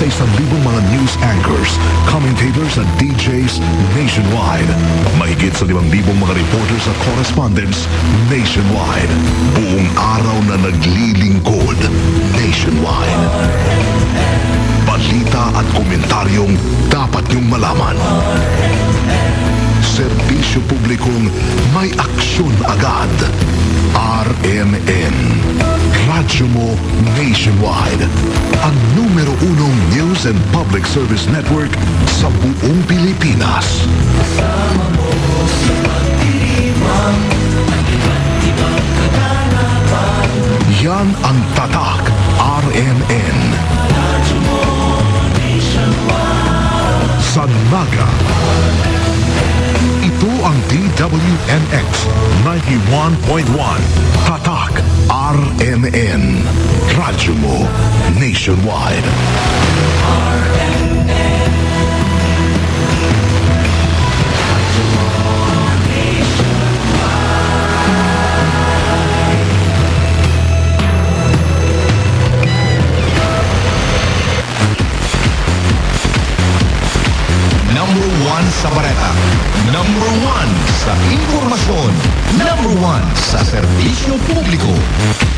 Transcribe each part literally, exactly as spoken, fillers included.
Isang libong mga news anchors, commentators at D Js nationwide. Mahigit sa limang libong mga reporters at correspondents nationwide. Buong araw na naglilingkod nationwide. Balita at komentaryong dapat niyong malaman. Serbisyo publikong may aksyon agad. R M N. Radyo mo nationwide. Ang numero unong news and public service network sa buong Pilipinas. Yan ang Tatak R M N. Sa Naga. Ito ang D W N X ninety-one point one. Tatak R M N. Radyo mo nationwide. Number one sa bareta. Number one sa impormasyon. Number one sa serbisyo publiko.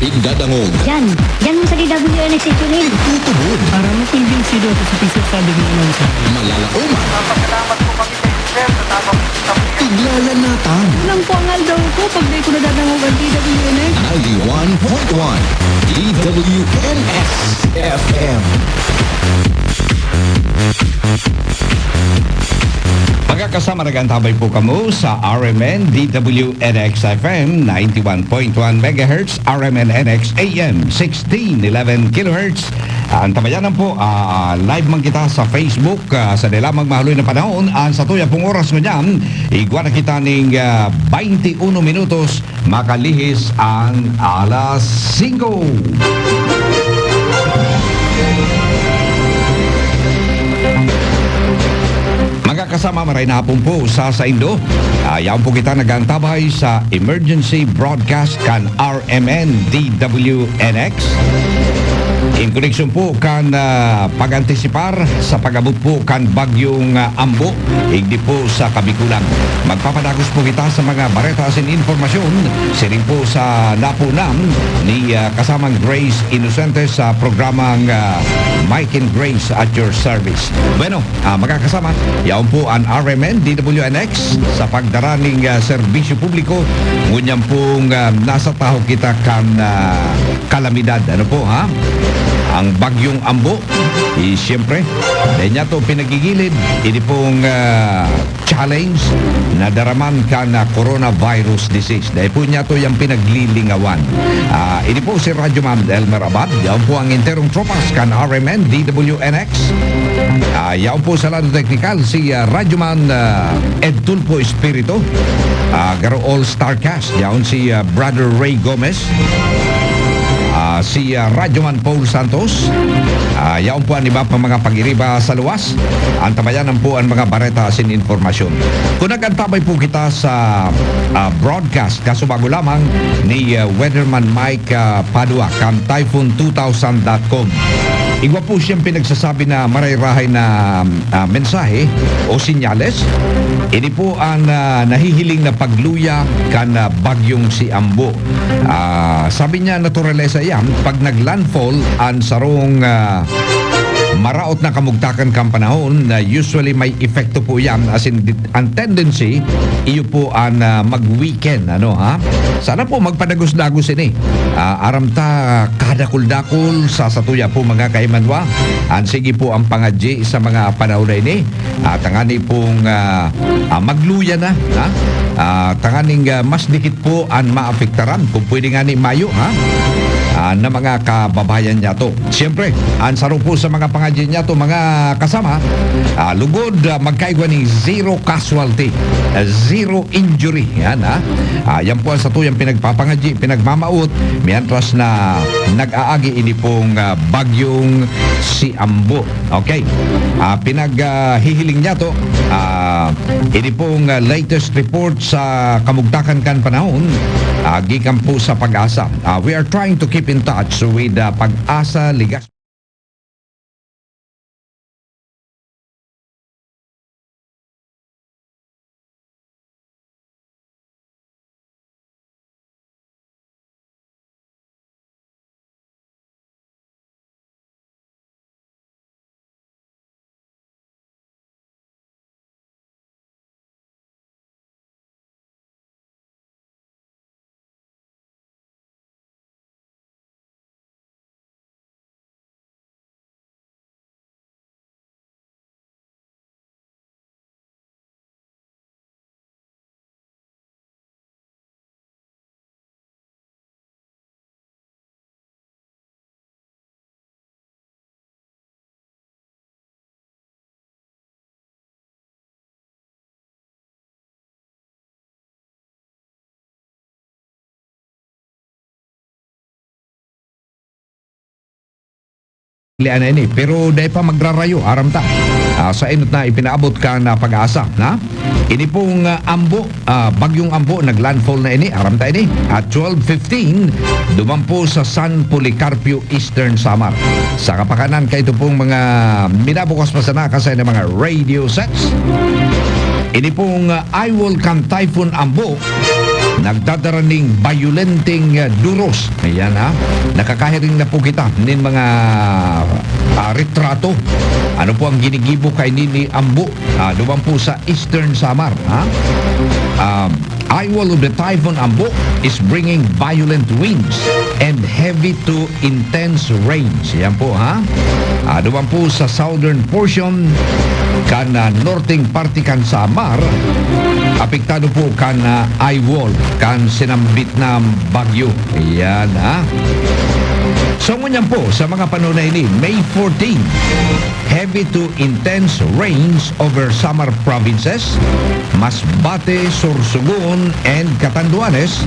Igdadangog. Yan. Yan ang sa D W N X ito, eh. Igtutubod. Para makumbinsido ako sa piso, sabi ng announcer. Malalaoman. Papasalamat po kami sa inyo, sir, sa tabang sa Iglalanatan. Kulang po ang aldaw ko pag di ko nadadangog ang D W N X. Ninety-one point one D W N X F M. Mga kasama, nag-antabay po kamo sa R M N D W N X F M, ninety-one point one megahertz, R M N N X A M, sixteen eleven kilohertz. Ang tabayanan po, ah, live man kita sa Facebook, ah, sa di lamang mahaluy na panahon. Ang satuya pong oras ngunyan, igwa na kita ning, ah, baynte uno minutos makalihis ang alas singko. Mga kasama, maray na hapon po sa saindo. Ah, yaon po kita nag-aantabay sa emergency broadcast kan R M N D W N X. In koneksyon po kan, ah, pag-antisipar sa pag-abot po kan Bagyong, ah, Ambo, igdi po sa Kabikulan. Magpapadagos po kita sa mga bareta asin impormasyon, siring po sa naponan ni, ah, kasamang Grace Inocente sa programang, ah, Mike and Grace at your service. Bueno, ah, mga kasama, yaon po an R M N D W N X sa pagdara ning, ah, serbisyo publiko. Ngunyan pong, ah, nasa tahaw kita kan, ah, kalamidad. Ano po, ha? Ang Bagyong Ambo, eh, siyempre, dahil niya to pinagigilid, ini pong, ah, challenge na daraman kan, ah, coronavirus disease. Dahil po niya to yung pinaglilingawan. Ah, ini po si Radyoman Elmer Abad. Yaon po ang enterong tropas kan R M N D W N X. Ah, yaon po sa lado teknikal si, ah, Radyoman, ah, Ed Tulfo Espiritu. Ah, Garo All Star Cast. Yaon si, ah, Brother Ray Gomez. Ah, si, ah, Radyoman Paul Santos. Ah, yaon po ang iba pa mga pag-iriba sa luwas. Antabayanan po ang mga bareta asin impormasyon. Kung nag-antabay po kita sa, ah, broadcast, kasubago lamang ni, ah, Weatherman Mike, ah, Padua kan typhoon two thousand dot com. Igwa po siyang pinagsasabi na maray-rahay na, ah, mensahe o senyales. Ini po ang, ah, nahihiling na pagluya kan, ah, bagyong si Ambo. Ah, sabi niya, naturalesa iyan, pag nag-landfall ang sarong, ah, maraot na kamugtakan kan panahon na usually may epekto po iyan, as in, di-, ang tendency, iyo po ang, ah, mag-weaken, ano, ha? Sana po magpadagos-dagos ini. Ah, aram ta, kadakul-dakul sa satuya po mga kaimanwa. Ang sige po ang pangadyi sa mga panahon na ini. Ah, tangani pong, ah, ah, magluya na, ha? Ah, tanganing, ah, mas dikit po an maapektaran, kung pwede ngani mayo, ha? Ah, na mga kababayan niyato. Siyempre, an saro po sa mga pangadyi niyato, mga kasama, ah, lugod, ah, magkaigwa ning zero casualty, ah, zero injury. Yan, ha? Ah, yan po ang satuyang pinagpapangadyi, pinagmamaot, mientras na nag-aagi ini pong, ah, bagyong si Ambo. Okay. Ah, pinag, ah, hihiling niyato, ah, ini pong, ah, latest report sa kamugtakan kan panahon, ah, gikan po sa PAGASA. Ah, we are trying to keep in touch with, ah, PAGASA Legazpi. Lian na ini, pero dai pa magrarayo, aram ta. Ah, sa inot na ipinaabot kan, ah, PAGASA, na? Ini pong, ah, Ambo, ah, Bagyong Ambo, naglandfall na ini, aram ta ini. At twelve fifteen, duman po sa San Policarpio, Eastern Samar. Sa kapakanan, kaito pong mga minabukas pa sana kasay na mga radio sets. Ini pong, ah, eyewall kan Typhoon Ambo, nagdadara ning bayolenteng, ah, duros. Ayan, ha. Nakakahiring na po kita nin mga, ah, retrato. Ano po ang ginigibo kaini ni Ambo? Ah, duman po sa Eastern Samar, ha? Um, eyewall of the Typhoon Ambo is bringing violent winds and heavy to intense rains. Yan po, ha? Ah, duman po sa southern portion kan, ah, norteng parte kan Samar, apektado po kan, ah, eyewall kan sinambit na bagyo. Ayan, ha? So, ngunyan po, sa mga panahon na ini, May fourteen, heavy to intense rains over Samar provinces, Masbate, Sorsogon, and Catanduanes.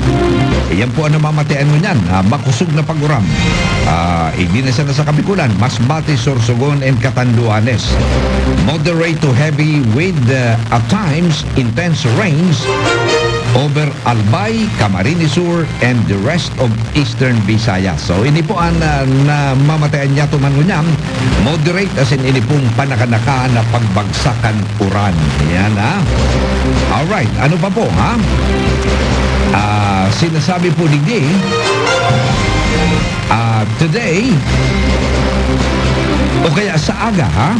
Iyan po ang namamatean ngunyan, ah, makusog na pag-uram. Ah, igdi na sana sa Kabikulan, Masbate, Sorsogon, and Catanduanes. Moderate to heavy with, ah, at times, intense rains over Albay, Camarines Sur, and the rest of Eastern Visayas. So, ini po ang, ah, namamatean niya tuman ngunyan, moderate, as in, ini pong panakanaka na pagbagsak kan uran. Yan, ha? Alright, ano pa po, ha? Ah, sinasabi po digdi, ah, today, o kaya sa aga, ha?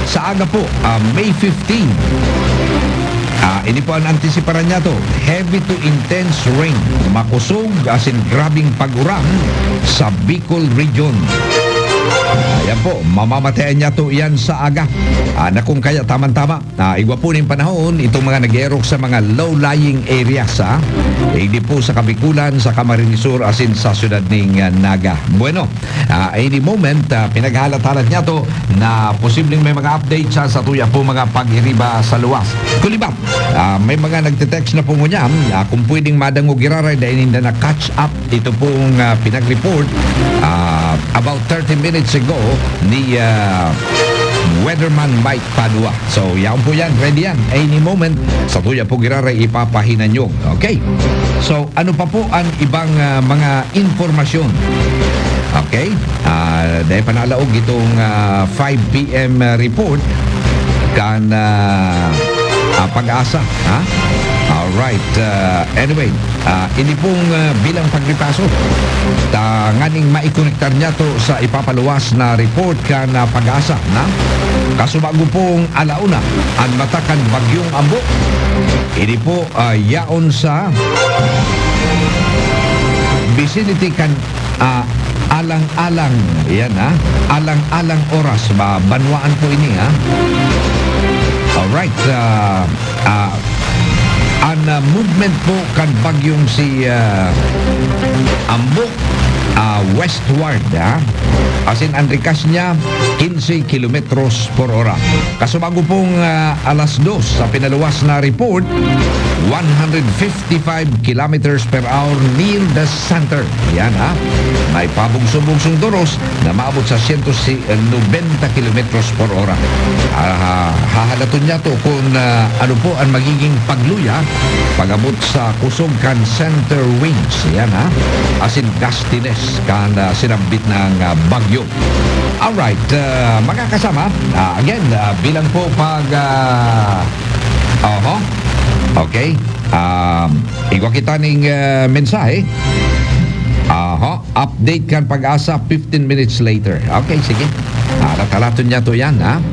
Sa aga po, ah, May fifteen. Ah, ini po ang antisiparan niya to. Heavy to intense rain. Makusog, as in grabing pag-uran sa Bicol Region. Ayan po, mamamatean niya to yan sa aga. Ah, na kung kaya tamang-tama, ah, igwa po ning panahon, itong mga nag-eerok sa mga low-lying areas, ha? Hindi po sa Kabikulan, sa Camarines Sur, as in sa siyudad ning, ah, Naga. Bueno, ah, any moment, ah, pinaghalat-halat niya to na posibleng may mga update sa, sa tuya po mga pag-iriba sa luwas. Kulibat, ah, may mga nagte-text na po ngunyan, ah, kung pwedeng madangog giraray, dahil ninda na catch up ito pong, ah, pinag-report, ah, about thirty minutes ago ni, ah, Weatherman Mike Padua. So, yaon po yan, ready yan. Any moment, sa tuya po giraray ipapahinanyog. Okay? So, ano pa po ang ibang, ah, mga impormasyon? Okay? Ah, dahil panalaog itong, ah, five P M report kan, ah, ah, PAGASA, ha? Alright. Ah, anyway, ah, ini pong, ah, bilang pagripaso, tanganing maikonektar niya to sa ipapaluwas na report kan, ah, PAGASA, na? Kasubago pong alauna, an mata kan Bagyong Ambo. Ini po, ah, yaon sa vicinity kan, ah, alang-alang. Yan, ha? Alang-alang oras. Ba, banwaan po ini, ha? Alright. Ah, ah, an, ah, movement po kan bagyong si, ah, Ambo, ah, westward, ha? As in, an rikas niya, quince kilometros por hora. Kasubago pong, ah, alas dos, sa pinaluwas na report, one hundred fifty-five kilometers per hour near the center. Yan, ha. May pabugso-bugsong duros na maabot sa siyento nobenta kilometros por hora. Ah, hahalaton niya to kung, ah, ano po ang magiging pagluya pag-abot sa kusog kan center winds. Yan, ha. As in, gustines kan, ah, sinambit ng, ah, bagyo. Alright, ah, mga kasama, ah, again, ah, bilang po pag, ah, oho, okay, um, igwa kita ning, ah, mensahe. Aha, update kan PAGASA fifteen minutes later. Okay, sige. Halat-halaton niya to yan, ha?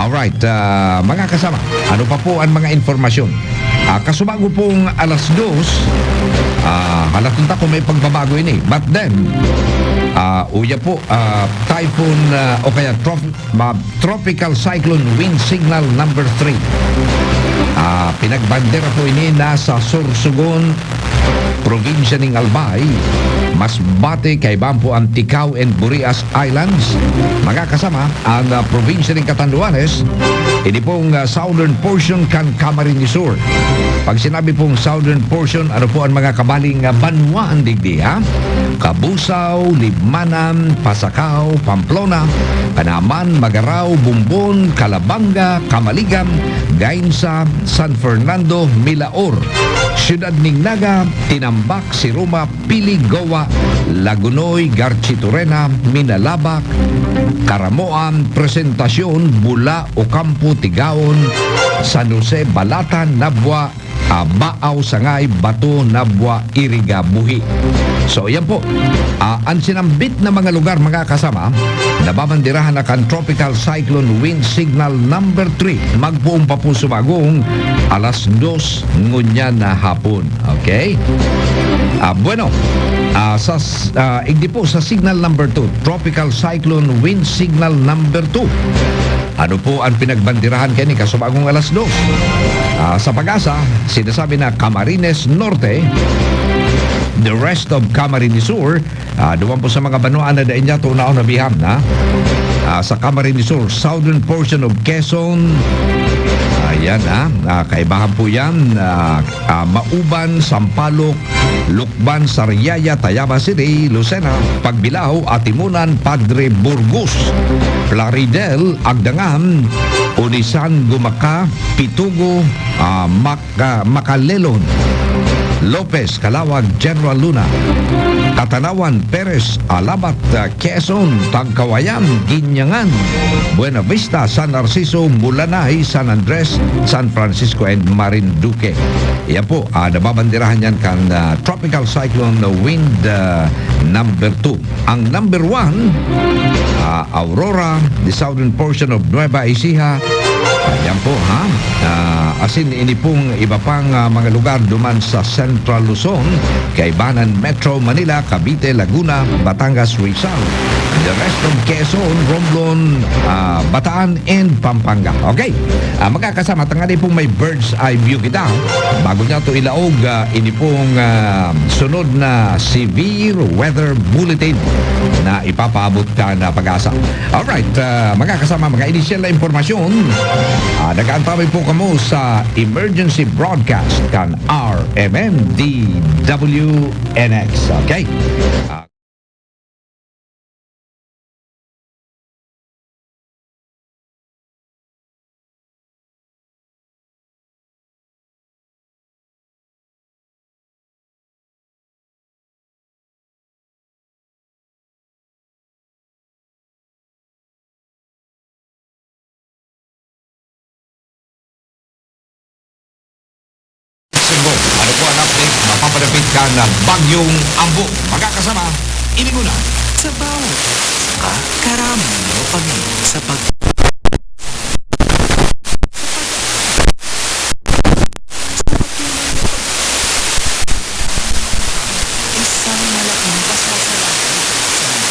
Alright, ah, mga kasama, ano pa po ang mga impormasyon? Ah, kasubago pong alas dos, ah, halaton ta kung may pagbabago ini. But then, ah, uya po, ah, typhoon, ah, o kaya trof-, ma-, tropical cyclone wind signal number three. Ah, pinagbandera po ini na sa Sorsogon, probinsya ning Albay, Masbate, kaibahan po ang Ticao and Burias Islands. Mga kasama, ang, ah, probinsya nin Catanduanes, ini pong, ah, southern portion kan Camarines Sur. Pag sinabi pong southern portion, ano po ang mga kabaling, ah, banwaan digdi, ha? Cabusao, Libmanan, Pasacao, Pamplona, Canaman, Magarao, Bombon, Calabanga, Camaligan, Gainza, San Fernando, Milaor, Siyudad nin Naga, Tinambac, Siruma, Pili, Goa, Lagonoy, Garchitorena, Minalabac, Caramoan, Presentacion, Bula, Ocampo, Tigaon, San Jose, Balata, Nabua, ah, Baaw, Sangay, Bato, Nabua, Iriga, Buhi. So, yan po. Ah, ang sinambit na mga lugar, mga kasama, nababanderahan na kan Tropical Cyclone Wind Signal number three. Magpoon pa po subagong alas dos ngunyan na hapon. Okay? Ah, bueno, ah, sa s-, ah, igdi po sa signal number two, Tropical Cyclone Wind Signal number two. Ano po ang pinagbanderahan kaini kasubagong alas dos? Ah, sa PAGASA, sinasabi na Camarines Norte, the rest of Camarines Sur, ah, duman po sa mga banwaan na dai niya tunaon na biham na. Ah, sa Camarines Sur, southern portion of Quezon, ayan, ah, ah, kaibahan po yan, ah, ah, Mauban, Sampaloc, Lucban, Sariaya, Tayabas City, Lucena, Pagbilao, Atimonan, Padre Burgos, Plaridel, Agdangan, Onisan, Gumaca, Pitugo, ah, Maca-, Macalelon, Lopez, Calauag, General Luna, Catanawan, Perez, Alabat, ah, Quezon, Tagkawayan, Guiñangan, Buenavista, San Narciso, Mulanay, San Andres, San Francisco, and Marinduque. Yan po, ah, nababanderahan yan kan, ah, Tropical Cyclone Wind, ah, number two. Ang number one, ah, Aurora, the southern portion of Nueva Ecija. Ayan po, ha? Ah, asin ini pong iba pang, ah, mga lugar duman sa Central Luzon, kaibahan Metro Manila, Cavite, Laguna, Batangas, Rizal, the rest of Quezon, Romblon, ah, Bataan, and Pampanga. Okay. Ah, mga kasama, tangani pong may bird's eye view kita. Bago niya to ilaog, ah, ini pong, ah, sunod na severe weather bulletin na ipapaabot kan PAGASA. Alright, ah, mga kasama, mga inisyal na impormasyon. Ah, nag-aantabay po kamo sa emergency broadcast kan R M N D W N X. Okay? Ah, Cebu, ano po ang update mapapadapit kan Bagyong Ambo? Mga kasama, ini muna. Sa bawat saka, karamo pag sa pag- Isang malaking pasasalamat sa mga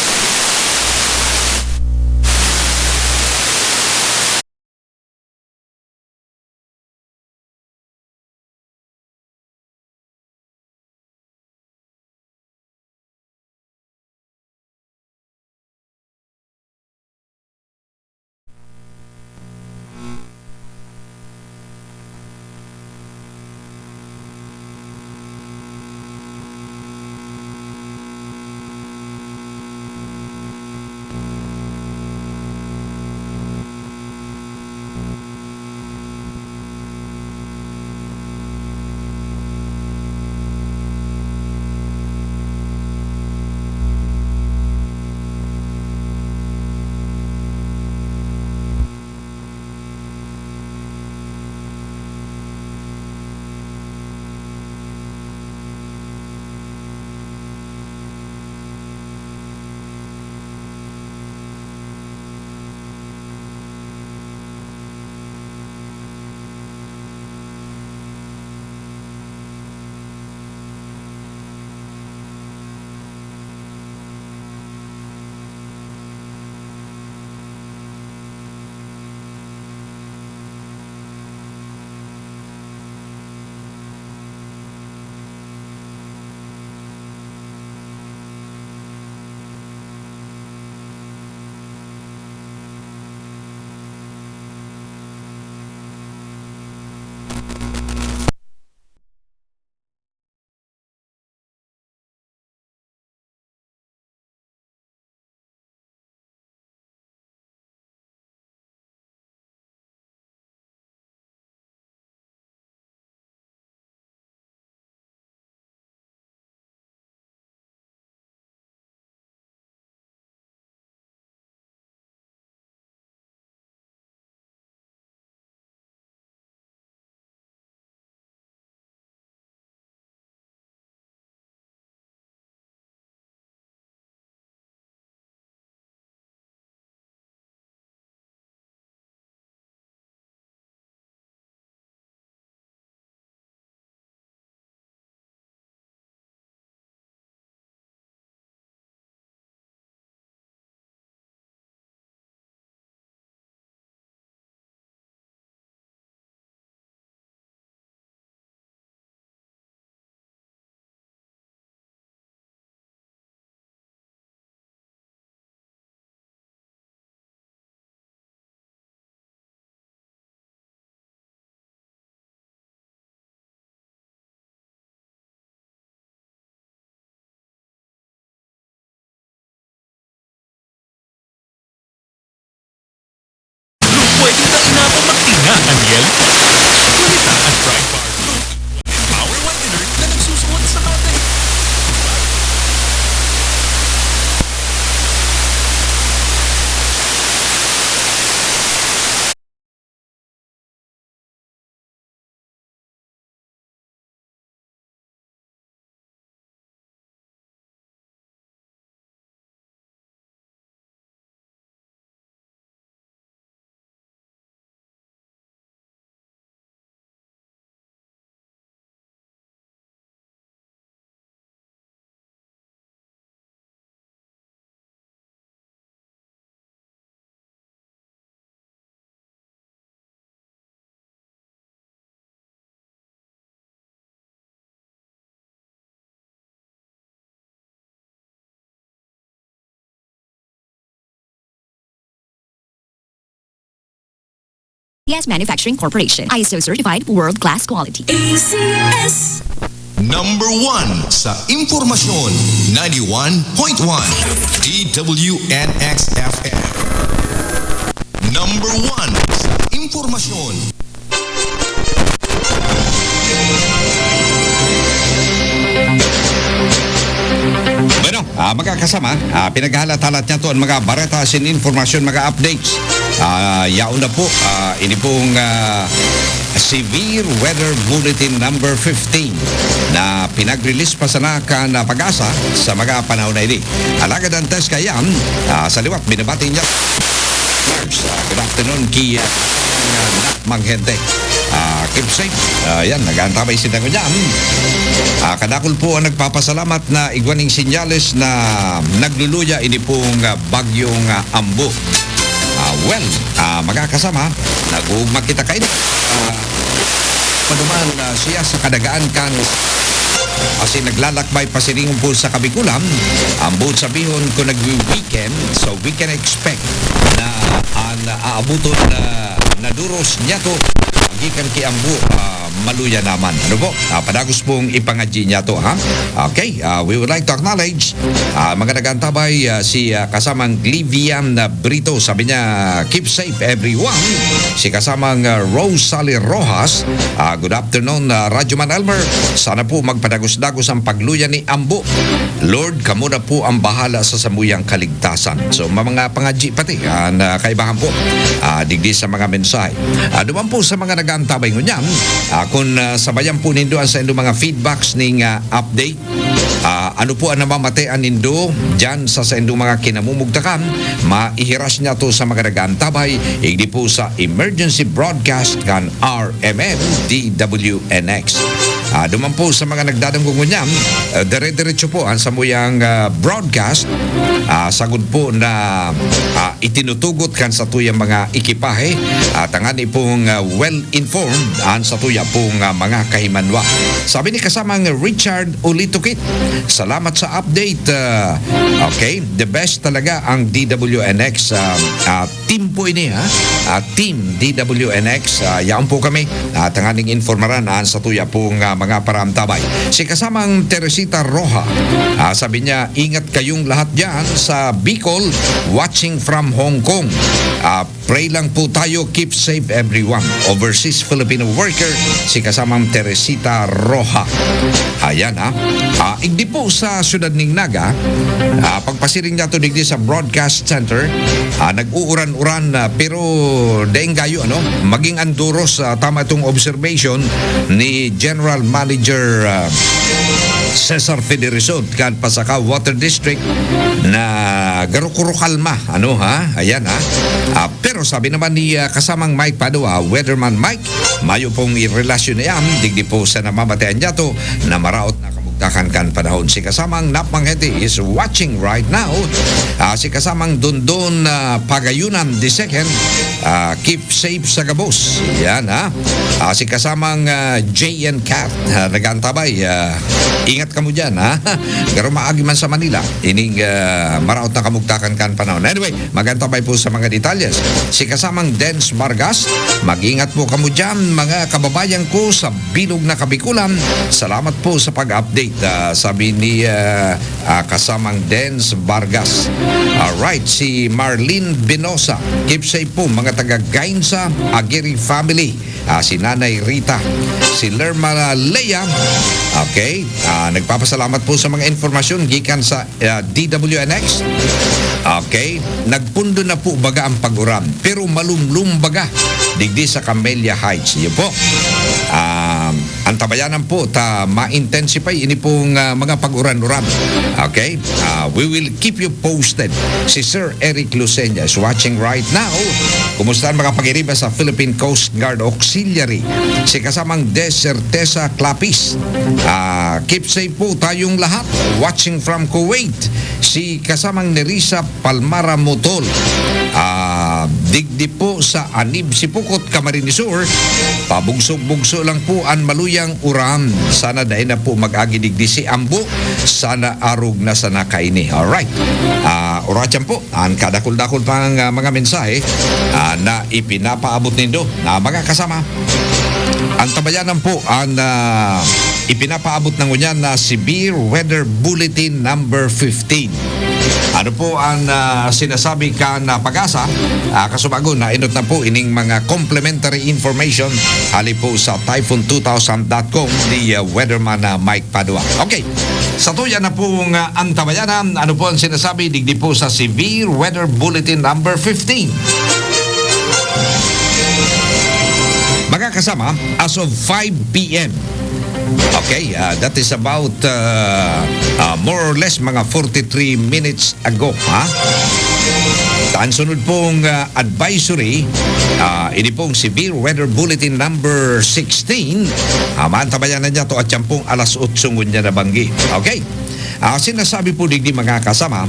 Yes Manufacturing Corporation, I S O certified, world class quality. A C S. Number one sa impormasyon, ninety-one point one D W N X F M. Number one sa impormasyon. Bueno, ah, mga kasama, ah, pinaghalat-halat niyato an mga bareta asin impormasyon, mga updates. Ah, yaon na po, ah, ini pong, ah, severe weather bulletin number fifteen na pinag-release pa sana kan, ah, PAGASA sa mga panahon na ini. Alagad antes kaiyan, ah, sa liwat, binabati niya. Ah, good afternoon, ki, ah, Manghente. Ah, keep safe. Ah, yan, nag-aantabay sinda ngunyan. Ah, kadakul po ang nagpapasalamat na igwa ning sinyales na nagluluya ini pong, ah, bagyong, ah, Ambo. Ah, well, ah, mga kasama, nag-uugma kita kaini. Ah, paduman na siya sa kadagaan kan asin naglalakbay pasiringon po sa Kabikulan, ang buot sabihon kung nagwi-weekend, so we can expect na ang aabuton na naduros niyato gikan ki Ambo, ah, maluya naman. Ano po? Ah, padagos pong ipangadyi niyato, ha? Okay, ah, we would like to acknowledge, ah, mga nag-aantabay, ah, si, ah, kasamang Glivian, ah, Brito. Sabi niya, "Keep safe, everyone." Si kasamang, ah, Rosalie Rojas, ah, "Good afternoon, ah, Radyo Man Elmer. Sana po magpadagos-dagos ang pagluya ni Ambo. Lord, kamo na po ang bahala sa samuyang kaligtasan." So, ma-, mga pangadyi pati, ah, na kaibahan po, ah, digdi sa mga mensahe. Ah, duman po sa mga nag-aantabay ngunyan, ah, kung, ah, sabayan po nindo ang sa inyong mga feedbacks ning, ah, update, ah, ano po ang namamatean nindo diyan sa saindong mga kinamumugtakan, maihiras niyato sa mga nag-aantabay, igdi po sa emergency broadcast kan R M N D W N X. Ah, duman po sa mga nagdadangog ngunyan, ah, dire-diretso po ang samuyang, ah, broadcast, ah, sagkod po na, ah, itinutugot kan satuyang mga ekipahe, ah, tangani pong, ah, well informed an satuya pong, ah, mga kahimanwa. Sabi ni kasamang Richard Ulitukit, "Salamat sa update." Ah, okay, the best talaga ang D W N X, ah, ah, team po ini, ha? Ah, Team D W N X, ah, yaon po kami. Ah, tanganing informaran an satuya pong, ah, mga paraantabay. Si kasamang Teresita Roja, ah, sabi niya, "Ingat kayong lahat diyan sa Bicol, watching from Hong Kong." Ah, Pray lang po tayo, keep safe everyone. Overseas Filipino worker, si kasamang Teresita Roja. Ayan, ha. Ah, igdi po sa siyudad ning Naga, ah, pagpasiring niyato digdi sa Broadcast Center, ah, nag-uuran-uran, ah, pero daing gayo, ano, maging anduros, ah, tama itong observation ni General Manager, ah, Cesar Federison kan Pasacao Water District na garo-garo kalma, ano, ha? Ayan, ha? Ah, pero sabi naman ni, ah, kasamang Mike Padua, Weatherman Mike, mayo pong relasyon na yan, digdi po sa namamatean niyato na maraot na kamugtakan kan panahon. Si kasamang Nap Manghete is watching right now. Ah, si kasamang Dondon, ah, Pagayunan the second, ah, keep safe sa gabos. Yan, ha? Ah, si kasamang, ah, J N Cat, ah, nag-aantabay. Ah, ingat kamo dyan, ha? Pero maagi man sa Manila, ining, ah, maraot na kamugtakan kan panahon. Anyway, mag-antabay po sa mga detalyes. Si kasamang Dens Vargas, "Mag-ingat po kamo dyan, mga kababayan ko sa bilog na Kabikulan. Salamat po sa pag-update," ah, sabi ni, ah, ah, kasamang Dens Vargas. Alright, si Marlene Binosa, "Keep safe po, mga taga Gainsa, Aguirre family." Ah, si Nanay Rita, si Lerma Lea. Okay, ah, nagpapasalamat po sa mga informasyon gikan sa, ah, D W N X. Okay, nagpundo na po baga ang pag-uran, pero malumlum baga digdi sa Camellia Heights. Iyo po. Ah, antabayanan po ta ma-intensify ini pong, ah, mga pag-uran-uran. Okay? Ah, we will keep you posted. Si Sir Eric Lucena is watching right now. Kumusta ang mga pag-iriba sa Philippine Coast Guard Auxiliary? Si kasamang Desertesa Clapis. Ah, keep safe po tayong lahat. Watching from Kuwait. Si kasamang Nerissa Palmara Mutol. Ah, Digdi po sa Anib, Sipocot, Camarines Sur, pabugso-bugso lang po an maluyang uran. Sana dai na po mag-agi digdi si Ambo. Sana arog na sana kaini. Alright. Ah, oratyan po, an kadakul-dakul pang, ah, mga mensahe, ah, na ipinapaabot nindo, na mga kasama. Ang tabayanan po, an, ah, ipinapaabot na ngunyan na Severe Weather Bulletin number fifteen. Ano po ang, ah, sinasabi kan, ah, PAGASA? Ah, kasubago, nainot na po ining mga complimentary information hali po sa typhoon two thousand dot com ni, ah, Weatherman, ah, Mike Padua. Okay, satuya na pong, ah, antabayanan. Ano po ang sinasabi digdi po sa Severe Weather Bulletin number fifteen? Mga kasama, as of five p m, okay, ah, that is about, ah, ah, more or less mga forty-three minutes ago, ha? Ang sunod pong, ah, advisory, ah, ini pong Severe Weather Bulletin number sixteen, ah, maantabayanan niya to at yan pong alas otso ngunyan na banggi. Okay? Ah, sinasabi po digdi, mga kasama,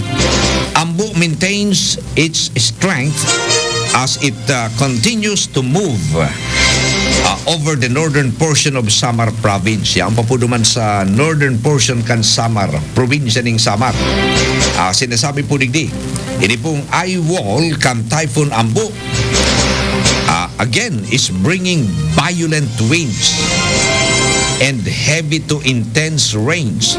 Ambo maintains its strength as it, ah, continues to move, ah, over the northern portion of Samar Province. Yan pa po duman sa northern portion kan Samar, probinsya ning Samar. Ah, sinasabi po digdi, ini pong eye wall kan Typhoon Ambo, ah, again, is bringing violent winds and heavy to intense rains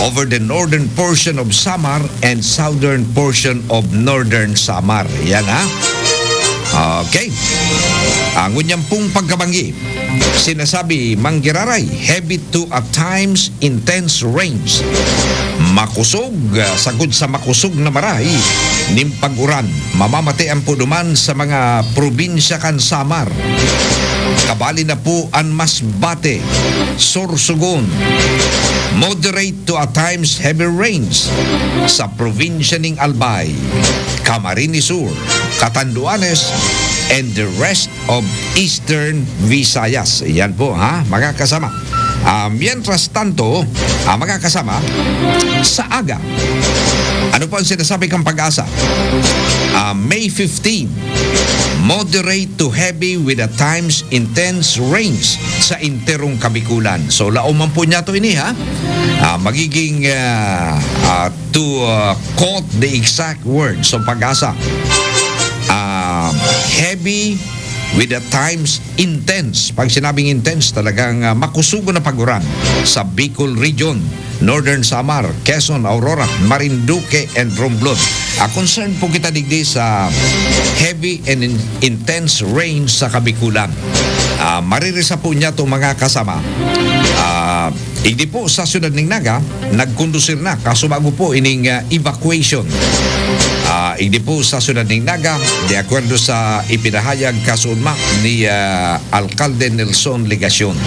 over the northern portion of Samar and southern portion of northern Samar. Yan, ha? Okay. Ang ngunyan pong pagkabanggi, sinasabi, manggiraray, heavy to at times intense rains. Makusog, ah, sagkod sa makusog na maray nin pag-uran. Mamamatian po duman sa mga probinsya kan Samar. Kabali na po an Masbate, Sorsogon. Moderate to at times heavy rains sa probinsya ning Albay, Camarines Sur, Catanduanes, and the rest of Eastern Visayas. Yan po, ha, mga kasama. Ah, mientras tanto, ah, mga kasama, sa aga, ano po ang sinasabi kan PAGASA? Ah, May fifteen, moderate to heavy with at times intense rains sa enterong Kabikulan. So, laoman po niya to ini, ha? Ah, magiging, ah, ah, to, ah, quote the exact words of PAGASA, ah, heavy with at times intense. Pag sinabing intense, talagang, ah, makusog na pag-uran sa Bicol Region, Northern Samar, Quezon, Aurora, Marinduque, and Romblon. Ah, concern po kita digdi sa heavy and in-, intense rain sa Kabikulan. Ah, maririsa po niya itong mga kasama. Ah, Igdi po sa siyudad ning Naga, nagkondusir na, kasubago po ining, ah, evacuation. Ah, igdi po sa siyudad ning Naga, de acuerdo sa ipinahayag kasuodma ni, ah, Alkalde Nelson Legacion.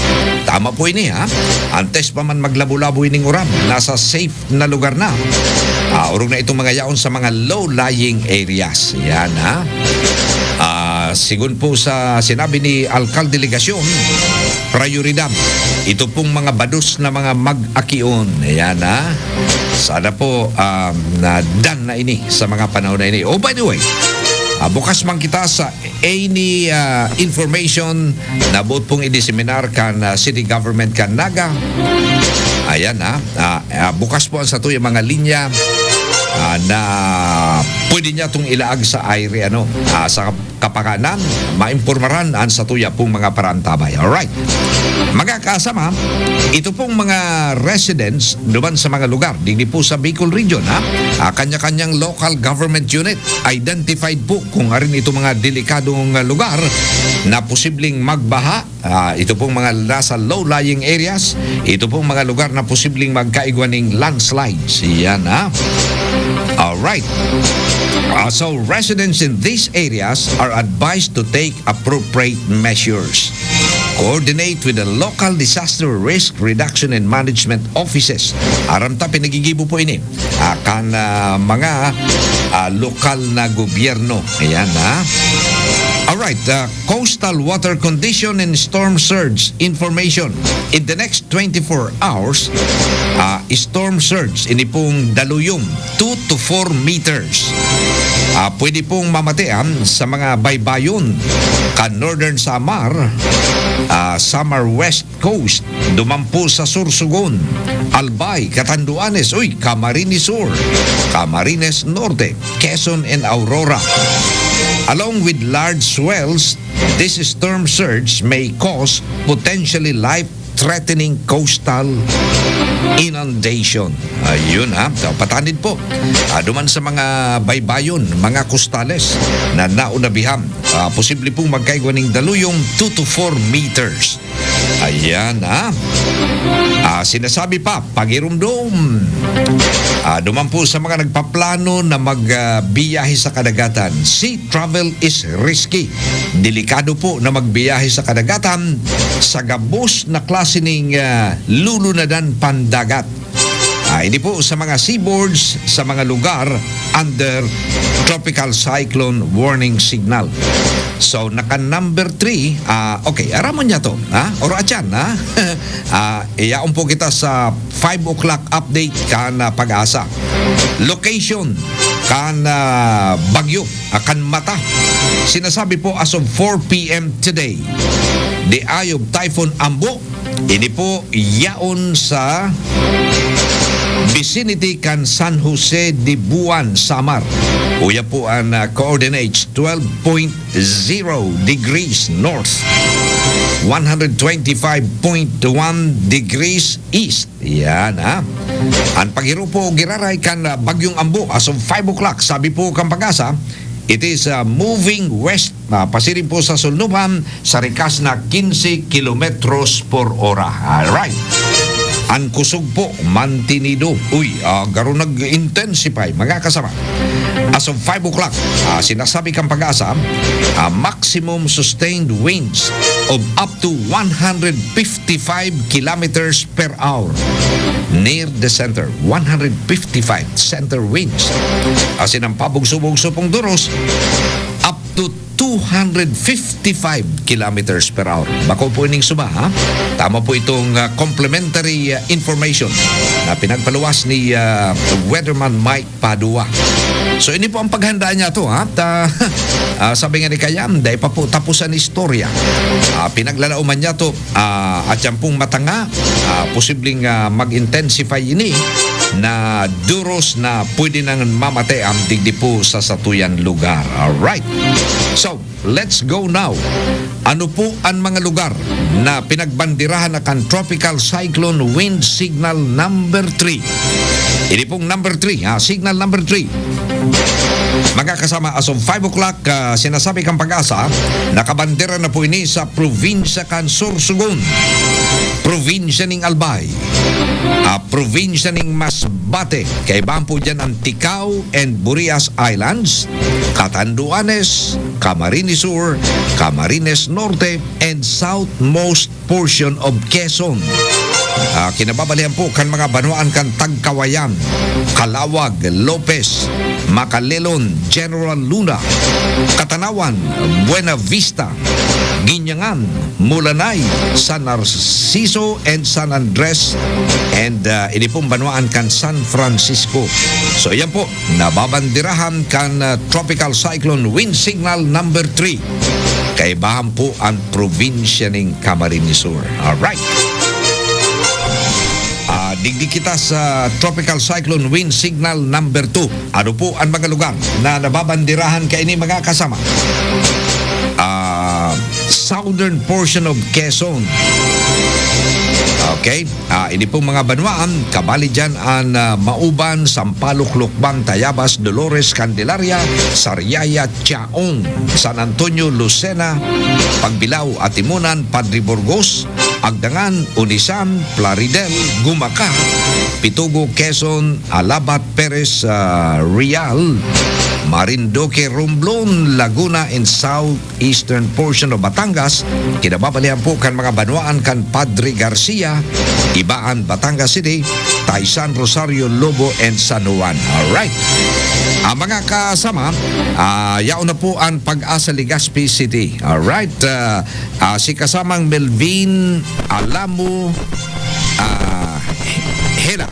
Tama po ini, ha? Antes pa man maglabo-labo ining uran, nasa safe na lugar na. Ah, orog na itong mga yaon sa mga low-lying areas. Yan, ha? Ah, sigun po sa sinabi ni Alkalde Legacion, prayoridad ito pong mga bados na mga mag-action. Ayan, ha? Sana po, um, na done na ini sa mga panahon na ini. Oh, by the way, ah, bukas man kita sa any, ah, information na boot pong i-diseminar kan, ah, city government kan Naga. Ayan, ha? Ah, ah, bukas po ang satuyang mga linya, ah, na pwede niya itong ilaag sa aire, ano, ah, sa kapakanan, maimpormaran an satuya pong mga paraantabay. Alright. Mga kasama, ito pong mga residents duman sa mga lugar, digdi po sa Bicol Region, ha? Ah, kanya-kanyang local government unit, identified po kung arin ito mga delikadong, ah, lugar na posibleng magbaha. Ah, ito pong mga nasa low-lying areas, ito pong mga lugar na posibleng magkaigwa ning landslides. Yan, ha? Alright. Ah, so, residents in these areas are advised to take appropriate measures. Coordinate with the local disaster risk reduction and management offices. Aram ta, pinagigibo po ini, ah, kan, ah, mga, ah, lokal na gobyerno. Ayan, ha? Alright, uh, coastal water condition and storm surge information. In the next twenty-four hours, uh, storm surge, ini pong daluyong two to four meters. Uh, pwede pong mamatean sa mga baybayon kan Northern Samar, uh, Samar West Coast, duman po sa Sorsogon, Albay, Catanduanes, uy, Camarines Sur, Camarines Norte, Quezon and Aurora. Along with large swells, this storm surge may cause potentially life-threatening coastal inundation. Ayun ha, so, patanid po. Ah, duman sa mga baybayon, mga kustales na naunabihan, ah, posible pong magkaigwa ning daluyong two to four meters. Ayan, ha? Ah, sinasabi pa, pagirumdom. Ah, duman po sa mga nagpaplano na mag, ah, biyahe sa kadagatan, sea travel is risky. Delikado po na magbiyahe sa kadagatan sa gabos na klase ning, ah, lulunadan pandagat. Ah, hindi po sa mga seaboards, sa mga lugar under tropical cyclone warning signal. So, naka number three, ah, okay, aramon niya to, ha? Oro atyan, ha? Ah, iyaon po kita sa five o'clock update kan, ah, Pag-asa. Location kan, ah, bagyo, ah, kan mata. Sinasabi po as of four p m today, the eye of Typhoon Ambo, ini po yaon sa vicinity kan San Jose de Buan, Samar. Uya po ang, ah, coordinates, twelve point zero degrees north, one hundred twenty-five point one degrees east. Yan, ha? Ang paghirupo giraray kan, ah, Bagyong Ambo as of five o'clock, sabi po kan Pag-asa, it is, ah, moving west. Ah, pasiring po sa Sulnuban sa rikas na quince kilometros por ora. Alright. Ang kusog po, mantinido. Uy, ah, garo nag-intensify, mga kasama. As of five o'clock, ah, sinasabi kan Pag-asa, ah, maximum sustained winds of up to one hundred fifty-five kilometers per hour near the center. One hundred fifty-five center winds. Asin ang pabugso-bugso pong duros, up to two hundred fifty-five kilometers per hour. Bako po ining suba, ha? Tama po itong, ah, complimentary, ah, information na pinagpaluwas ni, ah, Weatherman Mike Padua. So, ini po ang paghanda niya to, ha? At, ah, ah, sabi nga ni Kayam, dai pa po tapos an istorya. Ah, pinaglalauman niya to, ah, at yan pong matanga, ah, posibleng, ah, mag-intensify ini na duros na pwede nang mamate ang digdi po sa satuyan lugar. Alright. So, let's go now. Ano po ang mga lugar na pinagbandirahan na kan Tropical Cyclone Wind Signal number three? Ini pong number three, ha? Signal number three. Mga kasama, as of five o'clock, ah, sinasabi kan Pag-asa, nakabandera na po ini sa probinsya kan Sorsogon, probinsya ning Albay, ah, probinsya ning Masbate, kaibahan po dyan ang Ticao and Burias Islands, Catanduanes, Camarines Sur, Camarines Norte, and southmost portion of Quezon. Ah, kinababalihan po kan mga banwaan kan Tagkawayan, Calauag, Lopez, Macalelon, General Luna, Catanawan, Buena Vista, Guiñangan, Mulanay, San Narciso, and San Andres, and, ah, ini pong banwaan kan San Francisco. So, yan po, nababandirahan kan, ah, Tropical Cyclone Wind Signal number three. Kaibahan po ang probinsya ning Camarines Sur. Alright. Ah, digdi kita sa Tropical Cyclone Wind Signal number two. Ano po ang mga lugar na nababandirahan kaini, mga kasama? Ah, southern portion of Quezon. Okay? Ah, ini pong mga banwaan, kabali dyan ang, ah, Mauban, Sampaloc, Lucban, Tayabas, Dolores, Candelaria, Sariaya, Chaong, San Antonio, Lucena, Pagbilao, Atimonan, Padre Burgos, Agdangan, Onisan, Plaridel, Gumaca, Pitogo, Quezon, Alabat, Perez, ah, Real, Marinduque, Romblon, Laguna, and southeastern portion of Batangas, kinababalian po kan mga banwaan kan Padre Garcia, Ibaan, Batangas City, Taysan, Rosario, Lobo, and San Juan. Alright. Ang mga kasama, ah, yaon na po ang Pag-asa, Legazpi City. Alright. Ah, ah, si kasamang Melvin Alamo, ah, Hela.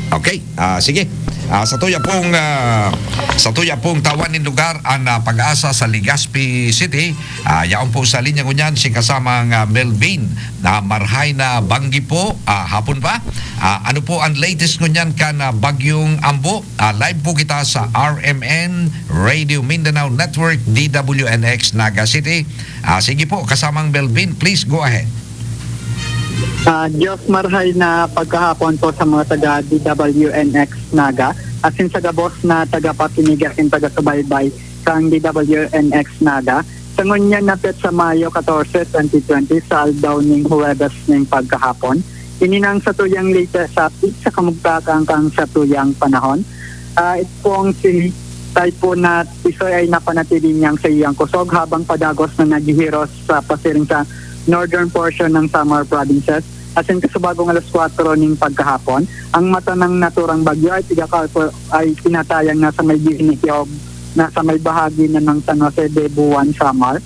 Okay, ah, sige. Ah, sa tuya pong, ah, sa tuya pong tawan nin lugar ang, ah, Pag-asa sa Legazpi City. Ah, yaon po sa linya ngunyan si kasamang, ah, Melvin na marhay na banggi po. Ah, hapon pa. Ah, ano po ang latest ngunyan kan, ah, Bagyong Ambo? Ah, live po kita sa R M N Radio Mindanao Network, D W N X Naga City. Ah, sige po, kasamang Melvin, please go ahead. Ah, Diyos marhay na pagkahapon po sa mga taga D W N X Naga, asin sa gabos na tagapakinig asin taga-subaybay kan D W N X Naga. Sa ngunyan na petsa Mayo katorse, twenty twenty, sa aldaw ning Huwebes ning pagkahapon, ini nang satuyang latest update sa kamugtakan kan satuyang panahon. Ah, ito pong si Typhoon na Tisoy ay napanatili niyang sa iyang kusog habang padagos na naghihiros sa pasiring sa northern portion ng Samar provinces. Asin kasubagong alas kwatro ning pagkahapon, ang mata ng naturang bagyo ay tigakal po ay tinatayang nasa may ginihiyog, nasa may bahagi na ng San Jose de Buan, Samar,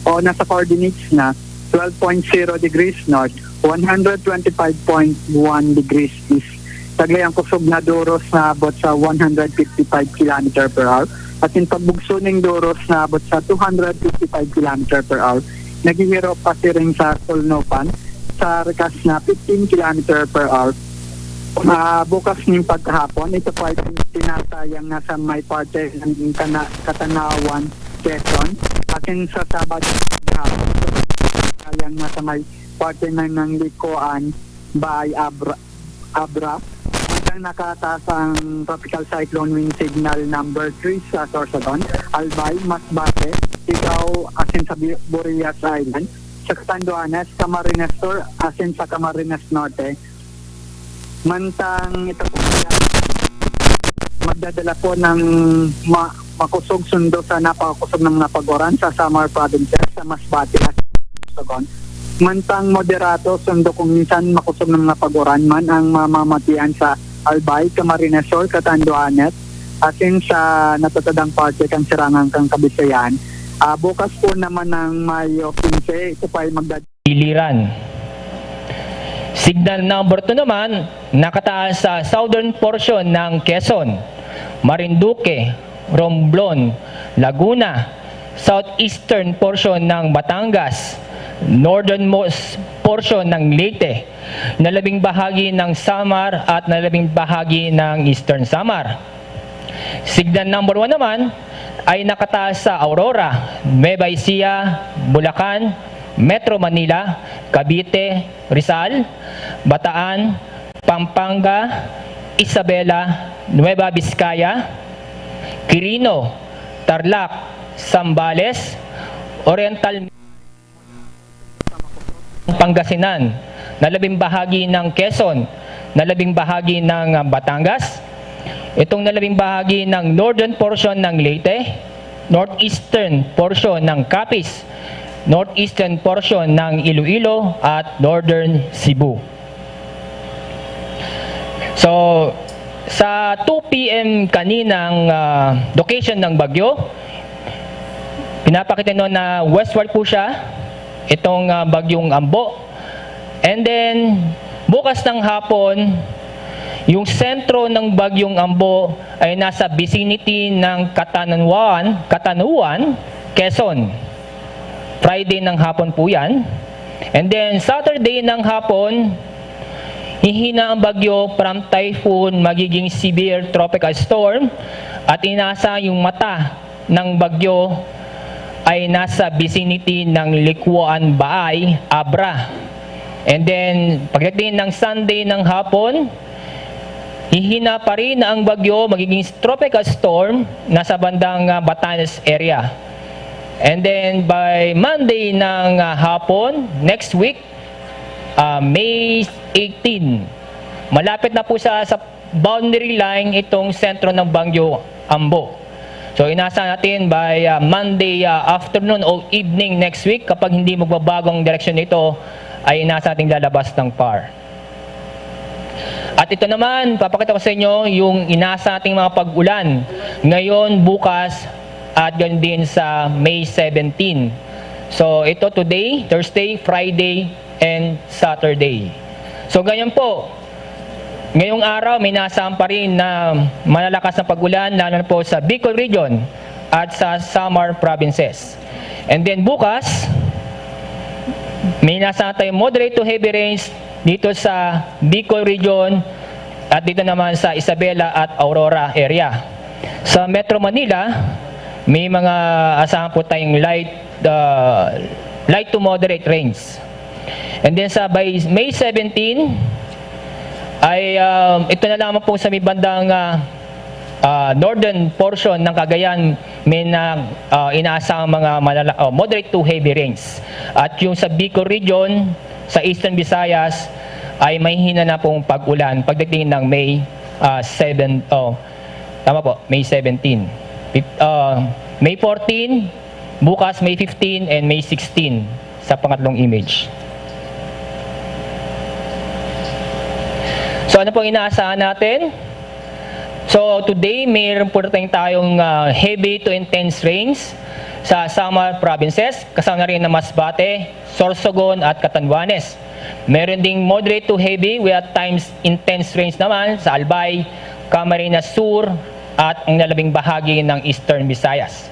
o nasa coordinates na twelve point zero degrees north, one hundred twenty-five point one degrees east. Taglay ang kusog na doros na abot sa one hundred fifty-five kilometer per hour, asin pagbugso ning doros na abot sa two hundred fifty-five kilometer per hour. Naghihiro pasiring sa Solnopan sa rikas na fifteen kilometer per hour. Ah, bukas ning pagkahapon, ito po ay tinatayang nasa may parte ng Kana- Katanawan, Quezon. Asin sa Sabado gihapon, tinatayang nasa may parte na ng Likuan, Baay, Abra, Abra. Hanggang nakataas ang Tropical Cyclone Wind Signal number three sa Sorsogon, Albay, Masbate, Ifugao, asin sa Bi- Burias Island, sa Catanduanes, Camarines Sur, asin sa Camarines Norte. Mantang ito po ay magdadala po ng ma- makusog sundo sa napakakusog ng mga pag-uran sa Samar provinces, sa Masbate at Sorsogon. Mantang moderato sundo kung minsan makusog ng mga pag-uran man ang mamamatian sa Albay, Camarines Sur, Catanduanes, asin sa natatadang parte kan sirangan kan Kabisayan. Ah, bukas po naman ng Mayo kinse, ito pa ay magdadala Iliran. Signal number two naman, nakataas sa southern portion ng Quezon, Marinduque, Romblon, Laguna, southeastern portion ng Batangas, northernmost portion ng Leyte, na labing bahagi ng Samar at na labing bahagi ng Eastern Samar. Signal number one naman ay nakataas sa Aurora, Nueva Ecija, Bulacan, Metro Manila, Cavite, Rizal, Bataan, Pampanga, Isabela, Nueva Vizcaya, Quirino, Tarlac, Zambales, Oriental Pangasinan, na labing bahagi ng Quezon, na labing bahagi ng ah, Batangas, itong na labing bahagi ng northern portion ng Leyte, northeastern portion ng Capiz, northeastern portion ng Iloilo at northern Cebu. So, sa two p.m. kaninang ah, location ng bagyo, pinapakita nun na westward po siya, itong ah, bagyong Ambo. And then, bukas ng hapon, yung sentro ng bagyong Ambo ay nasa vicinity ng Catanduanes, Catanduanes, Quezon. Friday ng hapon po yan. And then, Saturday ng hapon, hihina ang bagyo from typhoon, magiging severe tropical storm, at inasa yung mata ng bagyo ay nasa vicinity ng Likuan Baay, Abra. And then, pagdating ng Sunday ng hapon, hihina pa rin ang bagyo, magiging tropical storm, nasa bandang ah, Batanes area. And then, by Monday ng ah, hapon, next week, ah, May eighteen, malapit na po sa, sa boundary line itong sentro ng Bagyo Ambo. So, inasa natin by uh, Monday uh, afternoon o evening next week, kapag hindi magbabago ang direksyon nito, ay inasa natin lalabas ng par. At ito naman, papakita ko sa inyo yung inasa nating mga pag-ulan ngayon, bukas, at ganun din sa May seventeen. So, ito today, Thursday, Friday, and Saturday. So, ganyan po, ngayong araw, may inaasahan pa rin na malalakas na pag-ulan, lalo na po sa Bicol Region at sa Samar Provinces. And then bukas, may inaasahan tayong moderate to heavy rains dito sa Bicol Region at dito naman sa Isabela at Aurora area. Sa Metro Manila, may mga asahan po tayong light, uh, light to moderate rains. And then sa by May seventeen, ay um, ito na lamang po sa may bandang uh, uh, northern portion ng Cagayan, may na uh, inaasahang mga malala, oh, moderate to heavy rains. At yung sa Bicol Region, sa Eastern Visayas, ay mahihina na pong pag-ulan pagdating ng May uh, seven, oh, tama po, May seventeen. Fif- Uh, May fourteen, bukas May fifteen and May sixteen sa pangatlong image. So ano pong inaasahan natin? So today, mayroon po rin tayong uh, heavy to intense rains sa Samar provinces, kasama na rin ang Masbate, Sorsogon at Catanduanes. Meron ding moderate to heavy with at times intense rains naman sa Albay, Camarines Sur at ang lalabing bahagi ng Eastern Visayas.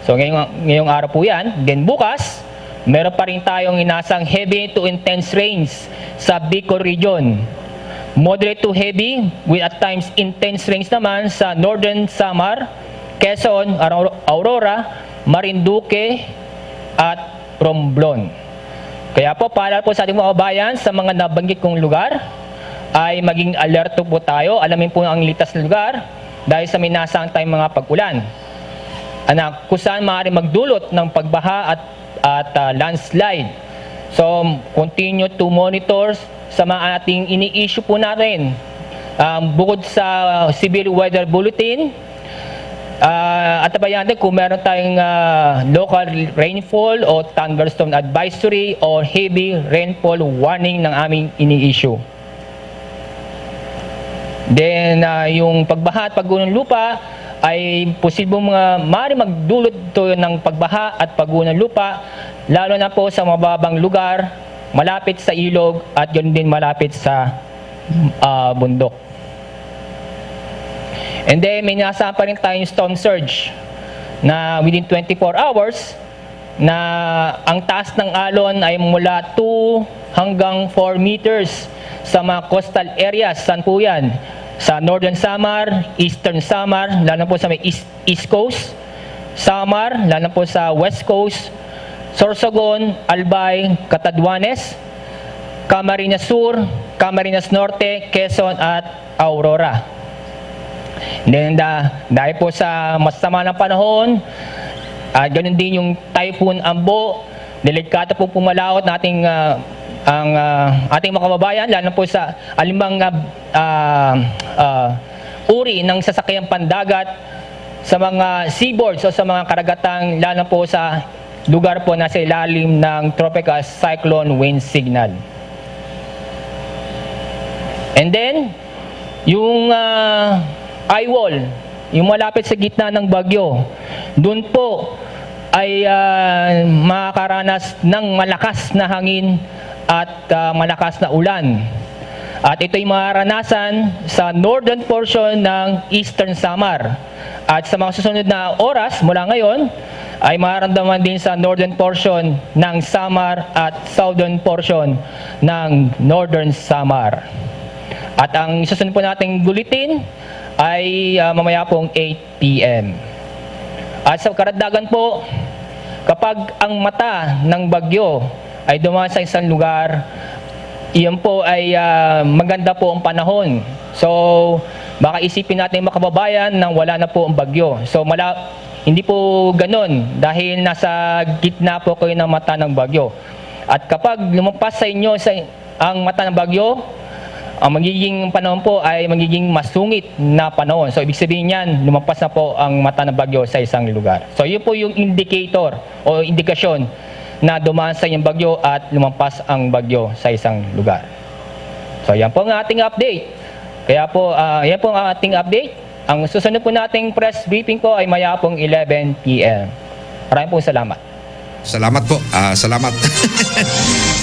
So ngayong, ngayong araw po yan. Then bukas, meron pa rin tayong inasang heavy to intense rains sa Bicol Region. Moderate to heavy with at times intense rains naman sa Northern Samar, Quezon, Aurora, Marinduque, at Romblon. Kaya po, para po sa ating mga kababayan sa mga nabanggit kong lugar, ay maging alerto po tayo. Alamin po ang ligtas na lugar dahil sa may inaasahan tayong mga pag-ulan na kung saan maaaring magdulot ng pagbaha at, at uh, landslide. So, continue to monitor sa mga ating ini-issue po natin. Um, bukod sa Civil Weather Bulletin, uh, at natin kung meron tayong uh, local rainfall o thunderstorm advisory o heavy rainfall warning ng aming ini-issue. Then, uh, yung pagbaha at pagguho ng lupa ay posibleng mga mari magdulot to ng pagbaha at pagguho ng lupa, lalo na po sa mababang lugar, malapit sa ilog at ganoon din malapit sa uh, bundok. And then, may nasa pa rin tayong storm surge na within twenty-four hours, na ang taas ng alon ay mula two hanggang four meters sa mga coastal areas. Saan po yan? Sa Northern Samar, Eastern Samar, lalo po sa may East, East Coast, Samar, lalo po sa West Coast, Sorsogon, Albay, Catanduanes, Camarines Sur, Camarines Norte, Quezon at Aurora. Then, da, dahil po sa masama ng panahon, at ganun din yung Typhoon Ambo, delikado po pumalaot nating uh, ang uh, ating mga kababayan, lalo po sa alimang uh, uh, uh, uri ng sasakyang pandagat sa mga seaboards o sa mga karagatang, lalo po sa lugar po na sa ilalim ng Tropical Cyclone Wind Signal. And then, yung uh, eye wall, yung malapit sa gitna ng bagyo, doon po ay uh, makakaranas ng malakas na hangin at uh, malakas na ulan. At ito'y maranasan sa northern portion ng Eastern Samar. At sa mga susunod na oras mula ngayon, ay mararamdaman din sa northern portion ng Samar at southern portion ng Northern Samar. At ang isusunod po nating bulletin ay uh, mamaya pong eight p.m. At sa karagdagan po, kapag ang mata ng bagyo ay dumaan sa isang lugar, iyon po ay uh, maganda po ang panahon. So, baka isipin natin mga kababayan nang wala na po ang bagyo. So, mala hindi po ganon dahil nasa gitna po kayo ng mata ng bagyo. At kapag lumampas sa inyo sa ang mata ng bagyo, Ang magiging panahon po ay magiging masungit na panahon. So, ibig sabihin niyan, lumampas na po ang mata ng bagyo sa isang lugar. So, yun po yung indicator o indikasyon na dumaan sa yung bagyo at lumampas ang bagyo sa isang lugar. So, yan po ang ating update. Kaya po, ah, yan po ang ating update. Ang susunod po nating press briefing po ay maya pong eleven p m. Maraming pong salamat. Salamat po. Ah, salamat.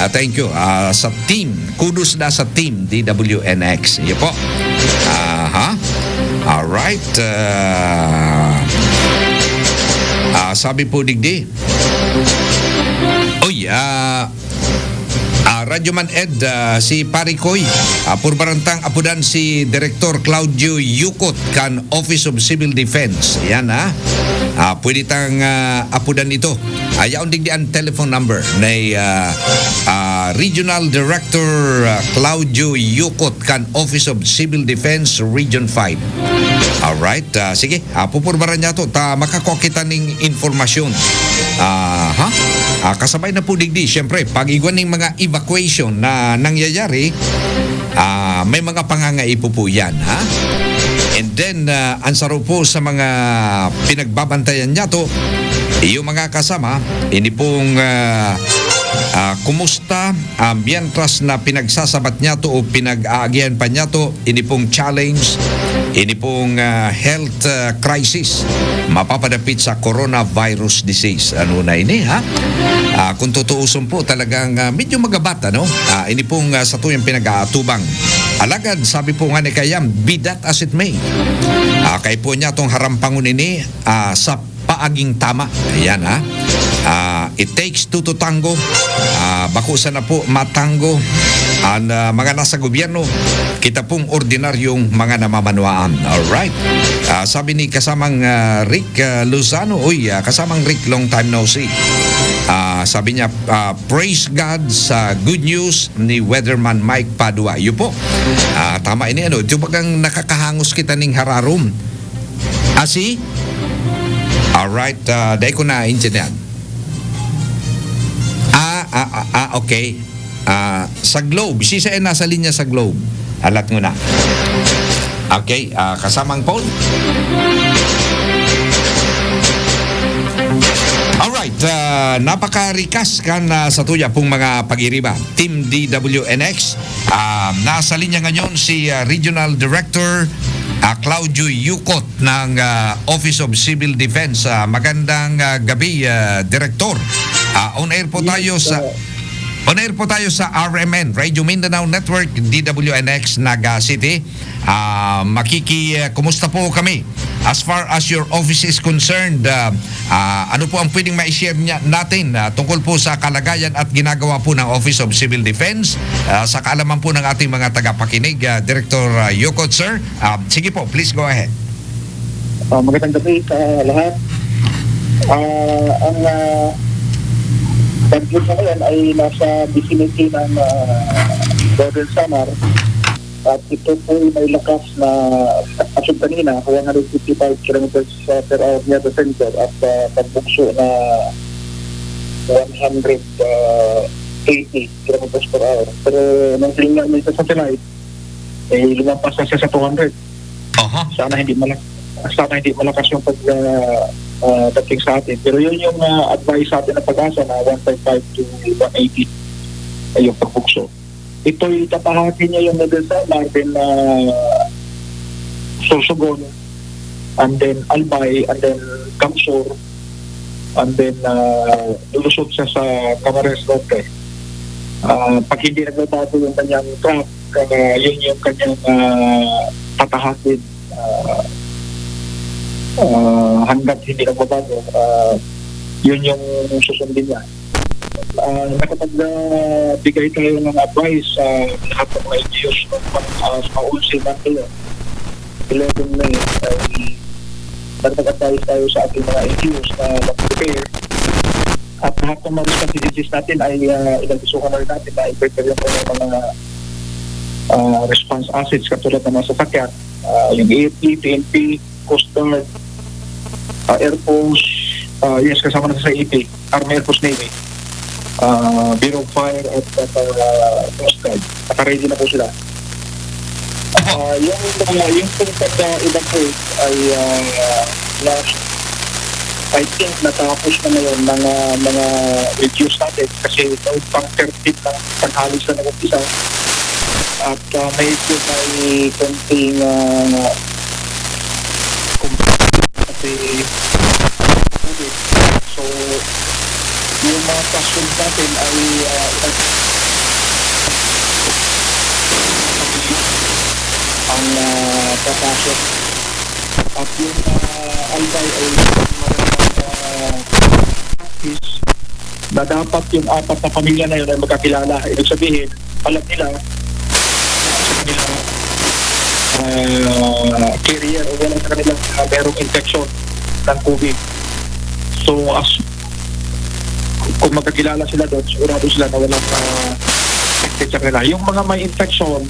Ah, thank you. Ah, sa team, kudos na sa team D W N X. Iyo po. Aha. Alright. Ah, ah, sabi po digdi. Oy, ah, ah, Radyo Man Ed, ah, si Pare Koy, ah, purbarantang apudan si Director Claudio Yukot kan Office of Civil Defense. Yan, ha. Ah, pwede tang ah, apudan ito. Ayaw digdi ang telephone number ni ah, ah, Regional Director ah, Claudio Yukot kan Office of Civil Defense Region five. Alright, ah, sige, ah, pupurbaran niya to. Ta makakwa kita ning informasyon. Ah, ha? Ah, kasabay na po digdi, syempre, pag igwa ning mga evacuation na nangyayari, ah, may mga pangangaipo po yan, ha? And then, ah, ang saro po sa mga pinagbabantayan niya to, iyo mga kasama, ini pong ah, ah, kumusta ah, mientras na pinagsasabat niya to o pinag-aagihan pa niya to, ini pong challenge, ini pong ah, health ah, crisis mapapadapit sa coronavirus disease. Ano na ini, ha? Ah, kung tutuuson po, talagang ah, medyo magabat, ano? Ah, ini pong ah, satuyang pinag-aatubang. Alagad, sabi po nga ni Kayam, be that as it may. Ah, kay po niya tong harampangon ini ah, sa paaging tama. Ayan, ha? Ah, it takes two to tango. Ah, bako sana po matango ang ah, mga nasa gobyerno. Kita pong ordinaryong mga namamanwaan. Alright. Ah, sabi ni kasamang ah, Rick ah, Lozano, uy, ah, kasamang Rick, long time no see. Ah, sabi niya, ah, praise God sa good news ni Weatherman Mike Padua. Iyo po. Ah, tama ini, ano, ito bagang nakakahangos kita ning hararom. Asi? Alright, ah, dai ko naintindihan. Ah, ah, ah, ah, okay. Ah, sa Globe, si sa nasa linya sa Globe. Alat mo na. Okay, ah, kasamang Paul. Alright, ah, napakarikas kan ah, sa tuya pong mga pag-iriba. Team D W N X, ah, nasa linya ngayon si ah, Regional Director ah, Claudio Yucot ng ah, Office of Civil Defense. Ah, magandang ah, gabi, ah, Direktor. Ah, on air po tayo sa on air po tayo sa R M N, Radio Mindanao Network, D W N X, Naga City. Ah, makiki ah, kumusta po kami? As far as your office is concerned, ah, ah, ano po ang pwedeng ma-share niya natin ah, tungkol po sa kalagayan at ginagawa po ng Office of Civil Defense ah, sa kaalaman po ng ating mga tagapakinig, ah, Director ah, Yokot, sir? Ah, sige po, please go ahead. Ah, magandang gabi sa lahat. Ah, ang ah, bagyo na ngayon ay nasa vicinity ng ah, Northern Samar at ito po ay may lakas na, as of kanina, one hundred fifty-five kilometers per hour near the center at ah, pagbugso na one hundred eighty kilometers per hour. Pero nung tinignan mo ito sa satellite, eh, lumampas na siya sa two hundred. Aha. Sana hindi malak sana hindi malakas yung pag ah, ah, dating sa atin. Pero yun yung ah, advice sa atin ng pag-asa na one five five to one eighty ay yung pagbugso. Ito'y tatahaki niya yung Medellin, Marvin na Sorsogon, and then Albay, and then Kamsur, and then uh, lulusog siya sa Camarines Norte. Ah, pag hindi nagbabago yung kanyang track, ah, yun yung kanyang ah, tatahakin. Ah, ah, hanggat hindi nagbabago, ah, yun yung susundin niya. Ah, nakapagbigay tayo ng advice sa lahat ng mga L G Us noong mga, ah, sa mga eleven May ay nakapag-advise tayo sa ating mga L G Us na mag-prepare. At lahat ng mga responsibilities natin ay uh, inabisuhan na rin natin na i-prepare yung kanyang mga uh, response assets katulad ng mga sasakyan, uh, yung A F P, P N P, Coast Guard, uh, Air Force, uh, yes, kasama na sa A P, Army, Air Force, Navy, uh, Bureau of Fire at, at uh, Coast Guard. Nakaready na po sila. Ah, yung, ah, yung pong pag-evacuate ay, ah, last, I think, natapos na ngayon, mga, mga reduce natin kasi noong pang thirteen ng tanghali sa nag-umpisa. At, ah, medyo may konting, ah, kasi so, yung mga classrooms natin ay, ah, ang, ah, papasok. At yung, ah, albay ay, ah, practice na dapat yung apat na pamilya na yun ay magkakilala. Ibig sabihin, alam nila, ah, carrier o wala sa kanila, ah, merong infection ng COVID. So, as, kung magkakilala sila doon, sigurado sila na walang, ah, infection sa kanila. Yung mga may infection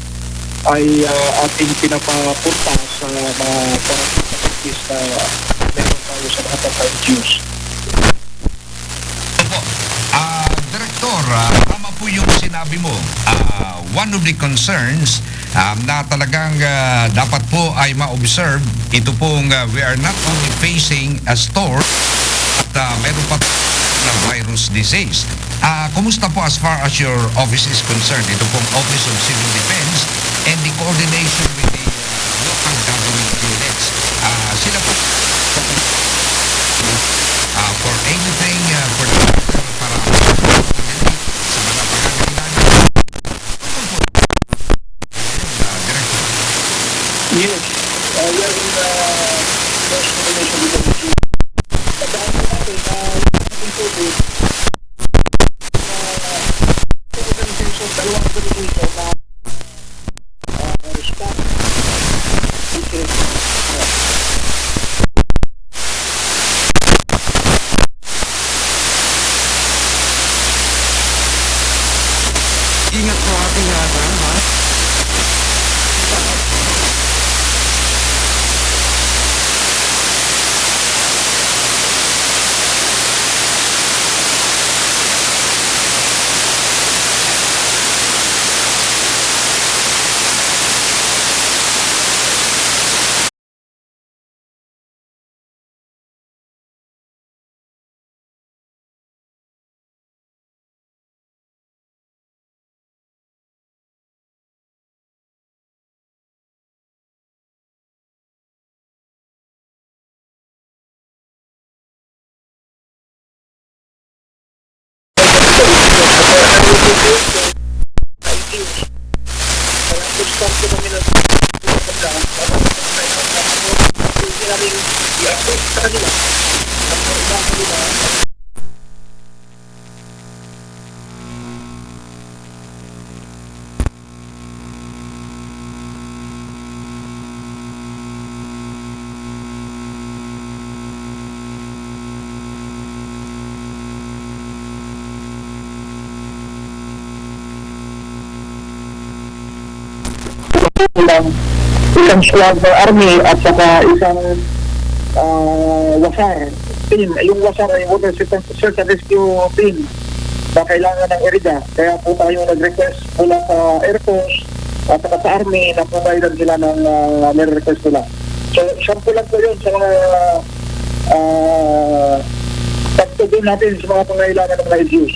ay, ah, ating pinapapunta sa mga quarantine facilities na meron tayo sa mga L G Us. Opo. Ah, Director, ah, tama po yung sinabi mo. Ah, one of the concerns, ah, na talagang, ah, dapat po ay ma-observe, ito pong, ah, we are not only facing a storm, at, ah, meron pa na virus disease. Ah, kumusta po as far as your office is concerned? Ito pong Office of Civil Defense and the coordination with the local government units. Ah, sila po, ah, for anything, ah, for the matter, para sa mga pangangailangan. Ah, Director. Yes. Ah, yan, ah, yes, yes, yes, yes. Tandaan po natin na yung COVID, ah, dalawang organisasyon na Ingat po, Ate Hana, ha? Isang squad ng army at saka isang, ah, wasar team. Yung wasar ay water search and rescue team na kailangan ng area. Kaya po tayo nag-request mula sa Air Force at saka sa Army na providan sila ng, ah, nire-request nila. So, sample lang po yun sa mga, ah, pagtugon natin sa mga pangailangan ng mga L G Us.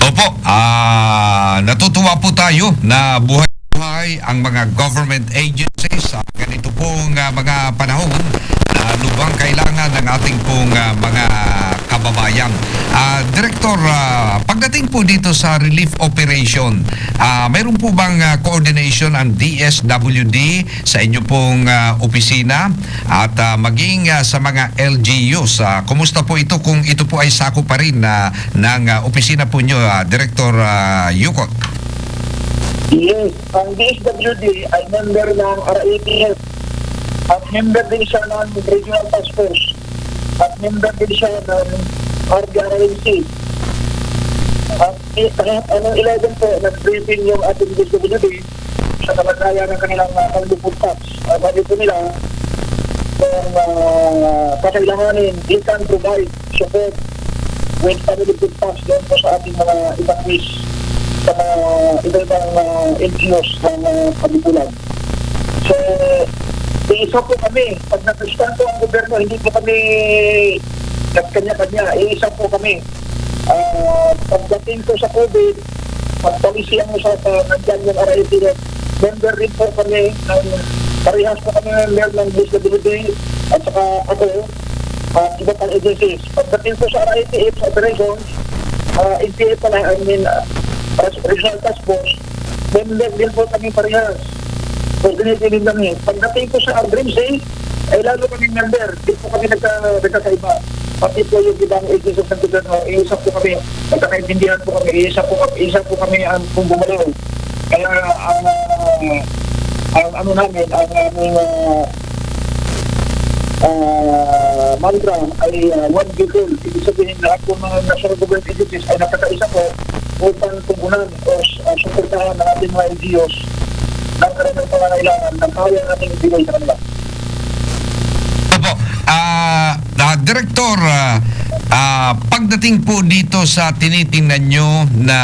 Opo, ah, natutuwa po tayo na buhay-buhay ang mga government agencies sa ganito pong, ah, mga panahon na lubhang kailangan ng ating pong, ah, mga kababayan. Ah, Director, ah, pagdating po dito sa relief operation, ah, mayroon po bang, ah, coordination ang D S W D sa inyo pong, ah, opisina at, ah, maging, ah, sa mga L G Us? Ah, kumusta po ito kung ito po ay sakop pa rin na ng, ah, opisina po nyo, ah, Director, ah, Yukot? Yes, ang D S W D ay member ng R A T F at member din siya ng Regional Task Force at member din siya ng R D R N C. At i-, kahit anong eleven po, nag-briefing yung ating D S W D sa kalagayan ng kanilang, ah, pagbubutas. Ah, sabi po nila, kung, ah, kakailanganin, they can provide support with family food packs doon po sa ating mga evacuees sa mga iba-ibang, ah, N G Os ng, ah, Kabibulan. So, iisa po kami. Pag nag-respond po ang gobyerno, hindi po kami nagkanya-kanya. Iisa po kami. Ah, pagdating po sa COVID, pag policy ang usapan, nandyan yung R I T F. Member rin po kami ng, parehas po kami member ng D S W D at saka ako, at iba pang agencies. Pagdating po sa R I T F, sa operations, ah, N P F pala, I mean, ah, Regional Task Force, member din po kami parehas. Coordinated din kami. Pagdating po sa R D M C, ay lalo kaming member. Di po kami nagka-, nagkakaiba. Pati po yung ibang agencies ng gobyerno, iisa po kami. Nagkakaintindihan po kami. Iisa po kami, iisa po kami ang kung gumalaw. Kaya ang, ah, ang ano namin, ang aming, ah, ah, mantra ay, ah, one Bicol. Ibig sabihin, lahat po ng mga national government agencies ay nagkakaisa po upang tugunan o, ah, suportahan ang ating mga N G Os na kanilang pangangailangan na kaya natin ibigay sa kanila. Opo. Ah, ah, Director, ah, ah, pagdating po dito sa tinitingnan nyo na,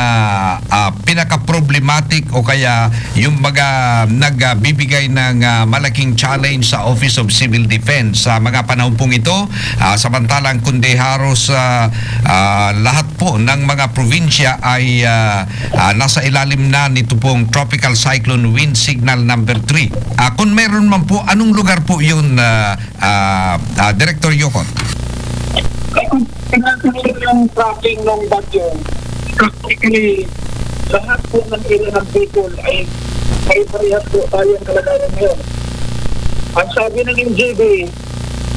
ah, pinaka-problematic o kaya yung mga nagbibigay ng, ah, malaking challenge sa Office of Civil Defense sa mga panahon pong ito, ah, samantalang kundi haros, ah, ah, lahat po ng mga probinsya ay, ah, ah, nasa ilalim na nito pong Tropical Cyclone Wind Signal number three. Ah, kung meron man po, anong lugar po yun, ah, ah, ah, Director Yukot? Ay, kung pinatuloy yung tracking ng bagyo, practically, lahat po ng area ng Bicol ay pare-parehas po tayong kalagayan ngayon. Ang sabi ng N G B,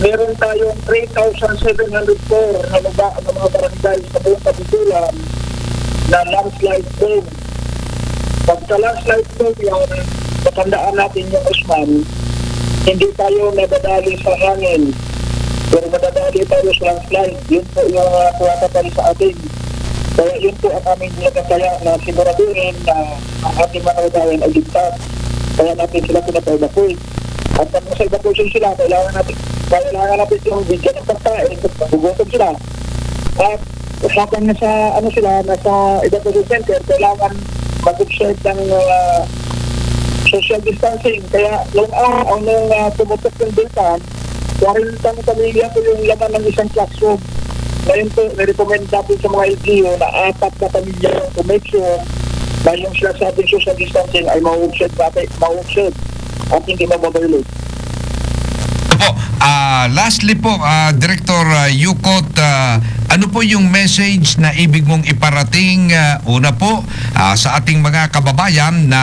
meron tayong three thousand seven hundred four na lugar, na mga barangay sa buong Kabisulan na landslide prone. Pagka landslide prone yan, matandaan natin yung Osman, hindi tayo nadadali sa hangin, pero nadadali tayo sa landslide. Yun po yung, ah, tumatapal sa atin. Kaya yun po ang aming ginagawa na siguraduhin na ang ating mga kababayan ay ligtas. Kaya natin sila pinapa-evacuate. At pag nasa evacuation sila, kailangan natin, kailangan natin silang bigyan ng pagkain kasi magugutom sila. At habang nasa, ano sila, nasa evacuation center, kailangan mag-observe ng, ah, social distancing. Kaya nung araw, nung, ah, pumutok yung Delta, kwarentang pamilya po yung laman ng isang classroom. Ngayon po, nirecommend natin sa mga L G U na apat na pamilya yung to make sure na yung sinasabing social distancing ay ma-observe natin, ma-observe at hindi mababaylog. Opo. Ah, lastly po, ah, Director, ah, Yukot, ah, ano po yung message na ibig mong iparating, ah, una po, ah, sa ating mga kababayan na,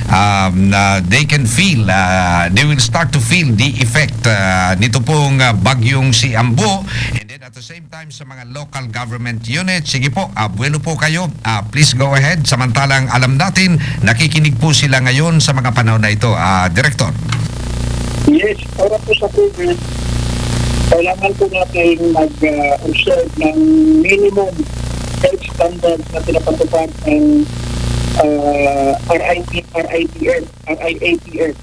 ah, na they can feel, ah, they will start to feel the effect, ah, nito pong, ah, bagyong si Ambo, and then at the same time sa mga local government unit? Sige po, ah, buwelo po kayo. Ah, please go ahead. Samantalang alam natin, nakikinig po sila ngayon sa mga panahon na ito, ah, Director. Yes, para po sa COVID, kailangan po natin mag-observe ng minimum health standards na pinapatupad ng, ah, R I T, R I T F, R I A T F.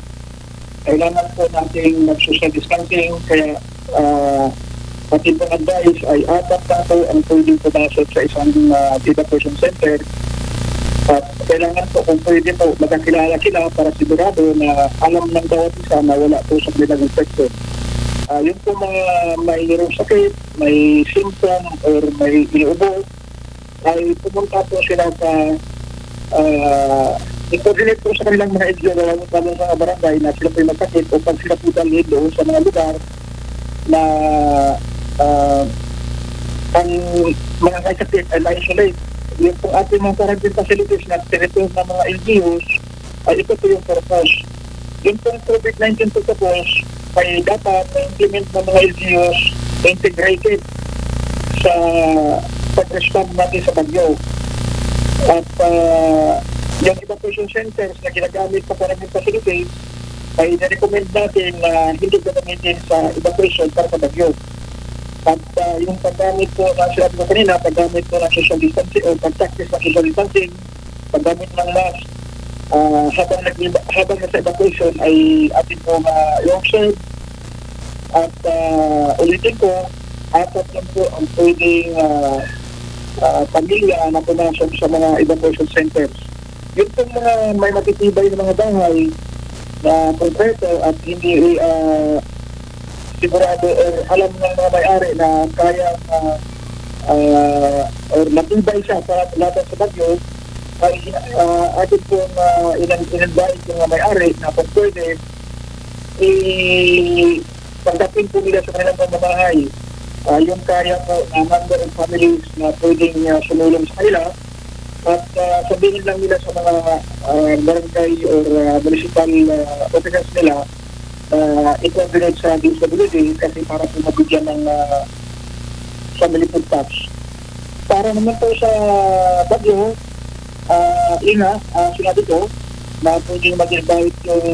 Kailangan po natin mag-social distancing, kaya, ah, ating pong advice ay apat lang po ang pwedeng pumasok sa isang, ah, evacuation center. At kailangan po, kung pwede po, magkakilala sila para sigurado na alam ng bawat isa na wala po sa nag-infection. Ah, yung po mga mayroong sakit, may symptom, or may inuubo, ay pumunta po sila sa, ah, i-coordinate po sa kanilang mga L G U, lalo, lalo sa mga barangay na sila po'y magkasakit o pag sila po dalhin doon sa mga lugar na, ah, ang mga may sakit ay ma-isolate. Yung po ating mga quarantine facilities na tinituro ng mga L G Us, ay ito po yung purpose. Yung pong COVID nineteen protocol ay dapat ma-implement ng mga L G Us integrated sa pag-respond natin sa bagyo. At, ah, yung evacuation centers na ginagamit sa quarantine facilities ay na-recommend natin na hindi gagamitin sa evacuation para sa bagyo. At, ah, yung paggamit po na sinabi ko kanina, paggamit po ng social distancing o pag-practice ng social distancing, paggamit ng mask, ah, habang nag-, habang nasa evacuation ay atin pong, ah, i-observe. At, ah, ulitin ko, apat lang po ang pwedeng, ah, ah, pamilya na pumasok sa mga evacuation centers. Yung pong mga may matitibay na mga bahay, na konkreto at hindi, ah, sigurado or alam ng mga may-ari na kaya, ah, ah, or matibay siya para laban sa bagyo, ay, ah, atin pong, ah, inan-, in-advise ng mga may-ari na kung pwede, i-, pagdating po nila sa kanilang pamamahay, ah, yung kaya po na number of families na pwedeng, ah, sumulong sa kanila, at, ah, sabihin lang nila sa mga, ah, barangay or, ah, municipal, ah, officers nila na i-coordinate sa D S W D kasi para po mabigyan ng, ah, family food packs. Para naman po sa bagyo, ah, yun nga, ah, sinabi ko na pwedeng mag-invite yung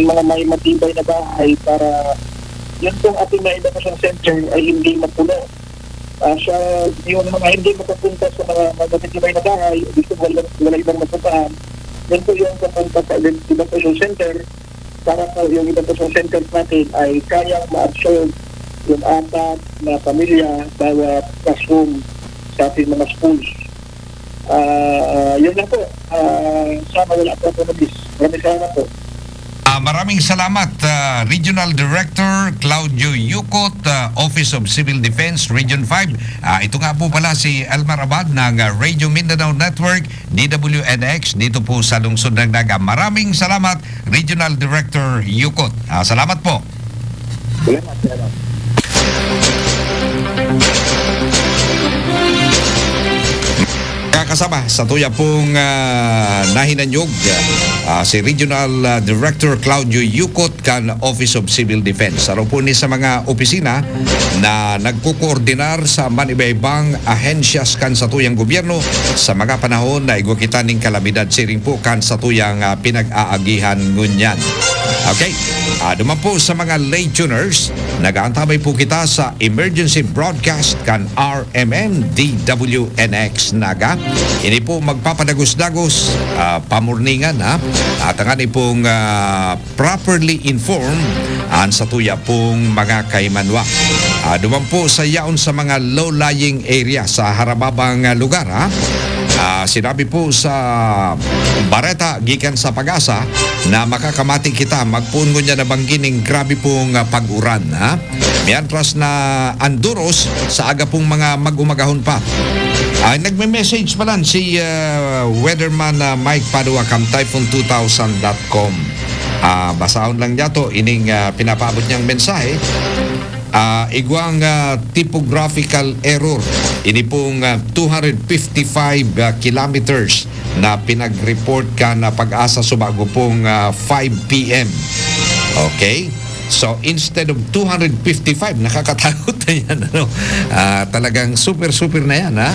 mga may matibay na bahay para yun pong ating mga evacuation center ay hindi mapuno. Ah, sa, yung mga hindi makapunta sa mga, mga matitibay na bahay, gusto wala, wala ibang mapuntahan, yun po yung papunta sa event-, evacuation center para po yung evacuation center natin ay kayang ma-absorb yung apat na pamilya bawat classroom sa ating mga schools. Ah, yun lang po. Ah, sana wala po ako nabis. Maraming salamat po. Ah, maraming salamat, ah, Regional Director Claudio Yucot, ah, Office of Civil Defense, Region five. Ah, ito nga po pala si Elmar Abad ng, ah, Radio Mindanao Network, D W N X, dito po sa Lungsod ng Naga. Maraming salamat, Regional Director Yucot. Ah, salamat po. Salamat, salamat. Kakasama sa tuya pong, ah, nahinanyog, ah, si Regional, ah, Director Claudio Yucot kan Office of Civil Defense. Saro po ni sa mga opisina na nagkokoordinar sa manibaybang ahensyas kan satuyang gobyerno sa mga panahon na igwa kita ning kalamidad siring po kan satuyang, ah, pinag-aagihan ngunyan. Okay, ah, duman po sa mga late tuners, nag-aantabay po kita sa emergency broadcast kan R M N D W N X Naga. Ini po magpapadagos-dagos, ah, pamorningan, ha? At ang ani pong, ah, properly informed an satuya pong mga kaimanwa. Ah, duman po sa yaon sa mga low-lying area sa harababang, ah, lugar, ha? Ah, sinabi po sa bareta gikan sa PAGASA na makakamati kita magpoon ngunyan na banggi ning grabe pong, ah, pag-uran, ha? Mientras na an duros sa aga pong mga mag-umagahon pa. Ay, nagme-message pa lang si, ah, Weatherman, ah, Mike Padua kan typhoon two thousand dot com. Ah, basahon lang niya to, ining, ah, pinapaabot niyang mensahe. Ah, igwang, ah, typographical error. Ini pong, ah, two hundred fifty-five, ah, kilometers na pinag-report kan, ah, PAGASA subago pong, ah, five P M. Okay? So, instead of two hundred fifty-five, nakakatakot na yan, ano? Ah, talagang super, super na yan, ha?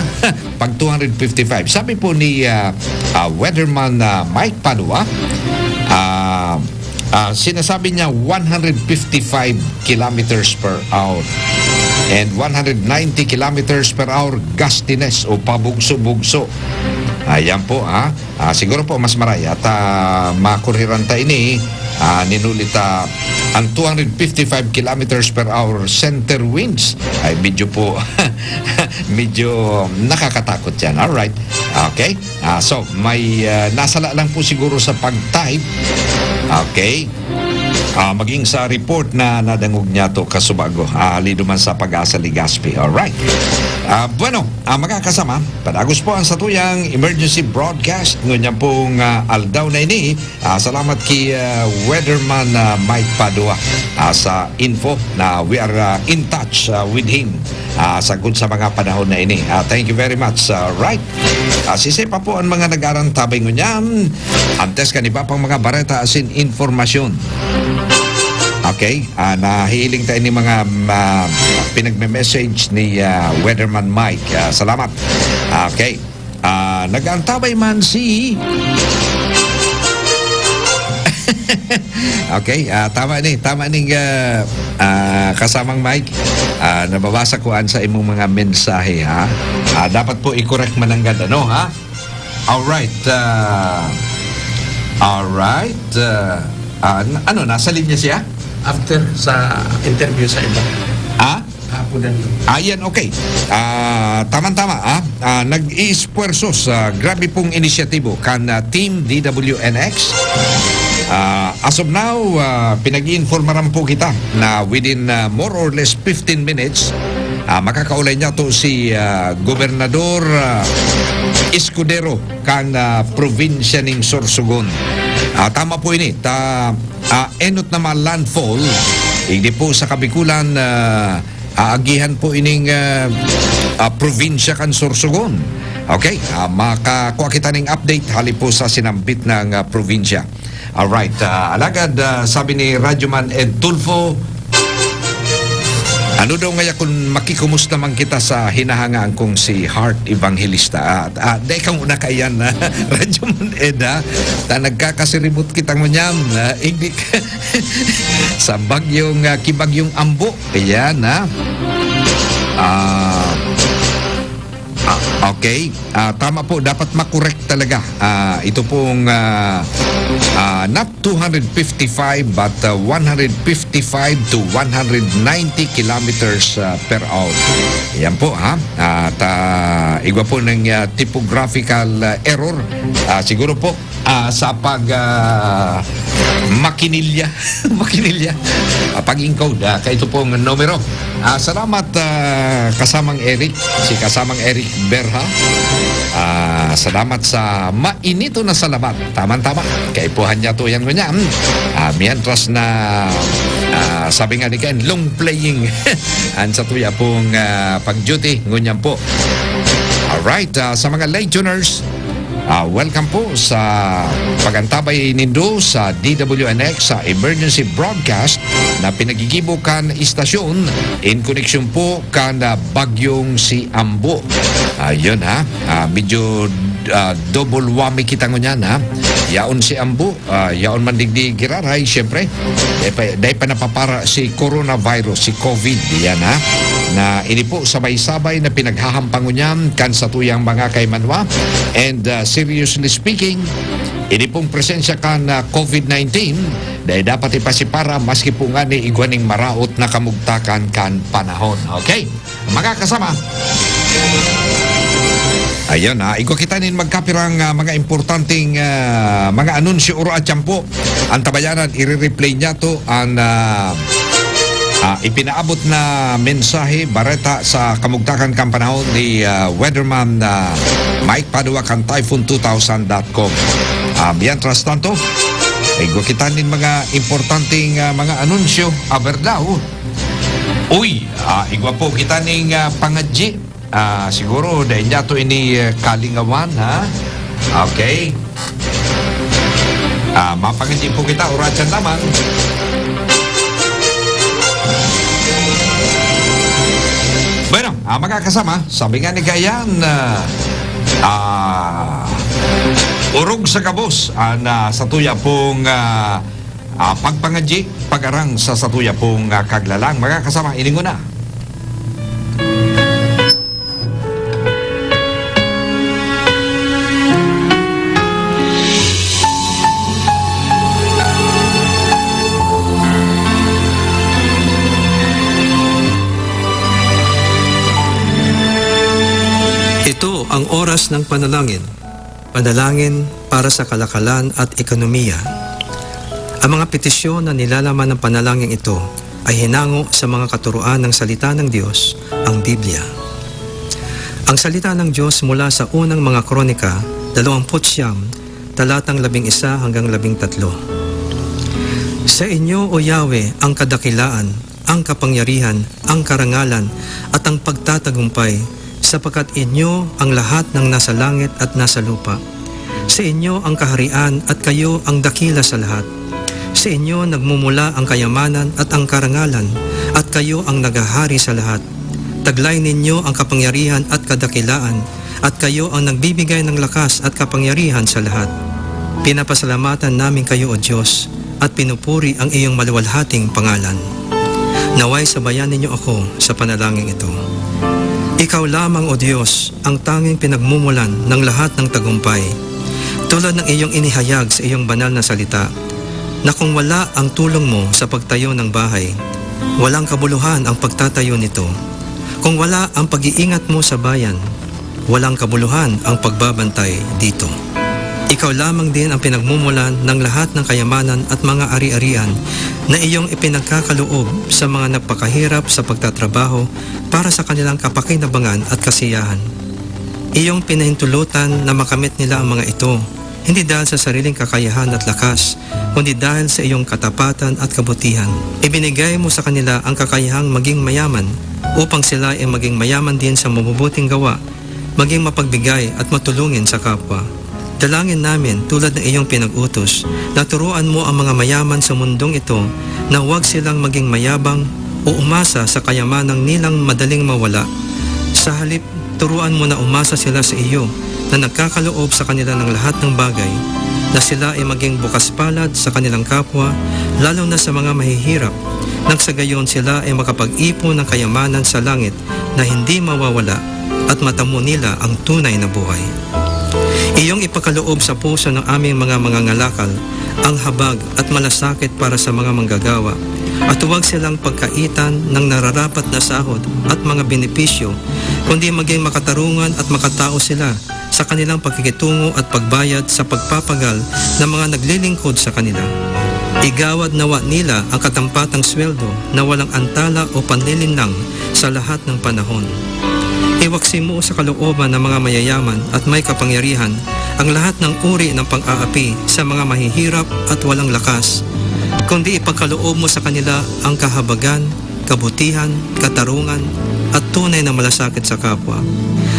Pag two hundred fifty-five. Sabi po ni, ah, ah, Weatherman, ah, Mike Padua, ah, ah, sinasabi niya one hundred fifty-five kilometers per hour and one hundred ninety kilometers per hour gustiness o pabugso-bugso. Ayan po, ha? Ah, siguro po mas maray at, ah, makurhiran ta ini, ah, ninuli ta ang two hundred fifty-five kilometers per hour center winds. Ay, medyo po, medyo nakakatakot yan. Alright. Okay. Ah, so, may, ah, nasala lang po siguro sa pag-type. Okay. Ah, maging sa report na nadangog niya to kasubago. Ah, hali duman sa PAGASA Legazpi. Alright. Ah, bueno, ah, mga kasama, padagos po ang satuyang emergency broadcast ngunyan pong, ah, aldaw na ini. Ah, salamat ki, ah, Weatherman, ah, Mike Padua, ah, sa info na we are, ah, in touch, ah, with him, ah, sagkod sa mga panahon na ini. Ah, thank you very much. Ah, right. Ah, sisay pa po ang mga nag-arantabay ngunyan. Antes kan iba pang mga bareta asin informasyon. Okay, ah, nahihiling tayo ni mga, ah, pinagme-message ni, ah, Weatherman Mike. Ah, salamat. Okay. Ah, nag-aantabay man si Okay, ah, tama ni, tama ning, ah, ah, kasamang Mike. Ah, nababasa ko an sa imong mga mensahe, ha? Ah, dapat po i-correct mananggad, ano, ha? Alright, ah, alright, ah, ah, n-, ano, nasa linya siya? After sa interview sa iba. Ha? Hapunan. Ayan, okay. Ah, tama-tama, ah. Ah, nag-iispuwerso sa grabe pong inisyatibo kan, ah, Team D W N X. Ah, as of now, ah, pinag-iinformaran po kita na within, ah, more or less fifteen minutes, ah, makakaulay niya to si, ah, Gobernador, ah, Escudero kan, ah, probinsya ning Sorsogon. Ah, tama po ini, ta, ah, enot na mga landfall, hindi po sa Kabikulan, ah, aagihan po ining, ah, ah, probinsya kan Sorsogon. Okay, ah, makakua kita ning update hali po sa sinambit na, ah, probinsya. Alright, ah, alagad, ah, sabi ni Radyoman Ed Tulfo, ano daw ngaya kung makikumusta man kita sa hinahangaan kong si Heart Evangelista? Ah, ah, dai ka muna kaiyan, ah, Radyoman Ed, ha? Ta nagkakasiribot kita ngunyan, ah, igdi ka sa bagyong, ah, kibagyong Ambo. Ayan, ha? Ah, ah, okay. Ah, tama po, dapat makorek talaga. Ah, ito pong, ah, ah, not two hundred fifty-five, but, ah, one hundred fifty-five to one hundred ninety kilometers, ah, per hour. Yan po, ha? At, ah, igwa po ng, ah, typographical, ah, error. Ah, siguro po, ah, sa pag, ah, makinilya. Makinilya. Ah, pag-encode, ah, kaito pong numero. Ah, salamat, ah, kasamang Eric. Si kasamang Eric Berha. Ah, salamat sa mainito na salamat. Tamang-tama. Kaipuhan niya to yan ngunyan. Hmm. Ah, mientras na, ah, sabi nga ni Ken, long playing an satuya pong, ah, pag-duty ngunyan po. Alright, ah, sa mga late tuners, ah, welcome po sa pag-antabay nindo sa D W N X sa emergency broadcast na pinagigibo kan istasyon in koneksyon po kan, ah, bagyong si Ambo. Ayun, ha. Ah, medyo, ah, double whammy kita ngunyan, ha. Yaon si Ambo, ah, yaon man digdi giraray, siyempre. Dai pa, dai pa napapara si coronavirus, si COVID, yan, ha. Na ini po sabay-sabay na pinaghahampang ngunyan kan satuyang mga kaimanwa. And, ah, seriously speaking, ini pong presensya kan, ah, COVID nineteen, dai dapat ipasipara maski po ngani igwa ning maraot na kamugtakan kan panahon. Okay? Mga kasama. Ayun, ah, igwa kita nin magkapirang, ah, mga importanteng, ah, mga anunsyo oro at tiyempo. Ang tabayanan, i-replay niya to ang, ah, ah, ipinaabot na mensahe, bareta sa kamugtakan kan panahon ni, ah, Weatherman, ah, Mike Padua kan typhoon two thousand dot com. Ah, mientras tanto, igwa kita nin mga importanteng, ah, mga anunsyo. Aber daw, uy, ah, igwa po kita ning, ah, pangadyi. Ah, siguro, dai niya to ini, ah, kalingawan, ha? Okay. Ah, mapangadyi po kita, oratsan lamang. Bueno, ah, mga kasama, sabi nga ni Gayan, ah, ah, orog sa gabos, ah, na satuya pong, ah, ah, pagpangadyi, pag-arang sa satuya pong, ah, kaglalang. Mga kasama, ining una. Ito ang oras ng panalangin. Panalangin para sa kalakalan at ekonomiya. Ang mga petisyon na nilalaman ng panalangin ito ay hinango sa mga katuroan ng Salita ng Diyos, ang Biblia. Ang Salita ng Diyos mula sa unang mga Kronika, dalawamput siyam, talatang labing isa hanggang labing tatlo. Sa inyo, O Yahweh, ang kadakilaan, ang kapangyarihan, ang karangalan, at ang pagtatagumpay, sapagkat inyo ang lahat ng nasa langit at nasa lupa. Sa inyo ang kaharian at kayo ang dakila sa lahat. Sa inyo nagmumula ang kayamanan at ang karangalan, at kayo ang naghahari sa lahat. Taglay ninyo ang kapangyarihan at kadakilaan, at kayo ang nagbibigay ng lakas at kapangyarihan sa lahat. Pinapasalamatan namin kayo, O Diyos, at pinupuri ang iyong maluwalhating pangalan. Naway sabayan ninyo ako sa panalangin ito. Ikaw lamang, O Diyos, ang tanging pinagmumulan ng lahat ng tagumpay, tulad ng iyong inihayag sa iyong banal na salita, na kung wala ang tulong mo sa pagtayo ng bahay, walang kabuluhan ang pagtatayo nito. Kung wala ang pag-iingat mo sa bayan, walang kabuluhan ang pagbabantay dito. Ikaw lamang din ang pinagmumulan ng lahat ng kayamanan at mga ari-arian na iyong ipinagkakaloob sa mga nagpakahirap sa pagtatrabaho para sa kanilang kapakinabangan at kasiyahan. Iyong pinahintulutan na makamit nila ang mga ito, hindi dahil sa sariling kakayahan at lakas, kundi dahil sa iyong katapatan at kabutihan. Ibinigay mo sa kanila ang kakayahang maging mayaman upang sila ay maging mayaman din sa mabubuting gawa, maging mapagbigay at matulungin sa kapwa. Dalangin namin, tulad ng iyong pinag-utos, na turuan mo ang mga mayaman sa mundong ito na huwag silang maging mayabang o umasa sa kayamanang nilang madaling mawala. Sa halip, turuan mo na umasa sila sa iyo na nagkakaloob sa kanila ng lahat ng bagay, na sila ay maging bukas palad sa kanilang kapwa, lalo na sa mga mahihirap, nang sa gayon sila ay makapag-ipon ng kayamanan sa langit na hindi mawawala at matamo nila ang tunay na buhay. Iyong ipakaloob sa puso ng aming mga mangangalakal ang habag at malasakit para sa mga manggagawa, at huwag silang pagkaitan ng nararapat na sahod at mga benepisyo, kundi maging makatarungan at makatao sila sa kanilang pakikitungo at pagbayad sa pagpapagal ng mga naglilingkod sa kanila. Igawad nawa nila ang katampatang sweldo na walang antala o panlilinlang sa lahat ng panahon. Iwaksi mo sa kalooban ng mga mayayaman at may kapangyarihan ang lahat ng uri ng pang-aapi sa mga mahihirap at walang lakas, kundi ipagkaloob mo sa kanila ang kahabagan, kabutihan, katarungan, at tunay na malasakit sa kapwa.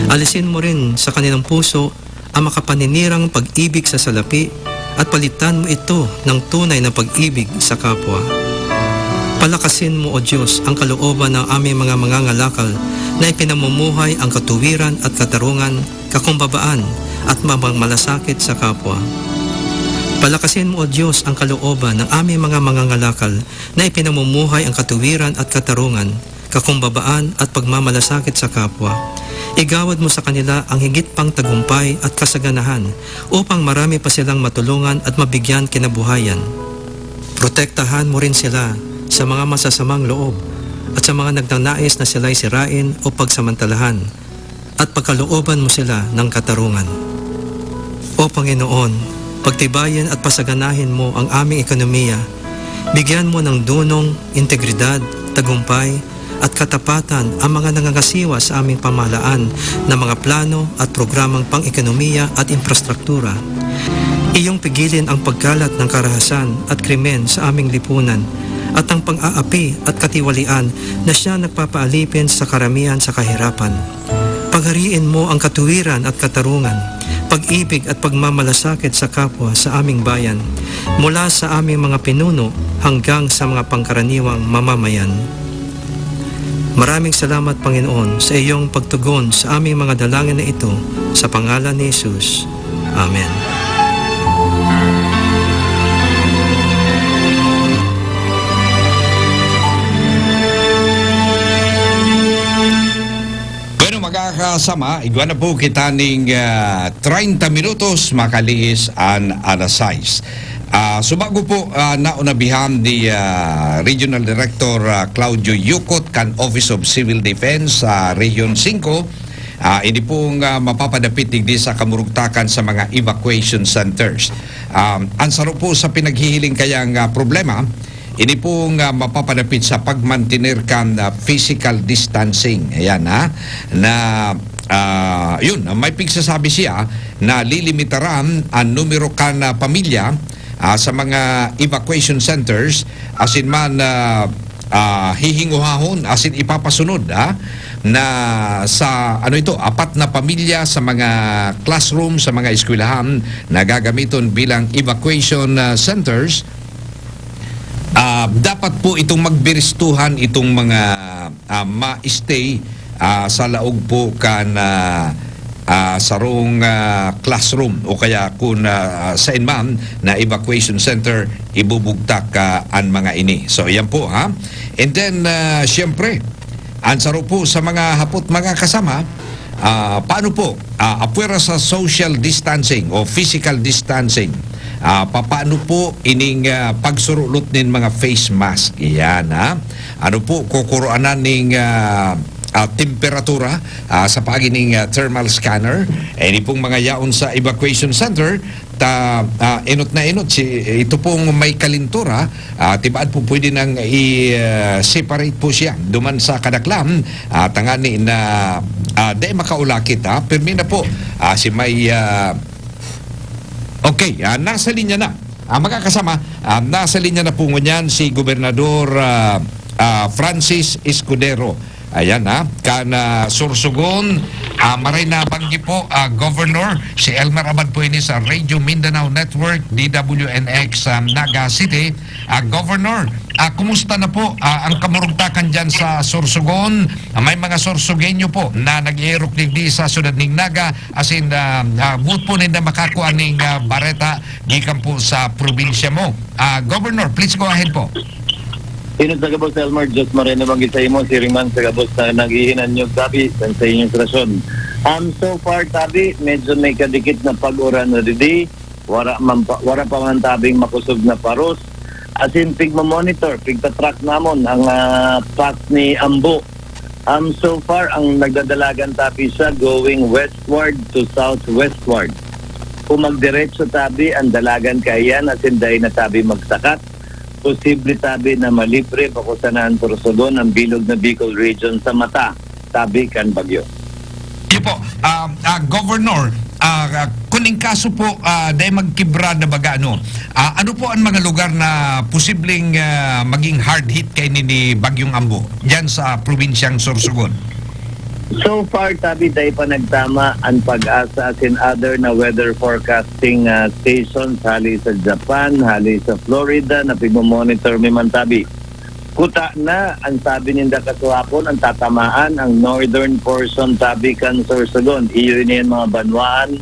Alisin mo rin sa kanilang puso ang makapaninirang pag-ibig sa salapi at palitan mo ito ng tunay na pag-ibig sa kapwa. Palakasin mo, O Diyos, ang kalooban ng aming mga mangangalakal na ipinamumuhay ang katuwiran at katarungan, kakumbabaan, at mamang malasakit sa kapwa. Palakasin mo, O Diyos, ang kalooban ng aming mga mangangalakal na ipinamumuhay ang katuwiran at katarungan, kakumbabaan, at pagmamalasakit sa kapwa. Igawad mo sa kanila ang higit pang tagumpay at kasaganahan upang marami pa silang matulungan at mabigyan kinabuhayan. Protektahan mo rin sila sa mga masasamang loob at sa mga nagnanais na sila'y sirain o pagsamantalahan, at pagkalooban mo sila ng katarungan. O Panginoon, pagtibayan at pasaganahin mo ang aming ekonomiya. Bigyan mo ng dunong, integridad, tagumpay, at katapatan ang mga nangangasiwa sa aming pamahalaan na mga plano at programang pang-ekonomiya at infrastruktura. Iyong pigilin ang pagkalat ng karahasan at krimen sa aming lipunan at ang pang-aapi at katiwalian na siya nagpapaalipin sa karamihan sa kahirapan. Paghariin mo ang katuwiran at katarungan, pag-ibig at pagmamalasakit sa kapwa sa aming bayan, mula sa aming mga pinuno hanggang sa mga pangkaraniwang mamamayan. Maraming salamat, Panginoon, sa iyong pagtugon sa aming mga dalangin na ito, sa pangalan ni Jesus. Amen. Bueno, mga kasama, igwa na po kita ning, ah, treinta minutos, makaliis an alas sais. Ah, subago po, ah, naunabihan ni, ah, Regional Director, ah, Claudio Yucot kan Office of Civil Defense sa Region singko, ah, ini pong, ah, mapapadapit digdi sa kamurugtakan sa mga evacuation centers. Um, ang saro po sa pinaghihiling kayang, ah, problema, ini pong, ah, mapapadapit sa pagmantener kan, ah, physical distancing. Ayan, ha, na, ah, yun, may pigsasabi siya na lilimitaran ang numero kan, ah, pamilya, ah, sa mga evacuation centers, asin man, ah, ah, hihinguhahon, asin ipapasunod, ah, na sa, ano ito, apat na pamilya sa mga classroom, sa mga eskwelahan na gagamiton bilang evacuation, ah, centers. Ah, dapat po itong magbiristuhan itong mga, ah, ma-stay, ah, sa laog po kan, ah, ah, sarong, ah, classroom o kaya kun, ah, saen man na evacuation center, ibubugtak, ah, an mga ini. So, yan po, ha. And then, ah, siyempre, an saro po sa mga hapot, mga kasama, ah, paano po, ah, apwera sa social distancing o physical distancing, ah, papaano po ining, ah, pagsurulot nin mga face mask? Iyan, ha? Ano po, kukuroanan ning, ah, ah, temperatura, ah, sa paagi ning, ah, thermal scanner. Ini pong mga yaon sa evacuation center, ta, ah, enot na enot, si, ito pong may kalintura, ah, tibaad po pwede nang i, ah, separate po siya duman sa kadaklan, ah, tangani na, ah, dai makaulakit, ha. Pirmi na po, ah, si may, ah, okay, ah, nasa linya na. Ah, mga kasama, ah, nasa linya na po ngunyan si Gobernador, ah, ah, Francis Escudero. Ayan, ha, kan, ah, Sorsogon, ah, maray na banggi po, ah, Governor, si Elmer Abad po ini sa Radio Mindanao Network, D W N X, ah, Naga City. Ah, Governor, ah, kumusta na po, ah, ang kamurugtakan diyan sa Sorsogon? Ah, may mga Sorsogenyo po na nag-eerok digdi sa siyudad ning Naga, asin, ah, ah, buot po ninda makakua ning, ah, bareta gikan po sa probinsya mo. Ah, Governor, please go ahead po. Inot sa gabos, Elmer, Diyos marhay na banggi sa imo, siring man sa gabos na naghihinanyog tabi kan sa inyong estasyon. Um, so far, tabi, medyo may kadikit na pag-uran na didi. Wara, man pa, wara pa man tabing makusog na paros. Asin pigmamonitor, pigtatrack namon ang ah, path ni Ambo. Um, so far, ang nagdadalagan tabi siya going westward to southwestward. Kung magdiretso tabi, ang dalagan kaiyan asin dai na tabi magsakat, posible tabi na malibre bako sana ang Sorsogon ang bilog na Bicol Region sa mata tabi kan bagyo. Iyo po, ah, ah, Governor, ah, kun in kaso po, ah, dai magkibra na baga, ano, ah, ano po ang mga lugar na posibleng, ah, maging hard hit kaini ni Bagyong Ambo diyan sa probinsyang Sorsogon? So far, tabi, dai pa nagtama ang PAGASA asin other na weather forecasting ah, stations hali sa Japan, hali sa Florida, na pigmamonitor mi man tabi. Kuta na, ang sabi ninda kasuhapon, ang tatamaan ang northern portion tabi kan Sorsogon. Iyo ini an mga banwaan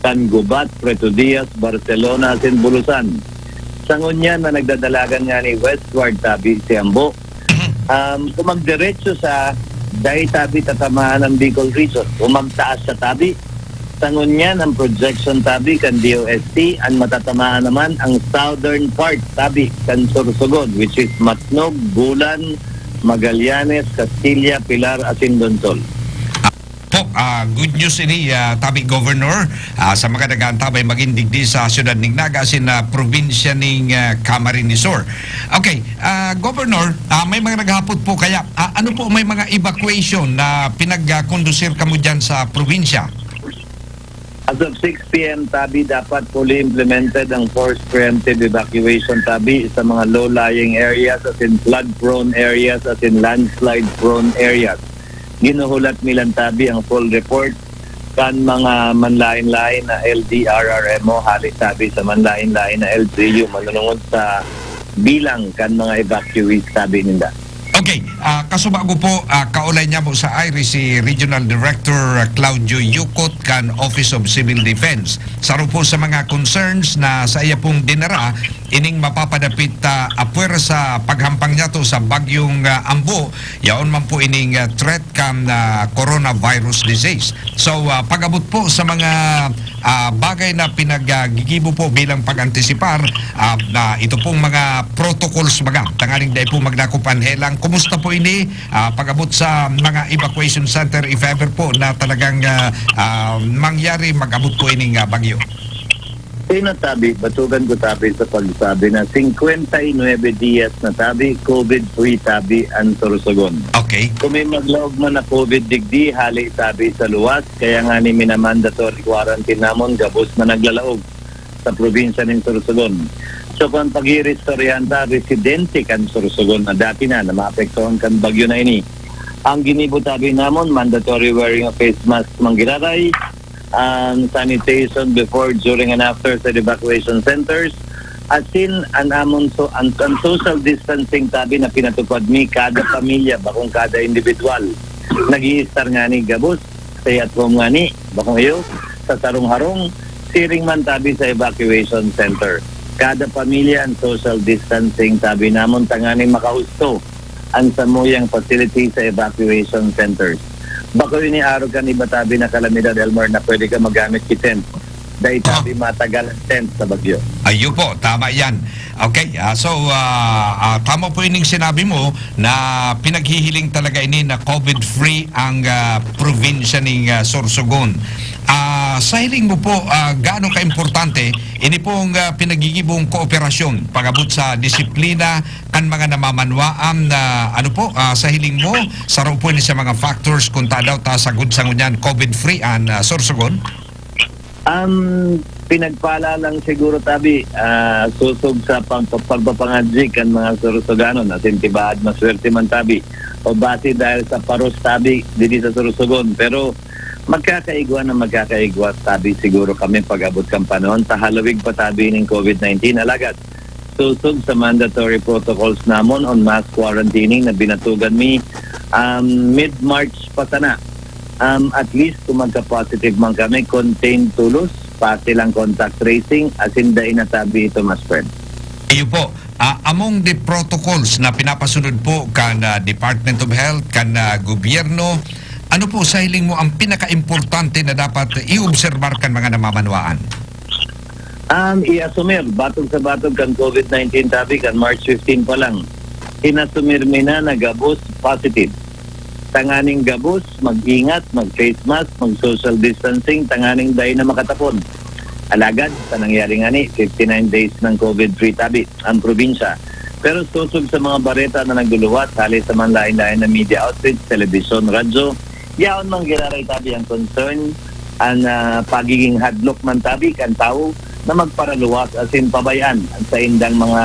kan Gubat, Puerto Diaz, Barcelona, asin Bulusan. Sa ngunyan na nagdadalagan ngani westward tabi si Ambo. Um, kung magdiretso sa dai tabi tatamaan ang Bicol Region. Kung magtaas sa tabi, sa ngunyan ang projection tabi kan D O S T, ang matatamaan naman ang southern part tabi kan Sorsogon, which is Matnog, Bulan, Magallanes, Castilla, Pilar, asin Donsol. Po, ah, good news ini, ah, tabi Governor, ah, sa mga nag-aantabay magin digdi sa siyudad ning Naga asin na probinsya ning ah, Camarines Sur. Okay, ah, Governor, ah, may mga naghapot po kaya, ah, ano po may mga evacuation na pinag-conducir kamo diyan sa probinsya? As of six p m tabi, dapat fully implemented ang forced preemptive evacuation tabi sa mga low-lying areas as in flood-prone areas as in landslide-prone areas. Ginuhulat nilang tabi ang full report kan mga manlain-lain na L D R R M O hali tabi sa manlain-lain na L G U manunungod sa bilang kan mga evacuees tabi ninda. Okay, ah, kasubago po, ah, kaulay niya po sa IRIS si Regional Director ah, Claudio Yucot kan Office of Civil Defense. Saro po sa mga concerns na sa iya pong dinara, ining mapapadapit ah, apwer sa paghampang niya to sa bagyong ah, Ambo, yaon man po ining ah, threat kan ah, coronavirus disease. So, ah, pag-abot po sa mga ah, bagay na pinaggigibo po bilang pag-antisipar, ah, na ito pong mga protocols baga, tanganing dai po magdakop an helang. Kumusta po ini, ah, pag-abot sa mga evacuation center if ever po na talagang ah, ah, mangyari mag-abot po ining ah, bagyo? Sino tabi, batugan ko tabi sa pagsabi na singkwenta y nuebe diyas na tabi, COVID-free tabi ang Sorsogon. Okay. Kung may maglaog man na COVID digdi, hali tabi sa luwas, kaya nga ni minamandatory quarantine namon gabos na naglalaog sa probinsya nin Sorsogon. So kung pag-iiristoryahan ta, residente kan Sorsogon na dati na na maapektuhan kan bagyo na ini. Ang ginibo tabi namon, mandatory wearing of face mask manggiraray, ang sanitation before, during, and after sa evacuation centers, asin an amon so, ang, ang social distancing tabi na pinatupad mi kada pamilya, bakong kada individual. Nag-i-stay ngani gabos, stay at home ngani, bakong iyo, sa sarong harong, siring man tabi sa evacuation center. Kada pamilya ang social distancing tabi namon tanganing makahusto ang samuyang facility sa evacuation centers. Bako ini arog kan iba tabi na kalamidad, Elmer, na pwede ka magamit ki tent. Dahil tabi matagal ang tent sa bagyo. Ayun po, tama yan. Okay, ah, so ah, ah, tama po ining sinabi mo na pinaghihiling talaga ini na COVID-free ang ah, probinsya ning ah, Sorsogon. Ah, sa hiling mo po, ah, gaano kaimportante ini pong ah, pinagigibong kooperasyon pag-abot sa disiplina kan mga namamanwaan na ano po, ah, sa hiling mo, saro po ini sa mga factors kung ta daw ta sagod sa ngunyan COVID-free ang ah, Sorsogon? Ang pinagpala lang siguro tabi, ah, sosog sa pag- pagpapangadji kan mga Sorsoganon, asin tibaad maswerte man tabi, o base dahil sa paros tabi didi sa Sorsogon. Pero magkakaigwa na magkakaigwa tabi siguro kami pag-abot kan panahon, tahalawig pa tabi ning COVID nineteen. Alagad, sosog sa mandatory protocols namon on mass quarantining na binatugan mi, um, mid-March pa sana. Um, at least kung magka-positive man kami, contained tolos, pati lang contact tracing, asin dai na tabi ito ma-spread. Iyo po, ah, among the protocols na pinapasunod po kan ah, Department of Health, kan ah, gobyerno, ano po sa hiling mo ang pinaka-importante na dapat i-obserbar kan mga namamanwaan? Um, i-asumir, batog sa batog kan COVID nineteen tabi kan March fifteen pa lang, inasumir mi na na gabos positive. Tanganing gabos, mag-ingat, mag-face mask, mag-social distancing, tanganing dai na makatapon. Alagad, sa nangyari ngani, fifty-nine days ng COVID-free tabi ang probinsya. Pero sosog sa mga bareta na nagluluwas hali sa manlain-lain na media outlets, telebisyon, radyo, yaon mang giraray tabi ang concern, ang ah, pagiging hadlok man tabi kan tawo na magparaluwas asin pabayaan ang saindang mga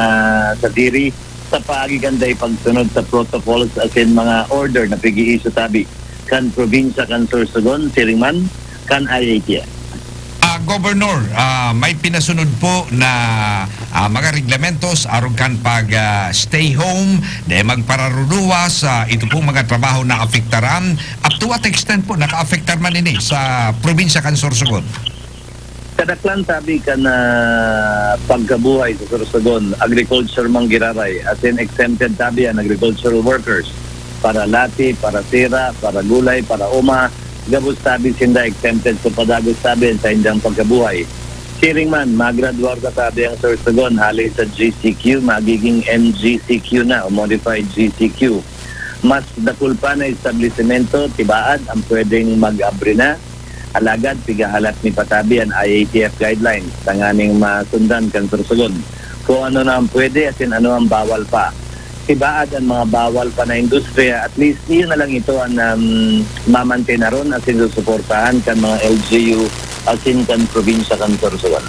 sadiri sa paagi kan dai pagsunod sa protocols asin mga order na pig-iiso tabi kan probinsya kan Sorsogon, siring man kan I A T F. Ah, Governor, ah, may pinasunod po na ah, mga reglamentos arog kan pag ah, stay home, de magpararuluwas, ah, ito pong mga trabaho na apektaran. Up to what extent po naka-apektar man ini sa probinsya kan Sorsogon? Kadaklan tabi kan ah, pagkabuhay sa Sorsogon, agriculture man giraray, asin exempted tabi ang agricultural workers para lati, para sira, para gulay, para uma, gabos tabi sinda exempted sa padagos tabi sa indang pagkabuhay. Siring man, magradwar na tabi ang Sorsogon hali sa G C Q, magiging M G C Q na o modified G C Q. Mas dakul pa na establisemento, tibaad, ang pwedeng mag-abri na. Alagad, pigahalat ni patabi an I A T F guidelines tanganing masundan kan Sorsogon kung ano na ang pwede asin ano ang bawal pa. Tibaad an mga bawal pa na industriya, at least iyon na lang ito an um, mamantenaron asin susuportahan kan mga L G U asin kan probinsya kan Sorsogon.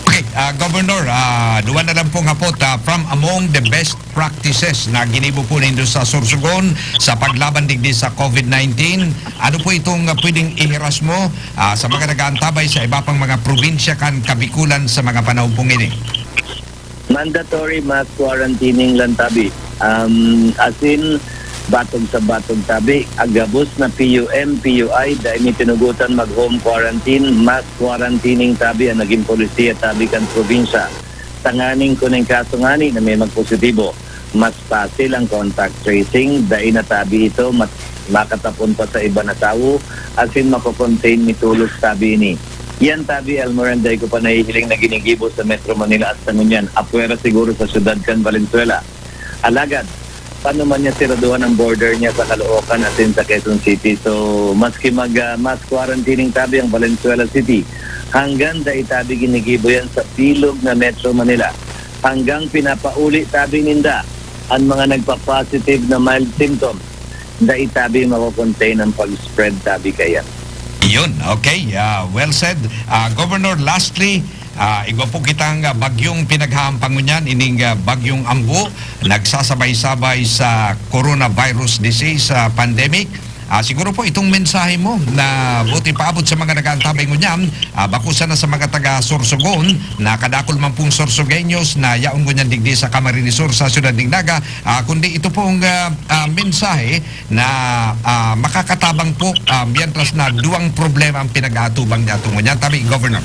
Okay, ah, Governor, ah, duwa na lang pong hapot, ah, from among the best practices na ginibo po nindo sa Sorsogon sa paglaban digdi sa COVID nineteen, ano po itong ah, pwedeng ihiras mo ah, sa mga nag-aantabay sa iba pang mga probinsya kan Kabikulan sa mga panahon pong ini? Mandatory mass quarantining lang tabi. Um, asin, batog sa batog tabi, agabos na P U M, P U I, dai mi tinugotan mag-home quarantine, mass quarantining tabi ang naging polisiya tabi kan probinsya. Tanganing kun ang kaso ngani na may magpositibo, mas pasil ang contact tracing, dai na tabi ito mat- makatapon pa sa iba na tawo, asin mako-contain mi tolos tabi ini. Yan tabi, Elmer, ang dai ko pa nahihiling na ginigibo sa Metro Manila hasta ngunyan, apwera siguro sa syudad kan Valenzuela. Alagad, paano man niya siraduhan ang border niya sa Caloocan asin sa Quezon City? So, maski mag ah, mass quarantining tabi ang Valenzuela City, hanggang dai tabi ginigibo yan sa bilog na Metro Manila. Hanggang pinapauli tabi ninda ang mga nagpa-positive na mild symptoms, dai tabi mako-contain ang pag-spread tabi kaiyan. Yun, okay. Ah, well said. Ah, Governor, lastly, ah, igwa po kitang ah, bagyong pinaghahampang ngunyan, ining ah, bagyong Ambo, nagsasabay-sabay sa coronavirus disease ah, pandemic. Ah, siguro po itong mensahe mo na buti paabot sa mga nag-aantabay ngunyan, ah, bako sana sa mga taga Sorsogon, na kadakol man pong Sorsogueños na yaon ngunyan digdi sa Camarines Sur sa Siyudad nin Naga, ah, kundi ito pong ah, ah, mensahe na ah, makakatabang po ah, mientras na duwang problema ang pinag-aatubang niya tungo niyan. Tabi, Governor.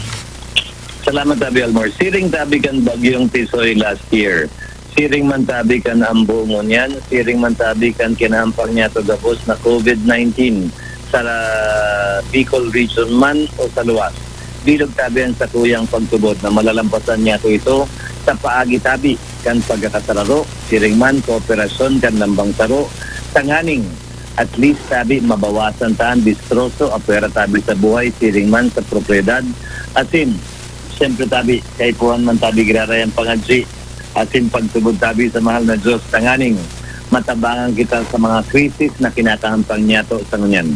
Salamat, Tabi Almor. Siring tabi kan Bagyong Tisoy last year. Siring man tabi kan Ambo ngunyan. Siring man tabi kan kinahampang niya to gabos na COVID nineteen sa Bicol region man o sa luwas. bilog tabi an sakuyang pagtubod na malalampasan niyato ito sa paagi tabi kan pagkakasararo, siring man kooperasyon kan lambang saro, tanganing at least tabi mabawasan ta an distroso apwera tabi sa buhay, siring man sa propiedad, asin siyempre tabi kaipuhan man tabi giraray an pangadji, asin pagtubod tabi sa mahal na Diyos tanganing matabangan kita sa mga krisis na kinakahampang niyato sa ngunyan.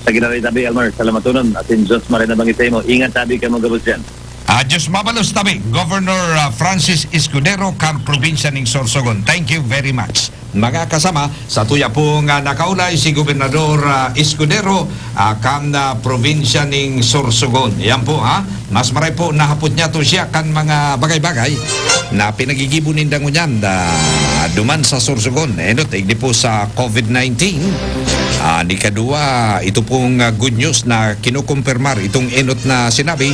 Sa giraray tabi, Elmer, salamatonon, asin Diyos maray na banggi sa imo. Ingat tabi kamo gabos diyan. Ah, Diyos mabalos tabi, Governor, ah, Francis Escudero, kan probinsya ning Sorsogon. Thank you very much. Mga kasama, sa tuya pong, ah, nakaulay si Gobernador, ah, Escudero, ah, kan, ah, probinsya ning Sorsogon. Yan po, ha? Mas maray po nahapot niyato siya kan mga bagay-bagay na pinagigibo ninda ngunyan, ah, duman sa Sorsogon. Enot, igdi po sa COVID nineteen. Ah, ni kadua, ito pong, ah, good news na kinukumpirmar itong enot na sinabi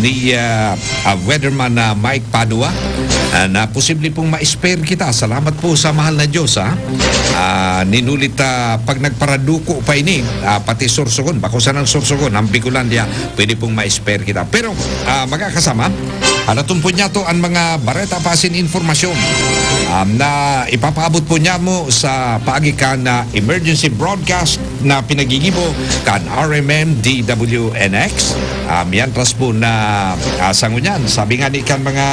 ni, ah, ah, Weatherman, ah, Mike Padua, ah, na posible pong ma-spare kita. Salamat po sa mahal na Diyos, ha? Ah, ninulit, ah, pag nagparaduko pa ini, ah, pati Sorsogon, bako sanang Sorsogon, ang Bicolandia, pwede pong ma-spare kita. Pero, ah, mga kasama, halaton po niyato an mga bareta pa asin informasyon, um, na ipapaabot po niya mo sa paagi kan, ah, emergency broadcast na pinagigibo kan R M M D W N X. Ah, mientras po na, ah, sa ngunyan, sabi nga ni kan mga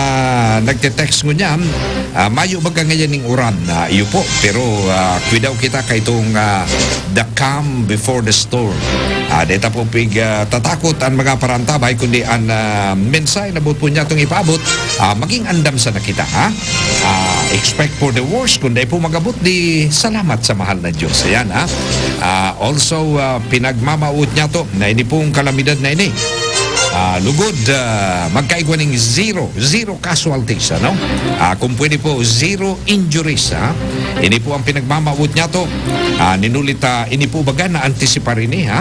nagte-text ngunyan, ah, mayo baga ngayon ning uran na iyo po. Pero, ah, kuidaw kita kay itong, ah, the calm before the storm. Ah, deta po pig, ah, tatakot ang mga parantabay, kundi ang, ah, mensahe na buot po niya itong ipaabot, ah, maging andam sana kita, ha? Ah, expect for the worst, kung dai po magabot, di salamat sa mahal na Diyos. Ayan, ha? Ah, also, ah, pinagmamawot niya to na ini pong kalamidad na ini. Ah, lugod, ah, magkaigwa ning zero, zero casualties, ano? Ah, kung pwede po, zero injuries, ha? Ini po ang pinagmamawot niya to. Ah, ninulit, ah, ini po baga na antisipar ini, ha?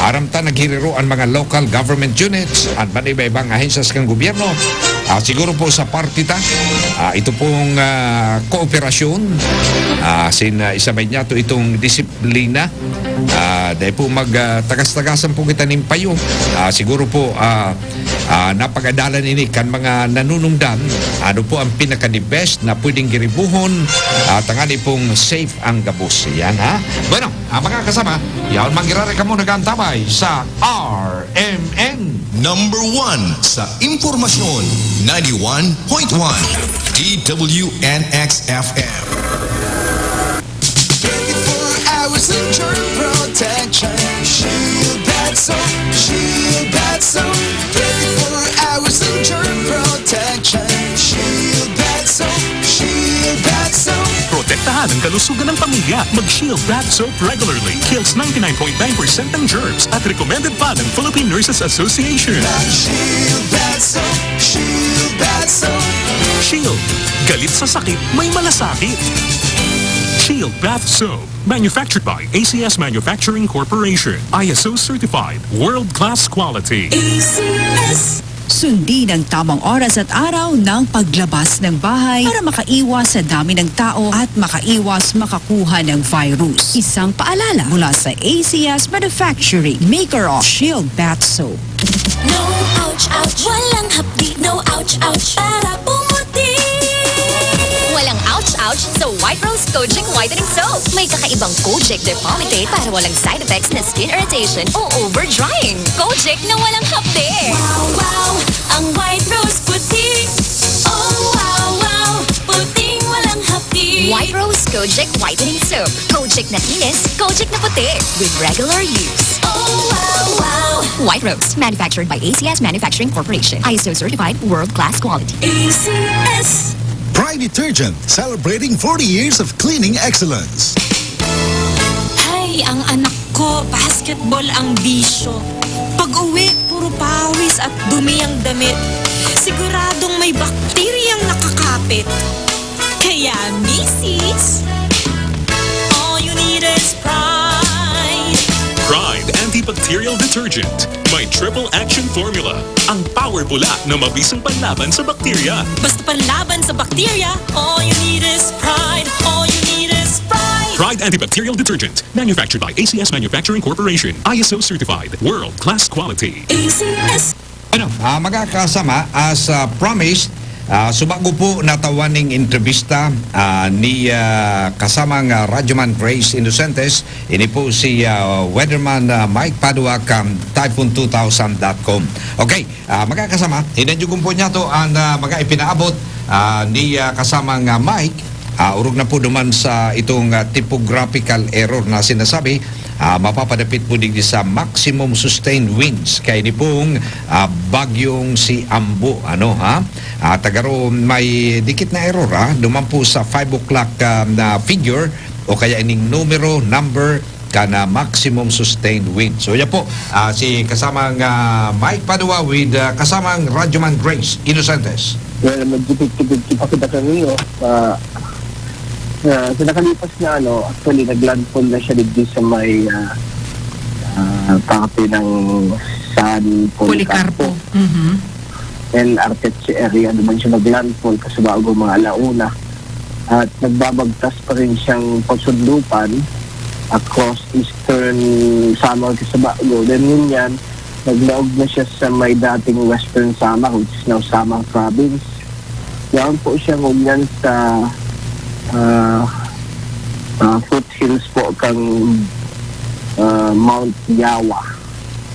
Aram ta naghiriro ang mga local government units, ang man iba-ibang ahensyas kan gobyerno. Ah, siguro po sa party ta, ah, ito pong, ah, kooperasyon, ah, sin, ah, isabay niya to itong disiplina. Ah, dahil po mag, ah, tagas-tagasan po kita nin payo. Ah, siguro po, ah, ah, napagadalan ini kan mga nanunungdan. Ano po ang pinaka-the best na pwedeng giribuhon? Ah, tangani pong safe ang gabos. Yan, ha? Bueno, ah, mga kasama, yaon manggiraray kamo nag-aantabay sa R M N. Number one sa impormasyon, ninety-one point one D W N X F M. Twenty-four hours of germ protection. Shield Bath Soap, Shield Bath Soap. Twenty-four hours of germ protection. Shield Bath Soap, Shield Bath Soap. Protektahan ang kalusugan ng pamilya. Mag-Shield Bath Soap regularly. Kills ninety-nine point nine percent ng germs at recommended pa ng Philippine Nurses Association. Mag-Shield Bath Soap, Shield Bath Soap. Shield. Galit sa sakit, may malasakit. Shield Bath Soap. Manufactured by A C S Manufacturing Corporation. I S O certified. World-class quality. A C S. Sundin ang tamang oras at araw ng paglabas ng bahay para makaiwas sa dami ng tao at makaiwas makakuha ng virus. Isang paalala mula sa A C S Manufacturing, maker of Shield Bath Soap. No ouch ouch, walang hapdi. No ouch ouch, para pumuti. Walang ouch ouch sa White Rose Kojic Whitening Soap. May kakaibang Kojic Depolyte para walang side effects na skin irritation o over drying. Kojic na walang hapdi. Wow, wow, ang White Rose puti. Oh, wow, wow, puting walang hapdi. White Rose Kojic Whitening Soap. Kojic na kinis, Kojic na puti. With regular use. Oh, wow, wow. White Rose, manufactured by A C S Manufacturing Corporation. I S O certified, world-class quality. A C S. Pride Detergent, celebrating forty years of cleaning excellence. Hay, ang anak ko, basketball ang bisyo. Pag-uwi, puro pawis at dumi ang damit. Siguradong may bakteryang nakakapit. Kaya, misis, all you need is Pride. Pride Antibacterial Detergent. May triple action formula. Ang power pula na mabisang panlaban sa bakterya. Basta panlaban sa bakterya, all you need is Pride. All you need is Pride. Pride Antibacterial Detergent. Manufactured by A C S Manufacturing Corporation. I S O certified. World-class quality. A C S. Ano, ah, mga kasama, as, ah, promised, ah, subago po natawan ning entrevista, ah, ni, ah, kasamang, ah, Radyoman Grace Innocentes, ini po si, ah, Weatherman, ah, Mike Padua kan typhoon two thousand dot com. Okay, ah, mga kasama, hinandyugon po niya to ang, ah, mga ipinaabot, ah, ni, ah, kasamang, ah, Mike. Ah, orog na po duman sa itong, ah, typographical error na sinasabi, ah, mapapadapit po digdi sa maximum sustained winds. Kaya ini pong, ah, bagyong si Ambo, ano, ha? Ah, tagaro may dikit na error, ha? Duman po sa five o'clock, ah, na figure o kaya ining numero, number, kan, ah, maximum sustained wind. So, yan po, ah, si kasamang, ah, Mike Padua with, ah, kasamang Radyoman Grace Innocentes. Well, medyo fifty fifty pa kita kanino. Ah, ah, sa nakalipas na ano, actually, naglandfall na siya dito sa may, ah, ah, parte ng San Policarpo. Policarpo. Mhm. L R T C area naman siya naglandfall kasi bago mga alauna. At nagbabagtas pa rin siyang pasundupan across eastern Samar, Kisabago. Then ngunyan, naglaog na siya sa may dating western Samar, which is now Samar Province. Yaon po siya ngunyan sa, ah, ah, foothills po kang, ah, Mount Yawa.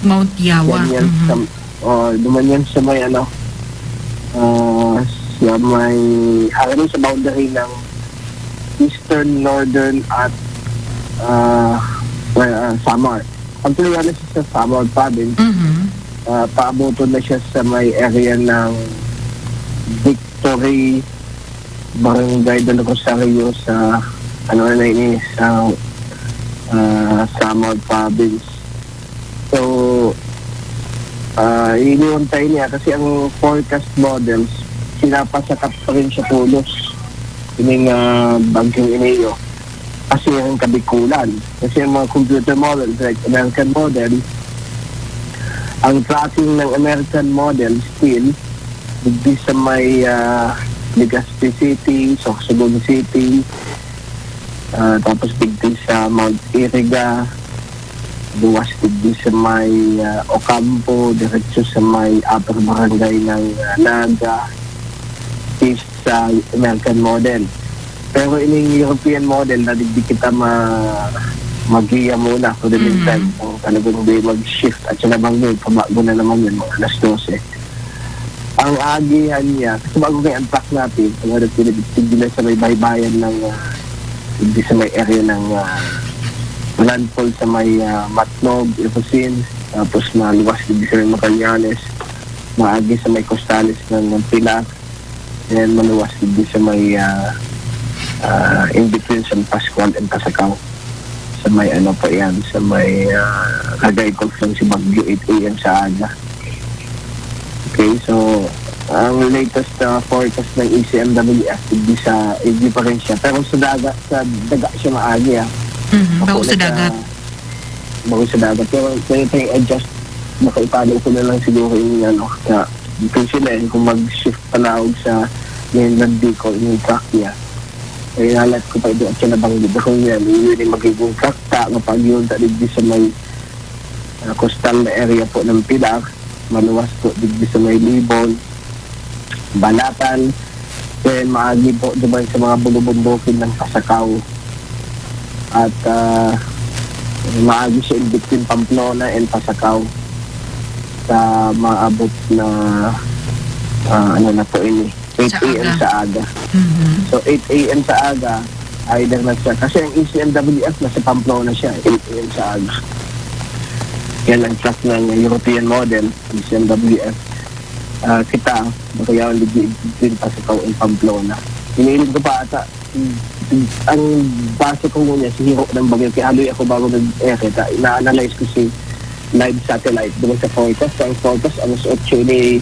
Mount Yawa. Yan, yan Mhm. sa, oh, duman yan sa may ano, ah, sa may, ano, sa boundary ng eastern, northern at, ah, well, ah, Samar. Actually, ano siya sa Samar province, Mhm. ah, paabuton na siya sa may area ng Victory, Barangay del Rosario sa, ano na ini, sa, ah, Samar province. So, ah, iniwan tayo niya kasi ang forecast models, sinapasakat pa rin siya pulos. Ining, ah, bagyong Ineo. Kasi ang kabikulan. Kasi ang mga computer models like American model, ang tracking ng American model still, digdi sa may, ah, Legazpi City, Sorsogon City, ah, tapos digdi sa Mount Iriga, luwas digdi sa may, ah, Ocampo, diretso sa may upper barangay ng, ah, Naga, east sa American model. Pero ining European model na digdi kita ma-, magiya muna for the Mhm. meantime. Kung talagang di mag-shift at siya nabangga, pabago na naman yun, mga alas dose. Ang agihan niya, kasi bago kay ang track natin, kung ano, pinagtigil na sa may baybayan ng, ah, hindi sa may area ng, ah, landfall sa may, ah, Matnog, Ifusin, tapos maluwas din sa may Magallanes, maagi sa may Costales ng, ng Pilar, and maluwas din sa may, ah, ah, in between San Pascual and Pasacao. Sa may ano pa yan, sa may, ah, Cagay Gulf lang si Bagyo, eight A M sa aga. Okay, so, ang latest, ah, forecast ng E C M W F, hindi sa, hindi pa rin siya. Pero sa dagat, sa dagat siya maagi, ah. Mhm, Ako bako sa na sa dagat. Bako sa dagat. Pero pwede tayong adjust. Baka ipalo ko na lang siguro yung ano, sa, kung sila eh, kung mag-shift palaog sa mainland Bicol, yung track niya. Kaya nalat ko pa ito at siya nabanggit. Kung yan, yun yung magiging track ta, mapag-iwan ta digdi sa may, ah, coastal na area po ng Pilar, maluwas po digdi sa may Libon, Balatan, then maagi po duman sa mga bulubundukin ng Pasacao. At, ah, maagi siya in between Pamplona and Pasacao sa maabot na, ah, ano na po ini, Sa eight A M aga. sa aga. Mhm. So, eight A M sa aga, either nasa, kasi ang E C M W F nasa Pamplona siya, eight A M sa aga. Yan ang track ng European model, E C M W F. Ah, kita, makayawan digdi din Pasacao and Pamplona. Hiniling ko pa ata, ang base ko ngunyan, si hiro ng bagyo, kaya haloy ako bago nag-, eh, kita, ina-analyze ko si live satellite, duman sa forecast. Ang forecast, alas otso ini,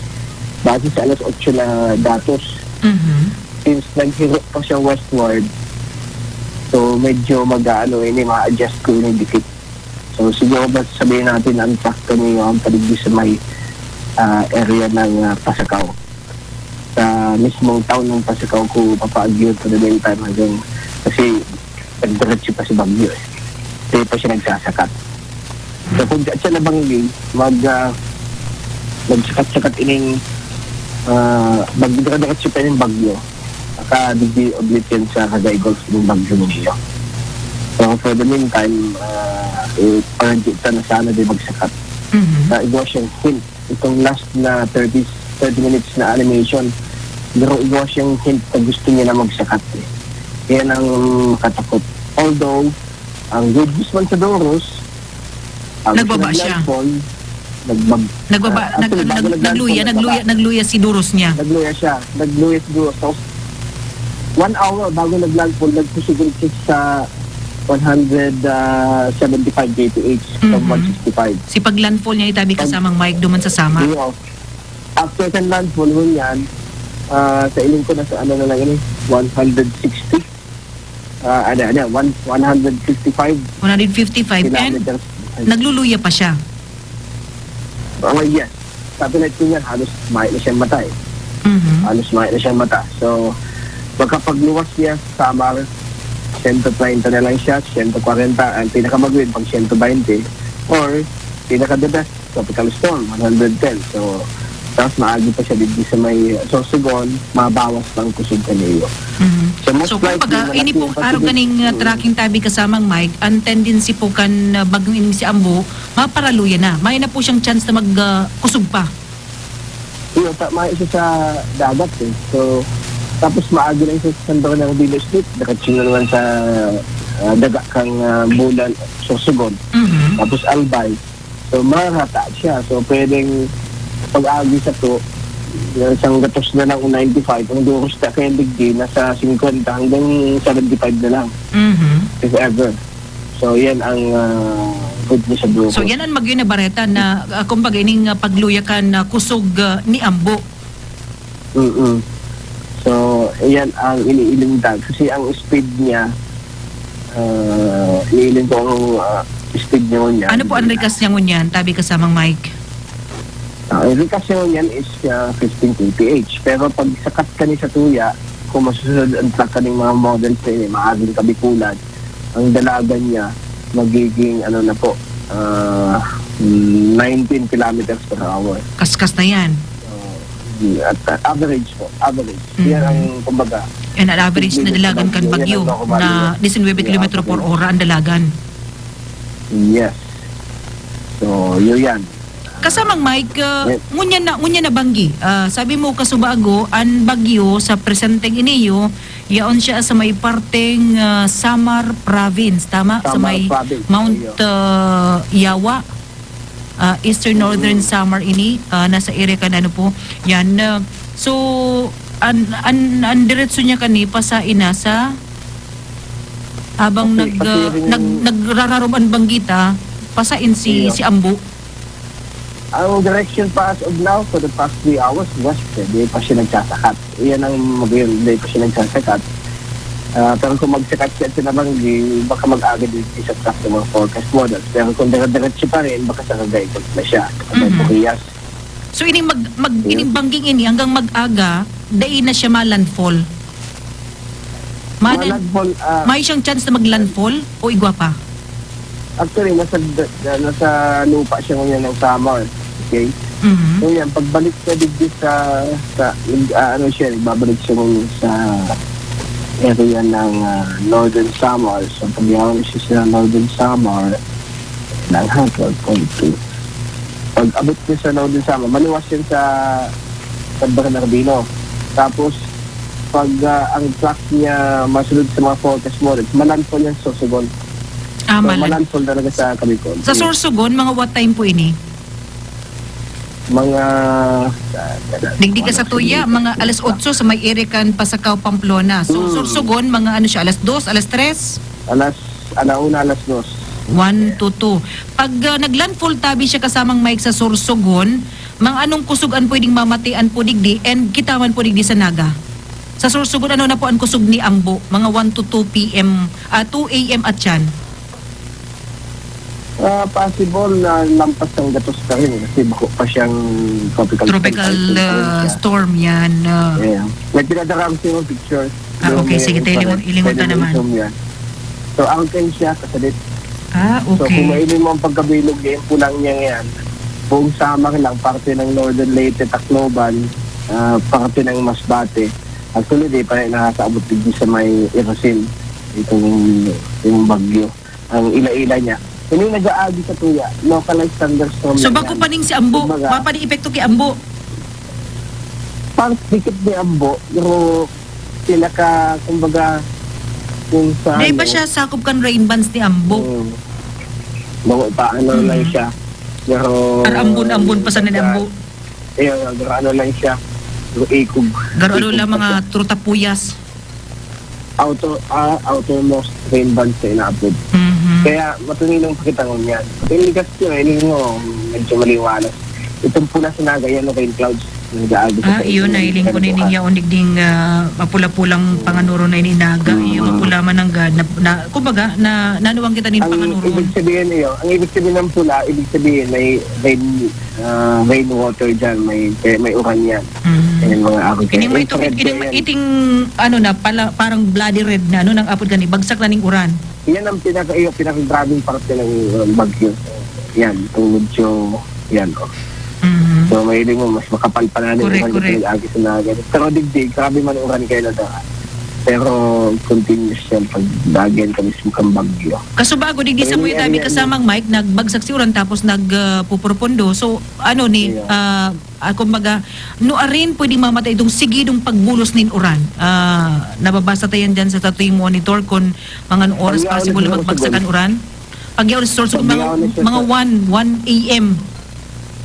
base sa alas otso na datos. Mhm. Since naghiro pa siya westward, so medyo mag-aano ini, ma-adjust ko ini dikit. So siguro ba sabihin natin ang track ko niyo ang paligid sa may, ah, area ng, ah, Pasacao. Sa mismong town ng Pasacao ko papaagyo for the meantime hanggang, kasi nagdiretso pa si Bagyo eh. Hindi pa siya nagsasakat. So kung siya nabanggi, mag, ah, Nagsakat-sakat ining, ah, bag-, dire-diretso pa ining bagyo. Saka digdi oblitin sa Cagayan Gulf ining bagyo ninyo. So, for the meantime, ah, eh, parang kita na sana di magsakat. Mhm. Sa igwa siyang hint, itong last na thirty, thirty minutes na animation, pero igwa siyang hint na gusto niya na magsakat eh. Yan ang makatakot. Although, ang good news man sa Doros, ang Nagbaba siya. nag-landfall, nagbab-, Nagbaba, ah, nag-, actually, bago nag-, naglandfall, nagluya, nagbaba. nagluya, nagluya si Doros niya. Nagluya si Doros. Tapos, one hour bago nag-landfall, nagkusog-kusog sa one hundred seventy-five K P H from Mhm. one sixty-five. Si pag-landfall niya, itabi Pag- kasamang Mike, duman sa Samar. Iyo. After kan landfall, ngunyan, ah, sa iling ko, nasa ano na lang ini, one hundred sixty. Ah, ano, ano, one, one hundred fifty-five One hundred fifty-five, and kilometers. Nagluluya pa siya. Oh, yes. Sa tulad ko niyan, halos mayo na siyang mata eh. Mhm. Halos mayo na siyang mata. So, makapagluwas niya sa Samar, sento treinta na lang siya, sento kwarenta, ang pinakamagwid pag sento baynte, or pinaka-the best, tropical storm, one hundred ten. So, tapos maagi pa siya dito sa may Sorsogon, mabawas pang kusog kaniyo. Mhm. So, most So, likely, kumbaga, malaki ini pong ang araw possibility. ganing, ah, Mm. tracking tabi kasamang Mike, ang tendency po kan, ah, bagyong ining si Ambo, maparaluya na. May na po siyang chance na mag, ah, kusog pa. Iyo, ta-, may isa sa dagat eh. So, tapos maagi lang sa San Bernardino Street, diretso na naman sa, ah, daga kang, ah, Bulan, Sorsogon. Mhm. Tapos Albay. So, marata siya. So, pwedeng pag-agi sa to, isang gatos na lang o ninety-five, ang duros na kaya digdi, nasa fifty hanggang seventy-five na lang, Mhm. if ever. So, yan ang, ah, good news sa Blue So, Coast. yan ang magyo na bareta na, ah, kumbaga, ining, ah, pagluya kan, ah, kusog, ah, ni Ambo. Mm-mm. So, yan ang iniiling tag. Kasi ang speed niya, ah, iniiling ko ang, ah, speed niya ngunyan. Ano po ang rikas niya ngunyan, tabi kasamang Mike? Ah, ang rikas niya ngunyan is, ah, fifteen K P H. Pero pag sakat ka ni sa tuya, kung masusunod ang track ka ng mga models na ini, maaging kabikulan, ang dalagan niya magiging, ano na po, ah, nineteen kilometers per hour. Kaskas na yan. So, at, uh, average po, average. Mhm. Yan ang, kumbaga, Yan ang average na dalagan kan bagyo, yan ang normal na niya. Disinwebe kilometro por ora ang dalagan. Yes. So, yun yan. Kasamang Mike, uh, Yes. ngunyan na, ngunyan na banggi. Ah, sabi mo, kasubago, ang bagyo sa presenteng iniyo, yaon siya sa may parteng, ah, Samar Province, tama? Sa Samar may Province, Mount, iyo. ah, Yawa, ah, Eastern Northern Mm. Samar ini, ah, nasa area kan ano po. Yan, ah, so, an, an, an diretso niya kani, pasain na sa, habang Okay, nag, ah, pasiring nag, nagrararom an banggita, pasain si, Iyo. si Ambo. Ang direction pa as of now, for the past three hours, west, eh, di pa siya nagsasakat. Iyan ang mag-, di pa siya nagsasakat. Ah, pero kung magsakat siya sa Nabangi, baka mag-aga din siya sa track ng mga forecast models. Pero kung dire-diretso pa rin, baka sa Cagayan na siya. Sa Mhm. Buhias. So, ining mag-, mag-, Yes. ining bangging ini, hanggang mag-aga, dai na siya ma-landfall? Manan-, Ma-landfall, ah, may siyang chance na mag-landfall o igwa pa? Actually, nasa, nasa lupa siya ngayon ng Samar. Okay? Mhm. So, yan, pagbalik niya digdi sa, sa, nag-, ah, ano siya, nagbabalik siya ngayon sa area ng, ah, Northern Samar. So, pag yaon siya sa Northern Samar, lang ha, twelve point two. Pag abot niya sa Northern Samar, maliwas yan sa San Bernardino. Tapos, pag, ah, ang track niya masunod sa mga forecast models, malandfall yan sa Sorsogon. Ah, So, malan-, malandfall talaga sa Kabicol. Sa Yes. Sorsogon, mga what time po ini? Mga, ah, Digdi ka sa Tuya, mga alas otso sa may area kan Pasacao, Pamplona. So, Hmm. Sorsogon, mga ano siya, alas dos, alas tres? Alas, alauna, alas dos. One to two. Pag, ah, naglandfall tabi siya kasamang Mike sa Sorsogon, mga anong kusog an pwedeng mamatian po digdi and kita man po digdi sa Naga? Sa Sorsogon, ano na po ang kusog ni Ambo? Mga one to two P M, ah, two A M at yan? Ah, possible na lampas ng gatos pa rin kasi bako pa siyang tropical Tropical, cyclone pa rin ah, siya. storm yan, ah. Yeah. May pinadala ko sa iyo picture. Ah, Yung okay. may Sige, tayo infrared, ilingon, ilingon pwede ta mo naman. i-zoom yan. So, angkin siya, kasalit. Ah, So, kung okay. mailin mo ang pagkabilog niya, yung pulang niya yan, buong Samar lang, parte ng Northern Leyte, Tacloban, ah, parte ng Masbate. Actually, di pa rin nakakaabot din sa may Irosin, itong, yung bagyo. Ang ila-ila niya. Hindi nag-aagi sa tuya. Localized thunderstorm So, lang bako yan. pa ning si Ambo. Kumbaga, Mapa ni epekto ki Ambo. Parang dikit ni Ambo, pero pinaka, kumbaga, kung sa Dai ba ano, siya sakop kan rain bands ni Ambo? Hmm. Bago pa, ano lang Mm. siya. Pero Ar ambon-ambon pa sana ni Ambo. Ayun, pero ano lang siya. Pero ikog. Garo ano Ikog lang pa mga siya. trutapuyas. Auto, ah, outermost rain bands na inaapod. Mhm. Kaya matulinong pakita ngunyan. Pero likas ko, eh, mo, medyo maliwanag. Itong pula sa Naga, yan, rain clouds. Nag-aagos Ah, sa iyon, tingin nailing ko na ko. ining yaon digding, ah, mapula-pulang panganuro na ininaga. Mm. Iyo, mapula man ang ga-, na, na, kumbaga, na, nanuwang kita nin Ang panganuro. ibig sabihin, iyo, ang ibig sabihin ng pula, ibig sabihin may rain, ah, rainwater dyan, may, may, may uran yan. Mm. Yan yung mga aking Ining may kaya. tukit, Infrared ining, yan. iting, ano na, pala, parang bloody red na, ano, nang apod gani, bagsak na ning uran. Yan ang pinaka-, yung pinakagrabing parte ng, uh, bagyo. Yan, itong medyo, yan, oh. Mhm. So, mahiling mo, mas makapal pa na yung Correct, iba, correct. yung agi sa mga ganun. Pero digdi, grabe man uran kayo na daw. Pero continuous yan pag lagi yan kami sa kang bagyo. Kasubago, digdi sa Pero Muya yung Tabi area kasamang Mike, nagbagsak si uran tapos nag, ah, pupurupundo. So, ano ni, Yeah. ah, ah, kumbaga, nuarin pwede mamatay itong sigidong pagbulos nin uran. Ah, nababasa ta yan dyan sa Tatoy Monitor kung mga anong oras Pag yaon possible na na siguro. magbagsak ang uran. Pag yaon, sir, so, Pag mga, yaon na siya, mga sir. one, one a m.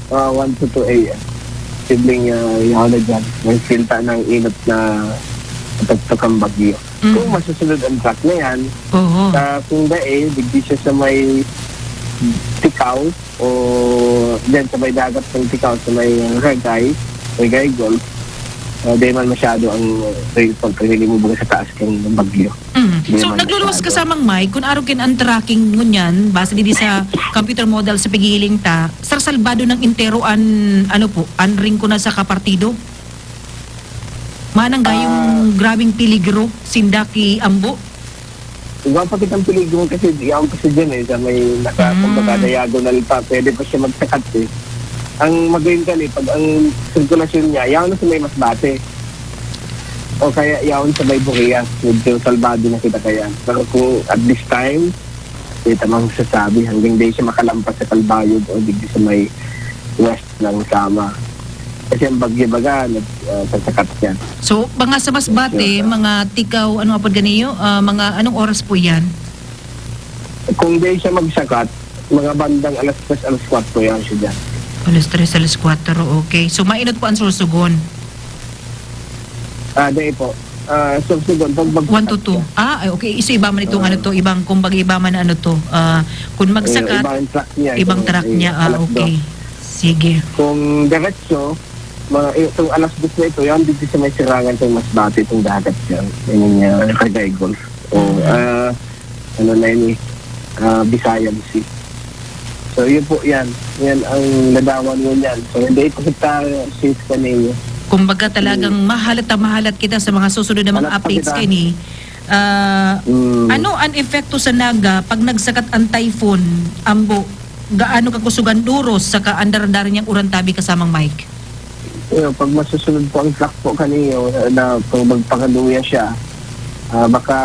Ah, one to two a m. Sibling, ah, yaon na dyan. May sinta ng inot na tuktok ang bagyo. Mm. Kung masusunod ang track na yan, Oho. sa, kung dai, digdi siya sa may Ticao, o dyan sa may dagat ng Ticao, sa may Ragay, Ragay Golf, ah, di man masyado ang rainfall pag hindi mo baga sa taas ng bagyo. Mm. Di So, man nagluluwas masyado. kasamang Mike, kung araw kin ang tracking ngunyan, base digdi sa computer model sa pigiling ta, sar salbado ng entero an, ano po, an ring ko na sa kapartido? Manang gayong Ah. grabing peligro, sinda ki Ambo? Iba pa kitang peligro kasi di ako kasi dyan eh, sa may naka-, Mm. kumbaga, diagonal pa, pwede pa siya magsakat eh. Ang magayon ka eh, pag ang sirkulasyon niya, yaon na sa may Masbate. O kaya yaon sa may Buhias, medyo salbado na kita kaya. Pero kung at this time, di tamang sasabi, hanggang di siya makalampas sa Calbayog o digdi sa may west ng Sama. Kasi ang bagyo baga, nag-, ah, sasakat siya. So, mga sa Masbate, Yes, sir. mga Ticao, ano apod ganiyo? Ah, mga anong oras po yan? Kung di siya magsakat, mga bandang alas tres, alas kwatro yan siya dyan. Alas tres, alas kwatro, okay. So, mainot po ang Sorsogon? Ah, di po. Ah, Sorsogon, pag magsakat One to two. siya. Ah, ay, okay. Iso iba man itong Ah. ano to, ibang, kumbaga iba man ano to. Ah, kung Eh, magsakat, ibang track niya, ibang itong, track eh, niya. Ah, alas okay. dos. Sige. Kung diretso, mga, itong alas dos na ito, yan dito sa may sirangan sa Masbate, itong dagat yan. Yan yung, ah, Ragay Golf. O, Mm. ah, ano na yun eh, ah, Visayan Sea. So, yun po yan. Yan ang ladawan mo niyan. So, hindi ito kita safe sa ninyo. Kumbaga talagang Mm. mahalat na mahalat kita sa mga susunod na mga Halat pa updates kita. kini. Ah, Mm. ano ang epekto sa Naga pag nagsakat ang typhoon, Ambo? Gaano kakusog ang duros saka ang daradara niyang uran tabi kasamang Mike? Ayun, pag masusunod po ang track po kaniyo na kung magpakaluya siya, ah, baka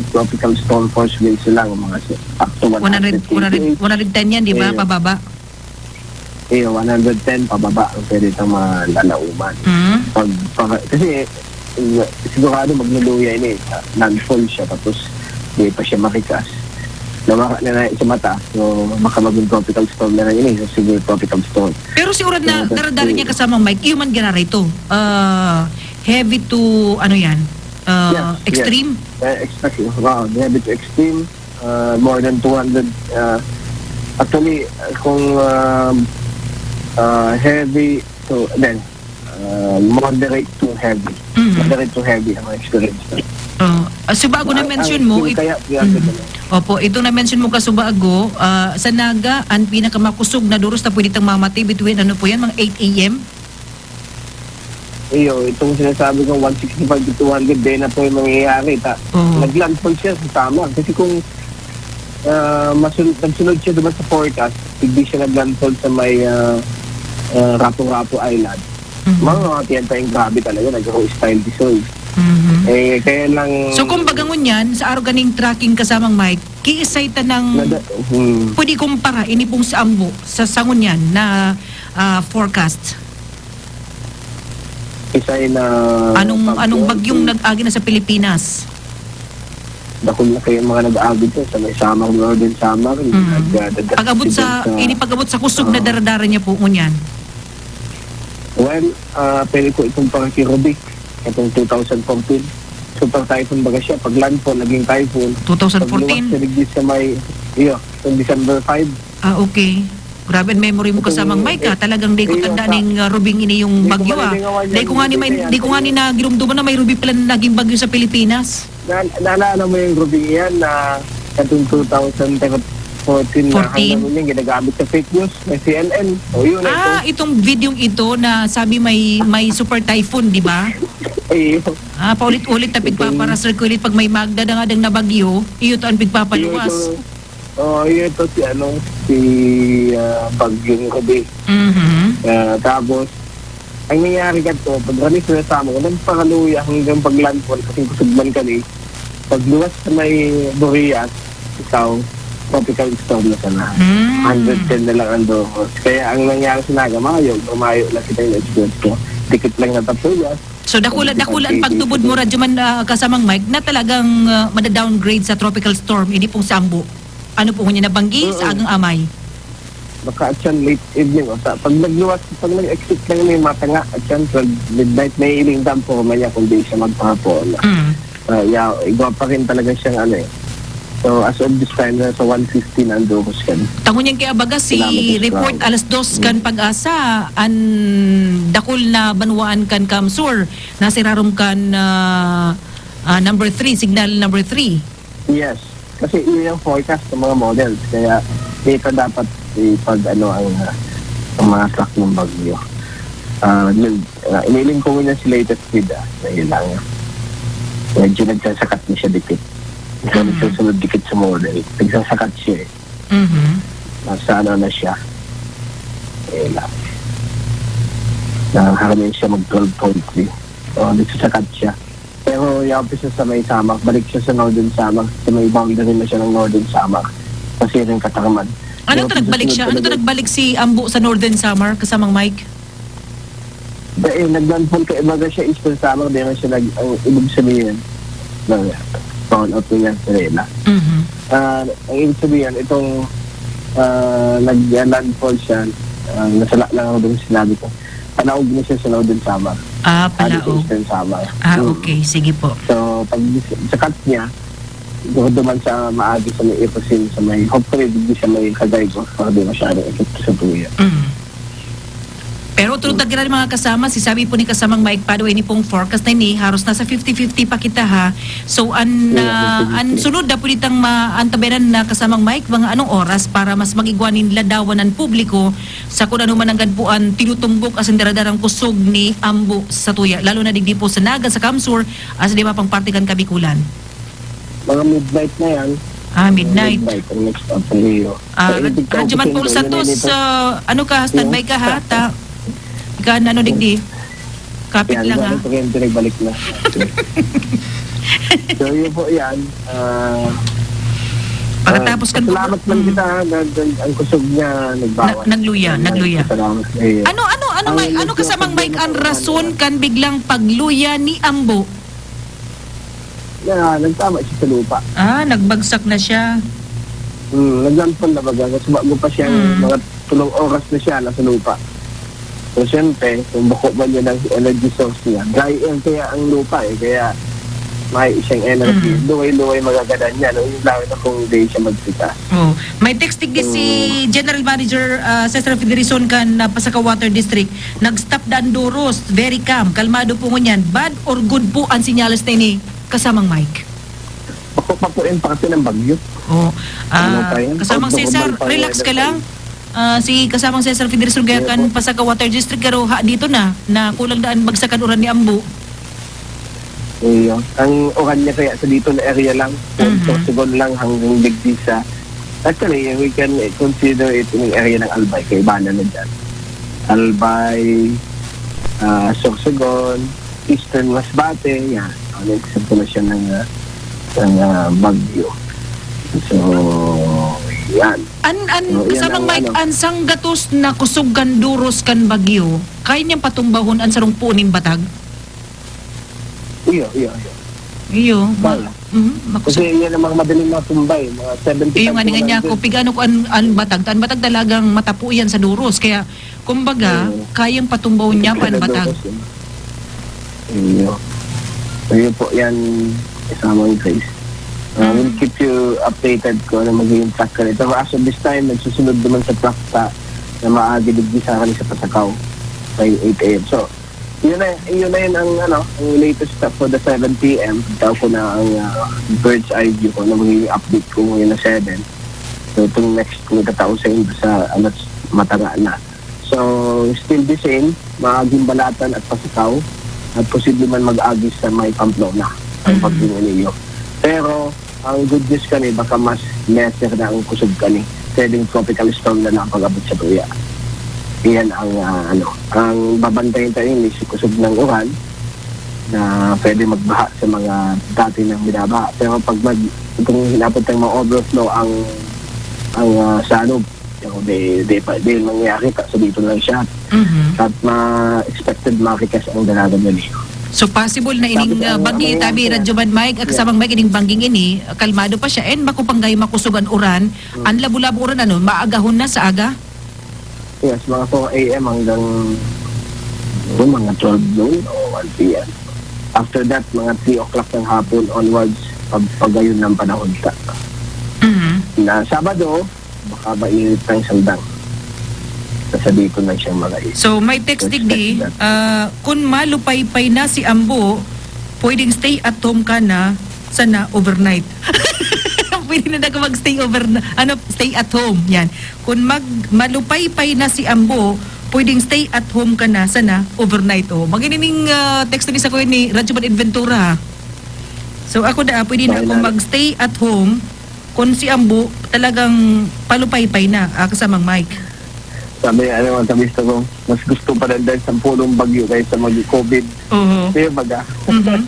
tropical storm force winds lang, mga si-, up to One hundred, one hundred, one hundred ten yan, di ba? Ayun. Pababa? Ayun, one hundred ten pababa ang pwede itong malalauman. Mm. Pag, pag, kasi, eh, sigurado magluluya ini, eh. Landfall siya, tapos di pa siya marikas. Nawara na na sa mata, so baka maging tropical storm na lang ini, so severe tropical storm. Pero si uran na So, that's daradara niya the kasamang Mike, iyo man giraray to. Ah, heavy to, ano yan? Ah, Yes, yes. extreme? Eh, expect, wow, heavy to extreme, ah, more than two hundred, ah, actually, kung, ah, ah, heavy to, then, ah, moderate to heavy. Mhm. Moderate to heavy ang experience na. Oh, ah, so bago na Ang, mention ang mo, yung it-, kaya, kaya mhm. ano. Opo, itong na-mention mo kasubago, ah, sa Naga, ang pinakamakusog na duros na pwede tang mamatay between, ano po yan, mga eight a m? Iyo, itong sinasabi kong one sixty-five to two hundred, di na po yung mangyayari. Ta-, Oo. nag-landfall siya sa Samar. Kasi kung ah, masun-, nagsunod siya diba sa forecast, hindi siya naglandfall sa may, ah, ah, Rapu-Rapu Island. Mhm. Mga, mga tiyan tayong grabe talaga, nag-ho-style disoy. Mhm. Eh, kaya lang So, kumbaga ngunyan, sa aro ganing tracking, Kasamang Mike, kiisay ta ng Nada-, hmm. pwede kumpara ini pong sa Ambo, sa, sa ngunyan na, ah, forecast? Isay na Anong, bagyo? anong bagyong nag-agi na sa Pilipinas? Dakul na kayo ang mga nag-aagid dyan sa may Samar, Northern Samar. Mm. Nagdadadak Pag-abot sila sa, sa ini pag-abot sa kusog na Ah. daradara niya po, ngunyan. Well, ah, pwede ko itong pangakirubik. Itong two thousand fourteen. Super typhoon baga siya. Pag landfall, naging typhoon. Two thousand fourteen? Pagluwas siya digdi sa may, iyo, itong December five. Ah, okay. Grabe ang memory mo, Itong, Kasamang Mike, ah. eh, Talagang di ko iyo, tanda sa ning, ah, rubing ini yung di ko bagyo, ah. malingawan Di yan, ko nga ni hindi main-, kaya di ko nga ni nagirumduman na may rubi pala na naging bagyo sa Pilipinas. Na-, naalala mo yung rubing yan na katong two thousand fourteen na Fourteen? hanggang ngayon ginagamit sa fake news, may C N N. O, yun, Ah, ito. itong videong ito na sabi may, may super typhoon, di ba? Iyo. Ah, paulit-ulit na Itong pigpapara-circulate pag may magdadangadang na bagyo, iyo to ang pigpapaluwas. Iyo, ito. Oh, iyo, ito si ano, si, ah, Bagyong Ruby. Mhm. Ah, tapos, ang nangyari kadto, pag ranis na sa amo, nagpakaluya hanggang pag-landfall kasi kusog man kani. Pagluwas sa may Burias, ikaw, tropical storm na sana. Mm. Hundred ten na lang ang dogos. Kaya ang nangyari sa Naga, mayo, mayo lang kita yung experience ko. Dikit lang na tapuyas. So, dakula, Hindi dakula ang ka pagtubod mo, pwede. Radyo Man, ah, Kasamang Mike, na talagang, ah, mada-downgrade sa tropical storm, hindi pong sambo. Ano po ngunyan, nabanggi sa Oo. agang amay? Baka atyan late evening o sa pag nagluwas, pag nag-exit lang may mata nga, atyan twelve midnight, may iling dampo man niya kung di siya magpahapon. Mm. Ah, ya-, igwa pa rin talaga siyang ano eh. So, as of this time, nasa one fifteen ang dugos kan. Tangon yan kaya baga si Salamat, report Israel. alas dos kan Mm. Pag-asa, an dakul na banwaan kan Kamsur, nasirarom kan, ah, ah, number three, signal number three. Yes. Kasi iyon yung forecast ng mga models. Kaya dito dapat ipag-ano ang, ah, ang mga track ng bagyo. Ah, yun, ah, iniling ko muna si latest speed, ah, na yun lang. Medyo nagsasakat na siya dikit. Ikaw Mm. nagsasunod dikit sa model. Nagsasakat siya eh. Mhm. Nasa ano na siya. Ayun lang. Nakakaroon siya mag twelve point three. O, nagsasakat siya. Pero yung umpisa sa may Samar, balik siya sa Northern Samar. Sa may boundary na siya ng Northern Samar. Kasi rin katarman. Ano Pero to nagbalik siya? Ano to pagkasunod nagbalik si Ambo sa Northern Samar, Kasamang Mike? Dahil naglandfall ka, ibaga siya, Eastern Samar, di naman siya nag-, ang ibig sabihin, nag-, found out niya sa Rela. Mhm. Ah, ang ibig sabihin, itong, ah, nag-landfall siya, ah, nasala lang ako dun sa sinabi ko. Palaog na siya sa Northern Samar. Ah, Ah, dito palaog. Eastern Samar. Ah, Mm. okay. Sige po. So, pag dis-, sa cut niya, siguro duman sa maagi sa may Ipusin, sa may, hopefully, hindi siya may kadaygo, para di masyadong epekto sa tuya. Mm. Pero tulad Mm. na mga kasama, si sabi po ni kasamang Mike Padua, ini pong forecast na ini, haros nasa fifty fifty pa kita, ha. So, an, Yeah, ah, an fifty fifty. sunod na pwede tang maantabayanan na kasamang Mike, mga anong oras para mas magigwa nin ladawan ang publiko sa kung ano man ang ganpuan, tinutumbok asin daradarang kusog ni Ambo sa tuya, lalo na digdi po sa Naga, sa Kamsur, asin iba pang parte kan Kabikulan? Mga midnight na yan. Ah, midnight. Midnight, ang next up sa iyo. Ah, Sa Rad-, Radyo Man Paul Santos, ah, ano ka, standby ka, ha? Ta-, ika na, ano, digdi? Kapit Yan, lang, ha? Balik, balik, balik na. So, yun po yan. Ah, Pagkatapos ah, kan salamat man Mm. kita, ha, na, na, ang kusog niya, nagbawas. Na-, nagluya, Yan, nagluya. salamat sa iyo. Ano, ano, ano, Ang Mike, ano medyo kasamang Mike ang problema rason naman, kan biglang pagluya ni Ambo? Na, nagtama siya sa lupa. Ah, nagbagsak na siya. Hmm, naglandfall na baga. Kasi bago pa siyang Mm. mga tulong oras na siya nasa lupa. So, siyempre, kung bako man yun ang energy source niya, dry air kaya ang lupa eh, kaya may isang energy, Mm. luway-luway magagadan niya, no? Yung lalo na kung hindi siya magpita. Oh, may text digdi si Mm. General Manager, ah, Cesar Federison kan, ah, Pasaka Water District. Nag-stop daan duros, very calm, kalmado po ngunyan. Bad or good po ang sinyales na ini, kasamang Mike? Bako pa po yung parte ng bagyo. Oh, Ano ah, pa yan? kasamang Outdoor Cesar, ban pa relax yan. ka lang. Ah, si kasamang Cesar Federison kaya Opo. kan Pasaka Water District, pero ha, dito na, na kulang daan bagsakan uran ni Ambo. Iyo. Ang uran niya kaya sa dito na area lang, Mhm. Sorsogon lang hanggang digdi sa Actually, we can consider it in area ng Albay, kaibanan na dyan. Albay, ah, Sorsogon, Eastern Masbate, yan. Ano yung sirkulasyon ng, ah, ng, ah, bagyo. So, yan. An, an, So, yan Kasamang ang Mike, ano. An sang gatos na kusog kan duros kan bagyo, kaya niyang patumbahon an sarong puon nin batag? Iyo, iyo, iyo. Iyo, ma-, Kaya. Mhm, makusog. Kasi yan ang mga madaling matumbay, mga seventy Iyo nga, ningan niya ako, pig ano ko an, an batag, ta an batag talagang matapo yan sa duros. Kaya, kumbaga, Oo. kayang patumbaw niya pa an Kaya batag. duros yun. Iyo. Iyo po, yan, Kasamang Grace. Uh, Mm. We'll keep you updated kung ano magiging track ka nito. Pero as of this time, nagsusunod naman sa track ta na maaga digdi sa akin sa Pasakaw by eight a m. So, yun na, yun na yun ang, ano, ang latest sa for the seven p m. Tao ko na ang, ah, bird's eye view ko na magiging update ko ngayon na seven. So, itong next ko natatao sa inyo sa alas matanga na. So, still the same, maaging Balatan at Pasakaw at posible man mag-agis sa may Pamplona ang Mhm. pagdingan ninyo. Pero, ang good news kani, baka mas lesser na ang kusog kani. Pwedeng tropical storm na lang pag-abot sa tuya. Iyan ang, ah, ano, ang babantayan tayo ni si kusog ng uran na pwede magbaha sa mga dati nang binabaha. Pero pag mag-, kung hinapot tayong ma-overflow ang, ang, ah, salog, yung di, di pa, di nangyayari, sa dito lang siya. Mhm. At ma-expected marikas ang dalagan nila. So, possible na ining, Sabi ko, ah, ang banggi, ano tabi, yan, Radyo Man Mike, ah, yeah. Kasamang Mike, ining bangging ini, kalmado pa siya. And bako pang gayo makusog an uran, Hmm. an labo-labo uran, ano, maagahon na sa aga? Yes, mga four a m hanggang, oh, mga twelve noon o one p m. After that, mga three o'clock ng hapon onwards, pag-, pagayon ng panahon sa Mhm. na Sabado, baka mainit ang sandang. Sa dito na siyang mga So, may text Expect digdi, that. ah, "Kun malupaypay na si Ambo, pwedeng stay at home ka na, sana overnight." Pwede na daw mag-stay over na, ano, stay at home. Yan. "Kun mag-, malupaypay na si Ambo, pwedeng stay at home ka na, sana overnight." Oh, maginining, ah, text ni sa kuya ni Radyo Bad Inventura, ha? So, ako da, pwede na Bye, ako Nanay. mag-stay at home. Kung si Ambo, talagang palupaypay na, ah, Kasamang Mike. Sabi, ano, ang sabi ko, mas gusto pa rin dahil sa pulong bagyo kaysa mag-covid. Oo. Kaya baga. Mhm.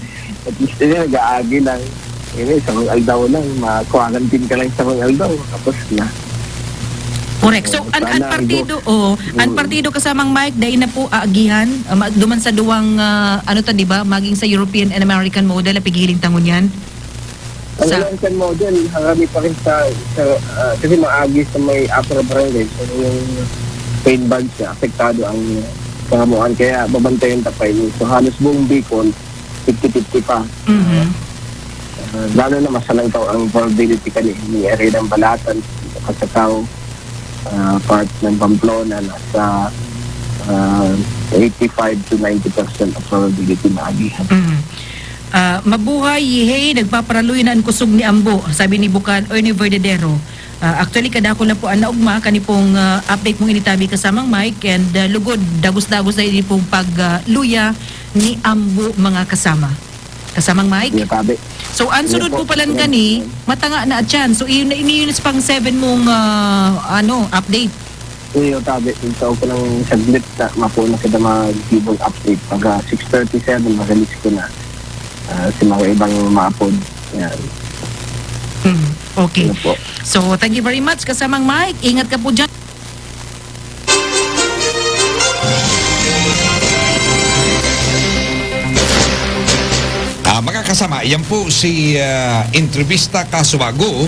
At least, yun, nag-aagi lang. Yun, isang aldaw lang, ma-quarantine ka lang isang aldaw, tapos na. Correct. So, Oo, an, an sana, partido, oo, an Mm. partido, Kasamang Mike, dai na po aagihan, ah, ma-, duman sa duwang, ah, ano to, di ba, maging sa European and American model, na pigiling tangon yan? Ang Sa American model, harani pa rin sa, sa, ah, kasi maagi sa may upper barangay. So, yung main branch niya, apektado ang kahamuan. Kaya babantayan ta pa yun. So, halos buong Bicol, fifty fifty pa. Mhm. Ah, lalo na masalangkaw ang probability kani, may area ng Balatan, Pasacao, ah, part ng Pamplona, nasa, ah, eighty-five to ninety percent of probability na agihan. Mhm. Ah, mabuhay, Yehey, nagpaparaluy na an kusog ni Ambo, sabi ni Bukan Ernie Verdadero. Ah, actually, kadakula po an naogma, kani pong, ah, update mong initabi, Kasamang Mike, and, ah, lugod, dagos-dagos na ini pong pag, ah, luya ni Ambo, mga kasama. Kasamang Mike? Iyo, tabi. So, an Iyo sunod po. po palan Iyo. kani, matanga na atyan. So, iyon na, ini yun sa pang seven mong, ah, ano, update. Iyo, tabi. Ito ko lang saglit na mapo na kita mag-gibong update. Pag, ah, six thirty-seven, ma-release ko na. Ah, si mga ibang maapod. Yan. Hmm, okay. Ano po? So, thank you very much, Kasamang Mike. Ingat ka po dyan. Ah, mga kasama, yan po si, ah, Entrevista Kasubago.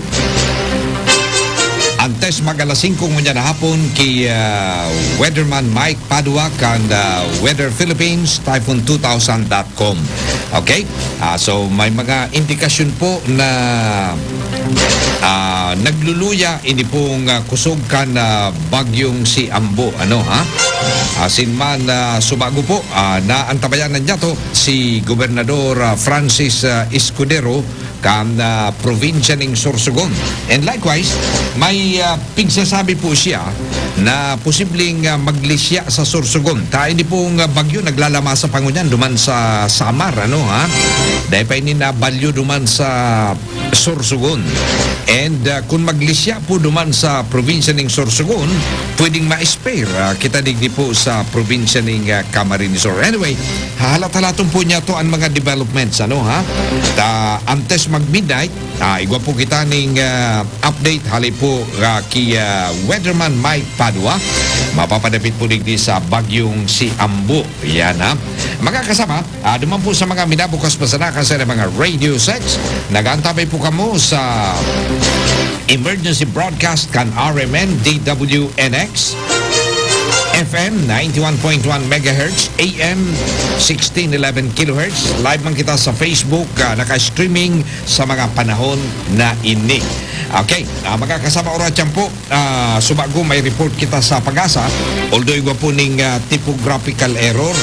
Antes mag alas singko ngunyan na hapon ki, ah, Weatherman Mike Padua kan, ah, Weather Philippines, typhoon two thousand dot com. Okay? Ah, so, may mga indikasyon po na, ah, nagluluya ini pong, ah, kusog kan, ah, bagyong si Ambo. Ano, ha? Asin man, ah, subago po, ah, naantabayanan niya to si Gobernador, ah, Francis, ah, Escudero kan, ah, probinsya ning Sorsogon. And likewise, may, ah, pigsasabi po siya na posibleng, ah, maglisya sa Sorsogon. Ta ini pong, ah, bagyo naglalamasa pa ngunyan duman sa Samar, ano, ha? Dai pa ini nabalyo duman sa Sorsogon. And, ah, kun maglisya po duman sa probinsya ning Sorsogon, pwedeng ma-spare, ah, kita digdi po sa probinsya ning, ah, Camarines Sur. Anyway, hahalat-halaton po niya to ang mga developments, ano, ha? Ta, antes mag-midnight, ah, igwa po kita ning, ah, update hali po, ah, ki, ah, Weatherman Mike Padua. Mapapadapit po digdi sa bagyong si Ambo. Yan, ha? Mga kasama, ah, duman po sa mga minabukas pa sana kasi ng mga radio sets, nag-aantabay po kamo sa emergency broadcast kan R M N D W N X, F M ninety-one point one megahertz, A M sixteen eleven kilohertz. Live man kita sa Facebook, ah, naka-streaming sa mga panahon na ini. Okay, ah, mga kasama, oras yan po. Ah, subago may report kita sa PAGASA, although igwa po ning, ah, typographical error.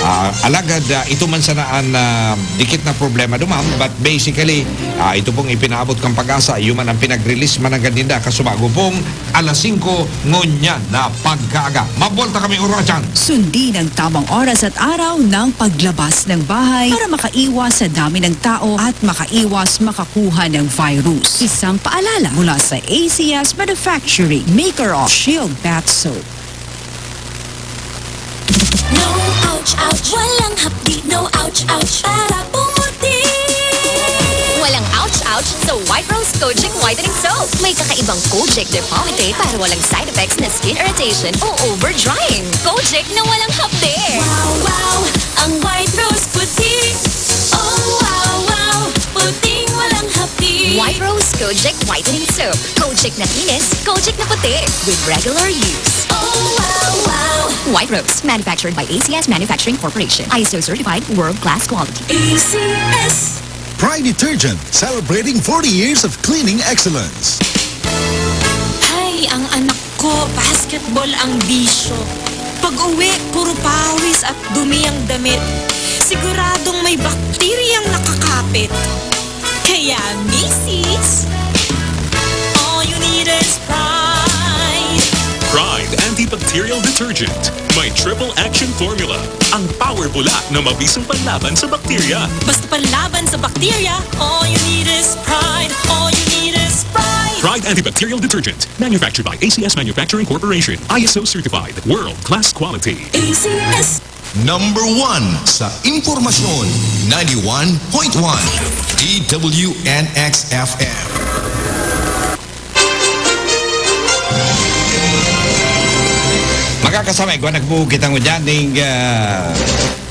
Ah, alagad, ah, ito man sana an, ah, dikit na problema duman, but basically, ah, ito pong ipinaabot kan PAGASA, iyo man ang pinag-release mananggad ninda, kasubago pong alas singko ngunyan na pagkaaga. Mabwelta kami oras yan. Sundin ang tamang oras at araw ng paglabas ng bahay para makaiwas sa dami ng tao at makaiwas makakuha ng virus. Isang paalala mula sa A C S Manufacturing, maker of Shield Bath Soap. No ouch, ouch. Walang hapdi, no ouch, ouch. Para pumuti. Walang ouch, ouch sa White Rose Kojic Whitening Soap. May kakaibang Kojic de Palmitate para walang side effects na skin irritation o over-drying. Kojic na walang hapdi. Wow, wow, ang White Rose puti. Oh, wow, wow, puting walang hapdi. White Rose Kojic Whitening Soap. Kojic na kinis, Kojic na puti. With regular use. Oh, wow, wow. White Rose, manufactured by A C S Manufacturing Corporation. I S O certified, world-class quality. A C S. Pride Detergent, celebrating forty years of cleaning excellence. Hay, ang anak ko, basketball ang bisyo. Pag-uwi, puro pawis at dumi ang damit. Siguradong may bakteriyang nakakapit. Kaya, misis, all you need is Pride. Pride Antibacterial Detergent. May triple action formula. Ang power bula na mabisang panlaban sa bakterya. Basta panlaban sa bakterya, all you need is Pride. All you need is Pride. Pride Antibacterial Detergent. Manufactured by A C S Manufacturing Corporation. I S O certified. World class quality. A C S. Number one sa impormasyon, ninety-one point one D W N X F M. Mga kasama, igwa na po kita ngunyan ning, ah,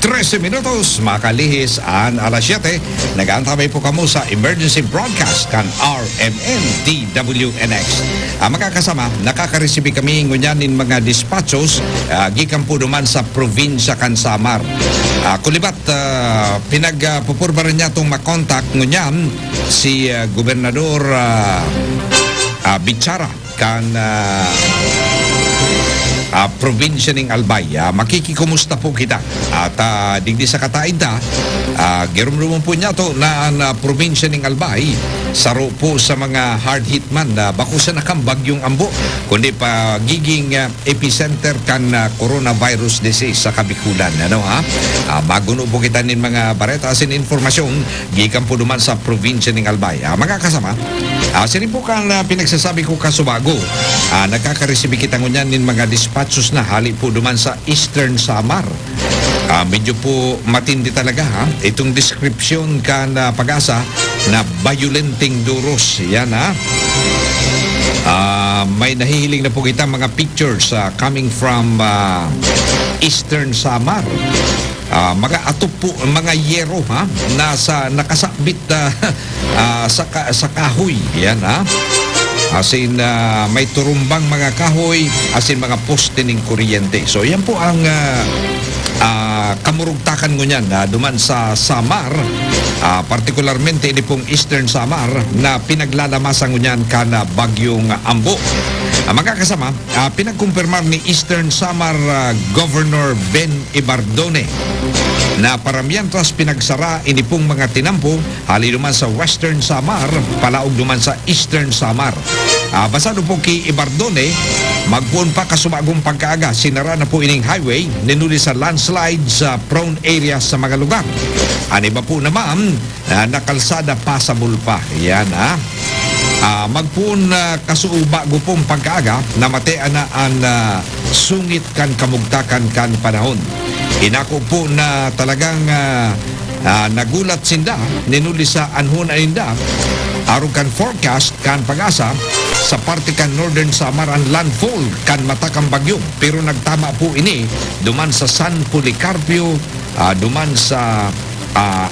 trese minutos, makalihis an alas siyete. Nag-aantabay po kamo sa emergency broadcast kan R M N D W N X. Ah, mga kasama, nakakaresibi kami ngunyan nin mga dispatchos, ah, gikan po duman sa probinsya kan Samar. Ah, kulibat, ah, pinag, ah, pupurbaran niya itong makontak ngunyan si, ah, Gobernador, ah, ah, Bichara kan, ah, ah, probinsya ning Albay. Ah, makikikumusta po kita. At, ah, digdi sa kataed ta, ah, girumrumon po niya to na an, ah, probinsya ning Albay, saro po sa mga hard hit man na bako sa nakang bagyong Ambo, kundi pagiging, ah, epicenter kan, ah, coronavirus disease sa Kabikulan. Ano, ha? Ah, maguno po kita nin mga bareta asin impormasyon gikan po duman sa probinsya ning Albay. Ah, mga kasama, ah, siring po kan, ah, pinagsasabi ko kasubago, ah, nagkakaresibi kita ngunyan nin mga dispatchos na hali po duman sa Eastern Samar. Ah, medyo po matindi talaga, ha? Itong description kan, ah, PAGASA na violenteng duros. Yan, ha? Ah, may nahihiling na po kita mga pictures, ah, coming from, ah, Eastern Samar. Ah, mga atop po, mga yero, ha? Nasa, nakasabit, ah, ah, sa ka-, sa kahoy. Yan, ha? Asin, ah, may turumbang mga kahoy, asin mga poste ning kuryente. So, yan po ang, ah, ah, kamurugtakan ngunyan, ah, duman sa Samar, ah, partikularmente ini pong Eastern Samar na pinaglalamasan ngunyan kan, ah, Bagyong Ambo. Ah, mga kasama, ah, pinagkumpirmar ni Eastern Samar, ah, Governor Ben Evardone na paramientras pinagsara ini pong mga tinampo hali duman sa Western Samar, palaog duman sa Eastern Samar. Ah, basado po ki Ibardone, magpoon pa kasubagong pagkaaga, sinara na po ining highway, ninuli sa landslide sa prone areas sa mga lugar. An iba po naman, ah, na kalsada passable pa. Yan, ha. Ah, magpoon na kasubago pong pagkaaga, namatean na an, ah, sungit kan kamugtakan kan panahon. Inako po na talagang, ah, ah, nagulat sinda, ninuli sa anhon ninda, arog kan forecast kan PAGASA, sa parte kan Northern Samar an landfall kan matakang bagyo. Pero nagtama po ini duman sa San Policarpio, ah, duman sa, ah,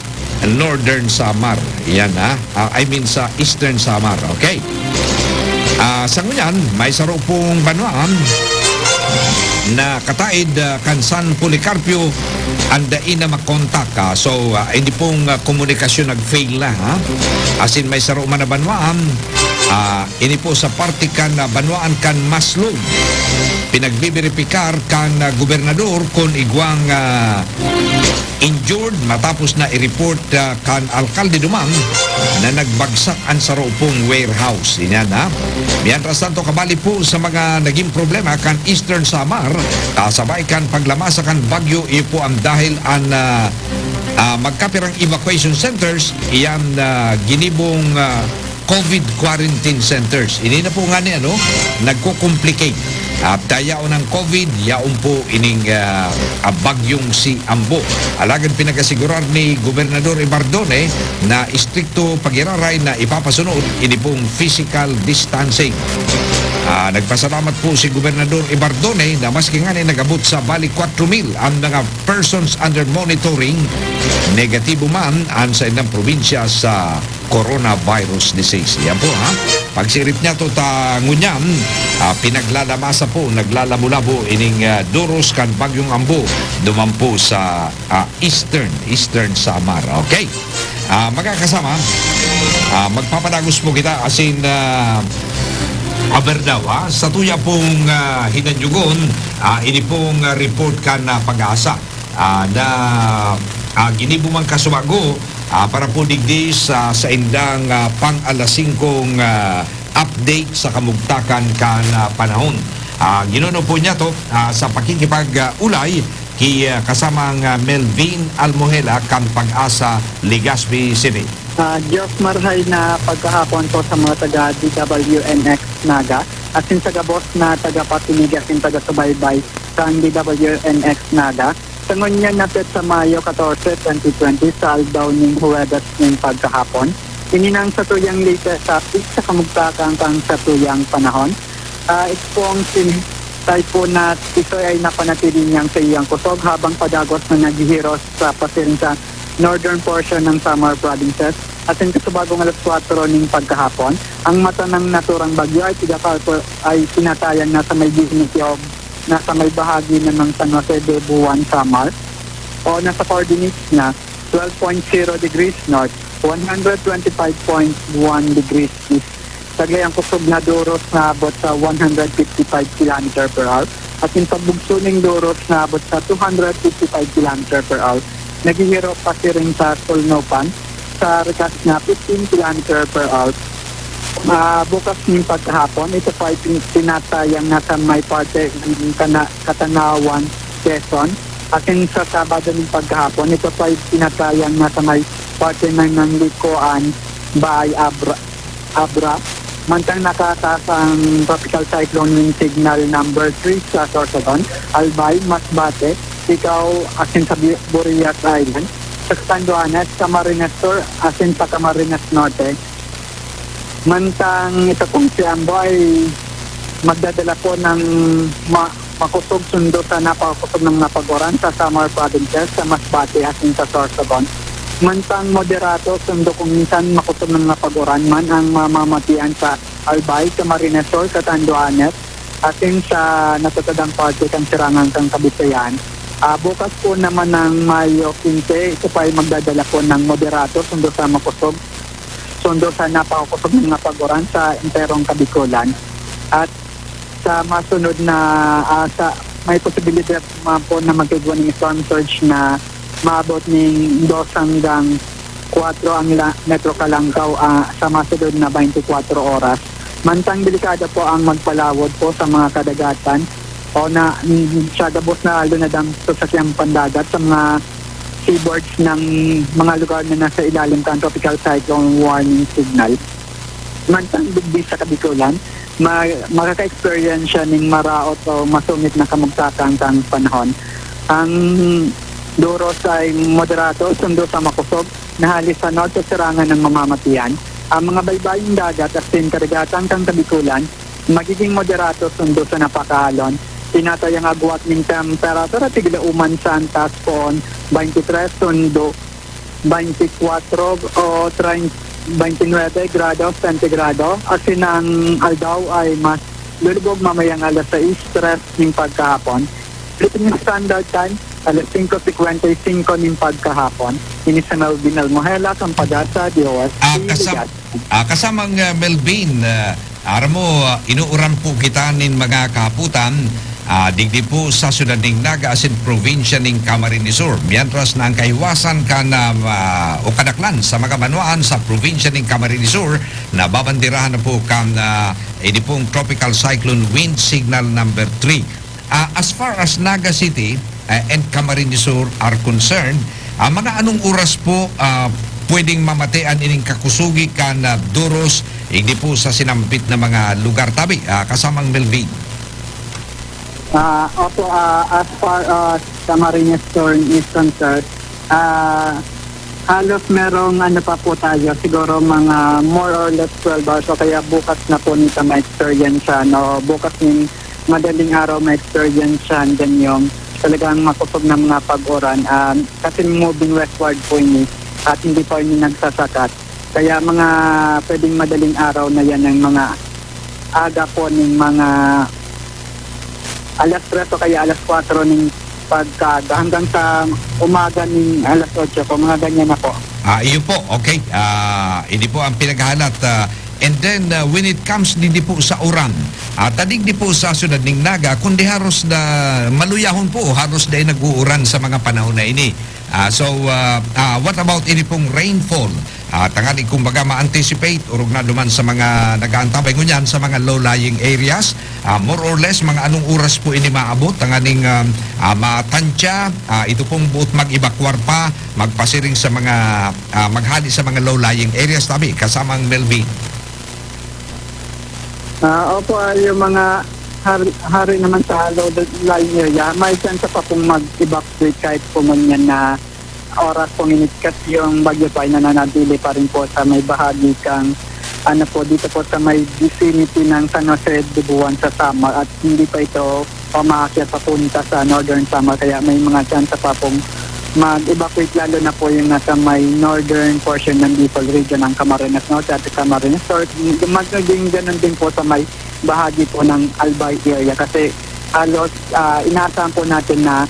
Northern Samar. Yan, ha? Ah, I mean sa Eastern Samar. Okay? Ah, sa ngunyan, may saro pong banwaan na kataid, ah, kan San Policarpio, ang dai na makontak. Ah, so, ah, hindi pong, ah, komunikasyon nag-fail na, ha? Asin may saro man na banwaan, ah, ini po sa parte kan, ah, banwaan kan Maslog. Pinagbibiripikar kan, ah, gobernador kun igwang, ah, injured matapos na i-report, ah, kan alkalde duman na nagbagsak an saro pong warehouse. Iyan, ha? Mientras tanto, kabali po sa mga naging problema kan Eastern Samar, kasabay kan paglamasa kan bagyo, iyo po ang dahil an, ah, ah, magkapirang evacuation centers, iyan, ah, ginibong, ah, COVID quarantine centers. Ini na po nga ni, ano, nagko-complicate. At, ah, yaon ang COVID, yaon po ining, ah, ah, bagyong si Ambo. Alagad pinag-asigurar ni Gobernador Ibardone na istrikto pagiraray na ipapasunod ini pong physical distancing. Ah, nagpasalamat po si Gobernador Ibardone na maski ngani nag-abot sa bali kwatro mil ang mga persons under monitoring, negatibo man ang sa ilang probinsya sa coronavirus disease. Yan po, ha. Pagsirip niya to ta ngunyan, ah, pinaglalamasa po, naglalabo-labo ining, ah, duros kan Bagyong Ambo duman po sa, ah, Eastern, Eastern Samar. Okay. Ah, mga kasama, ah, magpapadagos po kita asin, ah, aber daw, ha, sa tuya pong, ah, hinanyugon, ah, ini pong, ah, report kan, ah, PAGASA, ah, na, ah, ginibo man kasubago, ah, para po digdi sa saindang, ah, pang alas singkong, ah, update sa kamugtakan kan, ah, panahon. Ah, ginuno po niya to, ah, sa pakikipag-ulay ki, ah, kasamang, ah, Melvin Almohela kan PAGASA, Legazpi City. Ah, Diyos marhay na pagkahapon po sa mga taga D W N X Naga, asin sa gabos na tagapakinig asin taga-subaybay kan D W N X Naga. Sa ngunyan na petsa Mayo katorse, twenty twenty, sa aldaw ning Huwebes ning pagkahapon, ini nang satuyang latest update sa kamugtakan kan satuyang panahon. Ah, ito pong sin-, typhoon na ito ay napanatili niyang sa iyang kusog habang padagos na naghihiros sa pasiring sa northern portion ng Samar provinces. Asin kasubagong alas kwatro ning pagkahapon, ang mata ng naturang bagyo ay tiga-, ay tinatayang nasa may Ginitiyog, nasa may bahagi na ng San Jose de Buan, Samar, o nasa coordinates na twelve point zero degrees north, one hundred twenty-five point one degrees east. Taglay ang kusog na duros na abot sa one hundred fifty-five kilometer per hour, asin pagbugso ning duros na abot sa two hundred fifty-five kilometer per hour. Naghihirop pasiring sa Solnopan sa rikas na fifteen kilometer per hour. Ah, bukas ning pagkahapon, ito pa ay tin-, tinatayang nasa may parte ng Kana-, Katanawan, Quezon. Asin sa Sabado ning pagkahapon, ito pa ay tinatayang nasa may parte ng, ng Likoan, Baay Abra, Abra. Mantang nakataas ang Tropical Cyclone Wind Signal number three sa Sorsogon, Albay, Masbate, Licao, asin sa Bi-, Burias Island, sa Catanduanes, Camarines Sur, asin sa Camarines Norte. Mantang ito pong si Ambo ay magdadala po ng ma-, makusog sundo sa napakakusog ng mga pag-uran sa Samar Provinces, sa Masbate asin sa Sorsogon. Mantang moderato sundo kung minsan makusog ng mga pag-uran man ang mamamatian sa Albay, Camarines Sur, Catanduanes, asin sa natatadang parte kan sirangan kan Kabisayan. Ah, bukas po naman ng Mayo quince, ito pa ay magdadala po ng moderato sundo sa makusog, sundo sa napakakusog ng mga pag-uran sa enterong Kabikolan. At sa masunod na, ah, sa, may posibilidad man po na magkaigwa ng storm surge na maabot ning dos hanggang kwatro ang la-, metro kalangkaw, ah, sa masunod na twenty-four oras. Mantang delikado po ang magpalawod po sa mga kadagatan o na, mm, sa gabos na lunadang sasakyang pandagat sa mga seaboards ng mga lugar na nasa ilalim kan tropical cyclone warning signal. Mantang digdi sa Kabikulan, ma-, makaka-experience siya ning maraot o masungit na kamugtakan kan panahon. Ang duros ay moderato, sundo sa makosog, na hali sa north sa sirangan ng mamamatian. Ang mga baybayong dagat asin karagatan kan Kabikulan magiging moderato, sundo sa napakaalon. Tinatayang agwat ning temperatura tigla uman sa antas poon, twenty-three sundo twenty-four o trein-, twenty-nine grado sentigrado, asin ang aldaw ay mas lulubog mamayang alas sais tres ning pagkahapon. Philippine Standard Time, alas singko singkwenta y singko ning pagkahapon. Ini si Melvin Almohela, kan Pagasa, D O S T, Ah, kasam-, Legazpi. ah, kasamang, ah, Melvin, ah, aram mo, ah, inuuran po kita nin mga kahapotan, ah, digdi po sa syudad nin Naga asin probinsya nin Camarines Sur. Mientras na ang kahiwasan kan, ah, ah, o kadaklan sa mga banwaan sa probinsya nin Camarines Sur, nababanderahan na po kan, ah, ini pong Tropical Cyclone Wind Signal number three. Ah, as far as Naga City, ah, and Camarines Sur are concerned, ah, mga anong oras po, ah, pwedeng mamatean ining kakusugi kan, ah, duros, hindi po sa sinambit na mga lugar tabi, ah, kasamang Melvin? Ah, opo, ah, as far as Camarines Sur is concerned, ah, halos merong ano pa po tayo, siguro mga more or less twelve hours o kaya bukas na po nito ma-experience siya, no? Bukas nin madaling araw ma-experience siya, and then yung talagang makosog na mga pag-uran, ah, kasi moving westward po ini at hindi pa ini nagsasakat. Kaya mga pwedeng madaling araw na yan ang mga aga po ning mga alas tres o kaya alas kwatro ning pagkaaga hanggang sa umaga ning alas otso po, mga ganyan na po. Ah, iyo po. Okay. Ah, hindi po ang pinaghahalat. Ah, and then, ah, when it comes digdi po sa uran, ah, ta digdi po sa syudad ning Naga, kundi haros na maluyahon po, haros dai nag-uuran sa mga panahon na ini. Ah, so, ah, ah, what about ini pong rainfall? Ah, tanganing kumbaga ma-anticipate, orog na duman sa mga nag-aantabay ngunyan sa mga low-lying areas, ah, more or less, mga anong oras po ini maabot? Tanganing, ah, ah, matansya, ah, ito pong boot mag-evacuar pa, magpasiring sa mga, ah, maghali sa mga low-lying areas, tabi, kasamang Melvin. Ah, opo, ah, yung mga hari, hari naman sa low-lying area, may chance pa pong mag-evacuate kahit po ngunyan na oras po ngunyan kasi yung bagyo po ay nananatili pa rin po sa may bahagi kang, ano po, dito po sa may vicinity ng San Jose de Buan sa Samar at hindi pa ito umaakyat papunta sa Northern Samar, kaya may mga chance pa pong mag-evacuate, lalo na po yung nasa may northern portion ng Bicol region, ang Camarines Norte at Camarines Sur. Magiging ganun din po sa may bahagi po ng Albay area kasi halos, ah, inaasahan po natin na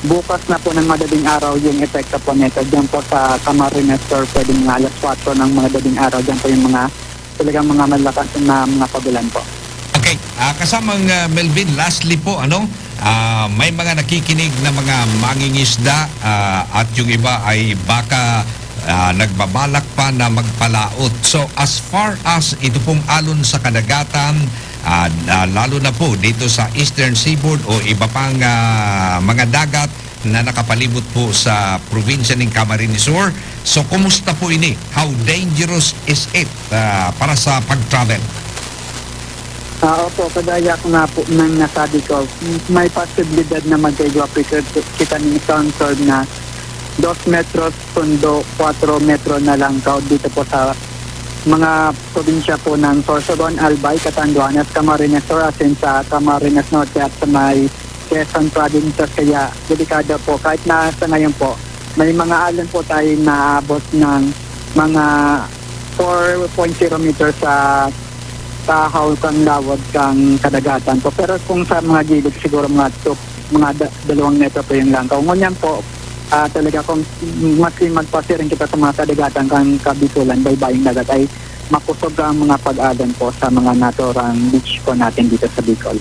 bukas na po ng madaling araw yung epekto po nito. Diyan po sa Camarines Sur, pwedeng mga alas kwatro ng madaling araw. Diyan po yung mga talagang mga malakas na mga pag-ulan po. Okay, ah, kasamang, ah, Melvin, lastly po, ano, ah, may mga nakikinig na mga mangingisda, ah, at yung iba ay baka, ah, nagbabalak pa na magpalaot. So, as far as ito pong alon sa kadagatan, ah, ah, lalo na po dito sa Eastern Seaboard o iba pang, ah, mga dagat, na nakapalibot po sa probinsya nin Camarines Sur. So, kumusta po ini? How dangerous is it, ah, para sa pag-travel? Ah, opo, kagaya ko nga po ng nasabi ko, may posibilidad na magkaigwa po kita ng storm surge na dos metros, sundo, kwatro metro na langkaw dito po sa mga probinsya po ng Sorsogon, Albay, Catanduanes, Camarines Sur, asin sa Camarines Norte at sa may Quezon Province, kaya delikado po. Kahit na sa ngayon po, may mga alon po tayo naabot ng mga four point zero meters sa tahaw kang lawod kang kadagatan po. Pero kung sa mga gilid, siguro mga two, mga da-, dalawang metro po yung langkaw. Ngunyan po, ah, talaga kung maski magpasiring kita sa mga kadagatan kang Kabisulan, baybayong dagat, ay makusog ang mga pag-alon po sa mga naturang beach po natin dito sa Bicol.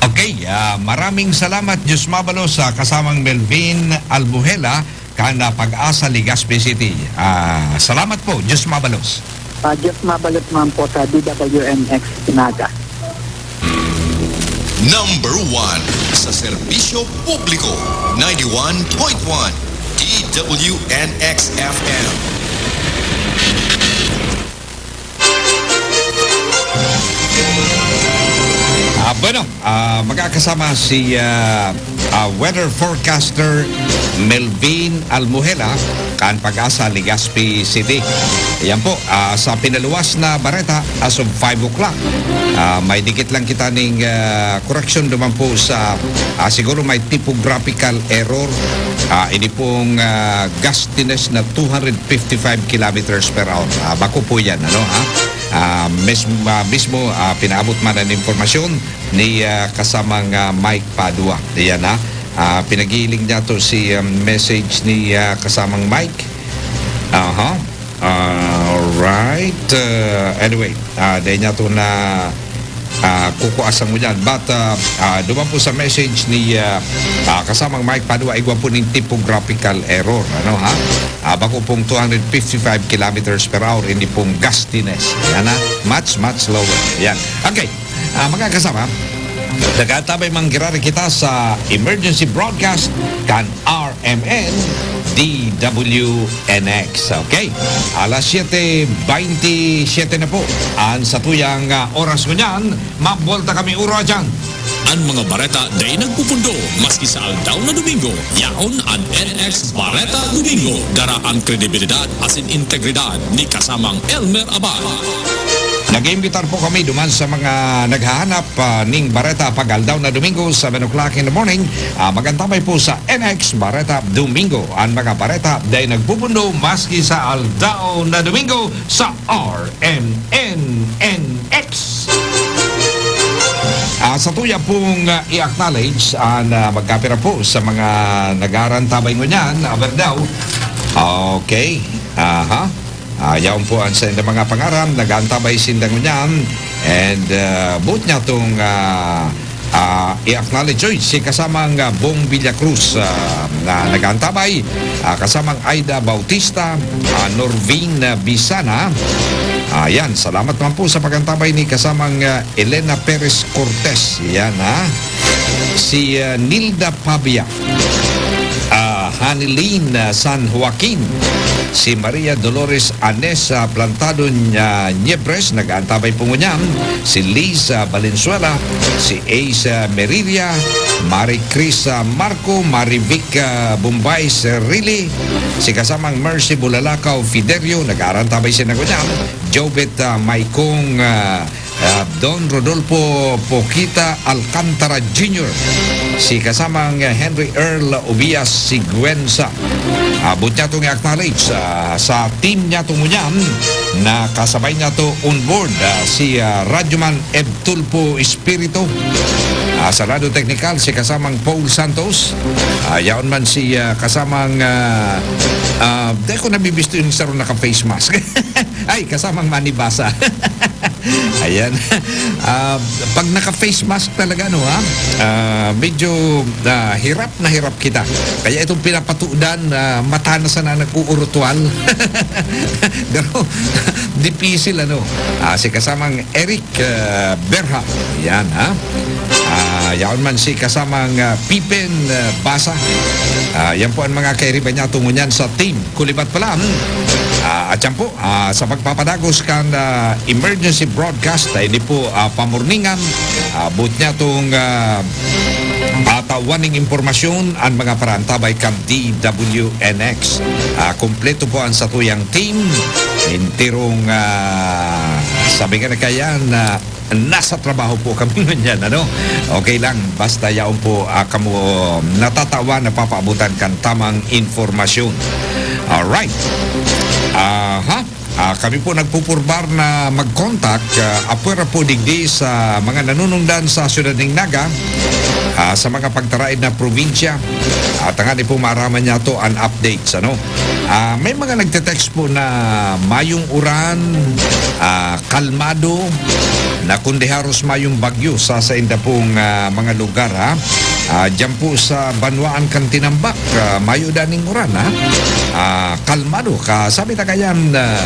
Okay, ah, maraming salamat, Diyos mabalos, sa kasamang Melvin Albuhela, kan, ah, Pag-asa, Legazpi City. Ah, salamat po. Diyos mabalos. Ah, Diyos mabalos man po sa D W N X Naga. Number one sa serbisyo publiko, ninety-one point one D W N X F M. Ah, bueno, ah, magkakasama si, ah, ah, weather forecaster Melvin Almuhela kan Pag-asa, Legazpi City. Ayan po, ah, sa pinaluwas na bareta as of five o'clock. Ah, may dikit lang kita ning, ah, koreksyon duman po sa, ah, siguro may typographical error. Ah, ini pong, ah, gustiness na two hundred fifty-five kilometers per hour. Ah, bako po yan, ano, ha? Ah, mes-, ah, mismo, ah, pinaabot man an impormasyon ni, ah, kasamang, ah, Mike Padua. Ayan, ha? Ah, pinagiling niya to si, ah, message ni, ah, kasamang Mike. Aha. Alright. Ah, anyway, ah, dahil niya to na, ah, kukua sa ngunyan. But, ah, ah, duman po sa message ni, ah, ah, kasamang Mike Padua, igwa po ning typographical error. Ano, ha? Ah, bako pong two hundred fifty-five kilometers per hour, hindi pong gustiness. Yan, ha? Much, much lower. Yan. Okay. Ah, mga kasama, nag-aantabay man giraray kita sa emergency broadcast kan R M N D W N X. Okay? Alas siyete bentisiete na po an satuyang, ah, oras ngunyan. Mabwelta kami uro dyan. An mga bareta dai nagpupundo maski sa aldaw na Domingo. Yaon an N X Bareta Domingo. Dara an kredibilidad asin integridad ni kasamang Elmer Abad. Nag-iimbitar po kami duman sa mga naghahanap, ah, ning bareta pag aldaw na Domingo, seven o'clock in the morning. Ah, mag-antabay po sa N X Bareta Domingo. An mga bareta dai nagpupundo maski sa aldaw na Domingo sa R M N N X. Ah, sa tuya pong, ah, i-acknowledge an, ah, magkapira po sa mga nag-aarantabay ngunyan, aber daw. Okay. Aha. Ah, yaon po an sa mga pangaran, nag-aantabay sinda ngunyan. And, ah, boot niya tong, ah, ah, i-acknowledge, oy, si kasamang, ah, Bong Villacruz, ah, na nag-aantabay, ah, kasamang Aida Bautista, ah, Norvin, ah, Bisana. Ah, yan, salamat naman po sa pag-antabay ni kasamang, ah, Elena Perez Cortez. Yan, ha? Si, ah, Nilda Pabia. Ah, Hanilin, ah, San Joaquin, si Maria Dolores Anesa Plantado, ah, Niebres, nag-aantabay po ngunyan, si Liz, ah, Valenzuela, si Ace, ah, Merilia, Marie Chris, ah, Marco, Marie Vic, ah, Bombay Serili, si kasamang Mercy Bulalakaw Fiderio, nag-aantabay siya ngunyan, Jobet, ah, Maicong, ah, ah, Don Rodolfo Poquita Alcantara Junior, si kasamang, ah, Henry Earl Obias Sigüenza. Abot niya itong i-acknowledge, ah, sa team niya itong ngunyan na kasabay niya to on board, ah, si, ah, Radyoman Eb Tulfo Espiritu. Ah, sa lado teknikal, si kasamang Paul Santos. Ah, yaon man si, ah, kasamang, ah, ah, di ko nabibisto yung saro naka-face mask. Ay, kasamang Manny Basa. Ayan. Ah, pag naka-face mask talaga, no, ha? Ah, medyo, ah, hirap na hirap kita. Kaya itong pinapatudan, ah, mata na sana nag-uurutual. Pero, dipisil, ano? Ah, si kasamang Eric, ah, Berha. Yan, ha? Ah, yaon man si kasamang, ah, Pipen, ah, Basa. Ah, yan po ang mga kairiba niya tungo niyan sa team. Kulibat pala, hmm? Ah, at yan po, ah, sa pagpapadagos kan, ah, emergency broadcast, ay di po, ah, pamurningan, ah, boot niya itong, ah, ah, tawan ning impormasyon ang mga parantabay kan D W N X. Ah, kompleto po ang satuyang team. Enterong, ah, sabi nga na kaya na nasa trabaho po kami ngunyan, ano? Okay lang, basta yaon po, ah, kamo natatawan, napapaabutan kan tamang impormasyon. Alright. Aha. Ah, kami po nagpupurbar na mag-contact, ah, apwera po digdi sa mga nanunungdan sa siyudad ning Naga, ah, sa mga pagtaraid na probinsya. At tangani po maaraman niya to an updates, ano? Ah, may mga nagte-text po na mayong uran, ah, kalmado, na kundi haros mayong bagyo sa sainda pong, ah, mga lugar, ha? Ah, diyan po sa banwaan kan Tinambac, ah, mayo daning uran, ha? Ah, kalmado ka. Sabi na kayan, ah,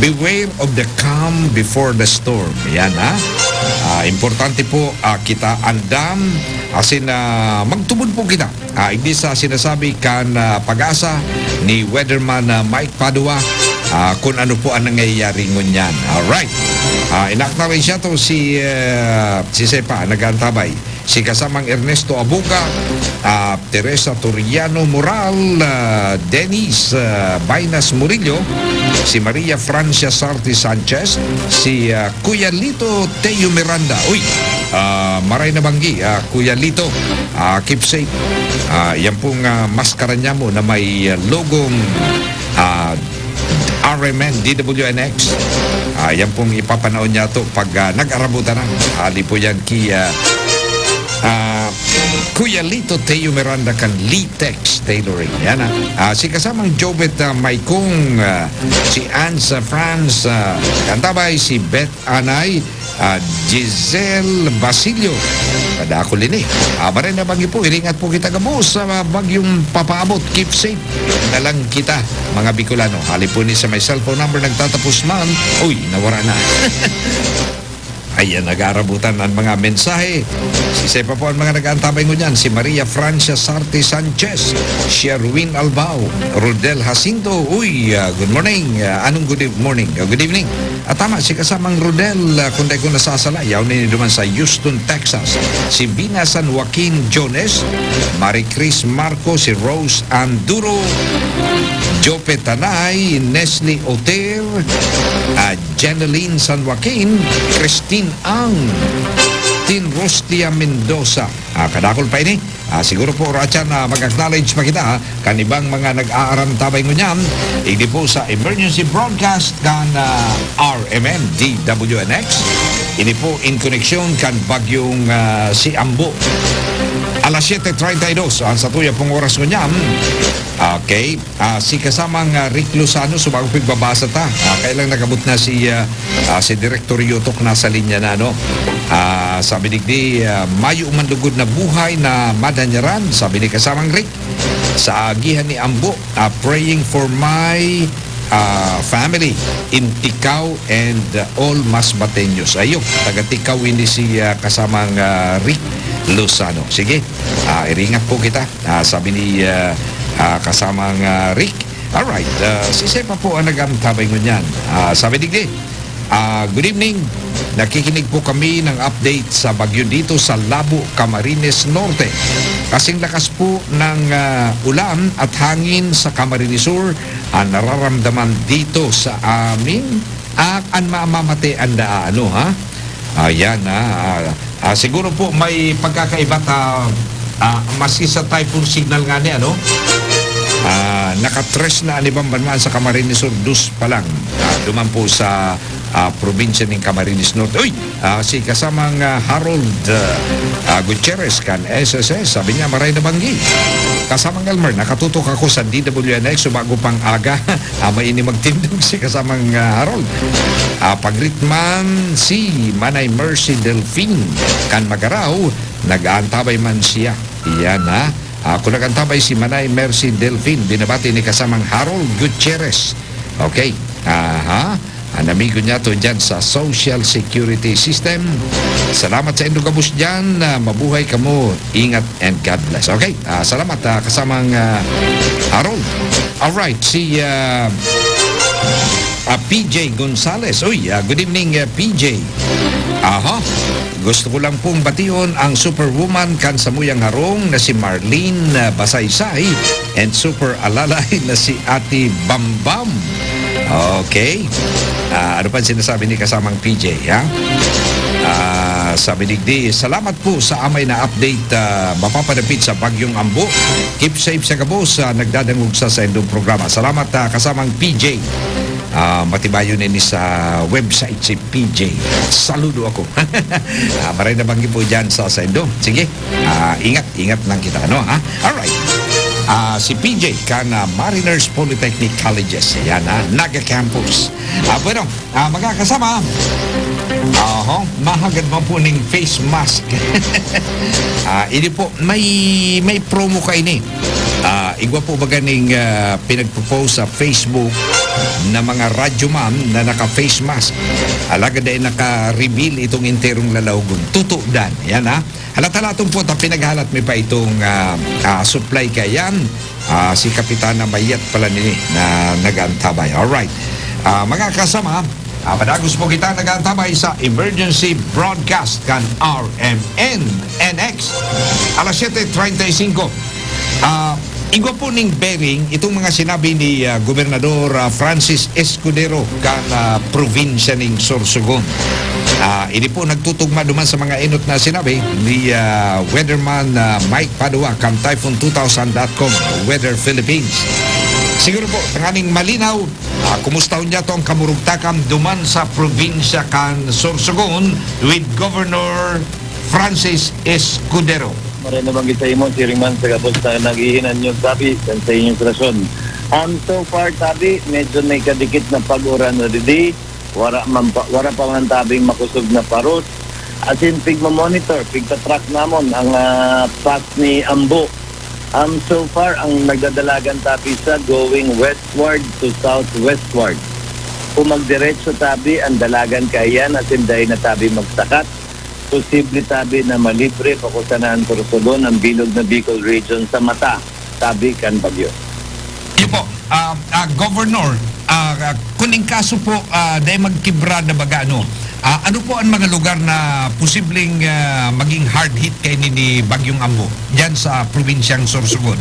"Beware of the calm before the storm." Yan, ha? Ah, importante po, ah, kita andam, asin, ah, magtubod po kita. Ah, hindi sa sinasabi kan, ah, pag-asa ni Weatherman, ah, Mike Padua, ah, kung ano po ang nangyayari ngunyan. Alright. Ah, inakta rin siya to si, ah, si Sepa, nag-aantabay. Si kasamang Ernesto Abuga, ah, Teresa Toriano Moral, ah, Dennis, ah, Bainas Murillo, si Maria Francia Sarti Sanchez, si, ah, Kuya Lito Teo Miranda. Uy, ah, maray na banggi, ah, Kuya Lito, ah, keep safe. Ah, yan pong, ah, maskara niya mo na may, ah, logong, ah, R M N, D W N X. Ah, yan pong ipapanaon niya to pag, ah, nag-arabutan na. Ali po yan ki, ah, ah, Kuya Lito Teo Miranda kan Litex Tailoring. Yan, ah. Ah, si kasamang Jobet, ah, Maikong, ah, si Anne sa France, ah, kantabay si Beth Anay, ah, Giselle Basilio. Kadakol ini. Ah, maray na banggi po, iringat po kita gabos sa bagyong papaabot. Keep safe na lang kita, mga Bicolano. Hali po ni sa may cellphone number nagtatapos man, uy, nawara na. Ayan, nag-aarabutan ang mga mensahe. Si Sepa po ang mga nag-aantabay ngunyan, si Maria Francia Sarte Sanchez, Sherwin Albao, Rodel Jacinto. Uy, ah, good morning. Ah, anong good eve-, morning? Ah, good evening. At tama, si kasamang Rodel, ah, kung di ko nasasala, yaw ni duman sa Houston, Texas. Si Vina San Joaquin Jones, Marie Chris Marco, si Rose Anduro, Jope Tanay, Nestle Oter, ah, Janeline San Joaquin, Christine Ang, Tin Rostia Mendoza. Ah, kadakol pa ini. Ah, siguro po, Rachan, na mag-acknowledge pa kita, ha, kan ibang mga nag-aaram tabay ngunyan, igdi po sa emergency broadcast kan, ah, R M N D W N X. Ini po in koneksyon kan bagyong, ah, si Ambo. Alas siyete treinta y dos ang satuya pong oras ngunyan. Okay. Ah, si kasamang, ah, Rick Lozano, subago pigbabasa ta. Ah, kailang nagabot na si, ah, ah, si Director Yutok nasa linya na, no? Ah, sabi digdi, ah, mayo man lugod na buhay na madanyaran, sabi ni kasamang Rick. Sa agihan ni Ambo, ah, praying for my, ah, family in Ticao and, ah, all Masbateños. Ayo, taga Ticao ini si, ah, kasamang, ah, Rick Lozano. Sige, ah, iringat po kita. Ah, sabi ni, ah, ah, kasamang, ah, Rick. Alright, ah, si Sepa po ang nag-antabay ngunyan. Ah, sabi digdi, ah, "Good evening. Nakikinig po kami ng update sa bagyo dito sa Labo, Camarines Norte. Kasing lakas po ng, ah, ulan at hangin sa Camarines Sur ang nararamdaman dito sa amin. Ah, an mamamate an daa, ano, ha?" Ayan, ha. Ah, ah, siguro po may pagkakaiba ta, ah, maski sa typhoon signal nga ni, ano? Ah, naka-tres na an ibang banwaan sa Camarines Sur, dos pa lang. Ah, duman po sa, ah, probinsya nin Camarines Norte. Uy! Ah, si kasamang, ah, Harold, ah, ah, Gutierrez kan S S S, sabi niya, "Maray na banggi." Kasamang Elmer, nakatutok ako sa D W N X, subago pang aga. Ah, maini magtindog si kasamang, ah, Harold. Ah, pag-greet man si Manay Mercy Delfin kan Magarao, nag-aantabay man siya. Iyan, ha? Ah, kung nag-antabay si Manay Mercy Delfin, binabati ni kasamang Harold Gutierrez. Okay. Aha. An amigo niya to dyan sa Social Security System. Salamat sa indo gabos dyan. Ah, mabuhay kamo. Ingat and God bless. Okay. Ah, salamat, ah, kasamang, ah, Harold. Alright, si, ah, ah, P J Gonzales. Uy, ah, good evening, ah, P J. Aha. Gusto ko lang pong bation ang superwoman kan samuyang harong na si Marlene, ah, Basaysay and super alalay na si Ate Bambam. Okay. Ah, ano pa ang sinasabi ni kasamang P J, ha? Ah, sabi digdi, "Salamat po sa amay na update, ah, mapapadapit sa Bagyong Ambo. Keep safe sa gabos, ah, nagdadangog sa saindong programa." Salamat, ah, kasamang P J. Ah, matibayon ini sa website si P J. Saludo ako. Ah, maray na banggi po dyan sa saindo. Sige. Ah, ingat, ingat lang kita, no, ha? Alright. Ah, si P J kan, ah, Mariners Polytechnic Colleges. Yan, ha? Naga Campus. Ah, bueno, ah, mga kasama, Oho, mahagad man po ning face mask. Ah, ini po, may, may promo kaini. Ah, igwa po baga ning, ah, pinagpo-post sa Facebook na mga radyoman na naka-face mask. Alagad ay naka-reveal itong enterong lalawogon. Tutudan. Yan, ha. Halat-halaton po ta pinaghalat mi pa itong, ah, ah, supply kaiyan. Ah, si Kapitana Mayet pala nini na nag-aantabay. Alright. Ah, mga kasama, ah, padagos po kita nag-aantabay sa emergency broadcast kan R M N N X. Alas siyete treinta y cinco. Ah, igwa po ning bearing itong mga sinabi ni, ah, Gobernador, ah, Francis Escudero kan, ah, probinsya ning Sorsogon. Ah, ini po nagtutugma duman sa mga enot na sinabi ni, ah, Weatherman, ah, Mike Padua kan typhoon two thousand dot com Weather Philippines. Siguro po, tanganing malinaw, ah, kumusta niya to ang kamurugtakan duman sa probinsya kan Sorsogon with Governor Francis Escudero. Maray na banggit sa imo, siring man sa gabos na naghihinan yung sabi kan sa inyong relasyon. Um, so far, tabi, medyo may kadikit na pag-uran na didi. Wara, man pa, wara pa man tabing makusog na paros. As in, pigmamonitor, pigta-track namon ang, ah, path ni Ambo. Um, so far, ang nagdadalagan tabi sa going westward to southwestward. Kung magdiretso tabi ang dalagan kaiyan, as in, dai na tabi magsakat, posible tabi na malibre pakusanan Sorsogon ang bilog na Bicol region sa mata tabi kan bagyo. Iyo po, ah, ah, Governor, ah, ah, kun in kaso po, ah, dai magkibra na baga, ano, ah, ano po ang mga lugar na posibleng, ah, maging hard hit kaini ni Bagyong Ambo diyan sa probinsyang Sorsogon?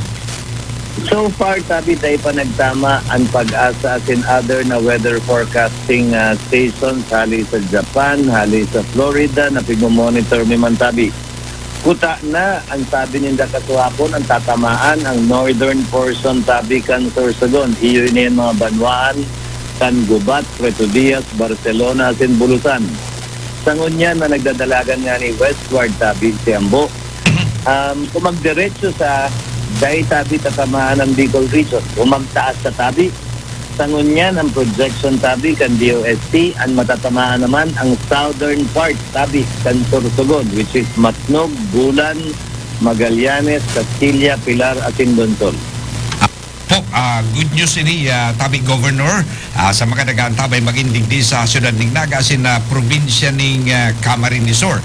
So far, tabi, dai pa nagtama ang PAGASA as in other na weather forecasting, ah, stations, hali sa Japan, hali sa Florida, na pigmo-monitor mi man tabi. Kuta na, ang sabi ninda kasuhapon, ang tatamaan ang northern portion tabi kan Sorsogon. Iyo ini ang mga banwaan kan Gubat, Puerto Diaz, Barcelona, asin Bulusan. Sa ngunyan na nagdadalagan ngani westward tabi si Ambo. Um, kung magdiretso sa, dai tabi tatamaan ang Bicol region. Kung magtaas sa tabi, sa ngunyan ang projection tabi kan D O S T, ang matatamaan naman ang southern part tabi kan Sorsogon, which is Matnog, Bulan, Magallanes, Castilla, Pilar, asin Donsol. Po, ah, good news ini, ah, tabi Governor, ah, sa mga nag-aantabay magin digdi sa siyudad ning Naga asin, ah, probinsya ning, ah, Camarines Sur.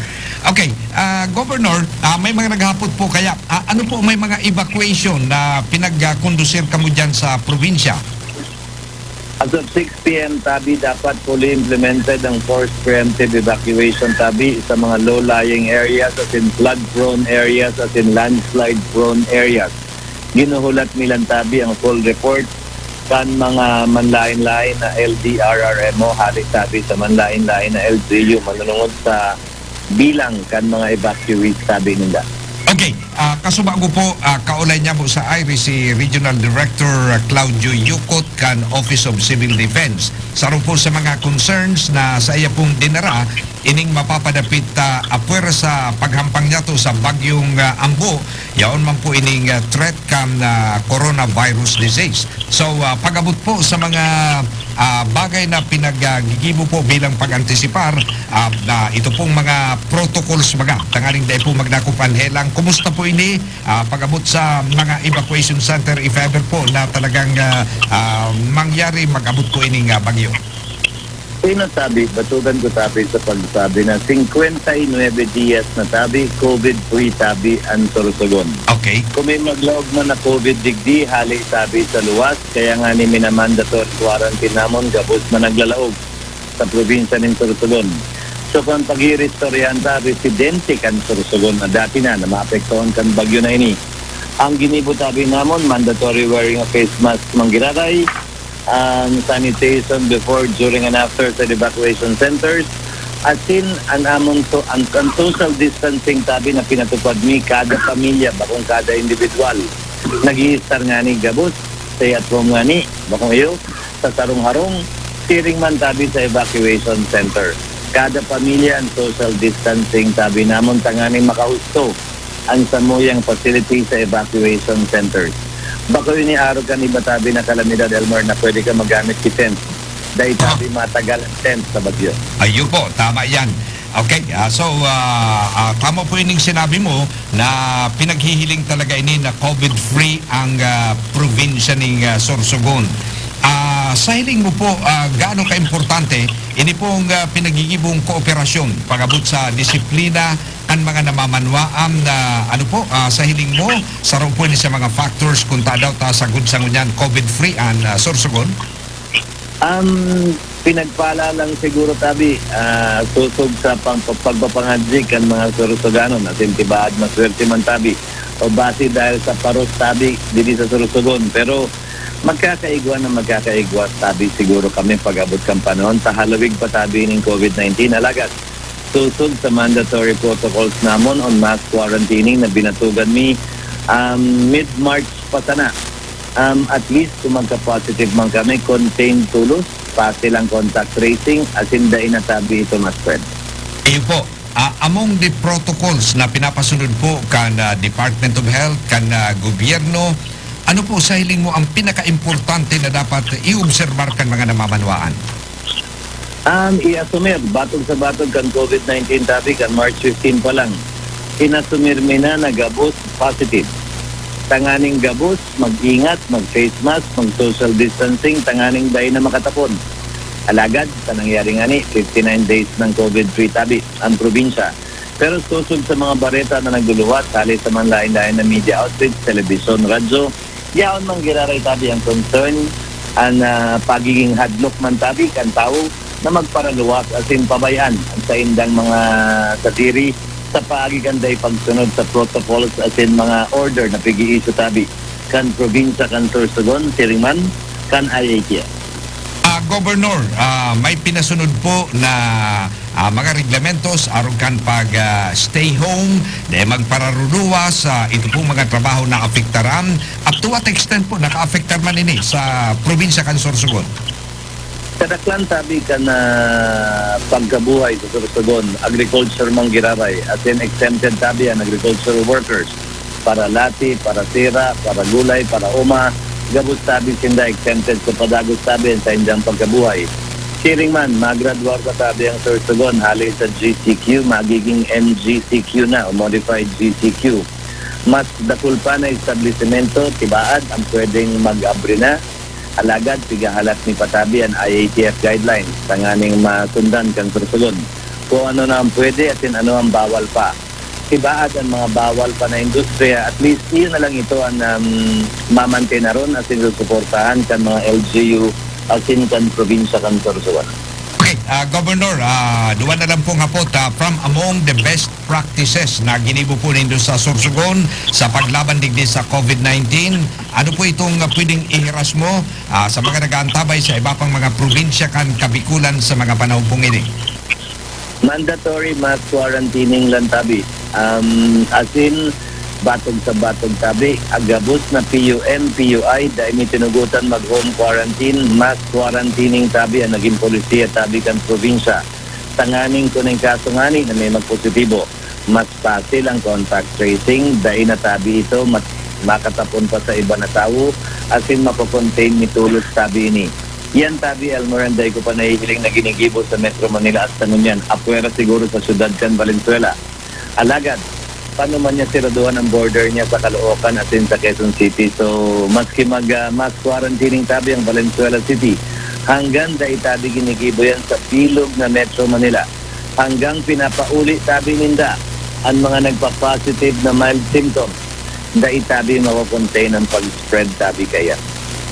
Okay, ah, Governor, ah, may mga naghapot po kaya, ah, ano po, may mga evacuation na pinag-, ah, kondusir kamo diyan sa probinsya? As of six p m tabi, dapat fully implemented ang forced preemptive evacuation tabi sa mga low-lying areas, as in flood-prone areas, as in landslide-prone areas. Ginuhulat mi lang tabi ang full report kan mga manlain-lain na L D R R M O hali tabi sa manlain-lain na L G U manunungod sa bilang kan mga evacuees tabi ninda. Okay, ah, kasubago po, ah, kaulay niya po sa Iris si Regional Director, ah, Claudio Yucot kan Office of Civil Defense. Saro po sa mga concerns na sa iya pong dinara, ining mapapadapit, ah, apwer sa paghampang niya to sa bagyong, ah, Ambo, yaon man po ining, ah, threat kan, ah, coronavirus disease. So, ah, pag-abot po sa mga, ah, bagay na pinag-, ah, gigibo po bilang pag-antisipar, ah, na ito pong mga protocols, mga tanganing dai po magdakop ang helang. Kumusta po ini, ah, pag-abot sa mga evacuation center, if ever po na talagang, ah, ah, mangyari, mag-abot po ining, ah, bagyo? Sinasabi, batugan ko tabi sa pagsabi na singkwenta y nuebe diyas na tabi, COVID-free tabi ang Sorsogon. Okay. Kung may maglaog man na COVID digdi, hali tabi sa luwas, kaya nga ni minamandatory quarantine namon gabos man naglalaog sa probinsya nin Sorsogon. So, kung pag-iiristoryahan ta, residente kan Sorsogon na dati na, na maapektuhan kan bagyo na ini. Ang ginibo tabi namon, mandatory wearing of face mask, manggiraray, ang sanitation before, during, and after sa evacuation centers, asin an amon so, ang, ang social distancing tabi na pinatupad mi kada pamilya, bakong kada individual. Nag-i-estar ngani gabos, stay at home ngani, bakong iyo, sa sarong harong, siring man tabi sa evacuation center. Kada pamilya ang social distancing tabi namon tanganing makahusto ang samuyang facility sa evacuation centers. Bako ini arog kan iba tabi na kalamidad, Elmer, na pwede ka magamit ki tent. Dahil tabi matagal ang tent sa bagyo. Ayun po, tama yan. Okay, ah, so, ah, ah, tama po ining sinabi mo na pinaghihiling talaga ini na COVID-free ang, ah, probinsya ning, ah, Sorsogon. Ah, sa hiling mo po, ah, gaano kaimportante ini pong, ah, pinagigibong kooperasyon pag-abot sa disiplina kan mga namamanwaan na, ano po, ah, sa hiling mo, saro po ini sa mga factors kung ta daw ta sagod sa ngunyan COVID-free an, ah, Sorsogon? Um, pinagpala lang siguro tabi, ah, sosog sa pang-, pagpapangadji kan mga Sorsoganon, asin tibaad maswerte man tabi, o base dahil sa paros tabi diri sa Sorsogon. Pero magkakaigwa na magkakaigwa tabi siguro kami pag-abot kan panahon, ta halawig pa tabi ning COVID nineteen. Alagad, sosog sa mandatory protocols namon on mass quarantining na binatugan mi, um, mid-March pa sana. Um, at least, kung magka-positive man kami, contained tolos, pati lang contact tracing, asin dai na tabi ito ma-spread. Iyo po, ah, among the protocols na pinapasunod po kan, ah, Department of Health, kan, ah, gobyerno, ano po sa hiling mo ang pinakaimportante na dapat iobserbar kan mga namamanwaan? Um, i-asumir, batog sa batog kan COVID nineteen tabi kan March fifteen pa lang, inasumir mi na na gabos positive. Tanganing gabos, mag-ingat, mag-face mask, mag-social distancing, tanganing dai na makatapon. Alagad, sa nangyari ngani, fifty-nine days ng COVID-free tabi ang probinsya. Pero sosog sa mga bareta na nagluluwas hali sa mga lain-lain na media outlets, telebisyon, radyo, yaon man giraray tabi ang concern, an, ah, pagiging hadlok man tabi kan tawo na magparaluwas asin pabayaan an saindang mga sadiri sa paagi kan dai pagsunod sa protocols asin mga order na pig-iisyu tabi kan probinsya kan Sorsogon, siring man kan I A T F. Ah, Governor, ah, may pinasunod po na, ah, mga reglamentos arog kan pag, ah, stay home, dai magpararuluwas, ah, ito pong mga trabaho na apektaran. Up to what extent po nakaapektar man ini sa probinsya kan Sorsogon? Kadaklan tabi kan, ah, pagkabuhay sa Sorsogon, agriculture man giraray, asin exempted tabi an agricultural workers. Para lati, para sira, para gulay, para oma, gabos tabi sinda exempted sa padagos tabi an saindang pagkabuhay. Siring man, magradwar na tabi ang Sorsogon hali sa G C Q, magiging M G C Q na o modified G C Q. Mas dakul pa na establisemento, tibaad, ang pwedeng mag-abri na. Alagad, pigahalat ni patabi an I A T F guidelines tanganing masundan kan Sorsogon kung ano na ang pwede asin ano ang bawal pa. Tibaad an mga bawal pa na industriya, at least iyo na lang ito an, um, mamantenaron asin susuportahan kan mga L G U asin kan probinsya kan Sorsogon. Okay, ah, Governor, ah, duwa na lang pong hapot, ah, from among the best practices na ginibo po nindo sa Sorsogon sa paglaban digdi sa COVID nineteen, ano po itong, ah, pwedeng ihiras mo, ah, sa mga nag-aantabay sa iba pang mga probinsya kan Kabikulan sa mga panahon pong ini? Mandatory mass quarantining lang tabi. Um, as in, batog sa batog tabi, agabos na P U M, P U I, dai mi tinugotan mag-home quarantine, mass quarantining tabi ang naging polisiya tabi kan probinsya. Tanganing kun ang kaso ngani na may magpositibo, mas pasil ang contact tracing, dai na tabi ito mat-, makatapon pa sa iba na tawo, asin makokontain ni tolos tabi ini. Yan tabi, Elmer, ang dai ko pa nahihiling na ginigibo sa Metro Manila hasta ngunyan, apwera siguro sa syudad kan Valenzuela. Alagad, paano man niya siraduhan ang border niya sa Caloocan asin sa Quezon City? So, maski mag, ah, mass quarantining tabi ang Valenzuela City, hanggang dai tabi ginigibo yan sa bilog na Metro Manila. Hanggang pinapauli tabi ninda an mga nagpa-positive na mild symptoms, dai tabi mako-contain ang pag-spread tabi kaya.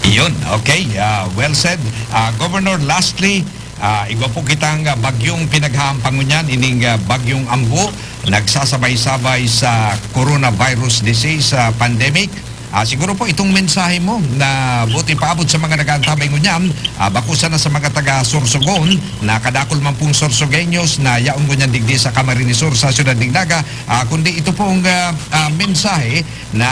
Iyon, okay. Ah, well said. Ah, Governor, lastly, ah, igwa po kitang, ah, bagyong pinaghahampang ngunyan, ining, ah, Bagyong Ambo, nagsasabay-sabay sa coronavirus disease, ah, pandemic. Ah, siguro po itong mensahe mo na buti paabot sa mga nag-aantabay ngunyan, ah, bako sana sa mga taga Sorsogon, na kadakul man pong Sorsogueños na yaon ngunyan digdi sa Camarines Sur sa Siyudad nin Naga, ah, kundi ito pong, ah, ah, mensahe na,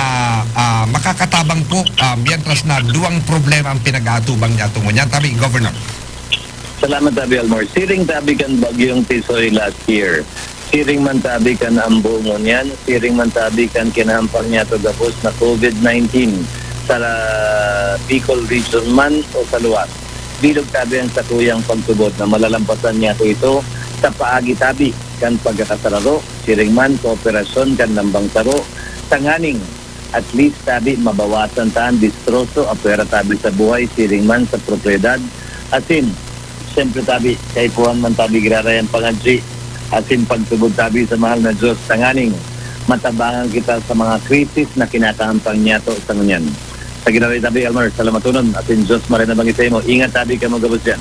ah, makakatabang po, ah, mientras na duwang problema ang pinag-aatubang niya tungo niyan. Tabi, Governor. Salamat, Tabi Almor. Siring tabi kan Bagyong Tisoy last year. Siring man tabi kan Ambo ngunyan, siring man tabi kan kinahampang niya to gabos na COVID nineteen sa Bicol Region man o sa luwas. bilog tabi ang satuyang pagtubod na malalampasan niya ito sa paagi tabi kan pagkakasararo, siring man kooperasyon kan lambang saro, tanganing at least tabi mabawasan ta an distroso apwera tabi sa buhay, siring man sa propiedad, asin siyempre tabi kaipuhan man tabi giraray an pangadji asin pagtubod tabi sa mahal na Diyos tanganing matabangan kita sa mga krisis na kinakahampang niyato sa ngunyan. Sa giraray tabi, Elmer, salamatonon asin Diyos maray na bangi sa imo. Ingat tabi kamo gabos diyan.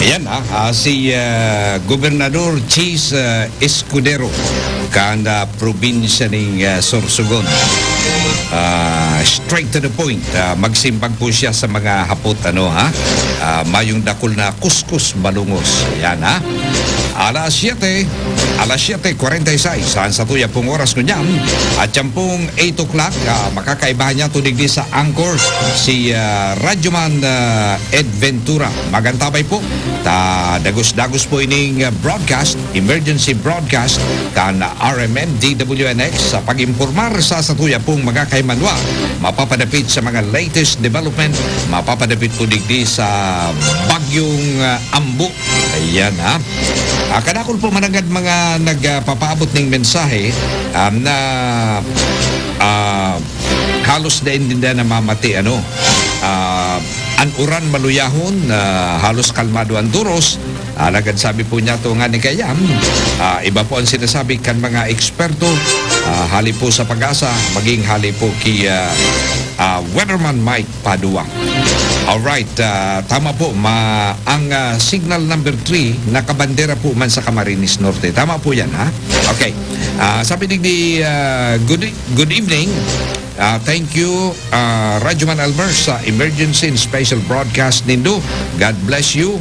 Ayan, ah, ah, si, ah, Gobernador Chiz, ah, Escudero kan, ah, probinsya ning, ah, Sorsogon. Ah, straight to the point. Ah, magsimbag po siya sa mga hapot, ano, ha? Ah, mayong dakul na kuskus malungos. Ayan, ha? Alas siyete, alas siyete kwarenta y seis, ang satuya pong oras ngunyan. At yan pong eight o'clock, ah, makakaibahan niya to digdi sa anchor, si, ah, Radyoman, ah, Ed Ventura. Magantabay po, ta dagos-dagos po ining, ah, broadcast, emergency broadcast, kan R M N D W N X sa pag-impormar sa satuya pong mga kaimanwa. Mapapadapit sa mga latest development, mapapadapit po digdi sa Bagyong, ah, Ambo. Ayan, ha. Ah, kadakol po mananggad mga nagpapaabot ning mensahe, ah, na, ah, halos dai ninda namamati, ano. Ah, an uran maluyahon, ah, halos kalmado an duros. Alagad sabi po niya to nga ni kaya, ah, iba po ang sinasabi kan mga eksperto, ah, hali po sa PAGASA, maging hali po ki, ah, ah, Weatherman Mike Padua. Alright, ah, tama po. Ma-, ang, ah, signal number three nakabandera po man sa Camarines Norte. Tama po yan, ha? Okay. Ah, sabi digdi, ah, good e-, good evening. Ah, thank you, ah, Radyoman Elmer, sa emergency and special broadcast nindo. God bless you.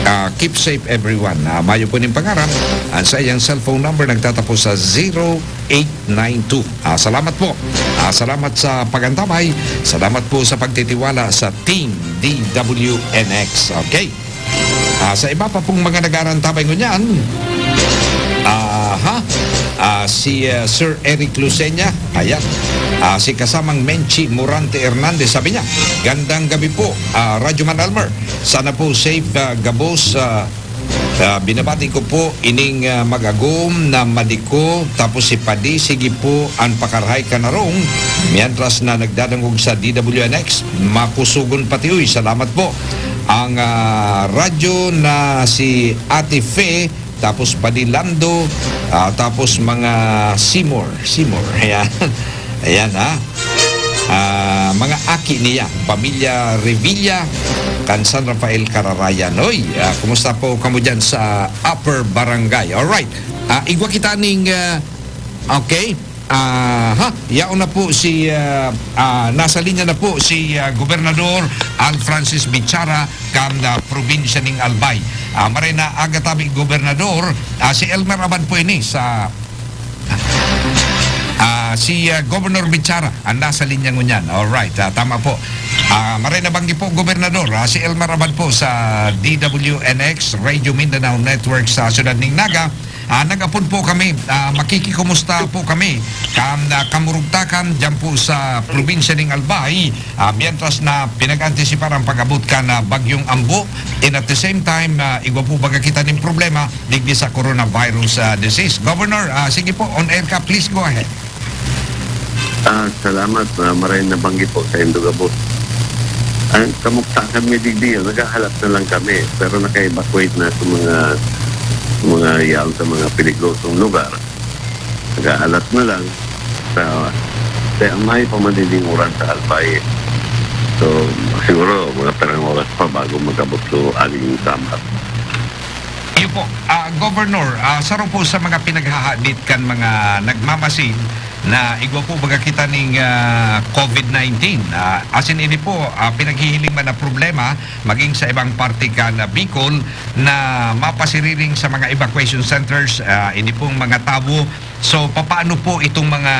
Ah, keep safe, everyone. Ah, mayo po ning pangaram. Ang sa iyang cellphone number nagtatapos sa zero eight nine two. Ah, salamat po. Ah, salamat sa pag-antabay. Salamat po sa pagtitiwala sa Team D W N X. Okay. Ah, sa iba pa pong mga nag-aantabay ngunyan, aha, ah, si, ah, Sir Eric Lucena, ayan. Ah, si kasamang Menchi Morante Hernandez, sabi niya, "Gandang gabi po, ah, Radyoman Elmer. Sana po safe, ah, gabos, ah, ah, binabati ko po ining, ah, mag-agom na madiko, tapos si Padi, sige po, an pakarahay kan harong, mientras na nagdadangog sa D W N X, makusogon pati, uy, salamat po." Ang, ah, radyo na si Ate Fe, tapos Padi Lando, ah, tapos mga Seymour, Seymour, ayan. Ayan, ha. Ah, mga aki niya, pamilya Revilla, kan San Rafael, Cararayan. Hoy, ah, kumusta po kamo diyan sa Upper Barangay? Alright. Ah, igwa kita ning, ah, okay. Ah, ha, yaon na po si, ah, ah, nasa linya na po si, ah, Gobernador Al Francis Bichara kan, ah, probinsya ning Albay. Ah, maray na aga tabi, Gobernador. Ah, si Elmer Abad po ini sa, ah, si, ah, Governor Bichara ang nasa linya ngunyan. Alright, ah, tama po. Ah, maray na banggi po, Gobernador. Ah, si Elmer Abad po sa D W N X, Radio Mindanao Network sa siyudad ning Naga. Ah, nag-apod po kami, ah, makikikumusta po kami kan, ah, kamurugtakan diyan po sa probinsya ning Albay, ah, mientras na pinag-antisipar ang pag-abot kan, ah, Bagyong Ambo. And at the same time, ah, igwa po baga kita nin problema digdi sa coronavirus, ah, disease. Governor, ah, sige po, on air ka, please go ahead. Ah, salamat. Ah, maray na banggi po sa Indogabos. Ang kamuktakan mi digdi, naghahalat na lang kami, pero naka-evacuate na sa mga, mga yaon sa mga peligrosong lugar. Naghahalat na lang sa, sa may pamanining uran sa Albay. So, siguro, mga pirang oras pa bago mag-abot so aling sambat. Iyo po, ah, Governor, ah, saro po sa mga pinaghahadit kan mga nagmamasid na igwa po baga kita ning, ah, covid nineteen. Ah, asin ini po, ah, pinaghihiling man na problema maging sa ibang parte kan, ah, Bicol na mapasiriring sa mga evacuation centers, ah, ini pong mga tawo. So, papaano po itong mga,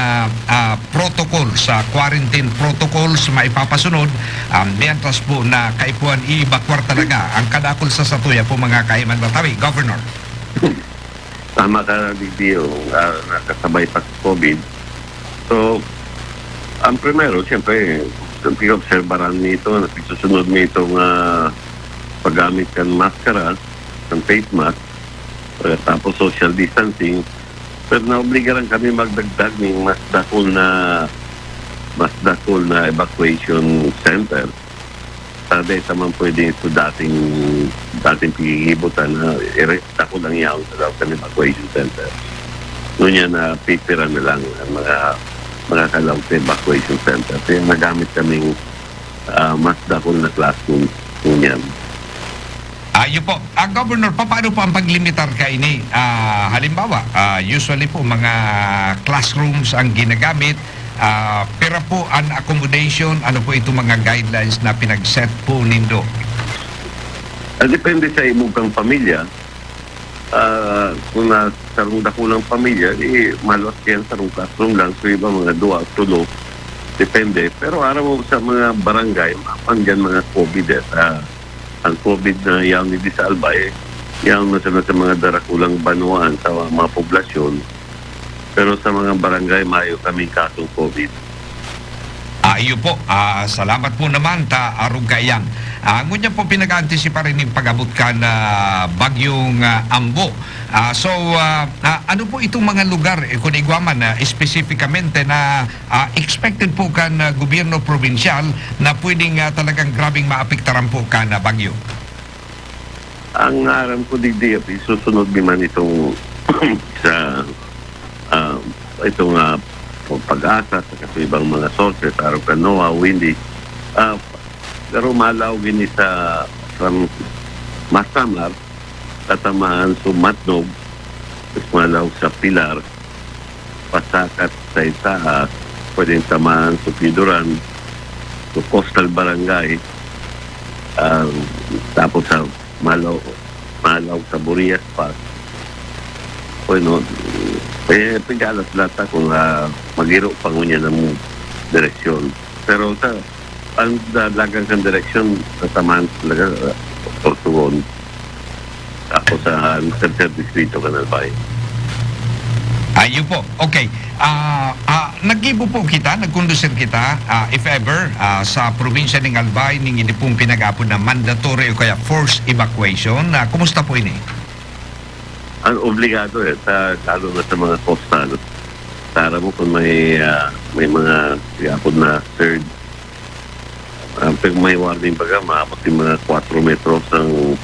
ah, protocol sa quarantine protocols maipapasunod, ah, mientras po na kaipuhan i-evacuar talaga ang kadakol sa satuya po mga kaiman na tabi, Governor? Tama ka, Digdio, ah, nakasabay pa sa covid. So, ang primero, siyempre, pig-obserbaran mi ito, pigsusunod mi itong, ah, paggamit kan maskara, kan face mask, eh, tapos social distancing. Pero naobligaran kami magdagdag ning mas dakul na, mas dakul na evacuation center. Para dai ta man pwede sa dating, dating pigigibutan na ire-, dakul ang yaon sa dating evacuation center. Ngunyan na pipira na lang ang mga makakalaog sa evacuation center. Kaya nagamit kaming, ah, mas dakul na classroom ngunyan. Ah, yun po. Ah, Governor, papaano po ang paglimitar kaini? Ah, halimbawa, ah, usually po mga classrooms ang ginagamit. Ah, pira po ang accommodation? Ano po itong mga guidelines na pinag-set po nindo? Ah, depende sa imo kang pamilya. Ah, kung na sarong dakulang pamilya, eh, maluwas yan, sarong classroom lang. So, iba mga duwa, tulo. Depende. Pero aram mo sa mga barangay, mapan dyan mga COVID, eh. Ah, ang COVID na yaon digdi sa Albay, yaon na sana sa mga darakulang banwaan, sa mga poblasyon. Pero sa mga barangay, mayo kaming kasong COVID. Ah, iyo po. Ah, salamat po naman ta arog kaiyan. Ah, ngunyan po pinag-aantisipar nin pag-abot kan, ah, Bagyong, ah, Ambo. Ah, so, ah, ah, ano po itong mga lugar, eh, kung igwa man, ah, espesifikamente na, ah, expected po kan, ah, gobyerno probinsyal na pwedeng, ah, talagang grabeng maapektaran po kan, ah, bagyo? Ang aram ko digdi, isusunod ni man itong sa, ah, itong, ah, Pag-asa, saka sa ibang mga sources, arog kan NOAA, windy. Ah, pero malaog ini sa, from Masamar, tatamaan sa Matnog, tapos malaog sa Pilar, pasakat sa Itaas, pwedeng tamaan sa Piduran, sa Coastal Barangay, ah, tapos sa Malo, Malaw, sa Burias Pass. Bueno, eh, pigalas lata kung, ah, magiro pa ngunyan ang direksyon. Pero sa, ang dalagan kan direksyon, sa tamaan talaga, ah, Sorsogon. Tapos sa tercer distrito, Canal Bay. Ayun po. Okay. Ah, ah, naggibo po kita, nagkondusir kita, ah, if ever, ah, sa probinsya ning Albay, ning ini pong pinag-apod na mandatory o kaya forced evacuation. Ah, kumusta po ini? Ang obligado, eh, sa, lalo na sa mga coastal. Tara mo kung may, ah, may mga, apod na surge. Ah, pag may warning baga, maabot yung mga kwatro metros ang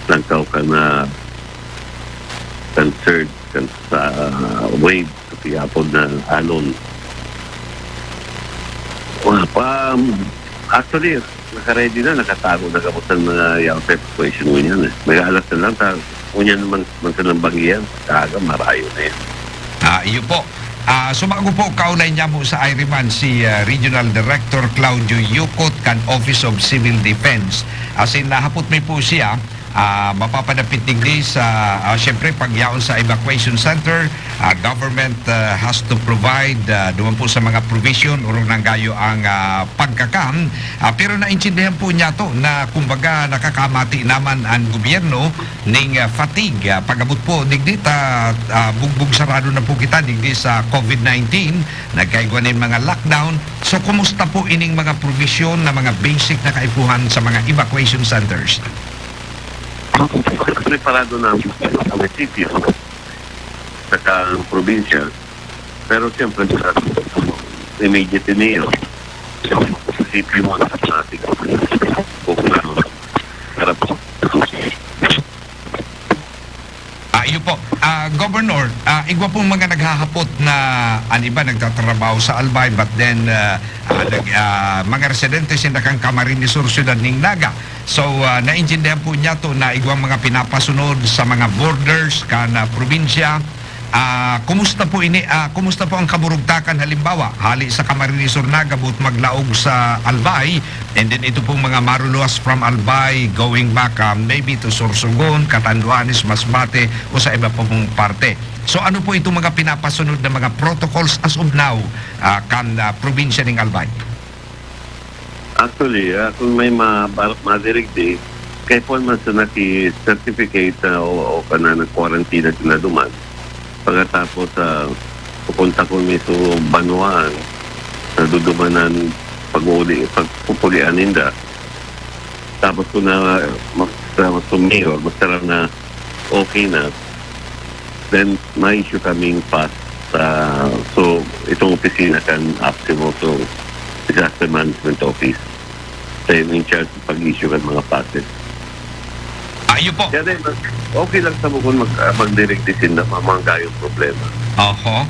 langkaw kan, ah, kan surge, kan sa wave, sa piyapod na alon. Wa pa, actually, naka-ready na, nakatago na gabos ang mga yaon sa evacuation ngunyan, eh. Mag-aalas na lang, ta-, ngunyan naman, man silang banggihan, kaaga, marayo na yan. Ah, iyo po. Ah, sumago po, kaulay niya mo sa Iriman si, ah, Regional Director Claudio Yucot kan Office of Civil Defense. Asin nahapot mi po siya, ah, mapapadapit digdi sa, ah, siyempre, pagyaon sa evacuation center, ah, government, ah, has to provide, ah, duman po sa mga provision, orog nang gayo ang, ah, pagkakam. Ah, pero naintindihan po niya to na, kumbaga, nakakamati naman ang gobyerno ning, ah, fatigue, ah, pag-abot po digdi ta, ah, bugbog sarado na po kita digdi sa COVID nineteen, nagkaigwa nin mga lockdown. So, kumusta po ining mga probisyon na mga basic na kaipuhan sa mga evacuation centers? Preparado na ang munisipyo, saka ang probinsya, pero siyempre sa immediate niyo, munisipyo mo sa ating kung ano, para po. Ah, iyo po. Ah, Governor, ah, igwa pong mga naghahapot na an iba nagtatrabaho sa Albay, but then, ah, ah, nag-, ah, mga residente sinda kan Camarines Sur, siyudad ning Naga. So, ah, naintindihan po niya to na igwang mga pinapasunod sa mga borders kan, ah, probinsya. Ah, kumusta po ini, ah, kumusta po ang kaburugtakan, halimbawa, hali sa Camarines Sur, Naga, boot maglaog sa Albay, and then ito pong mga maruluwas from Albay, going back, ah, maybe to Sorsogon, Catanduanes, Masbate, o sa iba pa pong parte. So, ano po itong mga pinapasunod na mga protocols as of now, ah, kan, ah, probinsya ning Albay? Actually, ah, kung may ma-, bar-, madirigdi, kaipuhan man sa naki-certificate, ah, o, o kana nag-quarantine na sila duman. Pagkatapos, ah, pupunta ko mismo banwaan, nadudumanan pag-uuli, pagpupulian ninda. Tapos ko na mag-, sa, sa mayor, magsabi na okay na, then ma-issue kaming pass sa, so, itong opisina kan APSEMO, so, Disaster Management Office. Sa in charge pag-issue kan mga passes. Ayo po. Kaya din, okay lang sa bukon mag, ah, magdirig di sinda, ma-, mga gayong problema. Oho.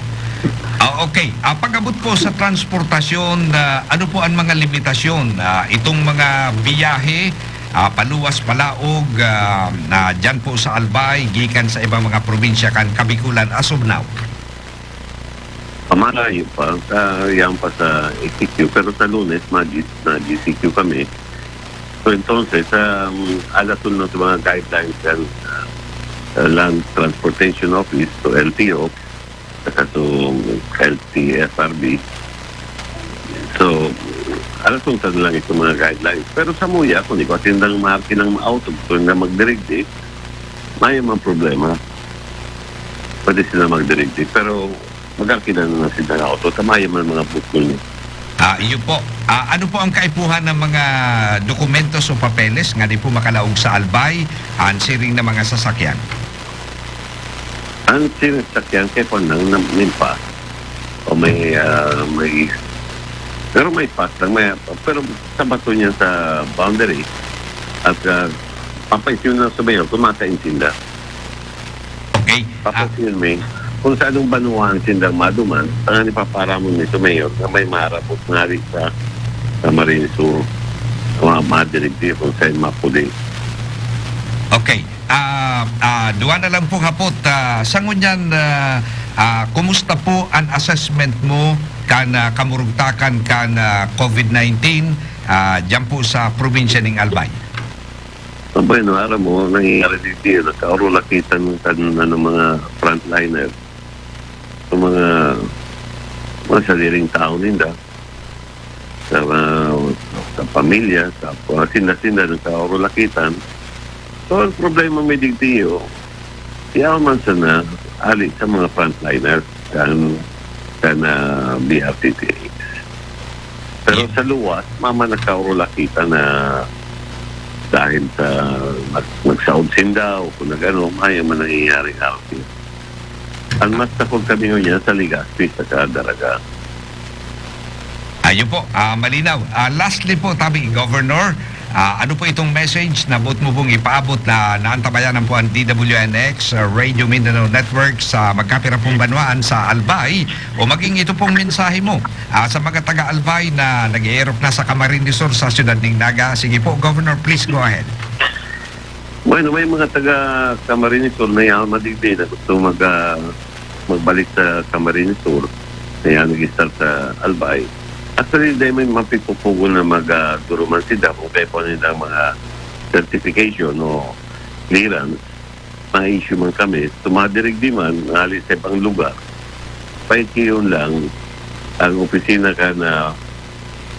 Ah, okay. Ah, pag-abot po sa transportasyon, ah, ano po ang mga limitasyon? Ah, itong mga biyahe, ah, paluwas, palaog, ah, na dyan po sa Albay, gikan sa ibang mga probinsya kan Kabikulan as of now? Pamalayo pa, sa, yan pa sa A C Q. Pero sa Lunes, mag-, mag-G C Q kami. So, entonces, um, alasun na sa mga guidelines ng, uh, Land Transportation Office, so L T O, saka so L T F R B. So, alasun sa lang itong mga guidelines. Pero sa muya, kung di ko atindang marki ng auto, gusto na magdirig-dig, may mga problema. Pwede sila magdirig-dig. Pero, magkakita na lang sila ng auto. Tama yung mga, mga bukol niya. Ah, iyo po. Ah, ano po ang kaipuhan ng mga dokumentos o papeles nga di po makalaog sa Albay, ang siring na mga sasakyan? Ang sinasakyan kay Panang na may pass. O may, ah, may, pero may pass lang. May, pero sa bato niya sa boundary. At, ah, papaisyon na sa mayor, kung makaintinda. Okay. Ah, Papasin mi, kung sa anong banwaan sindang maduman, tangan ipaparamon mi sa mayor na may marabot nga ari sa, sa Camarines Sur, mga madirig di kung saan mapuli. Okay. Ah, ah, duwa na lang po hapot. Ah, sa ngunyan, ah, ah, kumusta po ang assessment mo kan, ah, kamurugtakan kan, ah, COVID nineteen, ah, diyan po sa probinsya ning Albay? Bueno, aram mo, nangyayari digdi, nagkaurulakitan kan, ano, mga frontliner. Sa mga, mga sadiring tao ninda. Sa, sa pamilya, sa mga sinda-sinda, nagkaurulakitan. So, ang problema mi digdi, oh, yaon man sana, ali sa mga frontliners. kan, kan, ah, B R T T H. Pero sa luwas, mama nagkaurulakitan na dahil sa nag-, nagsaod sinda o kung nag-ano, mayo man nangyayari nga. Ang mas takot kami ngunyan sa Legazpi saka Daraga. Ayun po, ah, malinaw. Ah, lastly po, tabi, Governor, ah, ano po itong message na boot mo pong ipaabot na naantabayanan po ang D W N X, ah, Radio Mindanao Network sa magkapira pong banwaan sa Albay? O maging ito pong mensahe mo, ah, sa mga taga-Albay na nag-eerok na sa Camarines Sur sa siyudad ning Naga? Sige po, Governor, please go ahead. Bueno, may mga taga Camarines Sur na yaon madigdi na gusto mag, ah, magbalik sa Camarines Sur na yaon nag-start sa Albay. Actually, dahil may mapipupugon na mag, ah, duruman sila kung kaya po nilang mga certification o clearance, ma-issue man kami, tumadirigdi man, ngali sa ibang lugar. Paikiyon lang ang opisina ka na,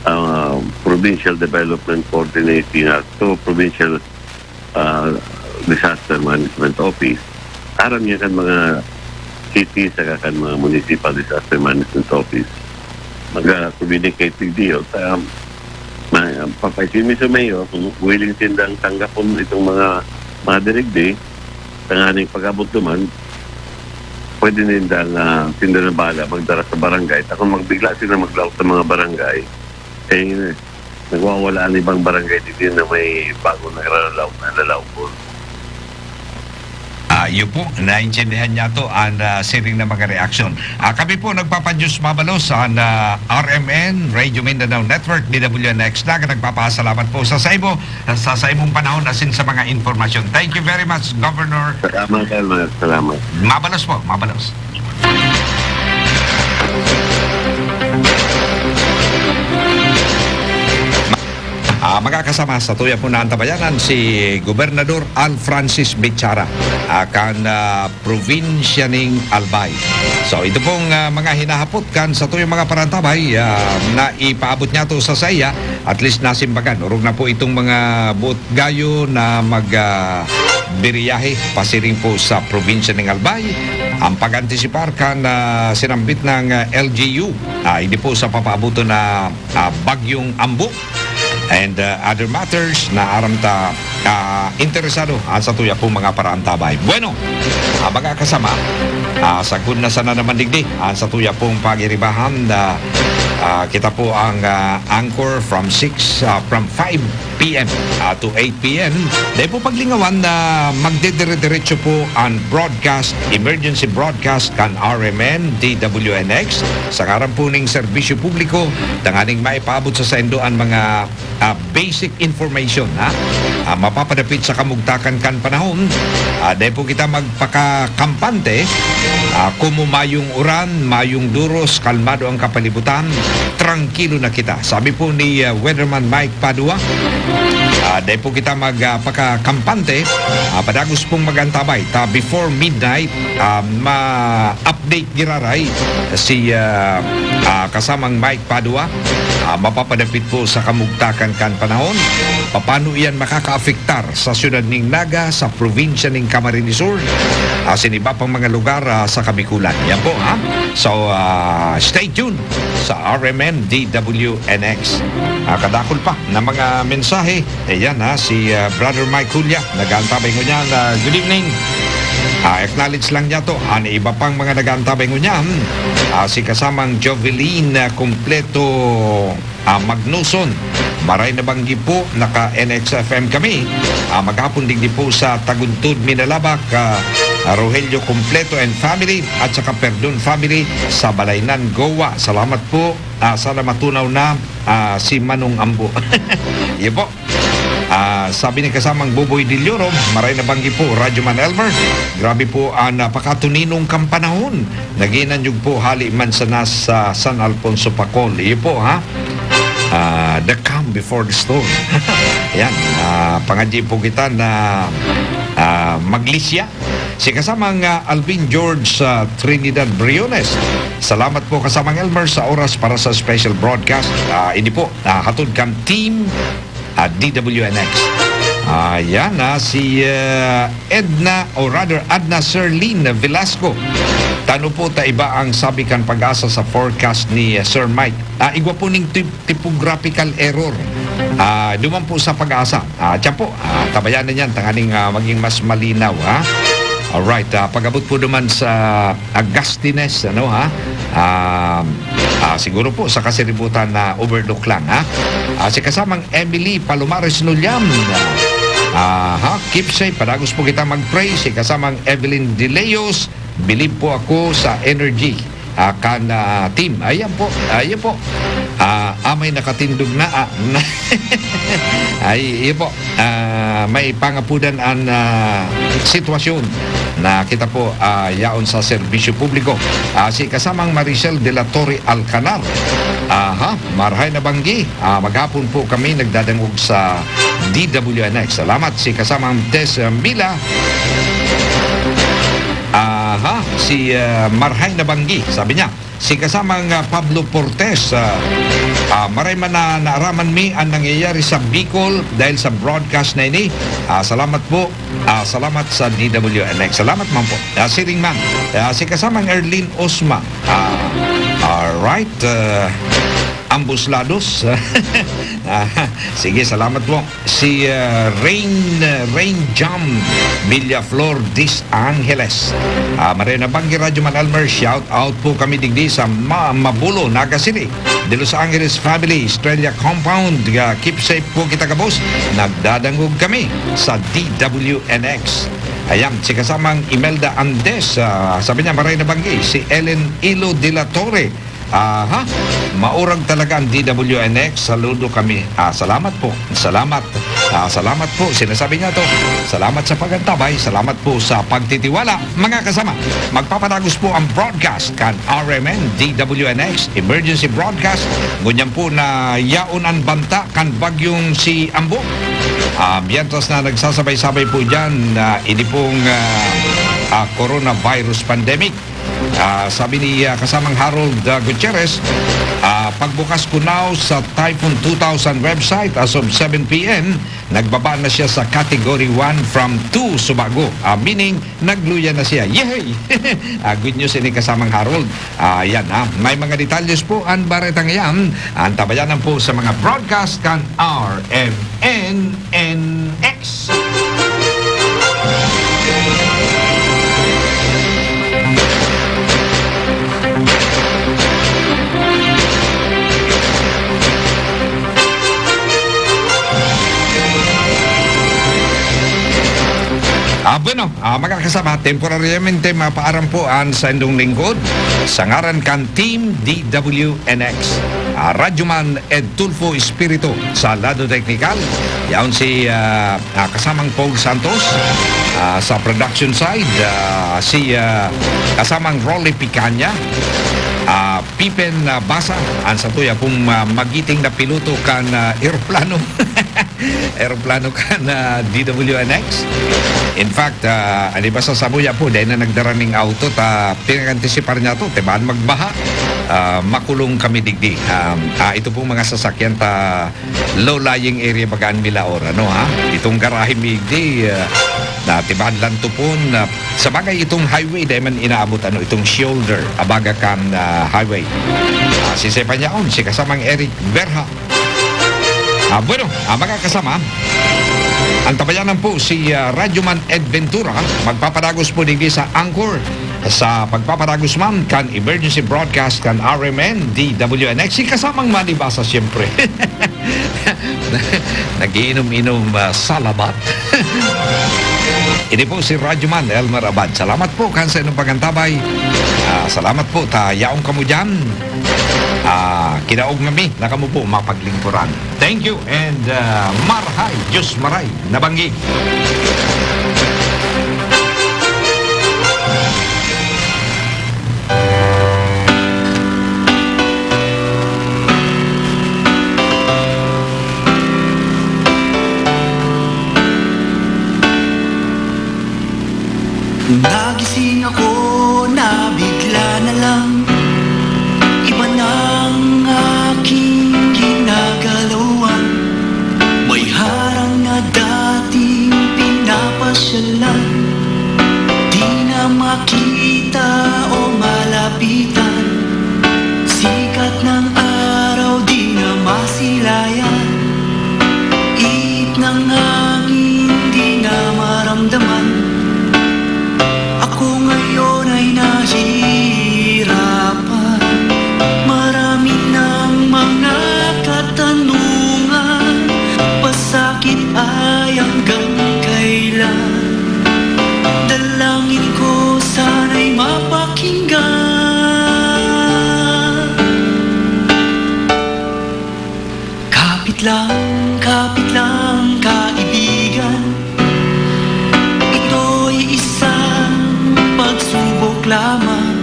ah, Provincial Development Coordinating Act o Provincial, ah, Disaster Management Office. Aram niya kan mga city saka kan mga Municipal Disaster Management Office. Mag-communicate digdi, o, sa, ma-, papaisin mi sa mayor kung willing sindang tanggapon itong mga, mga dirigdi, tanganing pag-abot duman, pwede ninda na, sinda na bahala magdara sa barangay. Ta kung magbigla sila maglaog sa mga barangay, eh, nagwawala ang ibang barangay digdi na may bagong naglalalaog na lalaog po. Ah, iyo po, naintindihan niya to ang, ah, siring na mga reaksyon. Ah, kami po nagpapadiyos mabalos sa, ah, R M N, Radio Mindanao Network, D W N X, na nagpapasalamat po sa, sa imo, sa, sa imong panahon asin sa mga impormasyon. Thank you very much, Governor. Salamat, Elmer. Salamat. Mabalos po, mabalos. Ah, mga kasama, sa tuya po na antabayanan si Gobernador Al Francis Bichara, ah, kan, ah, probinsya ning Albay. So, ito pong, ah, mga hinahapot kan sa tuyang mga parantabay, ah, na ipaabot niya to sa saya, at least nasimbagan. Orog na po itong mga buot gayo na mag, ah, biriyahe pasiring po sa probinsya ning Albay. Ang pag-antisipar kan, ah, sinambit ng, ah, L G U, ah, hindi po sa papaabuton na, ah, bagyong Ambo and, ah, other matters na aram ta, ah, interesado ang satuya pong mga paraantabay. Bueno, ah, mga kasama, ah, sagkod na sana naman digdi ang satuya pong pagiribahan na, ah, kita po ang, ah, anchor from six, ah, from five p m, ah, to eight p m. Dahil po paglingawan na magdedire-diretso po ang broadcast, emergency broadcast kan R M N, D W N X, sa ngaran po ning serbisyo publiko, tanganing maipaabot sa saindo ang mga, ah, basic information, ha? Ah, mapapadapit sa kamugtakan kan panahon. Ah, dahil po kita magpakakampante, ah, kumo mayong uran, mayong duros, kalmado ang kapalibutan, trangkilo na kita. Sabi po ni, ah, Weatherman Mike Padua, ah, dai po kita mag, ah, pagkakampante, ah, padagos pong mag-antabay. Ta before midnight, ah, ma-update giraray si, ah, ah, kasamang Mike Padua. Ah, mapapadapit po sa kamugtakan kan panahon. Paano iyan makakaapektar sa siyudad ning Naga, sa probinsya ning Camarines Sur, ah, sa iba pang mga lugar, ah, sa Kabikulan? Yan po, ha? So, ah, stay tuned sa R M N D W N X. Ah, kadakol pa na mga mensahe. Ayan, ha, si, ah, Brother Mike Julia, nag-aantabay ngunyan. Ah, good evening. Ah, acknowledge lang niya to. Ang iba pang mga nag-aantabay ngunyan, ah, si kasamang Jovelyn, ah, Completo, ah, Magnuson. Maray na banggi po, naka N X F M kami. Ah, maghapon digdi po sa Taguntod, Minalabac, ah, Rogelio Completo and family at saka Perdon family sa Balaynan, Goa. Salamat po. Ah, sana matunaw na, ah, si Manong Ambo. Yun po. Ah, sabi ni kasamang Buboy Dilioro, maray na banggi po, Radyo Man Elmer. Grabe po ang napakatuninong kan panahon. Naghinanyog po hali man sana sa San Alfonso Pacol. Iyo po, ha? Ah, the calm before the storm. Yan. Ah, pangadyi po kita na, ah, maglisya. Si kasamang, ah, Alvin George sa Trinidad Briones. Salamat po, kasamang Elmer, sa oras para sa special broadcast. Ah, ini po, ah, hatod kan Team, ah, D W N X. Ah, yan, ah, si, ah, Edna, or rather, Adna Serlin Velasco. Tano po ta iba ang sabi kan Pag-asa sa forecast ni, ah, Sir Mike. Ah, igwa po ning tip-, typographical error. Ah, duman po sa Pag-asa. Ah, tiyan po. Ah, tabayan na niyan, tanganing, ah, maging mas malinaw, ha? Alright, ah, pag-abot po duman sa Agastines, ano, ha? Ah, ah, siguro po sa kasiributan na overlook lang, ha? Ah, si kasamang Emily Palomares Nulian. Ah, ha? Keep safe. Padagos po kita mag-pray. Si kasamang Evelyn De Leos, believe po ako sa energy, ah, kan, ah, team. Ayan po. Ayan po. Ah, amay nakatindog na, ah, ay, iyo po. Ah, may pangapudan an, ah, sitwasyon na kita po, ah, yaon sa serbisyo publiko. Ah, si kasamang Maricel de la Torre Alcanar. Aha, marhay na banggi. Ah, maghapon po kami nagdadangog sa D W N X. Salamat. Si kasamang Tess Mila. Aha, si, ah, marhay na banggi, sabi niya. Si kasamang, ah, Pablo Portes, ah, ah, maray man na naaraman mi an nangyayari sa Bicol dahil sa broadcast na ini. Ah, salamat po. Ah, salamat sa D W N X. Salamat man po. Ah, siring man. Ah, si kasamang Erlin Osma. Ah, alright. Ah, ambos lados. Ah, sige, salamat po. Si, ah, Rain, Rain Jam Villaflor Dis Angeles. Ah, maray na banggi, Radyo Man Elmer, shout out po kami digdi sa Ma-, Mabulo, Naga City. De Los Angeles family, Estrella Compound. Ah, keep safe po kita, gabos. Nagdadangog kami sa D W N X. Ayan, si kasamang Imelda Andes, ah, sabi niya, maray na banggi. Si Ellen Ilo de la Torre, aha, maurag talaga ang D W N X. Saludo kami. Ah, salamat po. Salamat. Ah, salamat po. Sinasabi niya to. Salamat sa pag-antabay. Salamat po sa pagtitiwala. Mga kasama, magpapadagos po ang broadcast kan R M N D W N X Emergency Broadcast. Ngunyan po na yaon an banta kan bagyong si Ambo. Ah, mientras na nagsasabay-sabay po dyan na ini pong, ah, ah, coronavirus pandemic. Ah, sabi ni, ah, kasamang Harold, ah, Gutierrez, ah, pagbukas ko now sa Typhoon two thousand website as of seven P M, nagbaba na siya sa category one from two subago. Ah, meaning, nagluya na siya. Yehey! Ah, good news ini, kasamang Harold. Ah, yan, ah. May mga detalles po ang baretang yan. Antabayanan po sa mga broadcast kan R M N N X. Ah, bueno, ah, mga kasama, temporaryamente mapaaram po an saindong lingkod sa ngaran kan Team D W N X. Ah, Radyoman Ed Tulfo Espiritu sa lado teknikal. Yaon si, ah, ah, kasamang Paul Santos, ah, sa production side, ah, si, ah, kasamang Rolly Picanya, ah, Pipen, ah, Basa, an satuya pong, ah, magiting na piloto kan, ah, eroplano. Eroplano kan, ah, D W N X. In fact, ah, an iba sa samuya po, dai na nagdara ning auto, ta pinag-antisipar niya to, tibahan magbaha. Ah, makulong kami digdi. Um, ah, ito pong mga sasakyan ta low-lying area baga an Milaor, ano, ha? Itong garahe mi digdi, ah, na tibahan lang tupon, ah, sa bagay, itong highway, dai man inaabot, ano, itong shoulder, abaga kan, ah, highway. Ah, si Sepanyaon, si kasamang Eric Berha, Ah, bueno, ah, mga kasama, antabayanan po si, ah, Radyoman Ed Ventura, magpapadagos po digdi sa Anchor, sa pagpapadagos man kan emergency broadcast kan R M N, D W N X, si kasamang Manny Basa, siyempre. Nagiinom-inom, ah, sa labat. Ini po si Radyoman Elmer Abad. Salamat po kan sa inyong pagantabay. Ah, salamat po. Ta yaon kamo diyan. Ah, kinaog na mi na kamo po mapaglingkoran. Thank you and, ah, marahay, Diyos maray, nabanggi. Nagising ako na bigla na lang, iba nang aking ginagalawan. May harang na dating pinapasyalan, di na makita o malapitan. Sikat ng araw di na masilayan, ihip ng hangin di na maramdaman. Ako ngayon ay nahihirapan. Marami ng mga katanungan, pasakit ay hanggang kailan? Dalangin ko sana'y mapakinggan. Kapit lang, kapit lang, kaibigan. Ito'y isang pagsubok lamang.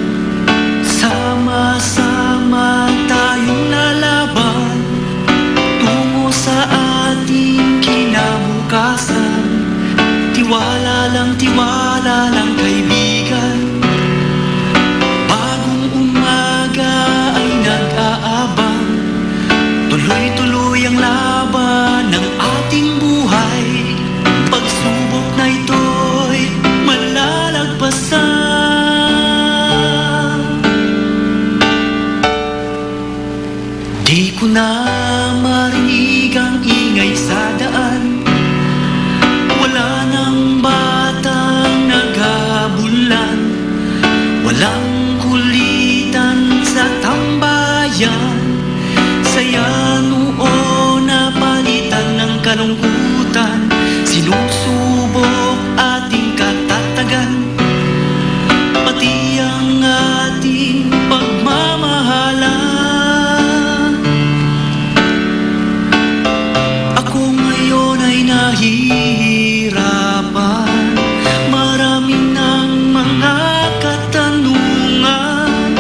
Sama-sama tayong lalaban tungo sa ating kinabukasan. Tiwala lang, tiwala lang, kaibigan. Bagong umaga ay nag-aabang. Tuloy-tuloy ang laban ng ating buhay. Pagsubok na ito'y malalagpasan. Di ko na marinig ang ingay sa daan. Wala nang batang naghahabulan. Walang kulitan sa tambayan. Sa yaon napalitan ng kalungkutan. Sinusubok ating katatagan. Pati ang ating pagmamahalan. Ako ngayon ay nahihirapan. Marami ng mga katanungan.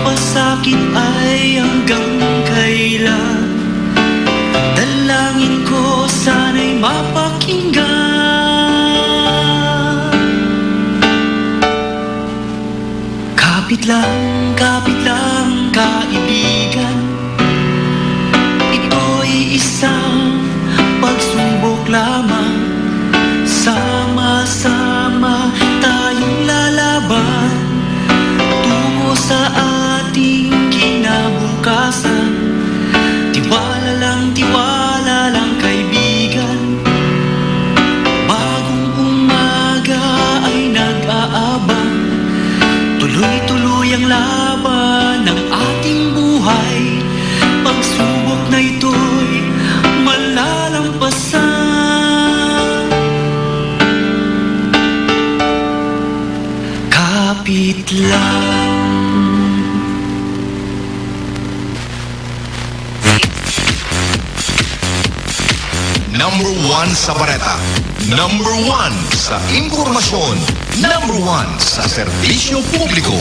Pasakit ay hanggang kailan? Dalangin ko sana'y Lang, kapit lang, kaibigan. Ito'y isang pagsubok lamang. Sama-sama tayong lalaban tungo sa ating kinabukasan. Tiwala lang, tiwala lang, kaibigan. Bagong umaga ay nag-aabang. Tuloy-tuloy ang laban ng ating buhay. Pagsubok na ito'y malalampasan. Kapit lang. Number one sa bareta. Number one sa impormasyon. Number one sa serbisyo publiko.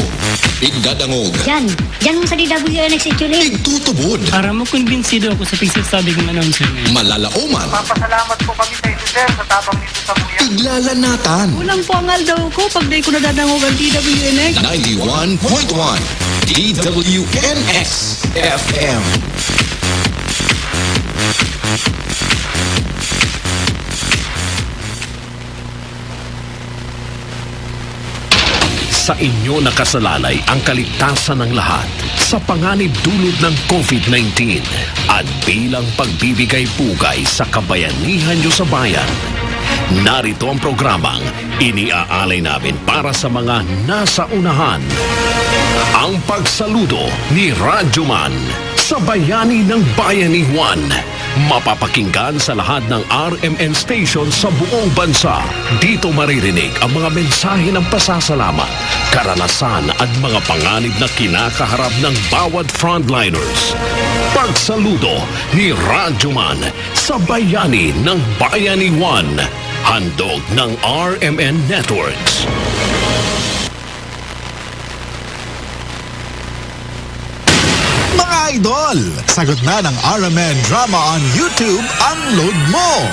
Igdadangog. Yan. Yan mo sa D W N X actually. Igtutubod. Para mo kumbinsido ako sa pagsasabi ng announcer na yun. Malalaoman. Papasalamat po kami sa inyo, sir, sa tabang nito sa buya. Iglalanatan. Kulang po ang aldaw ko pag di ko nadadangog ang D W N X. Ninety-one point one D W N X F M. Sa inyo nakasalalay ang kaligtasan ng lahat sa panganib dulot ng covid nineteen at bilang pagbibigay pugay sa kabayanihan nyo sa bayan. Narito ang programang iniaalay namin para sa mga nasa unahan. Ang pagsaludo ni Radyoman sa Bayani ng Bayaniwan. Mapapakinggan sa lahat ng R M N station sa buong bansa. Dito maririnig ang mga mensahe ng pasasalamat, karanasan at mga panganib na kinakaharap ng bawat frontliners. Pagsaludo ni Radyoman sa Bayani ng Bayaniwan. Handog ng R M N Networks. Mga idol, sagot na ng R M N Drama on YouTube ang load mo.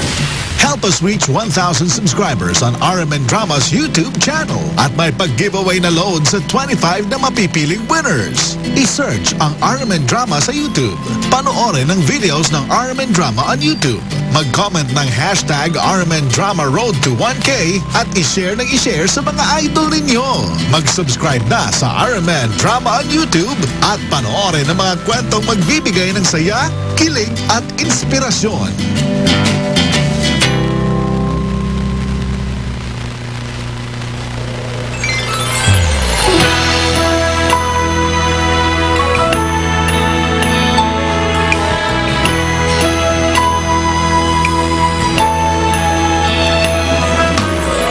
Help us reach one thousand subscribers on R M N Drama's YouTube channel at may pag-giveaway na load sa twenty-five na mapipiling winners. I-search ang R M N Drama sa YouTube. Panoorin ang videos ng R M N Drama on YouTube. Mag-comment ng hashtag R M N Drama Road to one K at i-share ng i-share sa mga idol ninyo. Mag-subscribe na sa R M N Drama on YouTube at panoorin ang mga kwentong magbibigay ng saya, kilig at inspirasyon.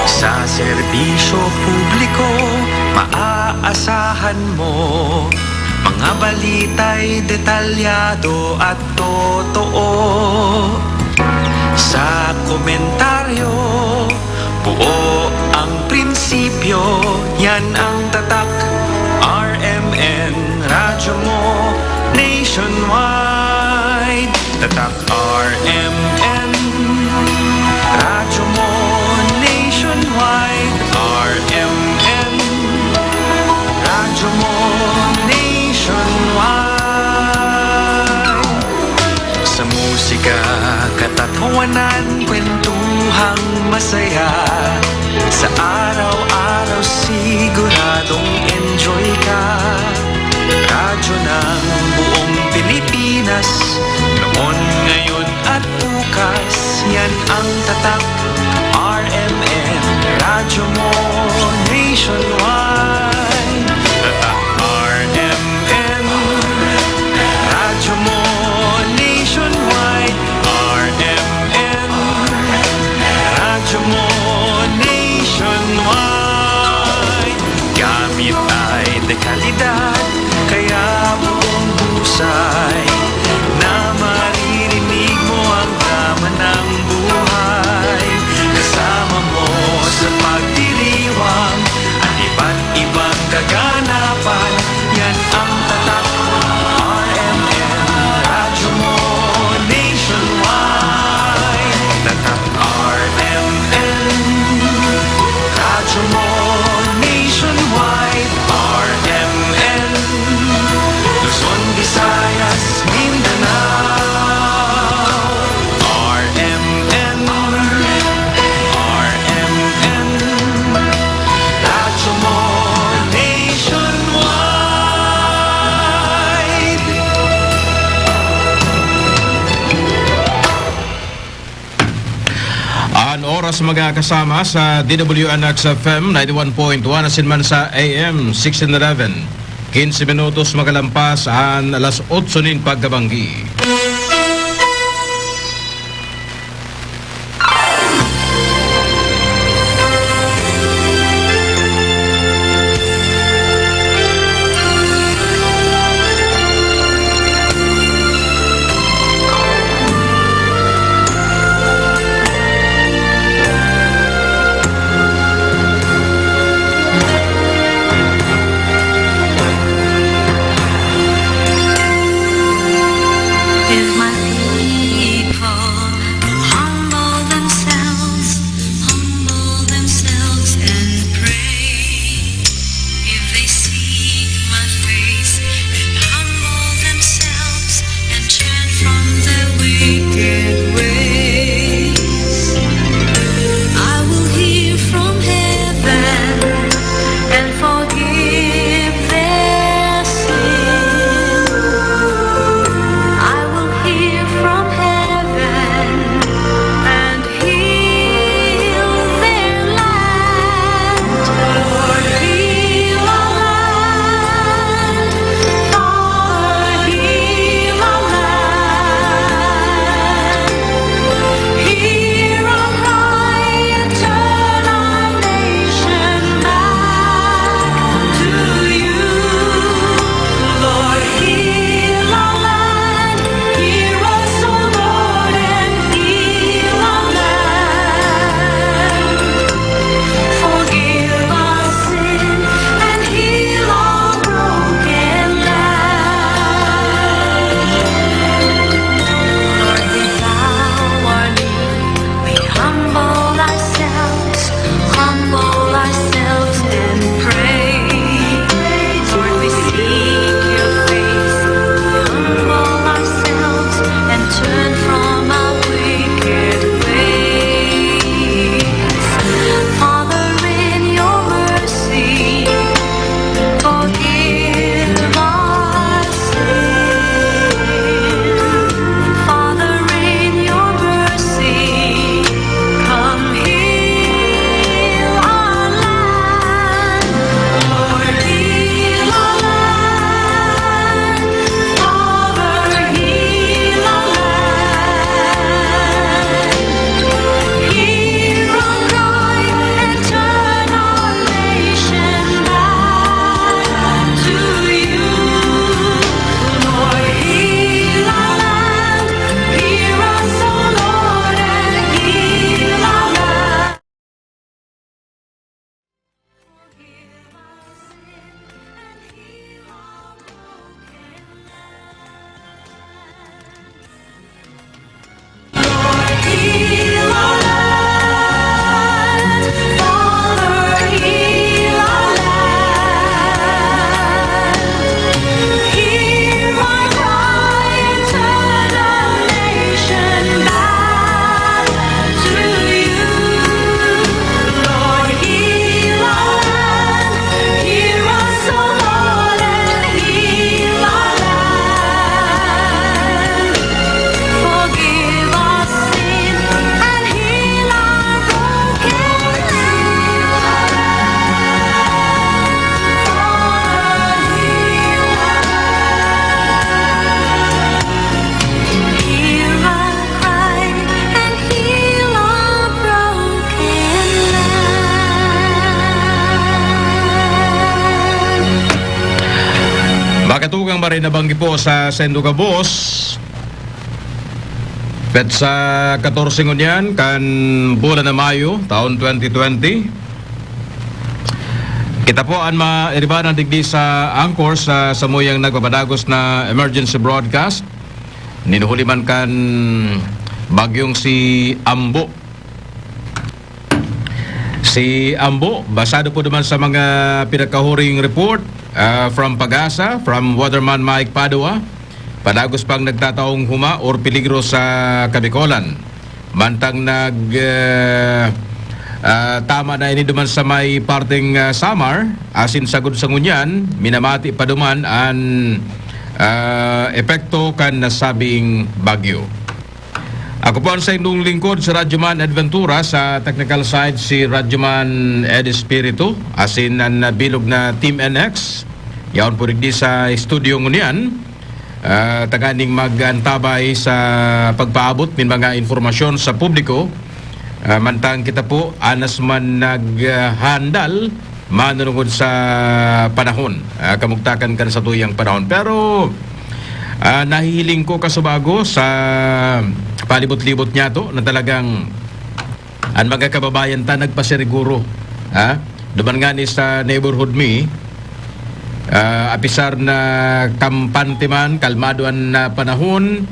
Sa serbisyo publiko, maaasahan mo mga balita'y detalyado at totoo. Sa komentaryo, buo ang prinsipyo, yan ang tatak. R M N, radyo mo nationwide. Tatak R M N, radyo mo nationwide. R M N, radyo mo nationwide. Sa musika, katatawanan, kwentuhang masaya. Sa araw-araw, siguradong enjoy ka. Radyo ng buong Pilipinas, noon, ngayon at bukas, yan ang tatak. R M N, radyo mo nationwide. Tatak R M N, radyo mo nationwide. R M N, radyo mo nationwide. Gamit ay dekalidad, kaya buong husay na maririnig mo ang drama ng buhay. An oras, mga kasama, sa D W N X F M ninety-one point one asin man sa A M sixteen eleven. Quince minutos makalampas an alas otso nin pagkabanggi. If my people will humble themselves, humble themselves and pray. If they seek my face and humble themselves and turn from their wicked ways, I will hear from heaven and forgive their sin. I will hear from heaven and heal their land. Lord, heal our land. Father, heal our land. Hear our cry and turn our nation back to you. Lord, heal our land. Hear us, O Lord, and heal our land. Forgive our sin and heal our broken land. Lord, we bow our knee, we humble ourselves, humble ourselves and pray. Lord, we seek your face, we humble ourselves and turn from our wicked ways. Father, in your mercy, forgive our sin. Father, in your mercy, come heal our land. Lord, heal our land. Father, heal our land. Hear our cry and turn our nation back to you. Lord, heal our land. Hear us, O Lord, and heal our land. Hear us, O Lord, and heal our land. Forgive our sin and heal our broken land. Hear our cry and heal our broken land. Makatugang maray na banggi po sa sendo gabos. Petsa katorse ngunyan kan bulan na Mayo, taon twenty twenty. Kita po an mairiba na digdi sa Anchor sa samuyang nagpapadagos na emergency broadcast. Nin huli man kan bagyong si Ambo. Si Ambo, basado po naman sa mga pinakahuring report, ah, from PAGASA, from Weatherman Mike Padua, padagos pang nagtataong huma or peligro sa Kabikolan. Mantang nag, ah, ah, tama na ini duman sa may parteng, ah, Samar, asin sagod sa ngunyan, minamati pa duman an, ah, epekto kan nasabing bagyo. Ako po ang saindong lingkod, si Radyoman Ed Ventura, sa technical side si Radyoman Ed Espiritu, asin an bilog na Team N X. Yaon po digdi sa studio ngunyan, ah, tanganing mag-antabay sa pagpaabot nin mga impormasyon sa publiko. Ah, mantang kita po, anas man naghandal, manunungod sa panahon, ah, kamugtakan kan satuyang panahon. Pero, ah, nahihiling ko, kasubago, sa palibot-libot niyato na talagang an mga kababayan ta nagpasiguro, ha? Duman ngani sa neighborhood mi, ah, apisar na kampante man, kalmado an, ah, panahon,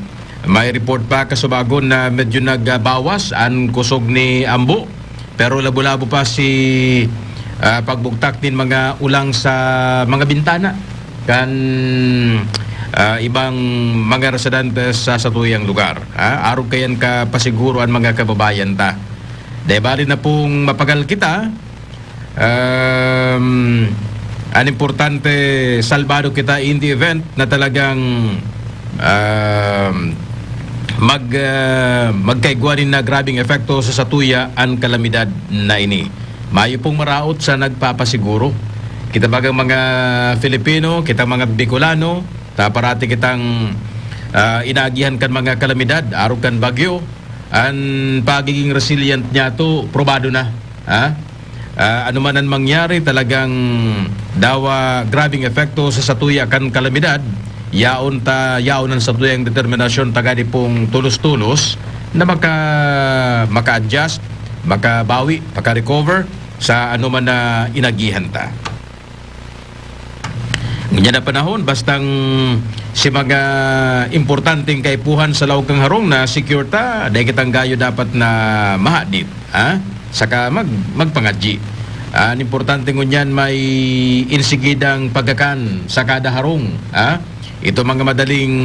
may report pa, kasubago, na medyo nagbawas an kusog ni Ambo. Pero labo-labo pa si, ah, pagbugtak nin mga ulang sa mga bintana kan, ah, ibang mga residentes sa satuyang lugar, ha? Arog kaiyan kapasiguro an mga kababayan ta. Dai bali na pong mapagal kita, um, an importante, salbado kita in the event na talagang, um, mag, ah, magkaigwa nin na grabeng epekto sa satuya an kalamidad na ini. Mayo pong maraot sa nagpapasiguro. Kita bagang mga Filipino, kita mga Bicolano, ta parati kitang, ah, inaagihan kan mga kalamidad, arog kan bagyo. An pagiging resilient niyato, probado na, ha? Ah, ano man an mangyari, talagang dawa grabeng epekto sa satuya kan kalamidad, yaon ta, yaon an satuyang determinasyon, tagadi pong tulos-tulos na maka-, maka-adjust, makabawi, maka-recover sa ano man na inagihan ta. Ngunyan na panahon, bastang si mga importanteng kaipuhan sa laog kan harong na secure ta, dai kitang gayo dapat na mahadit, ha? Saka mag-, magpangadyi. An importante ngunyan, may insigidang pagkakan sa kada harong, ha? Ito mga madaling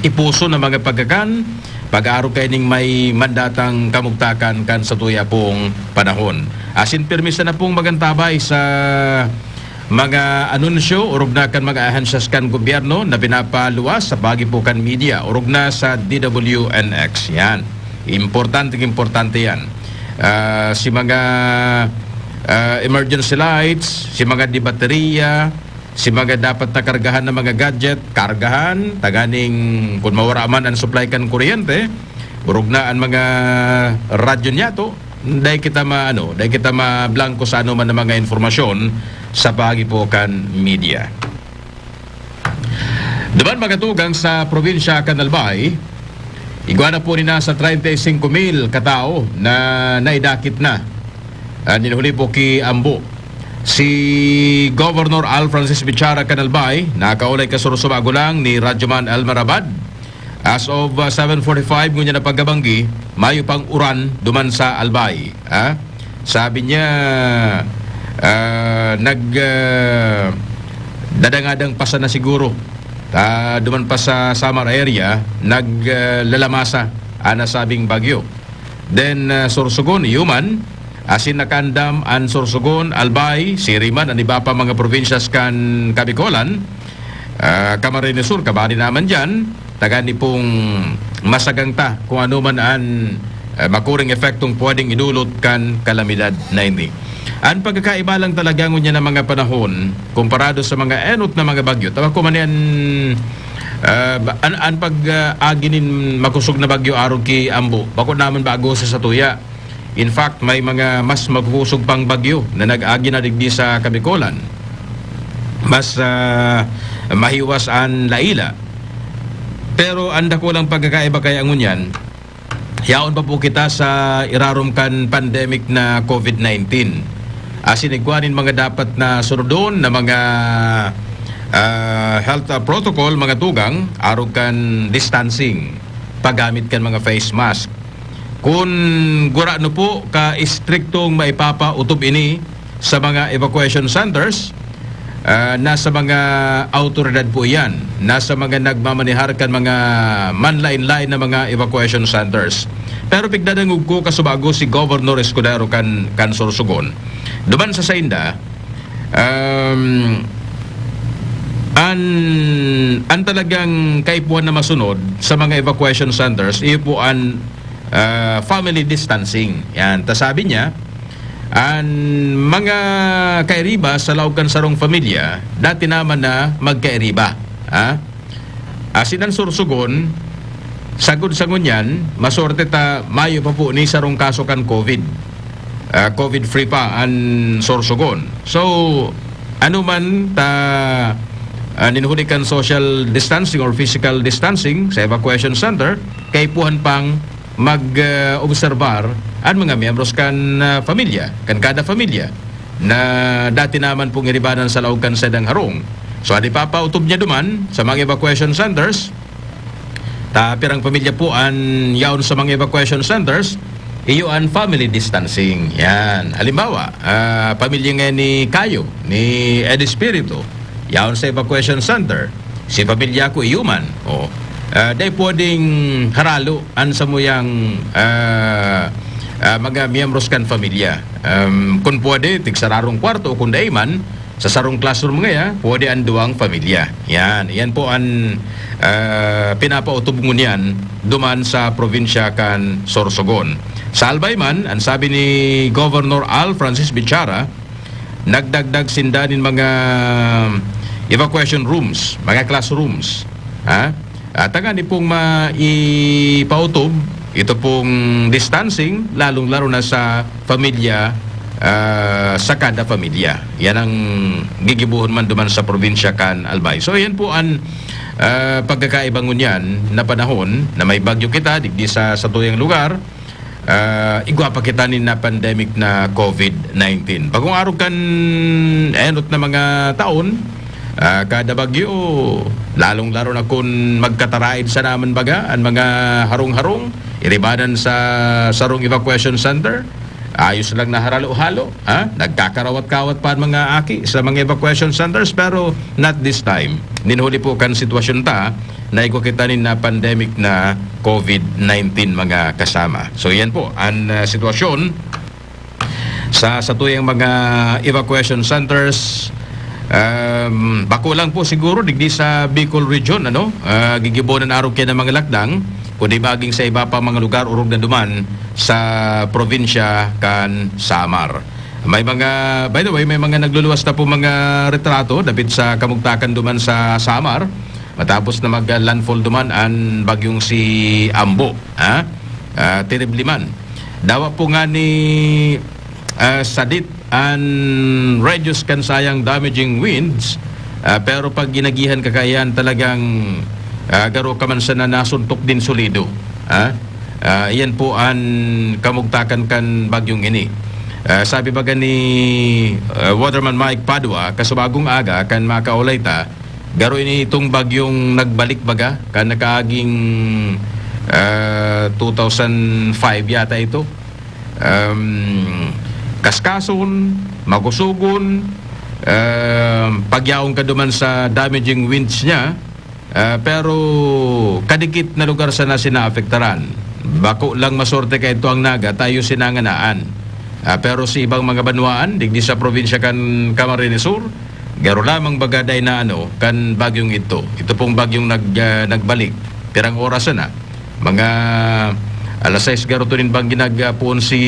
ipuso na mga pagkakan, pag-aarog kaining may mandatang kamugtakan kan satuya pong panahon. Asin pirmi sana pong magantabay sa mga anunsyo, orog na kan mga ahensyas kan gobyerno na pinapaluwas sa paagi po kan media, orog na sa D W N X. Yan. Importante, importante yan. Ah, si mga, ah, emergency lights, si mga dibateriya, si mga dapat na kargahan na mga gadget, kargahan, tanganing kun mawara man an supply kan kuryente, orog na an mga radyo niyato, dai kita ma-, ano, dai kita mablangko sa ano man na mga informasyon sa paagi po kan media. Duman, mga tugang, sa probinsya kan Albay, igwa na po nin nasa treinta y cinco mil katao na naidakit na, ah, nin huli po ki Ambo. Si Governor Al Francis Bichara kan Albay nakaulay kasursubago lang ni Radyoman Elmer Abad. As of, ah, seven forty-five ngunyan na pagkabanggi, mayo pang uran duman sa Albay, ha? Sabi niya, ah, nag, ah, dadangadang pa sana siguro. Ah, duman pa sa Samar area, nag, ah, lalamasa an nasabing bagyo. Then, ah, Sorsogon, iyo man, asin nakaandam an Sorsogon, Albay, siriman an iba pa mga probinsyas kan Kabikolan, ah, Camarines Sur, kabali naman diyan, tagani pong masagang ta kung ano man an, ah, makuring epektong pwedeng idulot kan kalamidad na ini. An pagkakaiba lang talaga ngunyan na mga panahon, komparado sa mga enot na mga bagyo, ta bako man yan, ah, ba-, an, an pag, ah, agi nin makosog na bagyo arog ki Ambo, bako naman bago sa satuya. In fact, may mga mas makosog pang bagyo na nag-agi na digdi sa Kabikolan. Mas, ah, mahiwas an laila. Pero an dakulang pagkakaiba kaya ngunyan, yaon pa po kita sa irarom kan pandemic na COVID nineteen. Asin igwa nin mga dapat na sunodon na mga, ah, health, ah, protocol, mga tugang, arog kan distancing, paggamit kan mga face mask. Kun gurano po ka istriktong maipapaotob ini sa mga evacuation centers, ah, nasa mga awtoridad po iyan, nasa mga nagmamanehar kan mga manlain-lain na mga evacuation centers. Pero pigdadangog ko, kasubago, si Governor Escudero kan, kan Sorsogon. Duman sa sainda, um, An, an talagang kaipuhan na masunod sa mga evacuation centers, iyo po an, ah, family distancing. Yan. Ta sabi niya, an mga kairiba sa laog kan sarong pamilya, dati naman na magkairiba. Ha? Asin an Sorsogon, sagod sa ngunyan, maswerte ta mayo pa po ni sarong kaso kan COVID. Ah, COVID free pa an Sorsogon. So, ano man ta, ah, nin huli kan social distancing or physical distancing sa evacuation center, kaipuhan pang mag, ah, obserbar an mga miyembros kan, ah, pamilya, kan kada pamilya, na dati naman pong iribanan sa laog kan saindang harong. So, an ipapautob niya duman sa mga evacuation centers, ta pirang pamilya po an yaon sa mga evacuation centers, iyo an family distancing. Yan. Halimbawa, ah, pamilya ngayon ni Kayo, ni Ed Espiritu, yaon sa evacuation center. Si pamilya ko, iyo man. O, ah, dai pwedeng haralo an samuyang, ah, ah, mga miyembros kan pamilya. Um, kun pwede, tigsararong kwarto, o kun dai man, sa sarong classroom ngaya, pwede an duwang pamilya. Yan, yan po an, ah, pinapautob ngunyan duman sa probinsya kan Sorsogon. Sa Albay man, an sabi ni Governor Al Francis Bichara, nagdagdag sinda nin mga evacuation rooms, mga classrooms. Ha? At tanganing pong maipautob ito pong distancing, lalong-laro na sa pamilya, ah, sa kada pamilya. Yan ang gigibohon man duman sa probinsya kan Albay. So, yan po an, ah, pagkakaiba ngunyan na panahon na may bagyo kita digdi sa satuyang lugar. Ah, igwa pa kita nin na pandemic na COVID nineteen. Bagong arog kan enot na mga taon, ah, kada bagyo, lalong-laro na kun magkataraid sana man baga an mga harong-harong, iribanan sa sarong evacuation center, ayos lang na haralo-halo, ha? Nagkakarawat-kawat pa an mga aki sa mga evacuation centers, pero not this time. Nin huli po kan sitwasyon ta, naigwa kita nin na pandemic na COVID nineteen, mga kasama. So, yan po an, ah, sitwasyon sa satuyang mga evacuation centers. Um, bako lang po siguro digdi sa Bicol Region, ano, ah, gigibohon an arog kaya ng mga lakdang, kundi maging sa iba pa mga lugar, orog na duman sa probinsya kan Samar. May mga, by the way, may mga nagluluwas na po mga retrato dapit sa kamugtakan duman sa Samar, matapos na mag-landfall duman an bagyong si Ambo, ha? Ah, terrible man. Dawa po nga ni, ah, sadit an radius kan sayang damaging winds, ah, pero pag inagihan ka kaiyan, talagang, ah, garo ka man sana nasuntok din solido, ha? Ah, iyan po an kamugtakan kan bagyong ini. Ah, sabi baga ni, ah, Waterman Mike Padua, kasubagong aga kan makaulay ta, garo ini itong bagyong nagbalik baga, kan nakaaging, ah, two thousand five yata ito. Um, kaskason, makusogon, um, pagyaon ka duman sa damaging winds niya, ah, pero kadikit na lugar sana si naapektaran. Bako lang masorte kaidto ang Naga, tayo sinanganaan. Ah, pero sa ibang mga banwaan, digdi sa probinsya kan Camarines Sur, garo lamang baga dai na ano, kan bagyong idto. Ito pong bagyong nag-, ah, nagbalik. Pirang oras na. Mga alas sais garo to nin banggi nagpoon si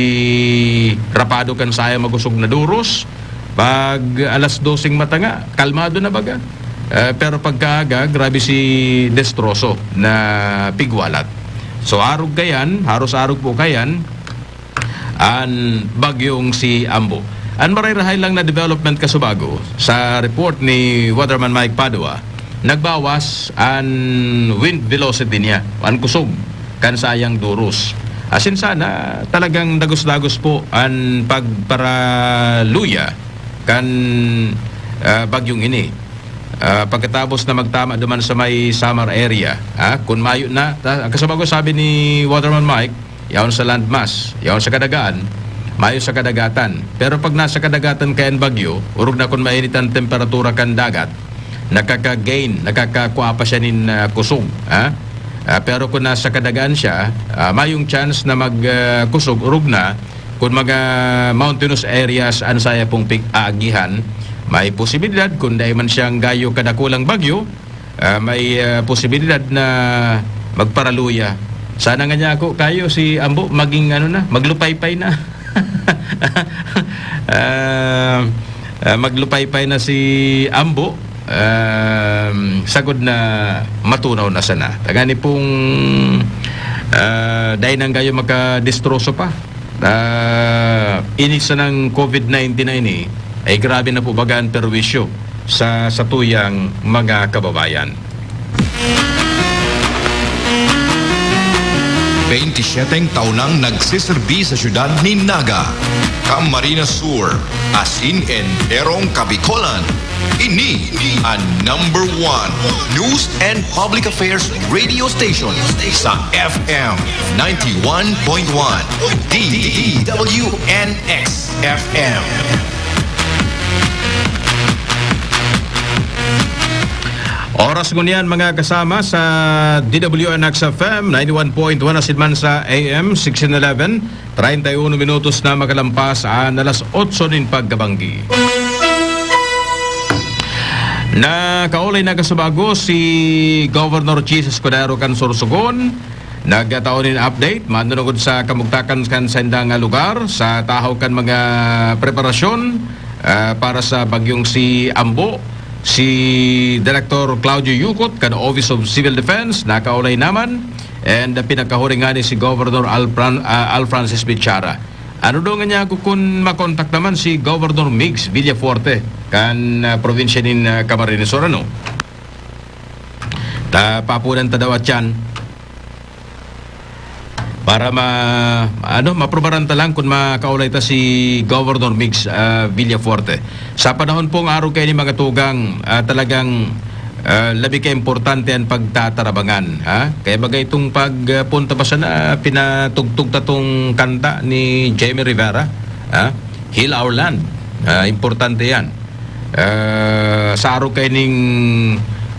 rapado kan saya magusog na duros. Pag alas doseng matanga, kalmado na baga. Eh, pero pagkaaga, grabe si destroso na pigwalat. So, arog kayan, haros arog po kayan, an bagyong si Ambo. An maray-rahay lang na development kasubago, sa report ni Waterman Mike Padua, nagbawas an wind velocity niya, an kusog kan sayang duros. Asin sana, talagang dagos-dagos po an pagparaluya kan, ah, bagyong ini. Ah, pagkatapos na magtama duman sa may Samar area, ah, kun mayo na, ta-, ang kasabag ko sabi ni Waterman Mike, yaon sa landmass, yaon sa kadagaan, mayo sa kadagatan. Pero pag nasa kadagatan kaya ang bagyo, orog na kun mainit ang temperatura kan dagat, nakaka-gain, nakakakua pa siya nin, ah, kusog, ah. Ah, pero kung nasa kadagaan siya, ah, mayong chance na mag, ah, kusog, orog na, kung mga mountainous areas an saya pong pig-aagihan, may posibilidad, kung dai man siyang gayo kadakulang bagyo, ah, may, ah, posibilidad na magparaluya. Sana nga niya ako kayo si Ambo maging ano na, maglupaypay na. Ah, ah, maglupaypay na si Ambo, um, sagod na matunaw na sana. Tangani pong, ah, dai nang gayo makadistroso pa. Ah, ini sanang covid nineteen na ini, ay grabe na po baga an perwisyo sa satuyang mga kababayan. Beintisyeteng taon nang nagseserbi sa siyudad nin Naga, Camarines Sur, asin enterong Kabikolan. Ini an number one news and public affairs radio station sa F M ninety-one point one, D W N X F M. Oras ngunyan, mga kasama, sa D W N X F M ninety-one point one asin man sa A M sixteen eleven, treinta y uno minutos na makalampas an alas otso nin pagkabanggi. Nakaolay na kasubago si Governor Chiz Escudero kan Sorsogon. Nagkatao nin update manunungod sa kamugtakan kan saindang lugar sa tahaw kan mga preparasyon, ah, para sa bagyong si Ambo. Si Director Claudio Yucot kan Office of Civil Defense nakaolay naman, and pinagkahuri ngani si Governor Al Fran-, ah, Al Francis Bichara. Ano daw nga niya ako kun makontak naman si Governor Migs Villafuerte kan, ah, probinsya nin, ah, Camarines Sur, ano? Ta, papunan ta daw at yan. Para ma-, ano, maprobaran ta lang kun makaulay ta si Governor Migs, ah, Villafuerte. Sa panahon pong arog kaini, mga tugang, ah, talagang, ah, labi ka importante an pagtatarabangan, ha? Kaya bagay itong pagpunta pa sana, pinatugtog ta tong kanta ni Jamie Rivera, ha? Heal Our Land. Ah, importante yan. Ah, sa arog kaining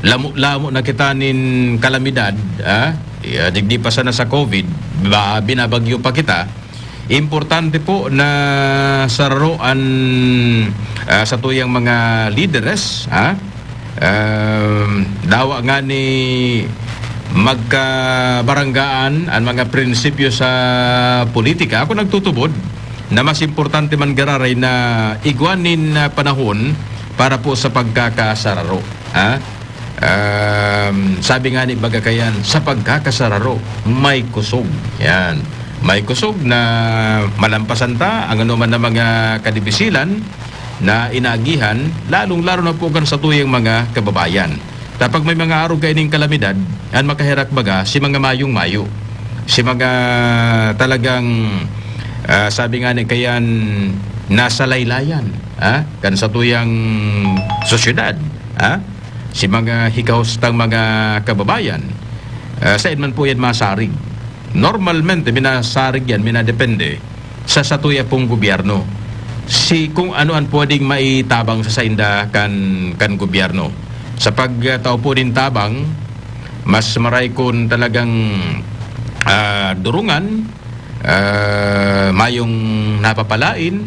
lamo-lamo na kita nin kalamidad, ah, ya, digdi pa sana sa covid, ba, binabagyo pa kita, importante po na sararo an, ah, satuyang mga lideres, ah. Um, dawa ngani magkabaranggaan an mga prinsipyo sa politika. Ako nagtutubod na mas importante man giraray na igwa nin, ah, panahon para po sa pagkakasararo, ha? Um, sabi nga ni baga kayan, sa pagkakasararo, may kusog. Yan. May kusog na malampasan ta ang anuman na mga kadibisilan na inaagihan, lalong-lalo na po kan satuyang mga kababayan. Ta pag may mga arog kaining kalamidad, an makaherak baga si mga mayong-mayo, si mga talagang, ah, sabi nga ni kayan, nasa laylayan, ah, kan satuyang sosyedad, ah, si mga hikahustang mga kababayan, ah, sain man po yan masarig. Normalmente, minasarig yan, minadepende sa satuya pong gobyerno. Si, kung ano an pwedeng maitabang sa sainda kan, kan gobyerno. Sa pagtao po nin tabang, mas maray kun talagang, ah, durungan, ah, mayong napapalain,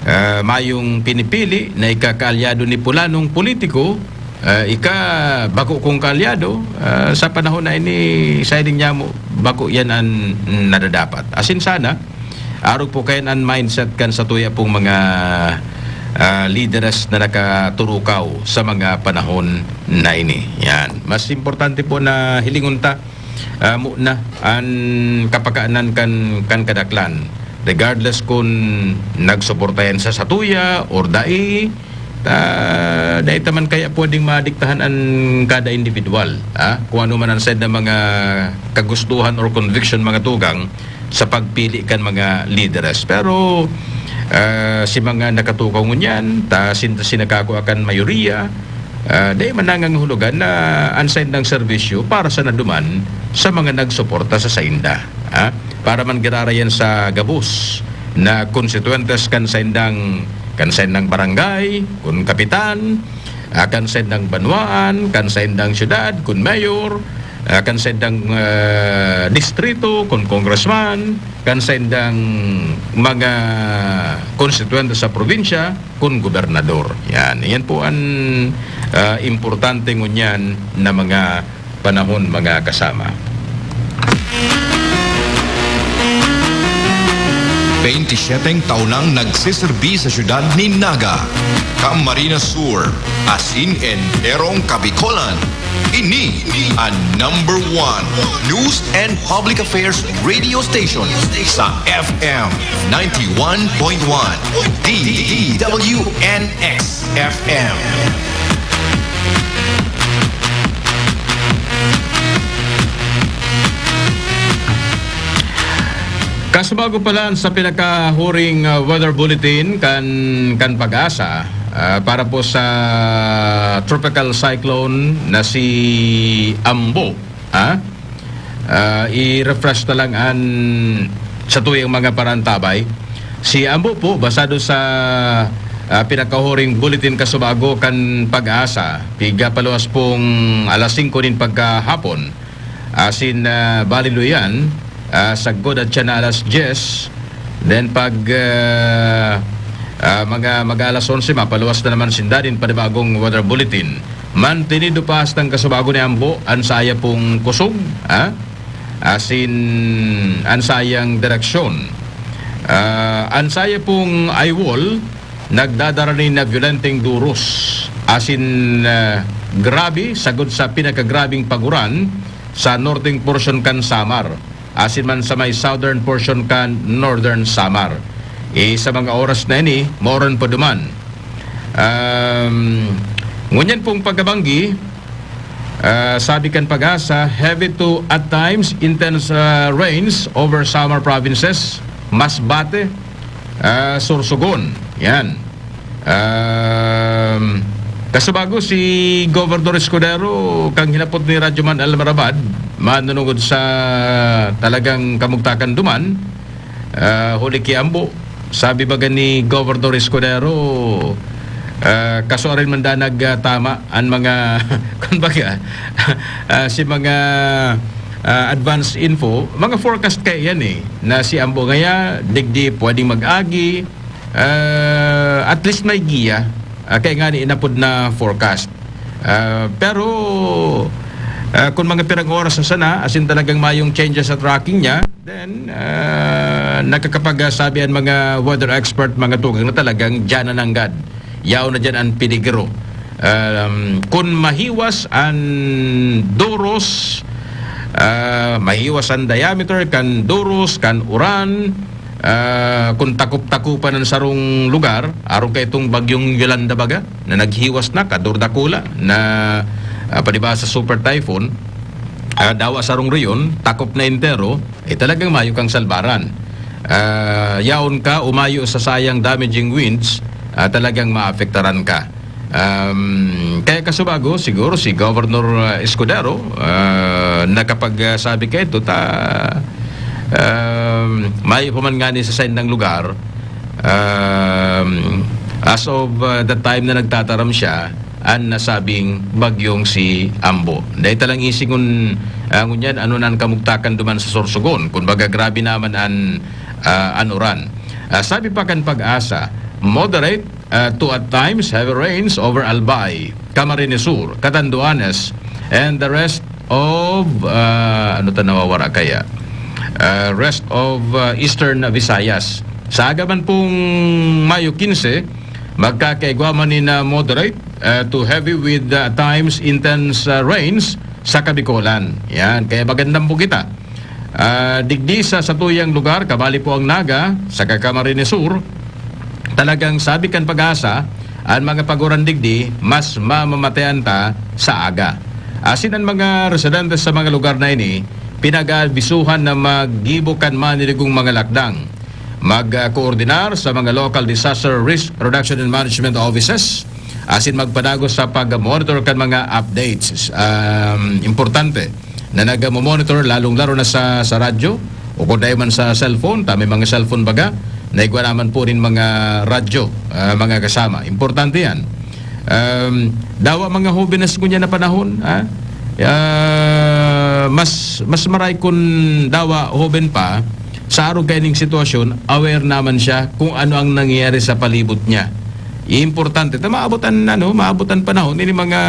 ah, mayong pinipili na ikakaalyado ni pulanong politiko, ah, ika bako kong kaalyado, ah, sa panahon na ini, sa ining nyamo, bako yan an nadadapat. Asin sana, arog po kayan an mindset kan satuya pong mga, ah, lideres na nakaturukaw sa mga panahon na ini. Yan. Mas importante po na hilingon ta, ah, muna an kapakanan kan, kan kadaklan. Regardless kun nagsuporta yan sa satuya or dai, ah, dai ta man kaya pwedeng madiktahan an kada individual, ah, kung ano man an said na mga kagustuhan or conviction, mga tugang, sa pagpili kan mga lideres. Pero, ah, si mga nakatukaw ngunyan, ta sinda sinakako akan mayoriya, ah, dai man nangangahulugan na an saindang serbisyo para sa naduman sa mga nagsuporta sa sainda, ha? Para man giraray yan sa gabos na konstituyentes kan saindang, kan saindang barangay, kun kapitan, ah, kan saindang banwaan, kan saindang syudad, kun mayor, ah, kan saindang, ah, distrito, kun congressman, kan saindang mga konstituyente sa probinsya, kun gobernador. Yan. Yan po an, ah, importante ngunyan na mga panahon, mga kasama. Bente siyete taon nang nagseserbi sa siyudad nin Naga, Camarines Sur, asin enterong Kabikolan. Ini an number one news and public affairs radio station sa F M ninety-one point one, D W N X F M. Kasubago pa lang sa pinakahuring, ah, weather bulletin kan, kan PAGASA, ah, para po sa tropical cyclone na si Ambo, ha? Ah, i-refresh na lang an satuyang mga parantabay. Si Ambo po, basado sa, ah, pinakahuring bulletin kasubago kan PAGASA, pigapaluwas pong alas singko nin pagkahapon, asin, ah, baliluyan, ah, sagkod at siya na alas diyes. Then pag, ah, ah, mga, mag-aalas onse, mapaluwas na naman sinda nin panibagong weather bulletin. Mantenido pa hastang kasubago ni Ambo an saya pong kusog, ha? Asin an sayang direksyon. Ah, an saya pong eye wall nagdadara nin na violenteng duros. Asin, ah, grabe, sagod sa pinakagrabeng paguran sa northeng porsyon kan Samar, asin man sa may southern portion kan Northern Samar. Eh, sa mga oras na ini, mauran pa duman. Um, ngunyan pong pagkabanggi, ah, sabi kan PAGASA, heavy to at times intense, ah, rains over Samar provinces, Masbate, ah, Sorsogon. Yan. Um, kasubago si Gobernador Escudero, kan hinapot ni Radyo Man Almarabad, manunungod sa talagang kamugtakan duman, ah, huli ki Ambo. Sabi baga ni Gobernador Escudero, ah, kasuarin man danag, ah, tama an mga, kumbaga, ah, si mga, ah, advance info, mga forecast kaya yan eh, na si Ambo ngaya, digdi pwedeng mag-agi, ah, at least may giya. Ah, kaya nga ni inapod na forecast. Ah, pero, ah, kung mga pirang oras na sana, asin talagang mayong changes sa tracking niya, then, ah, nakakapagsabi ang mga weather expert, mga tugang na talagang diyan na nanggad. Yaon na diyan ang peligro. Um, kung mahiwas ang duros, ah, mahiwas ang diameter kan duros, kan uran, ah, kung takop-takupan ang sarong lugar, arog kaitong bagyong Yolanda baga, na naghiwas na, kadurdakula, na, ah, palibhasa sa super typhoon, ah, dawa sarong rehiyon, takop na entero, eh, talagang mayo kang salbaran. Ah, yaon ka, umayo sa sayang damaging winds, ah, talagang maapektaran ka. Um, kaya kasubago, siguro si Governor, ah, Escudero, ah, nakapagsabi kaito ta, um, mayo pa man ngani sa saindang lugar, um, as of, ah, the time na nagtataram siya, an nasabing bagyong si Ambo. Dai ta lang isingon, ah, ngunyan, ano na an kamugtakan duman sa Sorsogon? Kumbaga, grabe naman an, ah, an uran. Ah, sabi pa kan PAGASA, moderate, ah, to at times heavy rains over Albay, Camarines Sur, Catanduanes, and the rest of, ah, ano ta nawawara kaya? Ah, rest of, ah, Eastern Visayas. Sa aga man pong Mayo quince, magkakaigwa man nin, ah, moderate, ah, to heavy with, ah, at times intense, ah, rains sa Kabikolan. Yan, kaya magandang po kita. Ah, digdi sa satuyang lugar, kabali po ang Naga, sa Camarines Sur, talagang sabi kan PAGASA, ang mga paguran digdi, mas mamamatean ta sa aga. Asin ang mga residente sa mga lugar na ini, pinag-aabisuhan na maggibo kan maniligong mga lakdang. Mag-, ah, koordinar sa mga local disaster risk reduction and management offices, asin magpadagos sa pag-monitor kan mga updates. Um, importante na nagmo-monitor, lalong-lalo na sa, sa radyo, o kung dai man sa cellphone, ta may mga cellphone baga, na igwa naman po rin mga radyo, ah, mga kasama. Importante yan. Um, dawa mga hobenes ngunyan na panahon, ha? Ah, ah, mas, mas maray kun dawa hoben pa, sa arog kaining sitwasyon, aware naman siya kung ano ang nangyayari sa palibot niya. Importante, ta maabot an, ano, maabot an panahon, ini mga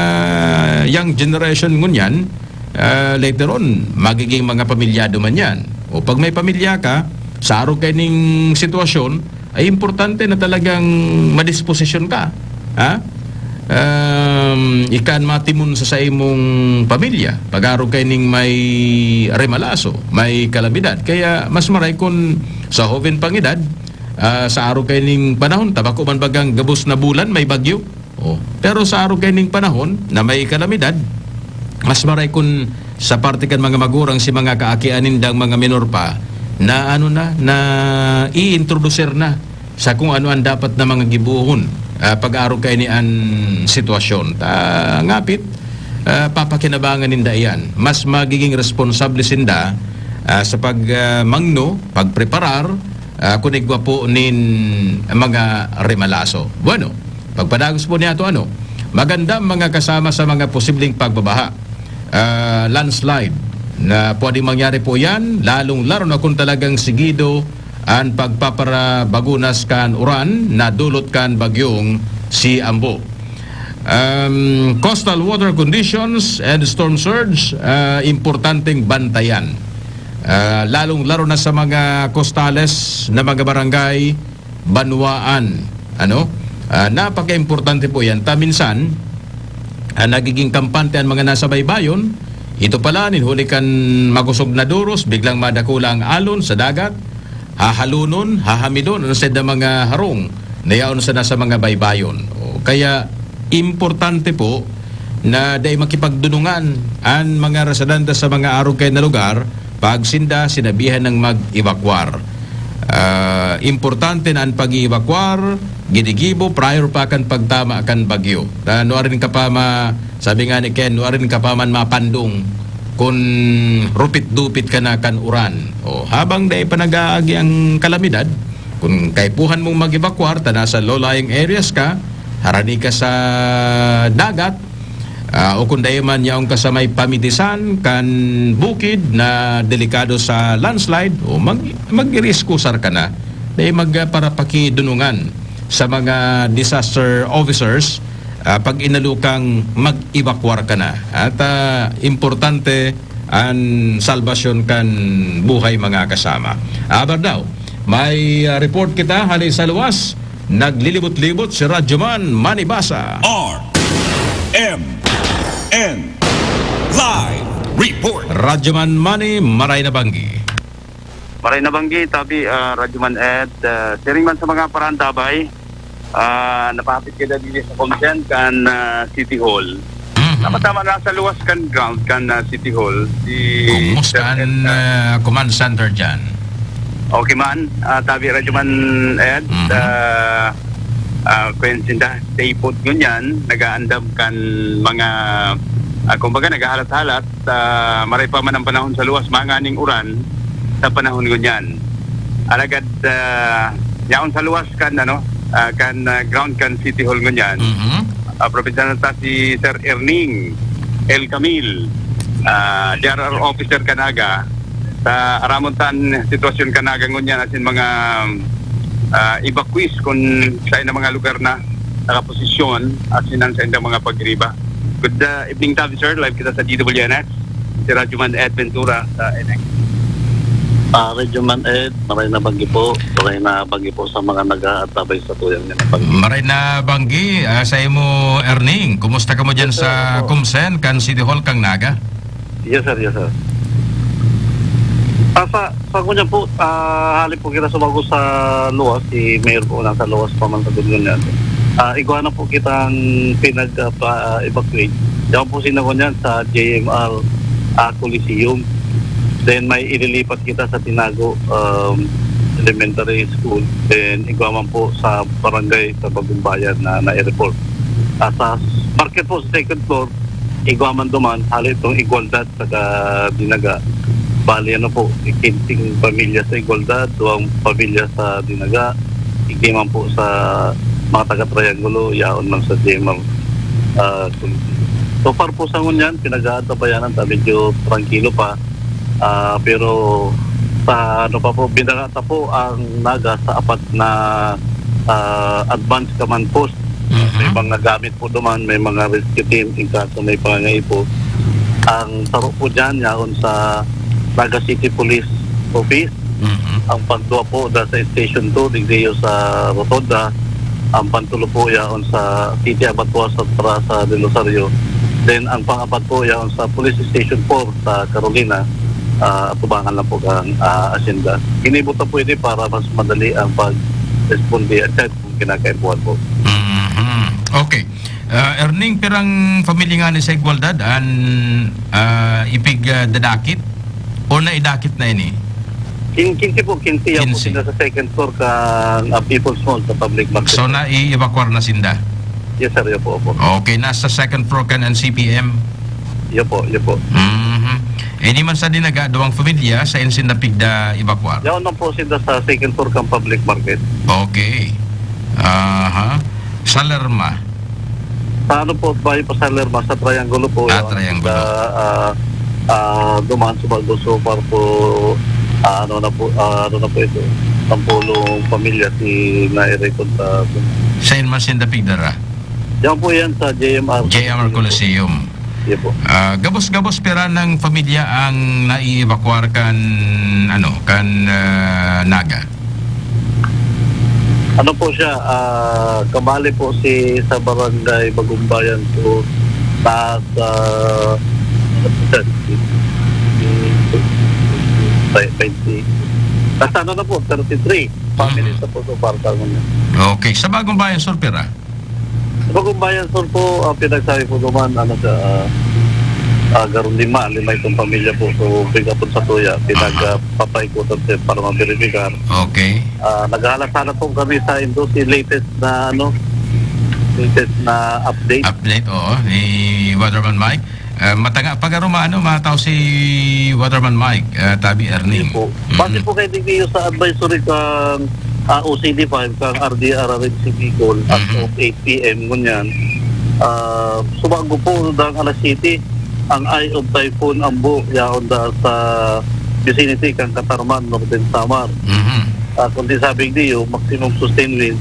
young generation ngunyan, ah, later on, magiging mga pamilyado man yan. O pag may pamilya ka, sa arog kaining sitwasyon, ay importante na talagang madisposisyon ka. Ha? Um, ikan matimon sa saimong pamilya. Pag-arog kaining may remalaso, may kalamidad. Kaya mas maray kun sa hoven pang edad, ah, sa arog kaining panahon, tabako man bagang gabos na bulan, may bagyo. Oh. Pero sa arog kaining panahon na may kalamidad, mas maray kun sa parte kan mga magurang si mga kaakian nindang mga minor pa na ano na, na iintroducer na sa kung ano ang dapat na mga gibohon, ah, pag-arog kaini an sitwasyon. Ta ngapit, ah, papakinabangan ninda iyan. Mas magiging responsable sinda, ah, sa pag, ah, mangno, pagpreparar, ah, kun igwa po nin mga remalaso. Bueno, pagpadagos po niyato, ano, maganda ang mga kasama sa mga posibleng pagbabaha, ah, landslide na pwedeng mangyari po yan, lalong-laro na kung talagang sigido an pagpaparabagunas kan uran na dulot kan bagyong si Ambo. Um, coastal water conditions and storm surge, ah, importanteng bantayan. Ah, lalong-laro na sa mga kostales na mga barangay, banwaan. Ano? Ah, napaka-importante po yan. Ta minsan, ah, nagiging kampante ang mga nasa baybayon. Ito pala, nin huli kan makosog na duros, biglang madakula ang alon sa dagat, hahalonon, hahamidon, ang said na mga harong na yaon sana sa mga baybayon. O, kaya, importante po na dai makipagdunungan an mga residente sa mga arog kayan na lugar pag sinda sinabihan ng mag-evacuar. Ah, importante na an pag-eevacuar ginigibo prior pa kan pagtama kan bagyo. Na nuarin ka pa ma-, sabi nga ni Ken, nuarin ka pa man mapandong kun rupit-dupit ka na kan uran. O, habang dai pa nag-aagi ang kalamidad, kun kaipuhan mong mag-evacuar ta nasa low-lying areas ka, harani ka sa dagat, ah, o kun dai man yaon ka sa may pamitisan kan bukid na delikado sa landslide, o mag-, mag-iriskusar ka na. Dai magparapakidunungan sa mga disaster officers, ah, pag inalo kang mag-evacuar ka na. At, ah, importante an salbasyon kan buhay, mga kasama. Aber daw, may, ah, report kita hali sa luwas. Naglilibot-libot si Radyoman Manibasa. R M N Live Report. Radyoman Manny, maray na banggi. Maray na banggi, tabi, ah, Radyoman Ed, ah, siring man sa mga parantabay, ah, napahapit kita dili sa Comsen kan, ah, City Hall. Mhm. Tama-tama, nasa luwas kan ground kan, ah, City Hall, si Kumusta Sir an, Ed, ah, ah, command center dyan? Okay man, ah, tabi Radyoman Ed, Mhm. ah, ah, kwen sinda, stay put ngunyan, nag-aandam kan mga, ah, kumbaga, naghahalat-halat, ah, maray pa man ang panahon sa luwas, manganing uran sa panahon ngunyan. Alagad, ah, yaon sa luwas kan, ano, ah, kan, ah, ground kan City Hall ngunyan, Mhm. ah, probinsya na ta si Sir Erning El Camil, ah, D R R officer kan Naga, sa aramon ta an sitwasyon kan Naga ngunyan, asin mga, ah, evacuees kun saen na mga lugar na nakaposisyon, asin an saindang mga pagriba. Good, ah, evening, Tavi, sir. Live kita sa D W N X. Si Radyoman Ed Ventura sa N X. Ah, Radyoman Ed, maray na banggi po. Maray na banggi po sa mga nag-aantabay sa tuyang niya na pag- Maray na banggi, ah, sa imo, Erning. Kumusta ka mo dyan Yes, sir. sa Opo. Kumsen, kan City Hall, kang Naga? Yes, sir. Yes, sir. Ah, sa, sa kunya po, ah, hali po kita sa bago sa luwas, si Mayor po nasa luwas pa man sa Dungon yan. Ah, igwa na po kitang pinag, ah, pa-, ah, evacuate. Diyan po sinagon yan sa J M R, ah, Coliseum. Then may ililipat kita sa Tinago, um, Elementary School. Then igwa man po sa barangay sa Bagong Bayan na nai-report. Ah, sa market po sa second floor, igwa man duman, hali itong Igualdad saka Dinaga. Bali, ano po, quince pamilya sa Igualdad, duwang pamilya sa Dinaga, igdi man po sa mga taga-Triangulo, yaon man sa J M R, ah, Coliseum. So far po sa ngunyan, pinag-aantabayanan ta, medyo trangkilo pa. Ah, pero sa ano pa po, binara ta po ang Naga sa apat na, ah, advance command post. May Mhm. mga gamit po duman, may mga rescue team in kaso may pangangaipo. Ang saro po dyan, yaon sa Naga City Police Office. Mhm. Ang pangduwa po, da sa Station two, digdi sa Rotonda. Ang pantulo po, yaon sa City Abattoir sa Plaza del Rosario. Then, ang pang-apat po, yaon sa Police Station four sa Carolina. Ah, atubangan lang po ang, ah, asyenda. Ginibo ta po ini para mas madali ang pag-responde at sa kung kinakaipuhan po. Mhm. Okay. Ah, Erning, pirang pamilya nga ni sa Igualdad an, ah, ipig, ah, dadakit? O naidakit na ini? Kin-, quince po, quince, yaon po Quince. Sila sa second floor kan, ah, People's Mall sa public market. So, nai-evacuar na sinda? Yes, sir. Yaon po, opo. Okay, nasa second floor kan N C P M? Yaon po, yaon po. Mhm. Ini man sa dinaga, duwang pamilya sa insin na pigda evacuar? Yaon lang po sinda sa second floor kan public market. Okay. Aha. Sa Lerma? Sa ano po, bayo pa sa Lerma, sa Triangulo po. Ah, Yaon Triangulo. Sa, ah, ah, duman sa Bagos, so far po, ah, ano na po, ah, ano na po ito, sampulong pamilya si nairekod sa Sa inman sinda pigdara? Yan po yan sa J M R J M R Coliseum. Coliseum. Yes po. Ah, gabos-gabos pira ng pamilya ang nai-evacuar kan, ano, kan, ah, Naga? Ano po siya, ah, kabali po si sa barangay Bagumbayan po, nasa, twenty, nasa ano na po, thirty-three families Mhm. na po so far sa ngayon. Okay. Sa Bagumbayan Sur, pira? Sa Bagumbayan Sur po, ah, pinagsabi po naman, ano siya, ah, ah, garo lima, lima itong pamilya po. So, bigla po sa tuya, pinag, Aha. ah, papaikutan siya para maberipikar. Okay. Ah, naghahalat-halat po kami sa Indosi, latest na, ano, latest na update. Update, oo, ni Waterman Mike. Ah, mataga, pag aroma, ano, matao si Waterman Mike, ah, Tabi Erning. Hindi po. Base Mm. po kay Digniyo sa advisory kang, ah, O C D five, kang R D R R M C Bicol, as Mhm. of eight P M ngunyan, ah, subago po, dang alas siyete, ang eye of typhoon ambo, yaon da sa vicinity kang Catarman, Northern Samar. Mhm. Ah, kung di sabi niyo, maximum sustained wind,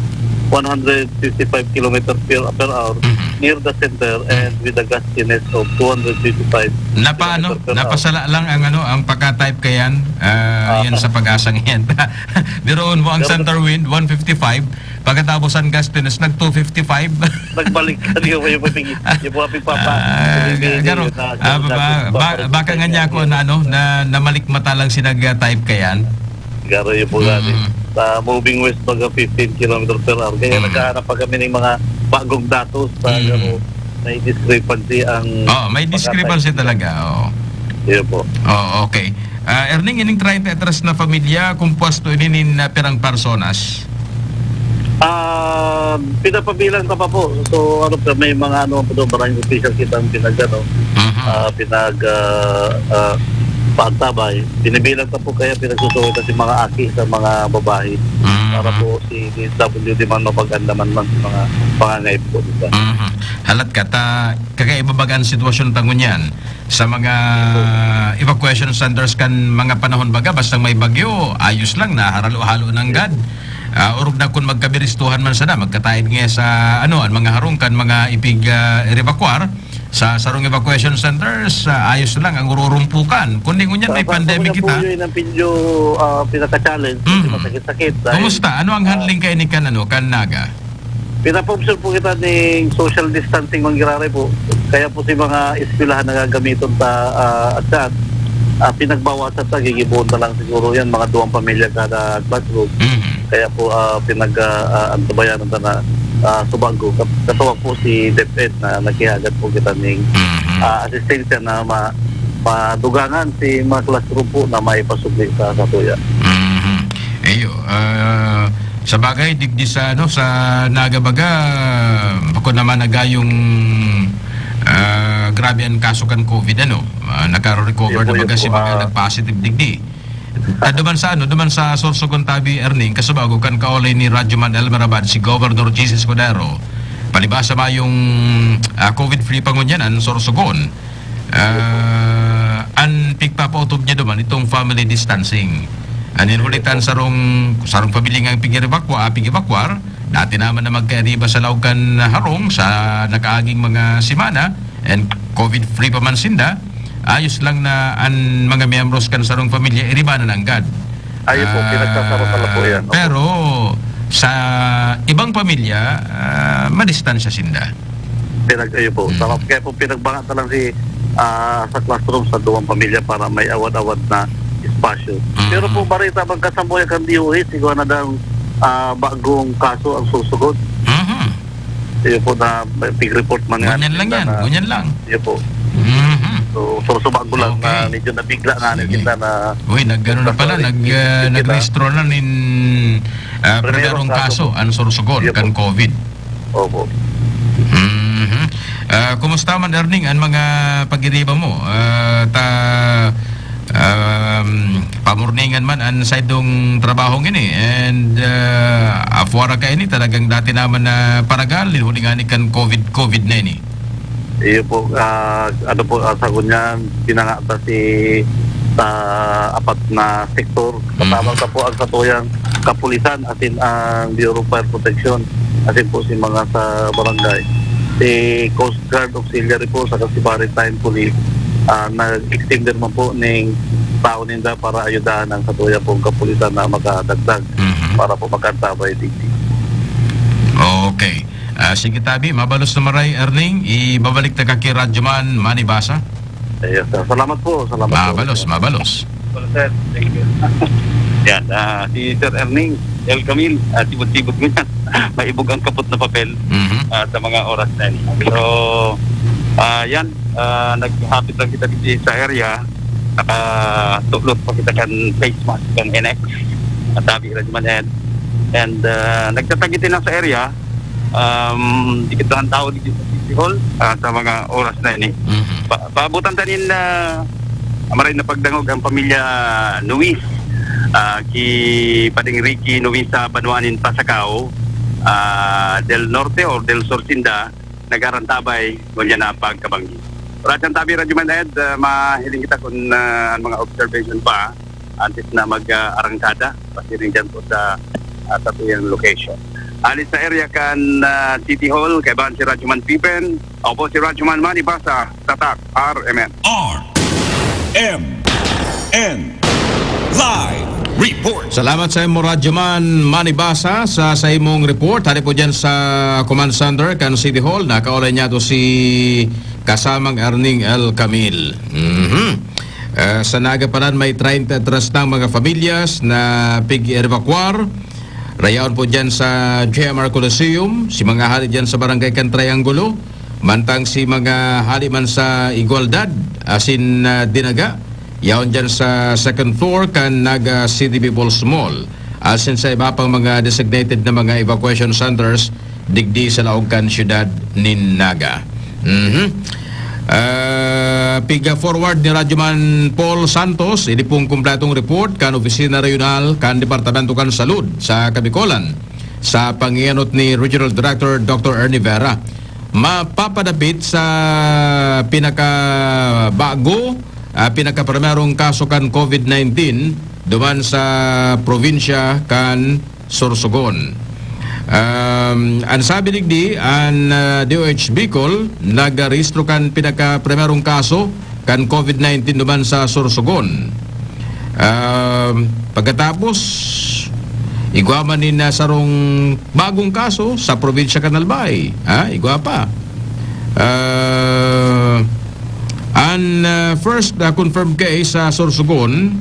one hundred fifty-five kilometer per, per hour, Mhm. near the center Mhm. and with a gustiness of two hundred fifty-five Napa-, ano, kilometer per hour. Napasala lang ang, ano, ang pagka-type kayan, ah, Aha. yan sa pag-asang yan. Biruon mo ang Pero center wind, one fifty-five, pagkatapos ang gustiness, nag two fifty-five. Nagbalik ka, di ba, yung pag-, yung mga pagpapa-, Ah, yung ga-, garo, yung na-, ah, na-, ba-, na-, ba-, na-, baka nga niya ako na, ano, na, namalikmata lang si nag-type kayan. Garo yung po gani. Mm. Sa moving west, baga fifteen kilometer per hour. Kaya Mm. naghahanap pa kami ng mga bagong datos sa Mm. garo. May discrepancy ang Oo, may pagkatay. Discrepancy talaga, oo. Yun po. Oo, okay. Ah, Erning, ining treinta y tres na pamilya, kumpuesto ini nin, ah, pirang personas? Ah, pinapabilang ka pa po. So, ano pa, may mga ano pa doon, barangay official kitang pinag-, ano, Mhm. ah, pinag, ah, ah, paantabay. Binibilang ka po kaya pinagsusuway kasi mga aki sa mga babae. Mhm. Para po si D S W D man mapag-andaman man sa mga pangangaipo, di ba? Mhm. Halat ka, ta, kakaiba baga ang sitwasyon ta ngunyan sa mga evacuation centers kan mga panahon baga, basta may bagyo, ayos lang, naharalo-halo nanggad. Ah, orog na kun magkabiristuhan man sana, magkataed nga sa, ano, ang mga harong kan mga ipig, ah, evacuar sa sarong evacuation centers, ah, ayos lang ang ururumpukan. Kundi ngunyan may Sa, sa pandemic kuya po, kita. Yun ang pinyo, ah, pinaka-challenge, kasi Mhm. masakit-sakit dahil, Kumusta? Ano ang ah, handling kayo ni kan, ano, kan Naga? Pinapaobserve po kita ning social distancing, manggiraray po. Kaya po si mga eskwelahan na gagamiton ta, ah, at saan, ah, pinagbawasan ta, gigibohon na lang siguro yan, mga duwang pamilya kada classroom. Mhm. Kaya po, ah, pinag, ah, ah, antabayanan ta na, ah, subago. Kat-, katuwang po si DepEd na naghihagad po kita ning, Mhm. ah, asistensya na ma-, madugangan si mga classroom po na maipasubli sa satuya. Mhm. Eyo, ah, sa bagay, digdi sa, ano, sa Naga baga, bako naman nagayong, ah, grabe ang kaso kan COVID, ano? Ah, nagka-recover Yun po, na baga yun si po, mga ah, nag-positive digdi. At duman sa, ano, duman sa Sorsogon tabi, Erning, kasubago kan kaolay ni Radyo Man Elmer Abad, si Governor Jesus Escudero, palibasa mayong, ah, COVID-free pa ngunyan an Sorsogon. Ah, an pigpapautob niya duman itong family distancing. An inhulitan sarong, sarong pamilya nga pig-evacuar, ah, pig-evacuar, dati naman na magkairiba sa laog kan harong sa nakaaging mga semana, and COVID-free pa man sinda, ayos lang na an mga miyembros kan sarong pamilya iriba na nanggad. Ayun po, Ah, pinagsasama pala po yan. Opo. Pero sa ibang pamilya, ah, madistansya sinda. Pinag-, ayun po. Mm. Tama, kaya po pinagbanga na lang si, ah, sa classroom sa duwang pamilya para may awad-awad na espasyo. Mm. Pero po, barita man kasambuhay kan D O H, siguro na daw, ah, bagong kaso ang Sorsogon. Mhm. Iyo po na may pig-report man nga Ngunyan lang sila yan, na ngunyan lang. Iyo po. Mhm. So, so, so bago lang na Okay. medyo nabigla nga ni Sige. sila na Uy, nag-ano na pala, Sorry. nag, ah, Sige, nag-rehistro na nin, ah, Primerong primerong kaso. kaso, ang Sorsogon, Iyo po. kan COVID. Opo. Mhm. Ah, kumusta man, Erning, ang mga pag-iriba mo? Ah, ta, um, pamorningan man ang saidong trabahong ini. And, ah, afuara ka ini, talagang dati naman na paragal, huli nga ni kan COVID, COVID na ini. Iyo po, ah, ano po, ah, sa ngunyan, pinangata si sa apat na sektor. Mhm. Kasama sa po ang satuyang kapulisan, asin ang Bureau of Fire Protection, asin po si mga sa barangay. Si Coast Guard Auxiliary po, saka si Maritime Police, ah, nag-extend naman po ning tao ninda para ayudahan ang satuya pong kapulisan na makadagdag Mhm. para po makantabay digdi. Okay. Ah, sige, tabi, mabalos na maray, Erning. Ibabalik ta ka ki Radyoman Manibasa. Yes, sir. Salamat po. Salamat po. Mabalos, mabalos. Well, sir, thank you. Yan, ah, si Sir Erning El Camil, ah, tibot-tibot ngunyan. Maibog ang kapot na papel, Mhm. ah, sa mga oras na yan. So, ah, yan, ah, naghahapit lang kita dito sa area. Nakatulot pa kita kan face mask, kan N X. At sabi, Radyoman Ed. And, ah, nagtatagiti na sa area. Um, dikit lang tao dito sa City Hall, ah, sa mga oras na ini. Mhm. Pa-, paabutan ta nin, ah, maray na pagdangog ang pamilya Nuiz, ah, ki Pading Ricky Nuiz sa banwa nin Pasacao, ah, del Norte or del Sur sinda, nagarantabay ngunyan na pagkabanggi. Radyan tabi, Radyo Man Ed, ah, mahiling kita kun, ah, ang mga observation pa antes na mag, ah, arangkada, pasiring dyan po sa, ah, satuyang location. Alis sa area kan, ah, City Hall, kaibahan si Radyo Man Pipen, opo, si Radyo Man Manny Basa, Tatak, R M N. R M N Live Report. Salamat sa imo, Radyo Man Manny Basa, sa, sa imong report. Hari po dyan sa Command Center kan City Hall. Nakaulay niya to si kasamang Erning El Camil. Mhm. Eh, sa Naga pa lang, may treinta tres na mga familyas na pig-evacuar. Rayaon po dyan sa G M R Coliseum, si mga hali dyan sa Barangay kan Triangulo, mantang si mga hali man sa Igualdad, asin, ah, Dinaga, yaon dyan sa second floor kan Naga City People's Mall, asin sa iba pang mga designated na mga evacuation centers digdi sa laog kan siyudad nin Naga. Mhm. Ah, piga-forward ni Radyo Man Paul Santos, ini pong kumpletong report kan Opisina Rehiyonal kan Departamento kan Salud sa Kabikolan, sa pangiyanot ni Regional Director Doctor Ernie Vera. Mapapadapit sa pinakabago, ah, pinakaprimerong kaso kan COVID nineteen duman sa probinsya kan Sorsogon. Um, an sabi digdi, an, ah, D O H Bicol nagarehistro kan pinakaprimerong kaso kan COVID nineteen duman sa Sorsogon. Um, pagkatapos, igwa man nin, ah, sarong bagong kaso sa probinsya kan Albay. Ha? Igwa pa. Ah, an, ah, first, ah, confirmed case sa Sorsogon,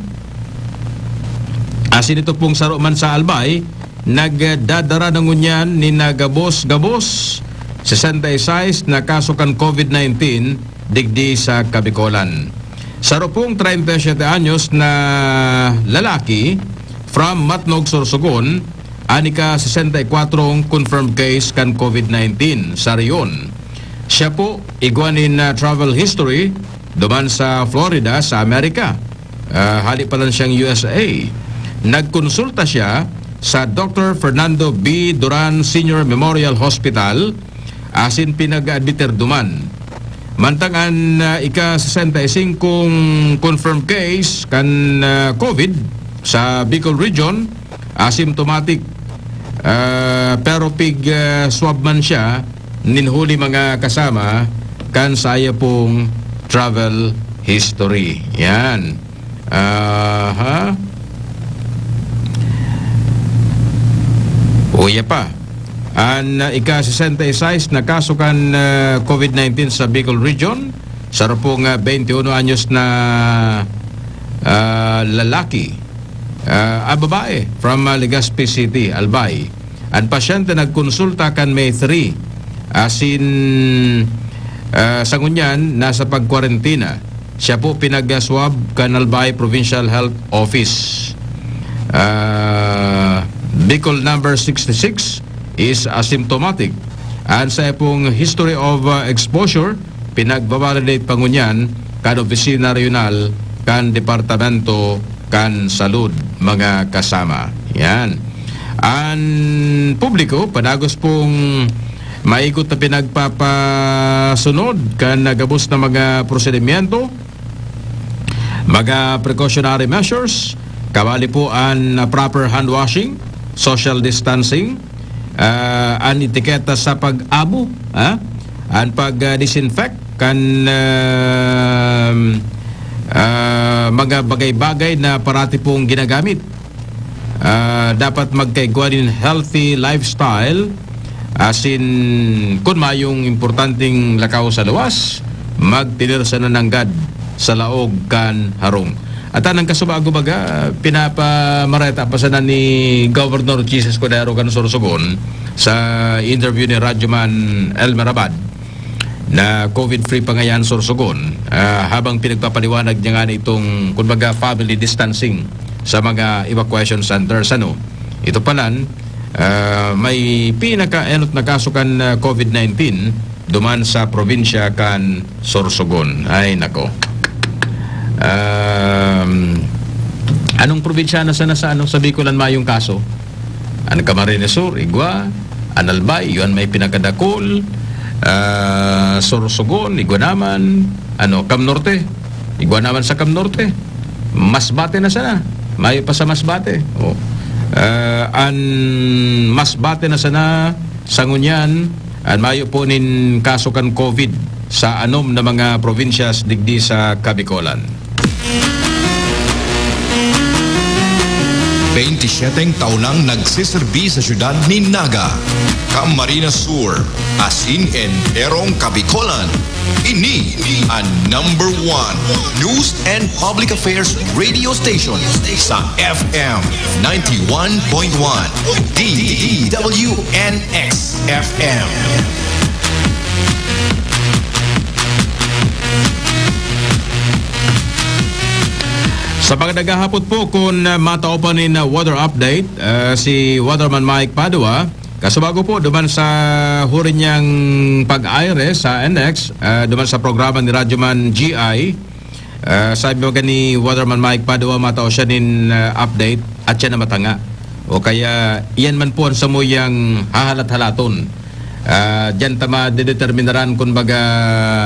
asin ito pong saro man sa Albay, nagdadara na ngunyan nin gabos-gabos, sesenta y seis na kaso kan COVID nineteen digdi sa Kabikolan. Saro pong treinta y siete anyos na lalaki from Matnog, Sorsogon, an ika-sesenta y kwatro confirmed case kan COVID nineteen sa rehiyon. Siya po, igwa nin, ah, travel history duman sa Florida, sa Amerika. Ah, hali pa lang siyang U S A. Nagkonsulta siya sa Doctor Fernando B. Duran Senior Memorial Hospital, asin pinag-admiter duman. Mantang an, ah, ika-sesenta y singkong confirmed case kan, ah, COVID sa Bicol Region, asymptomatic, ah, pero pig, ah, swab man siya nin huli, mga kasama, kan saya pong travel history. Yan. Aha. Uya pa. An, ah, ika-sesenta y seis na kaso kan, ah, COVID nineteen sa Bicol Region, saro pong, ah, twenty-one anyos na, ah, lalaki, ah, ah, babae from, ah, Legazpi City, Albay. An pasyente nagkonsulta kan May three, asin, ah, sa ngunyan, nasa pagkwarentina. Siya po pinag-swab kan Albay Provincial Health Office. Ah, Bicol number sixty-six is asymptomatic. An sa pong history of, ah, exposure, pinagbabalidate pa ngunyan kan Opisina Rehiyonal kan Departamento kan Salud, mga kasama. Yan. An publiko, padagos pong maigot na pinagpapasunod kan gabos na mga prosedimyento, mga precautionary measures, kabali po an proper hand washing, social distancing, ah, an etiketa sa pag-abo, ha? An pag, ah, disinfect kan, ah, ah, mga bagay-bagay na parati pong ginagamit. Ah, dapat magkaigwa nin healthy lifestyle, asin kun mayong importanteng lakaw sa luwas, magtener sana nanggad sa laog kan harong. At anang kasubago baga, pinapamareta pa sana ni Governor Chiz Escudero kan Sorsogon sa interview ni Radyoman Elmer Abad na COVID-free pa ngayan Sorsogon, ah, habang pinagpapaliwanag niya nga na itong, kumbaga, family distancing sa mga evacuation centers, ano. Ito palan, ah, may pinakaenot na kaso kan, ah, COVID nineteen duman sa probinsya kan Sorsogon. Ay, nako. Um, anong probinsya na sana sa, ano, sa Bicol an mayong kaso? An Camarines Sur, igwa. An Albay, iyo an may pinakadakul. Ah, Sorsogon, igwa naman. Ano, Cam Norte, igwa naman sa Cam Norte. Masbate na sana. Mayo pa sa Masbate. Oh. Ah, an Masbate na sana sa ngunyan, an mayo po nin kaso kan COVID sa anom na mga probinsyas digdi sa Kabikolan. Beintisyeteng taon nang nagseserbi sa siyudad nin Naga, Camarines Sur, asin enterong Kabikolan. Ini an number one news and public affairs radio station sa F M ninety-one point one, D W N X F M. Sa mga naghahapot po kun, ah, matao pa nin, ah, weather update, ah, si Weatherman Mike Padua, kasubago po duman sa huri niyang pag-aire sa N X, ah, duman sa programa ni Radyoman G I, ah, sabi baga ni Weatherman Mike Padua, matao siya nin, ah, update at siya na matanga. O kaya, iyan man po an samuyang hahalat-halaton. Ah, diyan ta madedeterminaran, kun baga,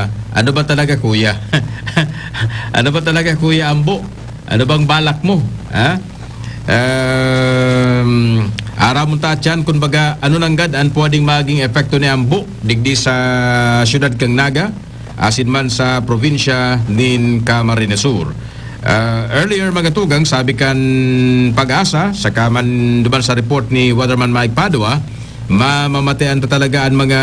ano ba talaga, kuya? Ano ba talaga, Kuya Ambo? Ano bang balak mo? Ha? Um, aramon ta tiyan, kun baga, ano nanggad an pwedeng maging epekto ni Ambo digdi sa siyudad kan Naga, asin man sa probinsya nin Camarines Sur. Ah, earlier, mga tugang, sabi kan Pag-asa, saka man duman sa report ni Weatherman Mike Padua, mamamatean ta talaga an mga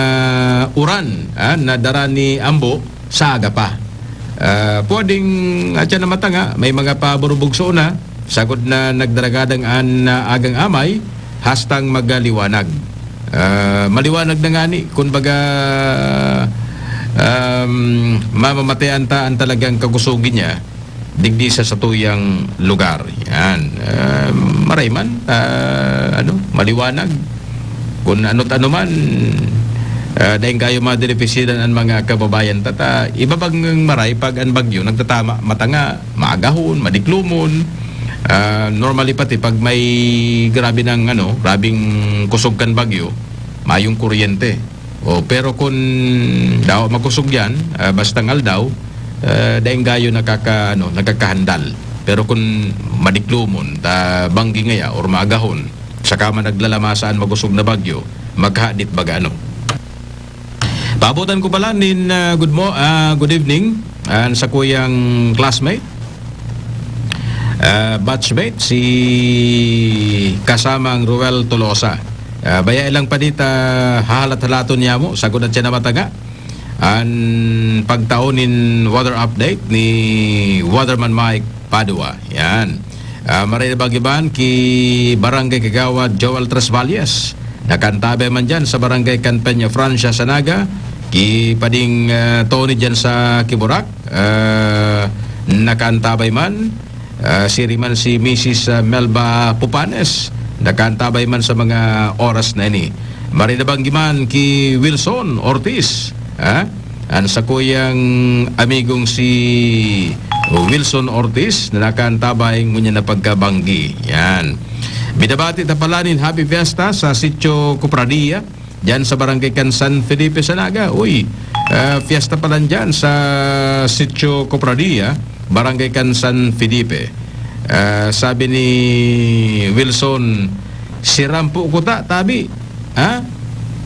uran, ah, na dara ni Ambo sa aga pa. Ah, pwedeng, atyan na mata nga, may mga paburubugso na, sagkod na nagdaragadang an, ah, agang amay, hastang magaliwanag. Ah, maliwanag na ngani, kun baga, um, mamamatean ta an talagang kakusog niya digdi sa satuyang lugar. Yan. Ah, maray man, ah, ano, maliwanag. Kun ano't ano man, ah, daing kayo maderepisyonan an mga kababayan ta, ta iba bang maray pag an bagyo nagtatama, mata nga maagahon, madiklomon. Ah, normally pati pag may grabe ng ano, grabeng kusog kan bagyo, mayong kuryente. O, pero kun dawa makosog yan, ah, bastang aldaw, ah, daing gayo nakaka-, ano, nagkakahandal. Pero kun madiklomon, ta banggi ngaya or maagahon, saka man naglalamasa an makosog na bagyo, maghadit baga, ano. Paabotan ko pala nin, ah, good mo-, ah, good evening, an sakuyang classmate, ah, batchmate, si kasamang Ruel Tolosa. Ah, baya ilang panita, hahalat-halaton niya mo, sagkod na siya na mataga. An pagtao nin weather update ni Weatherman Mike Padua. Yan. Ah, maray na bang iban ki Barangay Kagawad Joel Tresvalles. Nakantabay man dyan sa barangay kan Peña Francia sa Naga. Ki Pading, ah, Tony dyan sa Kiburak. Ah, nakantabay man. Ah, siri man si Misis, ah, Melba Pupanes. Nakantabay man sa mga oras na ini. Maray na bang iban ki Wilson Ortiz. Ha? An sakuyang amigong si Wilson Ortiz na nakantabay ngunyan na pagkabanggi. Yan. Binabati ta pala nin Happy Fiesta sa Sitio Cofradia, dyan sa barangay kan San Felipe sa Naga. Uy, ah, fiesta pala dyan sa Sitio Cofradia, barangay kan San Felipe. Ah, sabi ni Wilson, "Sirampo ko ta, tabi." Ha?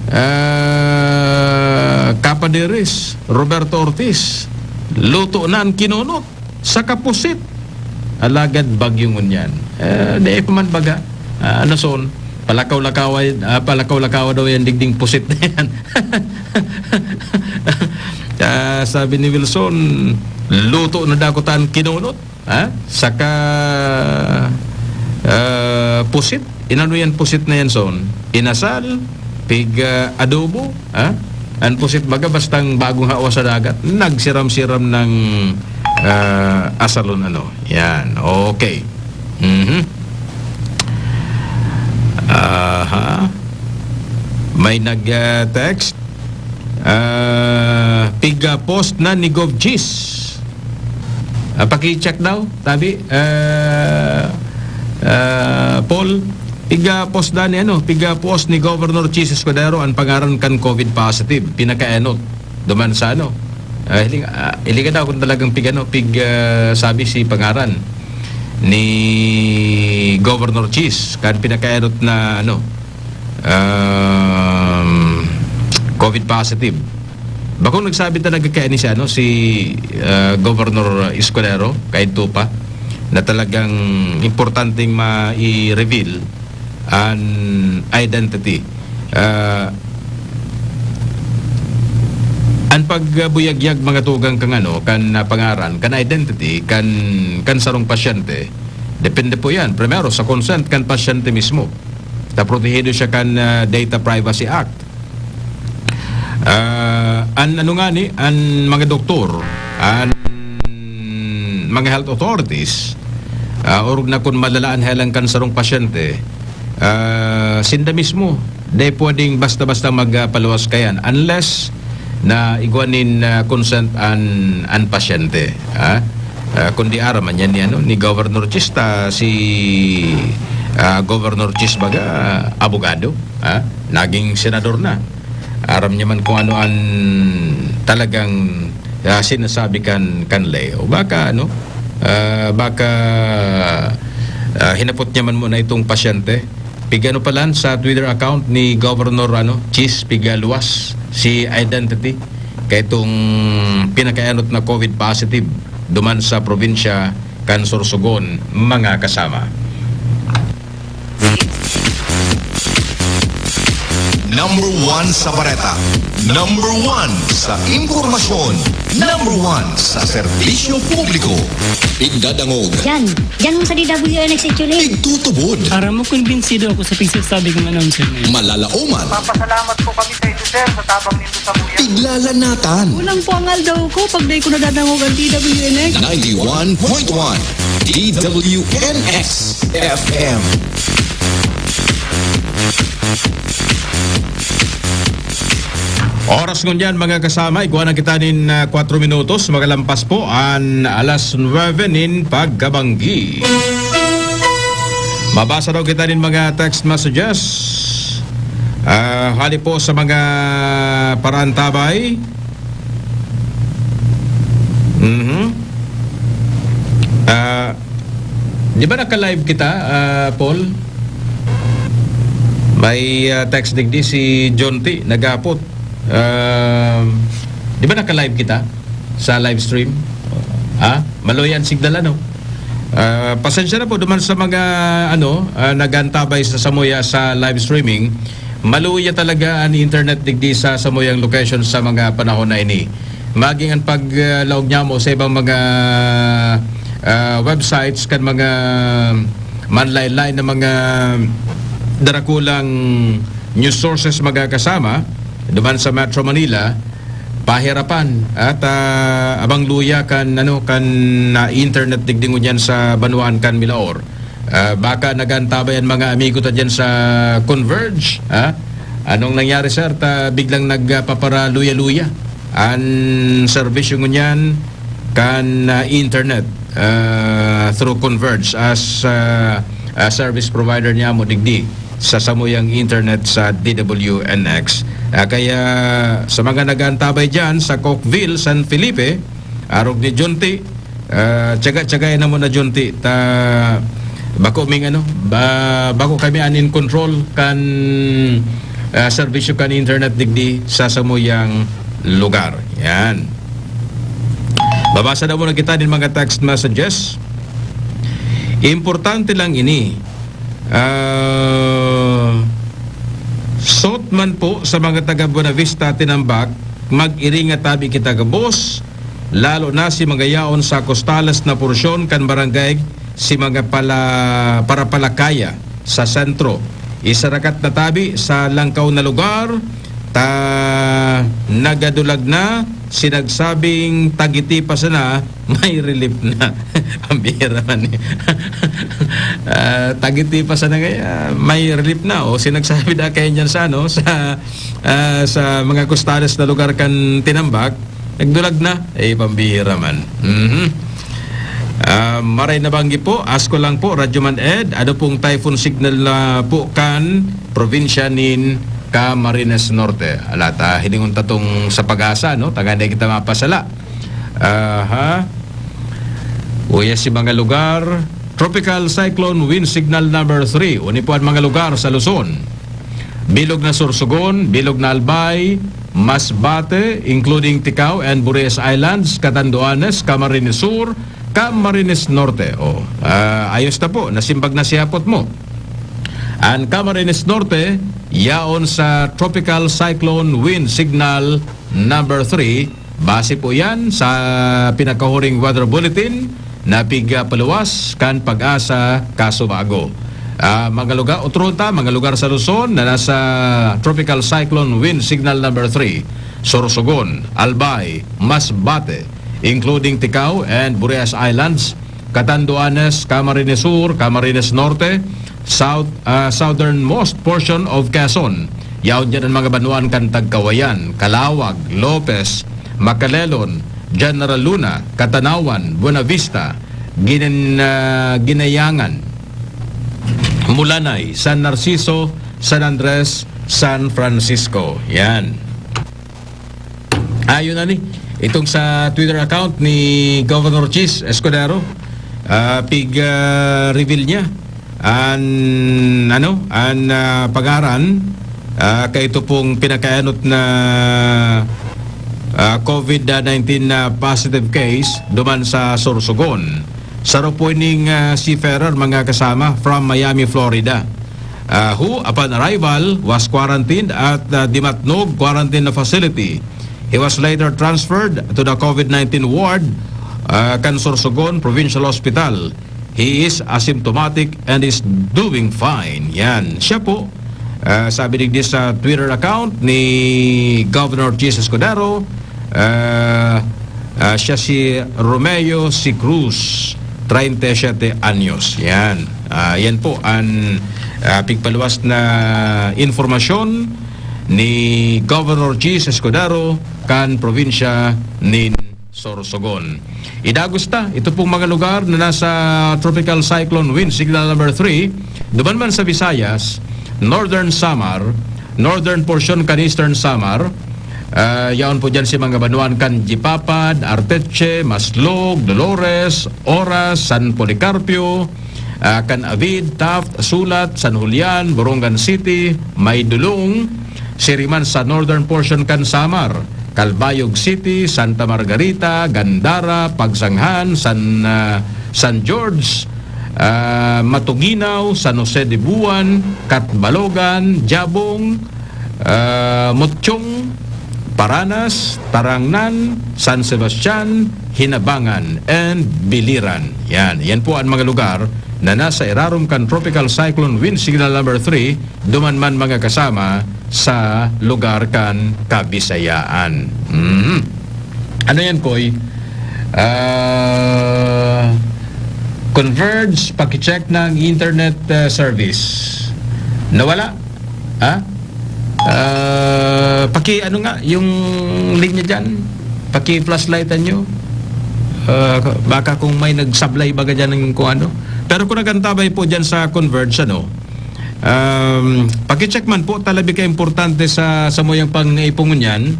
Ah, Kapaderes, Roberto Ortiz, luto na an kinunot sa kapusit. Alagad bagyo ngunyan. Eh, dai pa man baga. Ah, ano son? Palakaw-lakawa, ah, palakaw-lakawa daw yan, digding pusit na yan. Ah, sabi ni Wilson, "Luto na dakutan kinunot." Ha? Saka, ah, pusit. Inano yan pusit na yan, son? Inasal, pig, ah, adobo, ha? An pusit baga bastang bagong hawa sa dagat, nagsiram-siram ng, ah, asalon, ano. Yan, okay. Mhm. Aha. May nag, ah, text. Ah, piga post na ni Gov Chis. Ah, paki-check daw, tabi, ah, ah, Paul, piga post na ni, ano, piga post ni Governor Chis Escudero an pangaran kan COVID positive, pinakaenot. Duman sa, ano, ah, hiling, ah, hilinga daw kung talagang pig, ano, pig, ah, sabi si pangaran ni Governor Chis, kan pinakaenot na, ano, um, COVID positive. Bakong nagsabi talaga kaya ni si, ano, si, ah, Governor Escudero, kaidto pa, na talagang importanteng mai-reveal an identity. Ah, an pagbuyagyag, mga tugang, kan, ano, kan, ah, pangaran, kan identity, kan, kan sarong pasyente, depende po yan. Primero, sa consent kan pasyente mismo. Ta protehido siya kan, ah, Data Privacy Act. Ah, an ano ngani, an mga doktor, an mga health authorities, ah, orog na kun malala an helang kan sarong pasyente, ah, sinda mismo, dai pwedeng basta-basta magpaluwas kayan unless na igwa nin, ah, consent an, an pasyente, ha? Ah, kundi aram man yan ni, ano, ni Governor Chis ta si, ah, Governor Chis baga abogado, ha? Naging senador na. Aram niya man kung ano an talagang, ah, sinasabi kan, kan leo. Baka, ano, ah, baka, ah, hinapot niya man muna itong pasyente. Pig-ano palan sa Twitter account ni Governor, ano, Chis, pigaluwas si identity kaitong pinakaenot na COVID positive duman sa probinsya kan Sorsogon, mga kasama. Number one sa bareta. Number one sa impormasyon. Number one sa serbisyo publiko. Pigdadangog. Diyan. Diyan mo sa D W N X H U Link. Pigtutubod. Aram mo, kumbinsido ako sa pigsasabi kong announcer na yun. Malalaoman. Papasalamat po kami sa inyo, sir, sa tabang nindo sa buya. Piglalanatan. Kulang po ang aldaw ko pag dai ko nadadangog ang D W N X. Ninety-one point one D W N X F M. Oras ngunyan, mga kasama, igwa na kita nin, ah, kwatro minutos, magalampas po an alas nuebe nin pagkabanggi. Mabasa daw kita nin mga text messages. Ah, hali po sa mga paraantabay. Mhm. Ah, di ba naka-live kita, ah, Paul? May, ah, text digdi si John T. Nagapot. Ah, di ba naka-live kita sa live stream? Ha? Maluya an signal, ano? Ah, pasensya na po duman sa mga, ano, ah, nagantabay sa samuya sa live streaming. Maluya talaga an internet digdi sa samuyang location sa mga panahon na ini. Maging an paglaog nyamo sa ibang mga, ah, websites kan mga manlain-lain na mga darakulang news sources, mga kasama, duman sa Metro Manila, pahirapan at, ah, abang luya kan, ano, kan, ah, internet digdi ngunyan sa banwaan kan Milaor. Ah, baka nagantabay an mga amigo ta diyan sa Converge, ha? Anong nangyari, sir? Ta biglang nagpaparaluya-luya an serbisyo ngunyan kan, ah, internet, ah, through Converge as, ah, ah, service provider nyamo digdi sa samuyang internet sa D W N X. Ah, kaya sa mga nag-aantabay diyan sa Cockville, San Felipe, arog ni Junti, ah, tiyaga-tiyagay na mo na, Junti, ta bako ming ano, ba, bako kami an in control kan, ah, serbisyo kan internet digdi sa samuyang lugar. Yan. Babasa na muna kita nin mga text messages. Importante lang ini. Ah, sot man po sa mga taga Buenavista, Tinambac, mag-iringa tabi kita gabos, lalo na si mga yaon sa kostales na porsyon kan barangay si mga pala, Parapalakaya sa sentro. Isarakat na tabi sa langkaw na lugar, ta nagadulag na, sinagsabing tagiti pa sana, may relief na. Pambihira man eh. Ah, tagiti pa sana ngayon, may relief na. O sinagsabi na kayo niyan sa, ano, sa, ah, sa mga kostales na lugar kan Tinambac, nagdulag na. Eh, pambihira man. Mhm. Ah, maray na banggi po, asko lang po, Radyo Man Ed, ano pong typhoon signal na po kan probinsya nin Camarines Norte? Ala, ta, hilingon ta tong sa pag-asa, no? Taga na kita mapasala. Aha. Uya si mga lugar, Tropical Cyclone Wind Signal number three. Uni po ang mga lugar sa Luzon. Bilog na Sorsogon, Bilog na Albay, Masbate, including Ticao and Burias Islands, Catanduanes, Camarines Sur, Camarines Norte. Oh, ah, ayos na po, nasimbag na si hapot mo. Ang Camarines Norte, yaon sa Tropical Cyclone Wind Signal number three. Base po yan sa pinakahuring weather bulletin na pigpaluwas kan Pag-asa Casubago. Ah, mga lugar, otro ta, mga lugar sa Luzon na nasa Tropical Cyclone Wind Signal number three, Sorsogon, Albay, Masbate, including Ticao and Burias Islands, Catanduanes, Camarines Sur, Camarines Norte, South, ah, southernmost portion of Quezon. Yaon dyan ang mga banwaan kan Tagkawayan, Calawag, Lopez, Macalelon, General Luna, Catanawan, Buenavista, Ginin-, ah, Ginayangan, Mulanay, San Narciso, San Andres, San Francisco. Yan. Ayun na ni. Itong sa Twitter account ni Governor Chiz Escudero, ah, pig, ah, reveal niya an, ano, an, ah, pangaran, ah, kay ito pong pinakaenot na, ah, covid nineteen na positive case duman sa Sorsogon. Saro po ining, ah, seafarer, mga kasama, from Miami, Florida, ah, who, upon arrival, was quarantined at, ah, Dimatnog Quarantine Facility. He was later transferred to the covid nineteen ward, ah, kan Sorsogon Provincial Hospital. He is asymptomatic and is doing fine. Yan. Siya po, ah, sabi digdi sa Twitter account ni Governor Chiz Escudero, ah, ah, siya si Romeo C. Cruz, treinta y siete anyos. Yan. Ah, yan po an, ah, pigpaluwas na informasyon ni Governor Chiz Escudero kan probinsya nin Sorsogon. Idagos ta, ito pong mga lugar na nasa Tropical Cyclone Wind Signal number three, duman man sa Visayas, Northern Samar, northern portion kan Eastern Samar. Ah, yaon po dyan si mga banwaan kan Jipapad, Arteche, Maslog, Dolores, Oras, San Policarpio, ah, kan Avid, Taft, Sulat, San Julian, Borongan City, Maydolong, siriman sa northern portion kan Samar, Calbayog City, Santa Margarita, Gandara, Pagsanghan, San, ah, San George, ah, Matuginaw, San Jose de Buan, Catbalogan, Jabong, ah, Mutchong, Paranas, Tarangnan, San Sebastian, Hinabangan, and Biliran. Yan. Yan po ang mga lugar na nasa irarom kan Tropical Cyclone Wind Signal Number Three, duman man mga kasama sa lugar kan Kabisayaan. Mhm. Ano yan, Koy? Ah, Converge, pakicheck ng internet, ah, service. Nawala? Ha? Ah, paki ano nga, yung linya dyan? Paki-flashlightan nyo. Ah, baka kung may nagsablay baga dyan ng kung ano. Pero kung nag-antabay po dyan sa Converge, ano, um, pakicheck man po, talabi ka importante sa, sa muyang pang-ipungon yan.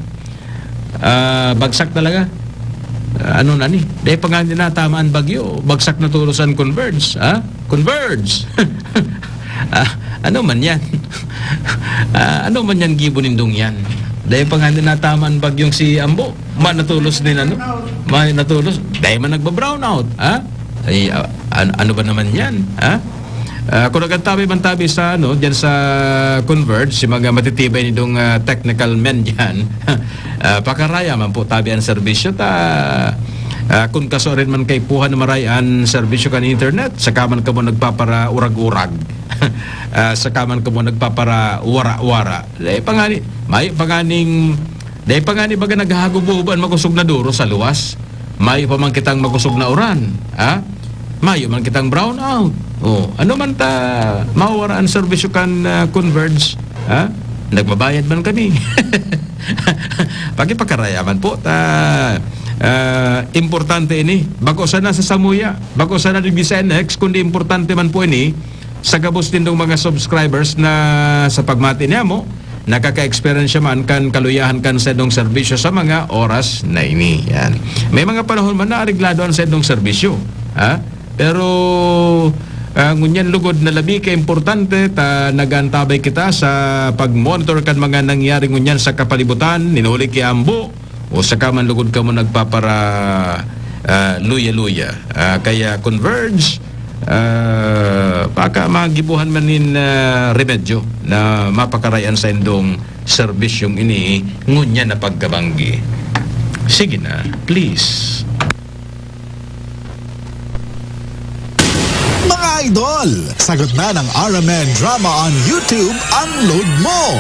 Ah, bagsak talaga. Ah, ano na ni? Dahil pa nga din natama ang bagyo, bagsak na tulos ang Converge, ha? Converge! Ah, ano man yan? Ah, ano man yan, gibo nindong yan? Dahil pa nga din natama ang bagyong si Ambo, ma natulos din ano? Ma natulos, dahil man nagba-brownout, ha? Ay, ah, an- ano ba naman yan, ha? Ah, kung nagkatabi man tabi sa, ano, dyan sa Converge, si mga matitibay nitong, ah, technical men dyan, ah, pakaraya man po tabi ang serbisyo ta, ah, kung kaso rin man kaipuhan na maray an serbisyo kan internet, saka man kamo nagpapara-urag-urag. Ah, saka man kamo nagpapara-wara-wara. Eh, pangani, may panganing Dai pa ngani baga naghahagob-uhob an makosog na duro sa luwas. Mayo pa man kitang makosog na uran, ha? Mayo man kitang brownout. Oh, ano man ta mawara an serbisyo kan, ah, Converge, ha? Nagbabayad man kami. Pakipakarayaman po ta, ah, importante ini. Bako sana sa samuya, bako sana digdi sa N X, kundi importante man po ini sa gabos nindong mga subscribers na sa pagmati niyamo, nakaka-eksperyensya man kan kaluyahan kan saindong serbisyo sa mga oras na ini. Yan. May mga panahon man na areglado an saindong serbisyo, ha? Pero, ah, ngunyan lugod na labi ka importante ta nag-aantabay kita sa pag-monitor kan mga nangyayari ngunyan sa kapalibutan, nin huli ki Ambo, o saka man lugod kamo nagpapara, ah, luya-luya. Ah, kaya Converge, ah, baka magibohan man nin, ah, remedyo na mapakaray an saindong serbisyong ini ngunyan na pagkabanggi. Sige na, please. Mga idol, sagot na ng R M N Drama on YouTube ang load mo.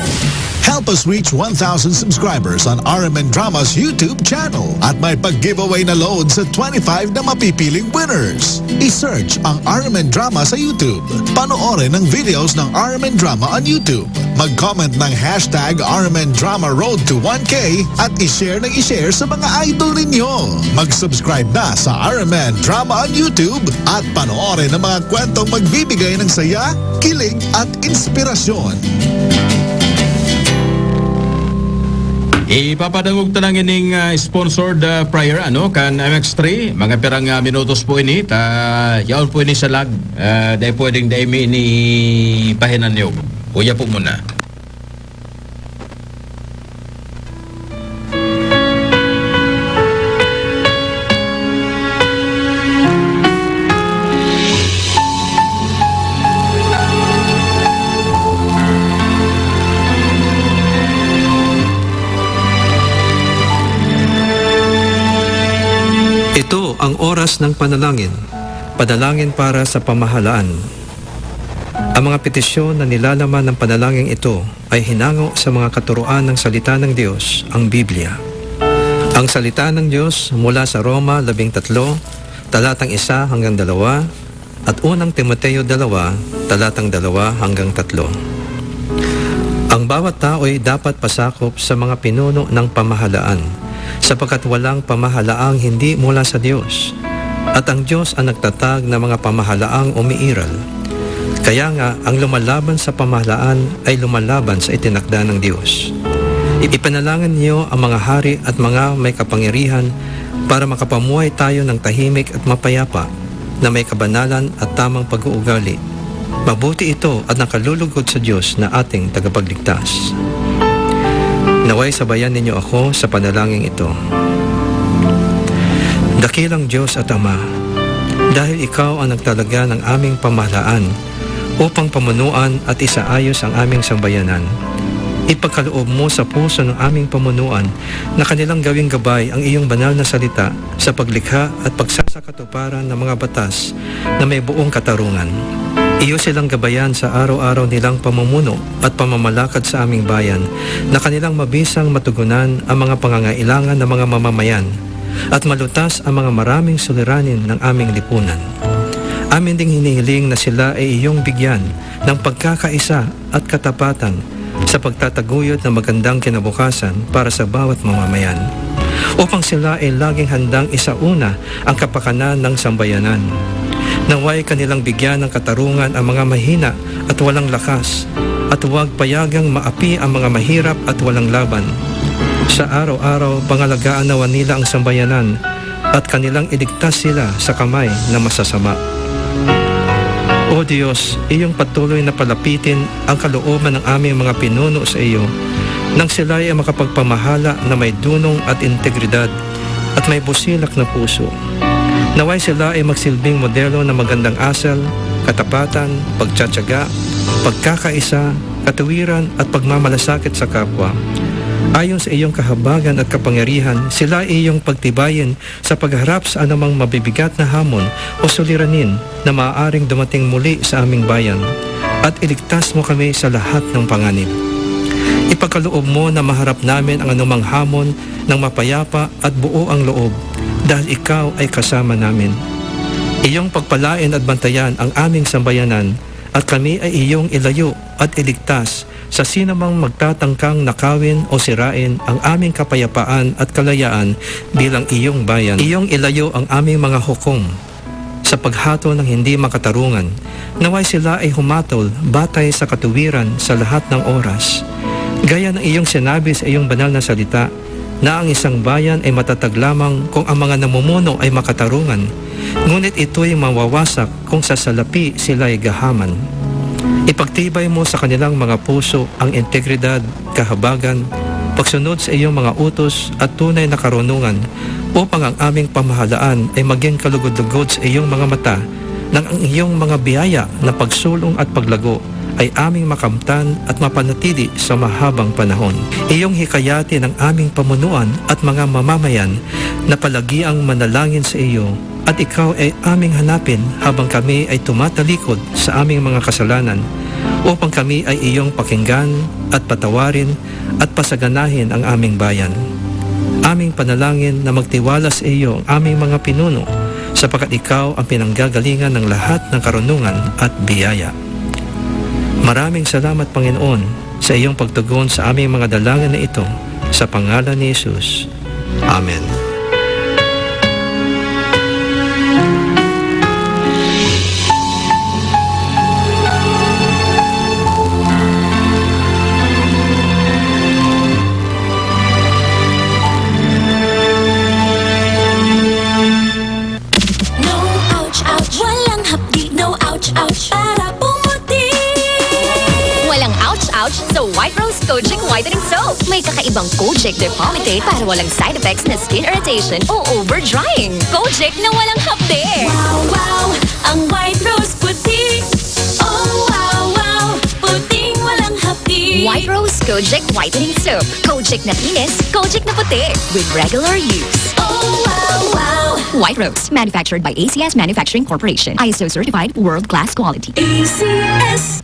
Help us reach one thousand subscribers on R M N Drama's YouTube channel at may pag-giveaway na load sa twenty-five na mapipiling winners. I-search ang R M N Drama sa YouTube. Panoorin ang videos ng R M N Drama on YouTube. Mag-comment ng hashtag R M N Drama Road to one K at i-share ng i-share sa mga idol ninyo. Mag-subscribe na sa R M N Drama on YouTube at panoorin ang mga kwentong magbibigay ng saya, kilig at inspirasyon. Ipapadangog ta lang ining, ah, sponsored, ah, prayer, ano, kan M X three. Mga pirang, ah, minutos po ini. Ta, yaon po ini sa lag. Ah, dai pwedeng dai mi ini pahinanyog. Uya po muna. Ito ang oras ng panalangin. Panalangin para sa pamahalaan. Ang mga petisyon na nilalaman ng panalangin ito ay hinango sa mga katuruan ng Salita ng Diyos, ang Biblia. Ang Salita ng Diyos mula sa Roma labing tatlo, talatang isa hanggang dalawa, at Unang Timoteo dalawa, talatang dalawa hanggang tatlo. Ang bawat tao'y dapat pasakop sa mga pinuno ng pamahalaan, sapagkat walang pamahalaang hindi mula sa Diyos, at ang Diyos ang nagtatag ng mga pamahalaang umiiral. Kaya nga, ang lumalaban sa pamahalaan ay lumalaban sa itinakda ng Diyos. Ipanalangin niyo ang mga hari at mga may kapangyarihan para makapamuhay tayo ng tahimik at mapayapa, na may kabanalan at tamang pag-uugali. Mabuti ito at nakalulugod sa Diyos na ating tagapagligtas. Naway sabayan ninyo ako sa panalangin ito. Dakilang Diyos at Ama, dahil Ikaw ang nagtalaga ng aming pamahalaan upang pamunuan at isaayos ang aming sambayanan, ipagkaloob mo sa puso ng aming pamunuan na kanilang gawing gabay ang iyong banal na salita sa paglikha at pagsasakatuparan ng mga batas na may buong katarungan. Iyo silang gabayan sa araw-araw nilang pamumuno at pamamalakad sa aming bayan, na kanilang mabisang matugunan ang mga pangangailangan ng mga mamamayan at malutas ang mga maraming suliranin ng aming lipunan. Amin ding hinihiling na sila ay iyong bigyan ng pagkakaisa at katapatan sa pagtataguyod ng magandang kinabukasan para sa bawat mamamayan, upang sila ay laging handang isauna ang kapakanan ng sambayanan. Naway kanilang bigyan ng katarungan ang mga mahina at walang lakas, at huwag payagang maapi ang mga mahirap at walang laban. Sa araw-araw, pangalagaan nawa nila ang sambayanan at kanilang iligtas sila sa kamay na masasama. O Diyos, iyong patuloy na palapitin ang kalooban ng aming mga pinuno sa iyo, nang sila ay makapagpamahala na may dunong at integridad at may busilak na puso. Naway sila ay magsilbing modelo ng magandang asal, katapatan, pagtsatsaga, pagkakaisa, katuwiran at pagmamalasakit sa kapwa. Ayon sa iyong kahabagan at kapangyarihan, sila ay iyong pagtibayin sa pagharap sa anumang mabibigat na hamon o suliranin na maaaring dumating muli sa aming bayan, at iligtas mo kami sa lahat ng panganib. Ipagkaloob mo na maharap namin ang anumang hamon ng mapayapa at buo ang loob, dahil ikaw ay kasama namin. Iyong pagpalain at bantayan ang aming sambayanan, at kami ay iyong ilayo at iligtas sa sinumang magtatangkang nakawin o sirain ang aming kapayapaan at kalayaan bilang iyong bayan. Iyong ilayo ang aming mga hukom sa paghato ng hindi makatarungan. Naway sila ay humatol batay sa katuwiran sa lahat ng oras. Gaya ng iyong sinabi sa iyong banal na salita, na ang isang bayan ay matatag lamang kung ang mga namumuno ay makatarungan, ngunit ito'y mawawasak kung sa salapi sila'y gahaman. Ipagtibay mo sa kanilang mga puso ang integridad, kahabagan, pagsunod sa iyong mga utos at tunay na karunungan, upang ang aming pamahalaan ay maging kalugod-lugod sa iyong mga mata, nang ang iyong mga biyaya na pagsulong at paglago ay aming makamtan at mapanatili sa mahabang panahon. Iyong hikayatin ang aming pamunuan at mga mamamayan na palagiang manalangin sa iyo, at ikaw ay aming hanapin habang kami ay tumatalikod sa aming mga kasalanan, upang kami ay iyong pakinggan at patawarin at pasaganahin ang aming bayan. Aming panalangin na magtiwala sa iyo ang aming mga pinuno, sapagkat ikaw ang pinanggagalingan ng lahat ng karunungan at biyaya. Maraming salamat, Panginoon, sa iyong pagtugon sa aming mga dalangin na ito, sa pangalan ni Jesus. Amen. No ouch, ouch. Walang hapdi, no ouch, ouch. Para pumuti. Walang ouch, ouch sa White Rose Kojic Whitening Soap. May kakaibang Kojic Depomitate para walang side effects na skin irritation o over drying. Kojic na walang hapdi. Wow, wow, ang White Rose puti. Oh, wow, wow, puting walang hapdi. White Rose Kojic Whitening Soap. Kojic na kinis, Kojic na puti. With regular use. Oh, wow, wow. White Rose, manufactured by A C S Manufacturing Corporation. I S O certified, world-class quality. A C S.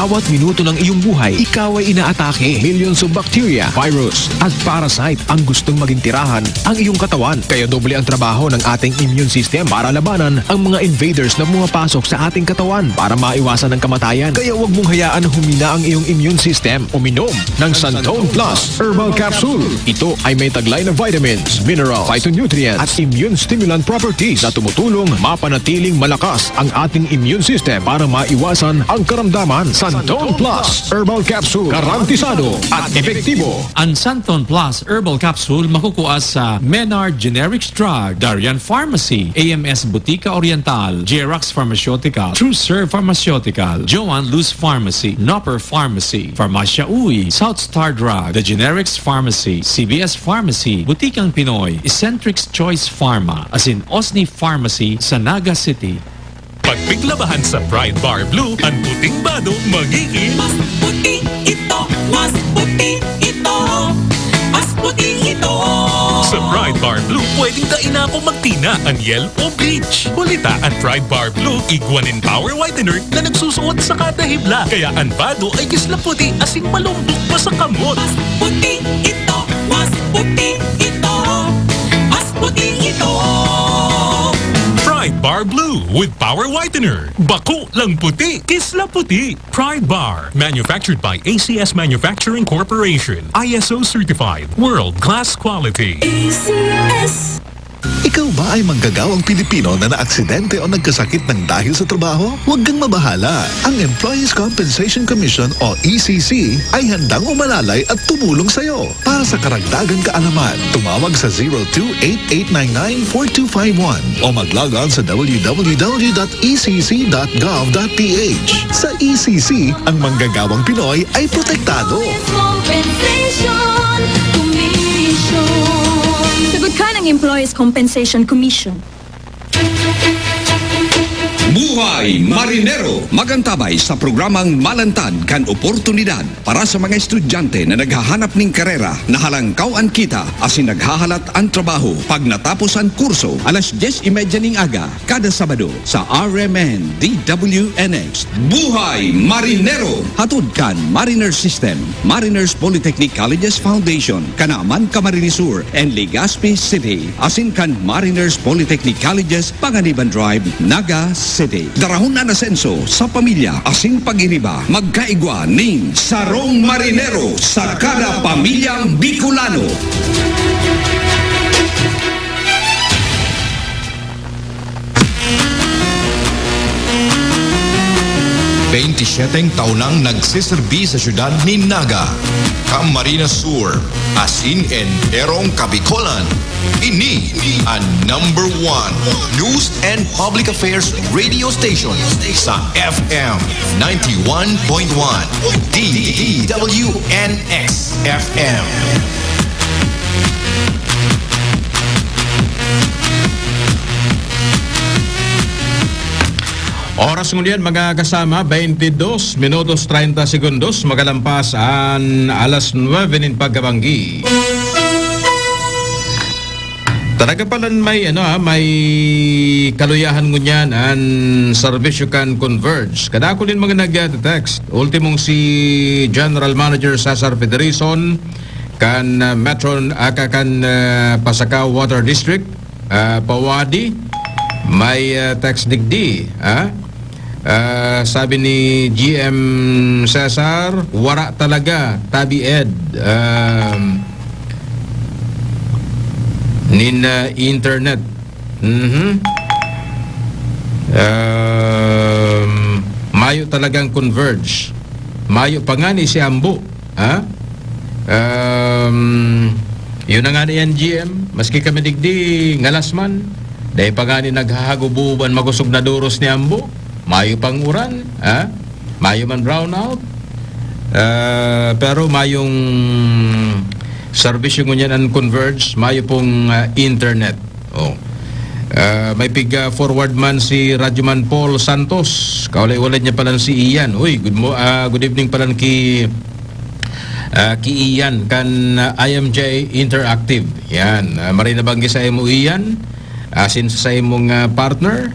Bawat minuto ng iyong buhay, ikaw ay inaatake. Millions of bacteria, virus, at parasite ang gustong maging tirahan ang iyong katawan. Kaya doble ang trabaho ng ating immune system para labanan ang mga invaders na pumapasok sa ating katawan para maiwasan ang kamatayan. Kaya huwag mong hayaan na humina ang iyong immune system. Uminom ng Santon Plus Herbal Capsule. Ito ay may taglay na vitamins, mineral, phytonutrient at immune stimulant properties na tumutulong mapanatiling malakas ang ating immune system para maiwasan ang karamdaman. Santon Plus Herbal Capsule, garantisado at epektibo. Ang Santon Plus Herbal Capsule makukuha sa Menard Generics Drug, Darian Pharmacy, A M S Butika Oriental, Jerax Pharmaceutical, True Serve Pharmaceutical, Joan Luz Pharmacy, Nopper Pharmacy, Farmacia Uy, South Star Drug, The Generics Pharmacy, C V S Pharmacy, Butikang Pinoy, Eccentrics Choice Pharma, asin Osni Pharmacy sa Naga City. Pag piglabahan sa Pride Bar Blue, ang puting bado magiging Mas puti ito, mas puti ito, mas puti ito. Sa Pride Bar Blue, pwedeng dai na ako magtina, anyel o bleach. Huli ta, ang Pride Bar Blue, igwa nin power whitener na nagsusuot sa kada hibla. Kaya ang bado ay kisla puti asin malumbok pa sa kamot. Mas puti ito, mas puti ito, mas puti ito. Pride Bar Blue with Power Whitener. Bako lang puti, kisla puti. Pride Bar. Manufactured by A C S Manufacturing Corporation. I S O certified. World class quality. A C S. Ikaw ba ay manggagawang Pilipino na naaksidente o nagkasakit ng dahil sa trabaho? Huwag kang mabahala. Ang Employees Compensation Commission o E C C ay handang umalalay at tumulong sa'yo. Para sa karagdagan kaalaman, tumawag sa zero two eight eight nine nine four two five one o mag-log on sa w w w dot e c c dot gov dot p h. Sa E C C, ang manggagawang Pinoy ay protektado. Compensation Commission. Sagot ka ng Employees Compensation Commission. Buhay Marinero! Magantabay sa programang Malantad kan Oportunidad para sa mga estudyante na naghahanap ning karera na halangkaw an kita asin naghahalat an trabaho pag natapos an kurso, alas dyes y media ning aga, kada Sabado, sa R M N D W N X. Buhay Marinero! Hatod kan Mariner System, Mariners Polytechnic Colleges Foundation, Kanaman, Camarines Sur, and Legazpi City, asin kan Mariners Polytechnic Colleges, Panganiban Drive, Naga City. Darahon an asenso sa pamilya asin pag-iriba, magkaigwa nin sarong marinero sa kada pamilyang Bicolano. Bentisyeteng taon nang nagseserbi sa syudad nin Naga, Camarines Sur, asin enterong Kabicolan. Ini an number one news and public affairs radio station sa F M ninety-one point one, D W N X F M. Oras ngunyan, mga kasama, twenty-dos minutos, treinta segundos, magalampas an alas nuebe nin pagkabanggi. Talaga palan may, ano, ah, may kaluyahan ngunyan an serbisyo kan Converge. Kadakul nin mga nag-text. Ultimong si General Manager Cesar Federison kan, ah, Metro, ah, ka-, kan, ah, Pasacao Water District, ah, Pawadi. May, ah, text digdi, ah. Ah, sabi ni G M Cesar, wara talaga, tabi ed, um, nin, ah, internet. Mhm. Um, mayo talagang Converge. Mayo pa ngani si Ambo. Ha? Um, yun na nga na yan, G M. Maski kami digdi, ngalas man. Dahil pa nga ni naghahagubub an makosog na doros ni Ambo. Mayo pang uran, ha? Mayo man brownout. Ah, pero mayong serbisyo ngunyan an Converge, mayo pong, ah, internet. Oh. Ah, may pig, ah, forward man si Radyoman Paul Santos. Kaulay-ulay niya palan si Ian. Uy, good mo-, ah, good evening palan ki, ah, ki Ian kan, ah, I M J Interactive. Yan. Ah, maray na banggi sa imo, Ian. Asin sa imong, ah, partner.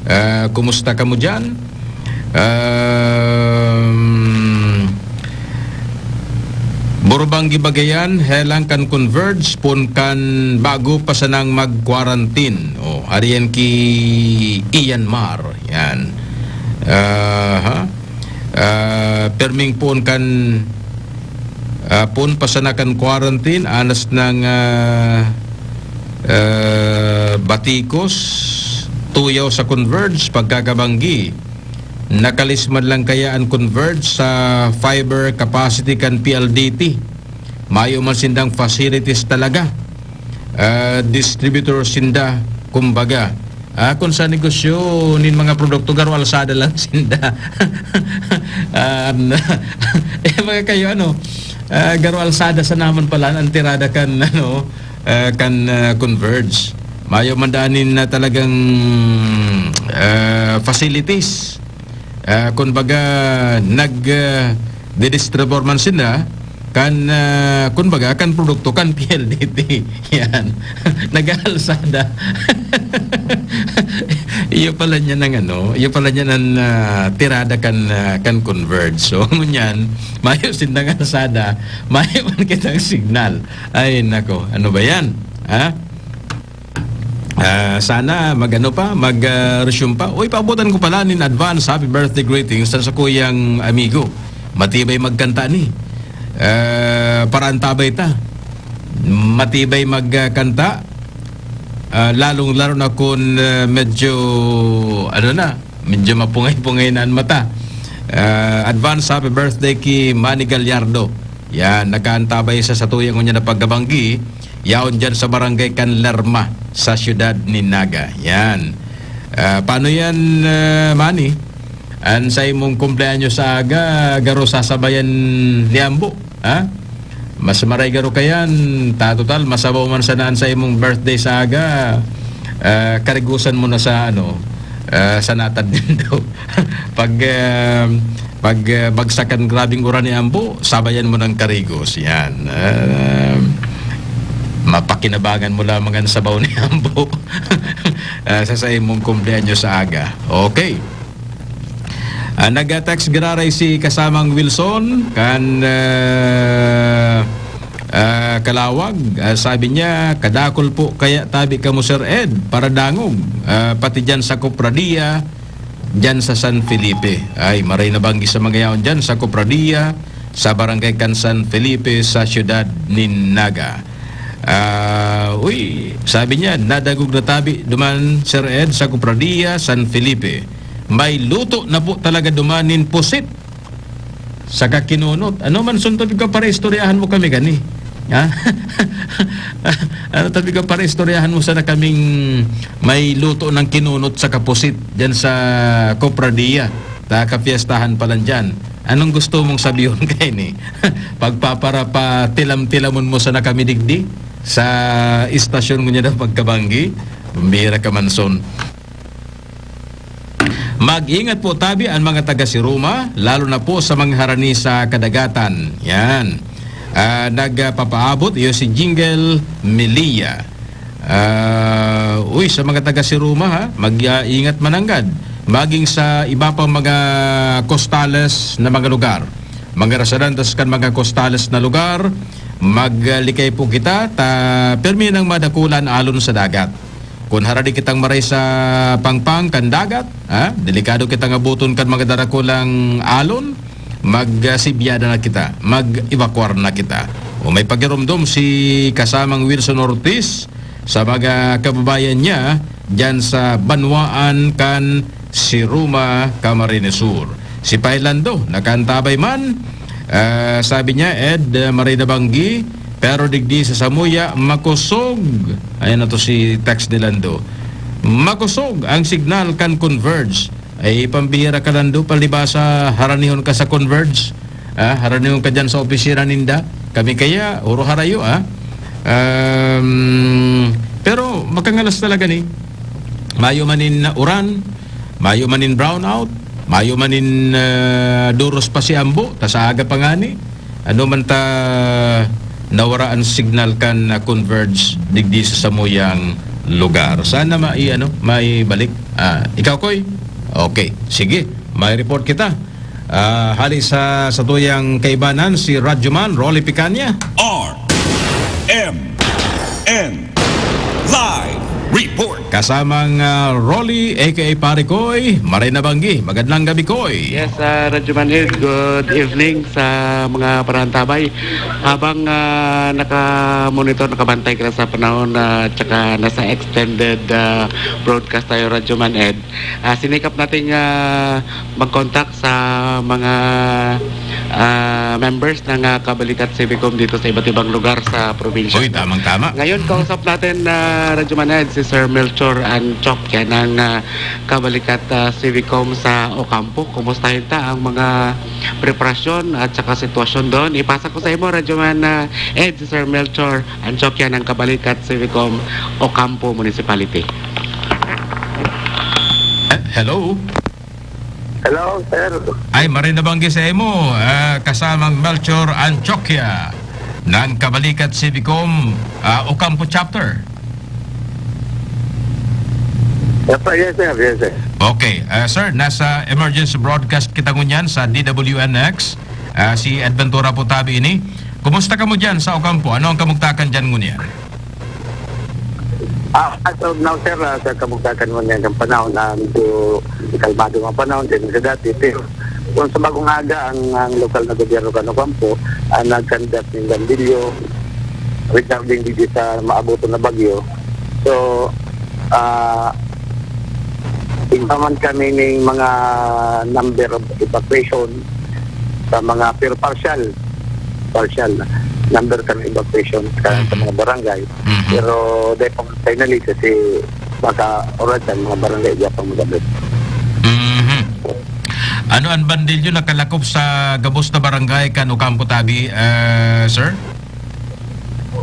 Ah, kumusta kamo diyan? Um, Burubang Gibagayan, helang kan Converge, pon kan bago pa sanang mag-quarantine. O, ariyan ki Ian Mar. Yan. Aha. Ah, perming pon kan, ah, pon pa sana kan quarantine, anas nang, ah, ah, batikos, tuyaw sa Converge, pagkakabanggi. Nakalis man lang kaya an Converge sa fiber capacity kan P L D T? Mayo man sindang facilities talaga. Ah, distributor sinda, kumbaga. Ah, kung sa negosyo nin mga produkto, garo alsada lang sinda. Ah, an-, eh, mga kayo, ano, ah, garo alsada sa naman pala ang tirada kan, ano, ah, kan, ah, Converge. Mayo man daan nin, ah, talagang, ah, facilities. Ah, kumbaga, nag, ah, didistribor man sila kan, ah, kumbaga, kan produkto kan P L D T. Yan. Nag-aalsada. Iyo pala niya ng ano, iyo pala niya ng, ah, tirada kan, ah, kan Converge. So, ngunyan, mayo sindang alsada, mayo man kitang signal. Ay, nako, ano ba yan? Ha? Ah, sana mag-ano pa, mag, ah, resume pa. Uy, paabutan ko pala nin advance happy birthday greetings sa sakuyang amigo. Matibay magkanta ni. Ah, para antabay ta. Matibay magkanta. Ah, lalong-lalo na kung, ah, medyo, ano na, medyo mapungay-pungay na an mata. Ah, advance happy birthday ki Manny Gallardo. Yan, nakaantabay sa satuya ngunyan na pagkabanggi, yaon diyan sa barangay kan Lerma, sa siyudad nin Naga. Yan. Ah, paano yan, ah, Manny? An sa imong kumpleanyo sa aga, garo sasabayan ni Ambo, ha? Mas maray garo kayan, ta total, masabaw man sana an sa imong birthday sa aga, ah, karigusan mo na sa, ano, ah, sa natad nindo. Pag, ah, pag, ah, bagsak an grabeng uran ni Ambo, sabayan mo ng karigos. Yan. Ah, mapakinabangan mo lamang an sabaw ni Ambo, ah, sa, sa imong kumpleanyo sa aga. Okay. Ah, nag-text giraray si kasamang Wilson kan, ah, ah, Kalawag. Ah, sabi niya, "Kadakul po kaya tabi kamo, Sir Ed, para dangog, ah, pati diyan sa Cofradia, diyan sa San Felipe." Ay, maray na banggi sa mga yaon diyan sa Cofradia, sa barangay kan San Felipe, sa siyudad nin Naga. Ah, uy, sabi niya, "Nadangog na tabi duman, Sir Ed, sa Cofradia, San Felipe. May luto na po talaga duman nin pusit saka kinunot." Ano man sunod ka para istoryahan mo kami gani? Ha? Ano tabi ka para istoryahan mo sana kaming may luto ng kinunot sa kapusit diyan sa Cofradia? Ta kapiestahan pa lang diyan. Anong gusto mong sabihon kaini? Pagpapara pa tilam-tilamon mo sana kami digdi sa istasyon ngunyan na pagkabanggi? Pambira ka, Manson. Mag-ingat po tabi an mga taga Siruma, lalo na po sa mga harani sa kadagatan. Yan. Ah, nagpapaabot iyo si Jingle Melia. Ah, uy, sa mga taga Siruma, ha, mag-ingat mananggad. Maging sa iba pang mga kostales na mga lugar. Mga residentes kan mga kostales na lugar, maglikay po kita, ta permi nang madakulan alon sa dagat. Kun harani kitang maray sa pangpang kan dagat, ha, delikado kitang abuton kan mga darakulang alon, magsibyada na kita, mag-evakuar na kita. O may pagiromdom si kasamang Wilson Ortiz sa mga kababayan niya diyan sa banwaan kan Siruma, Camarines Sur. Si Pailando, nakaantabay man, ah, sabi niya, "Ed, ah, maray na banggi, pero digdi sa samuya, makosog." Ayan na to si text ni Lando. "Makosog ang signal kan Converge." Ay, pambihira ka, Lando, palibasa haranihon ka sa Converge. Ah, haranihon ka dyan sa opisina ninda. Kami kaya, huro harayo, ah. Um, pero makangalas talaga ni. Mayo man nin uran, mayo man nin brownout, mayo man nin, ah, duros pa si Ambo, ta sa aga pa ngani. Ano man ta nawara an signal kan, ah, Converge digdi sa samuyang lugar. Sana mai-, ano, maibalik. Ah, ikaw, Koy? Okay, sige. May report kita. Ah, hali sa satuyang kaibanan, si Radyoman Rolly Picanya. R M N Live Report. Kasamang, ah, Rolly, A K A Pare Koy, maray na banggi. Magandang gabi, Koy. Yes, ah, Radyoman Ed, good evening sa mga parantabay. Habang, ah, naka-monitor, nakabantay ka sa panahon, ah, tsaka nasa extended, ah, broadcast tayo, Radyoman Ed, ah, sinikap nating, ah, mag-contact sa mga, ah, members ng, ah, Kabalikat Civicom dito sa iba't ibang lugar sa probinsya. Uy, tamang-tama. Ngayon, kausap natin, ah, Radyoman Ed, si Sir Melchor Anchoquia ng, ah, Kabalikat, ah, Civicom sa Ocampo. Kumustahin ta ang mga preparasyon at saka sitwasyon doon? Ipasa ko sa imo, Radyoman, ah, Ed, si Sir Melchor Anchoquia ng Kabalikat Civicom, Ocampo Municipality. Eh, hello? Hello, sir. Ay, maray na banggi sa imo, ah, kasamang Melchor Anchoquia ng Kabalikat Civicom, ah, Ocampo Chapter. Yes, sir. Yes, sir. Yes, sir. Okay. Ah, sir, nasa emergency broadcast kita ngunyan sa D W N X. Ah, si Edventura po tabi ini. Kumusta kamo dyan sa Ocampo? Ano ang kamugtakan dyan ngunyan? Ah, as of now, sir, ah, sa kamugtakan ngunyan, ang panahon na medyo kalmado ang panahon, din sa dati. Pero kung sa bagong aga, ang, ang lokal na gobyerno kan Ocampo, ah, nag-conduct ng bandilyo regarding dito sa maabuton na bagyo. So, ah, igpaman kami ning mga number of evacuation sa mga, pero partial, partial number kan evacuation sa, sa Mhm. mga barangay. Mhm. Pero dahil pa finally kasi baka oras ang mga barangay, di pa mag-abot. Mhm. Ano ang bandilyo nakalakop sa gabos na barangay kan Ocampo tabi, ah, sir?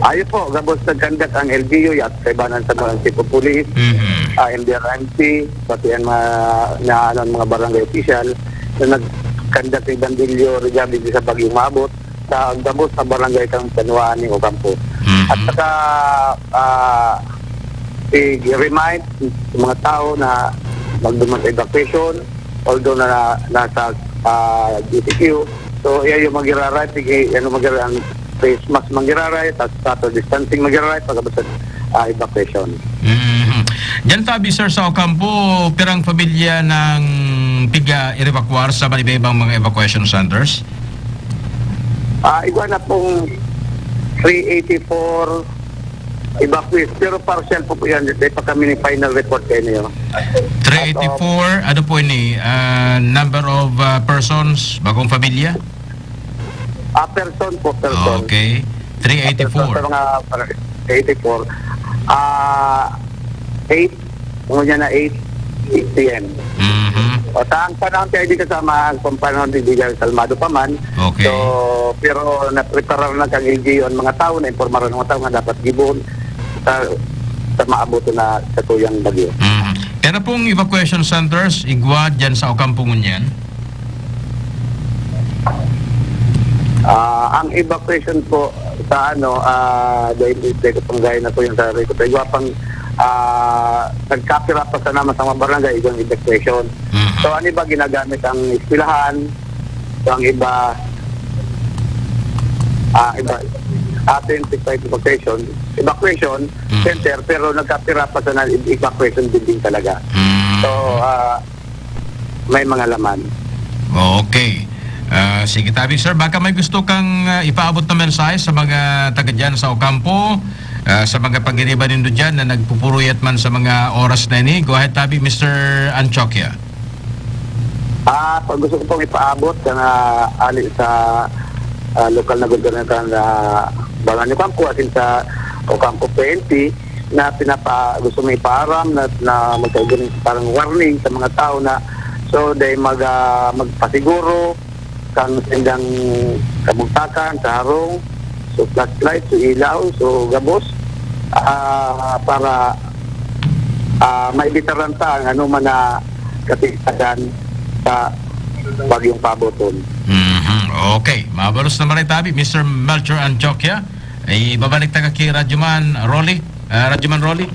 Ayo po, gabos nag-conduct ang L G U, at kaibanan sa mga chief of police, Mhm. ah, M D R M C, pati ang mga, na, ano, ang mga barangay official na nag-conduct ng bandilyo regarding sa bagyong maabot sa gabos na barangay kang Banwaan ni Ocampo. Mhm. At saka, ah, i-remind sa mga tao na magduman sa evacuation, although na nasa, ah, G C Q. So, iya yung mag-ira-right, sige, ano, mag-ira-, ang face mask mag-ira-right, at social distancing mag-ira-right, pagkabasag, ah, evacuation. Mhm. Diyan tabi, sir, sa Ocampo, pirang pamilya ng piga-evacuar sa iba-ibang mga evacuation centers? Ah, igwa na pong three eighty-four evacuees, pero partial po po yan. Di pa kami ni final report kayo niyo. Three eighty-four, ano po ini? Ah, number of, ah, persons, bagong pamilya? Ah, person po, person. Okay. Three eighty-four. Sa mga eighty-four, ah, eight, ngunyan na eight, eight P M. Mhm. O, sa ang panahon kaya di kasama ang panahon di Bigal Salmado pa man. Okay. So, pero napreparar na kang L G U ang mga tao, na-informaran ang mga tao nga dapat gibon sa, sa maabot na sa tuyang bagyo. Mhm. Pero pong evacuation centers, igwa dyan sa Ocampo ngunyan? Ah, ang evacuation po sa ano, ah, dahil dito pang gaya na po yung sa record, ay gwapang, ah, nagkapira pa sa naman sa mga barangay, yung evacuation. Mhm. So, ang iba ginagamit ang eskwelahan, so, ang iba, ah, iba, atin, evacuation, evacuation Mhm. center, pero nagkapira pa sa na-, evacuation building talaga. Mhm. So, ah, may mga laman. Okay. Ah, sige, tabi, sir. Baka may gusto kang, ah, ipaabot na mensahe sa mga taga dyan sa Ocampo, ah, sa mga pagiriba nindo dyan na nagpupuruyat man sa mga oras na ini. Go ahead, tabi, Mister Anchoquia. Ah, pag gusto ko pong ipaabot sa na ali sa, ah, lokal na gobyerno kan, ah, Barangay Ocampo, asin sa Ocampo P N P, na pinapa-, gusto mo ipaaram na, na magkaiba ng parang warning sa mga tao na, so, dahil mag, ah, magpasiguro kang sindang kabugtakan, sa harong, so, flashlight, so, ilaw, so, gabos, ah, para, ah, maibitaran ta ang ano man na katigtagan sa bagyong paboton. Mhm. Okay. Mabalos na maray tabi, Mister Melchor Anchoquia. Ay, babalik ta ka ki Radyoman Rolly. Ah, Radyoman Rolly.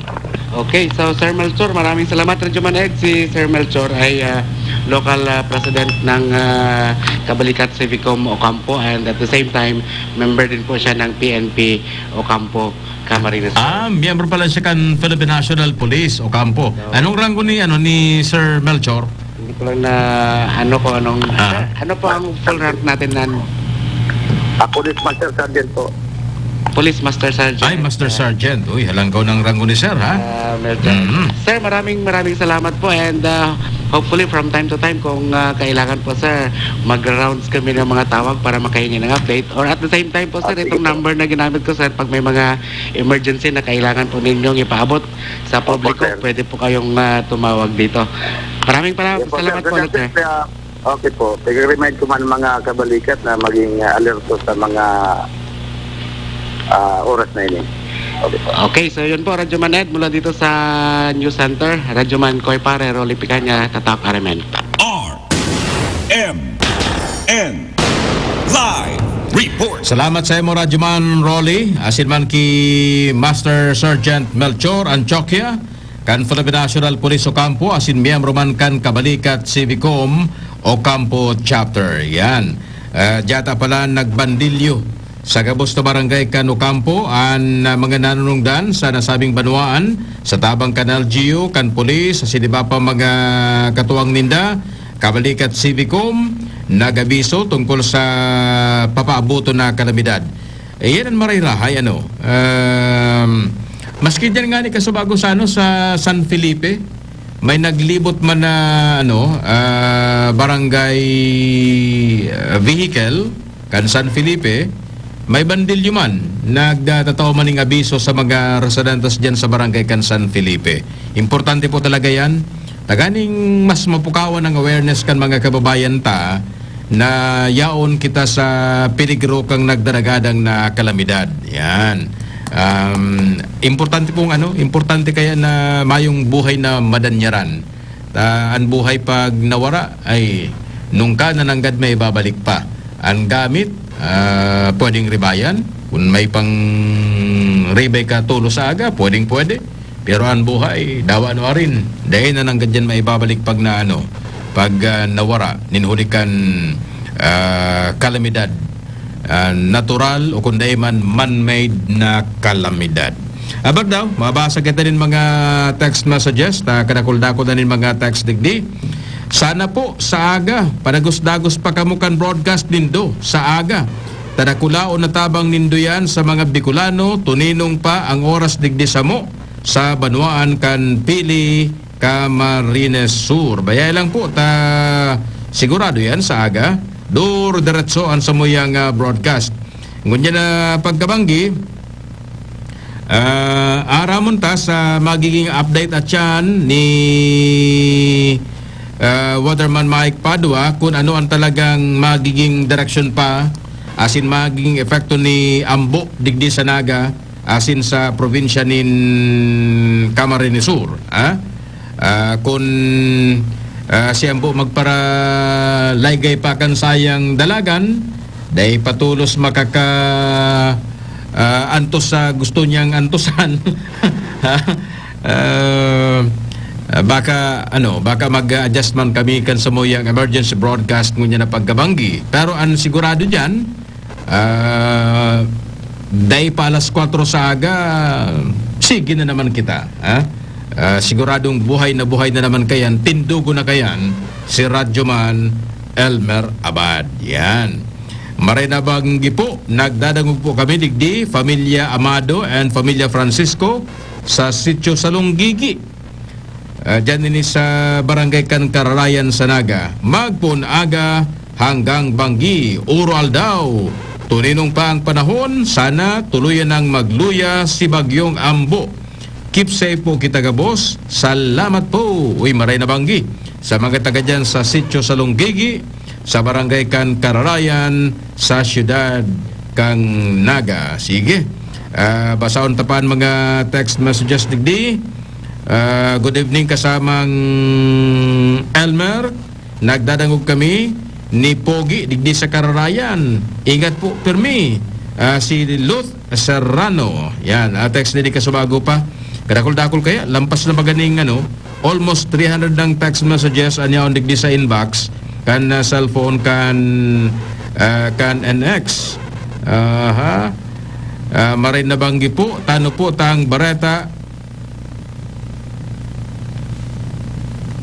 Okay, so Sir Melchor, maraming salamat. Radyo Man Ed, si Sir Melchor ay ah, local ah, president ng ah, Kabalikat Civicom Ocampo, and at the same time, member din po siya ng P N P Ocampo, Camarines Sur. Ah, miyembro pala siya kan Philippine National Police, Ocampo. Anong ranggo ni, ano, ni Sir Melchor? Hindi ko lang na ano ko anong... Ah. Ano po ang full rank natin nan? Ah, Police Master Sergeant po. Police Master Sergeant. Ay, Master Sergeant. Uy, halangkaw ng ranggo ni Sir, ha? Ah, Melchor. Mhm. Sir, maraming maraming salamat po, and ah, hopefully from time to time kung ah, kailangan po, sir, mag-rounds kami ng mga tawag para makahingi ng update, or at the same time po, sir, Ah, sige itong po. Number na ginamit ko, sir, pag may mga emergency na kailangan po ninyong ipaabot sa publiko, sir. Pwede po kayong ah, tumawag dito. Maraming pala, Yes po, salamat sir. po, sir. Kaya, okay po. Nag-remind ko man mga kabalikat na maging ah, alerto sa mga ah, oras na ini. Okay po. Okay, so yun po, Radyo Man Ed mula dito sa News Center. Radyo Man Koy Pare, Rolly Picaña, Tatak Aremen. R M N Live Report. Salamat sa imo, Radyo Man Rolly. Asin man ki Master Sergeant Melchor Antioquia, kan Philippine National Police Ocampo, asin miyembro man kan Kabalikat Civicom Ocampo Chapter. Yan. Ah, diyata pala nagbandilyo sa gabos na barangay kan Ocampo an ah, mga nanunungdan sa nasabing banwaan sa tabang kan L G U, kan pulis, asin iba pa mga katuwang ninda. Kabalikat Civicom nag-abiso tungkol sa papaabuton na kalamidad. Iyan ang maray-rahay, ano. Um, maski diyan nga ni Kasubago sa, ano, sa San Felipe, may naglibot man na, ano, ah, barangay ah, vehicle kan San Felipe, may bandilyo man nagtatao man ning abiso sa mga residentes diyan sa barangay kan San Felipe. Importante po talaga yan. Taganing mas mapukawan ang awareness kan mga kababayan ta na yaon kita sa peligro kang nagdaragadang na kalamidad. Yan. Um, importante pong ano, importante kaya na mayong buhay na madanyaran. Ta, an buhay pag nawara ay nungka na nanggad may babalik pa. An gamit, ah, pwedeng ribayan. Kung may pang ribay ka tulos sa aga, pwedeng pwede. Pero an buhay, dawa no arin. Dai na nanggad yan maibabalik pag na ano, pag ah, nawara, nin huli kan ah, kalamidad. Ah, natural o kung dai man man-made na kalamidad. Abag daw, mabasa kita nin mga text messages, ta kadakul-dakul na nin mga text digdi. Sana po sa aga, padagos-dagos pa kamo kan broadcast nindo sa aga. Tadakulaon na tabang nindo yan sa mga Bicolano, tuninong pa ang oras digdi samo sa banwaan kan Pili, Camarines Sur. Bayay lang po, ta sigurado yan sa aga. Dur diretso an samuyang ah, broadcast. Ngunyan na pagkabanggi, ah, aramon ta sa magiging update at yan ni ah, Waterman Mike Padua kung ano ang talagang magiging direksyon pa asin magiging epekto ni Ambo digdi sa Naga asin sa probinsya nin Camarines Sur, ha? Ah, kun ah, si Ambo magparalaygay pa kan sayang dalagan, dai patulos makaka ah, antos sa gusto niyang antosan. Ha? Ah, baka ano, baka mag-adjust man kami kan samuyang emergency broadcast ngunyan na pagkabanggi. Pero ang sigurado diyan, ah, dai pa alas kwatro sa aga, sige na naman kita, ha? Ah, siguradong buhay na buhay na naman kayan, tindugo na kayan si Radyo Man Elmer Abad. Yan. Maray na banggi po, nagdadangog po kami digdi, Familia Amado and Familia Francisco, sa Sitio Salonggigi. Ah, diyan ini sa Barangay kan Kararayan sa Naga. Magpon aga hanggang banggi, uro aldaw. Tuninong pa ang panahon, sana tuluyan nang magluya si Bagyong Ambo. Keep safe po kita gabos. Salamat po. Uy, maray na banggi sa mga taga dyan sa Sitio Salonggigi, sa Barangay kan Kararayan, sa siyudad kang Naga. Sige. Ah, basahon ta pa an mga text messages digdi. Ah, good evening, kasamang Elmer. Nagdadangog kami ni Pogi digdi sa Kararayan. Ingat po, pirmi. Ah, si Luth Serrano. Yan, ah, text ni Kasubago pa. Kadakul-dakul kaya, lampas na ba ganing, ano, almost three hundred ng text messages an yaon digdi sa inbox kan, ah, cellphone kan, ah, kan N X. Aha. Ah, maray nabanggi po, tano po tang bareta.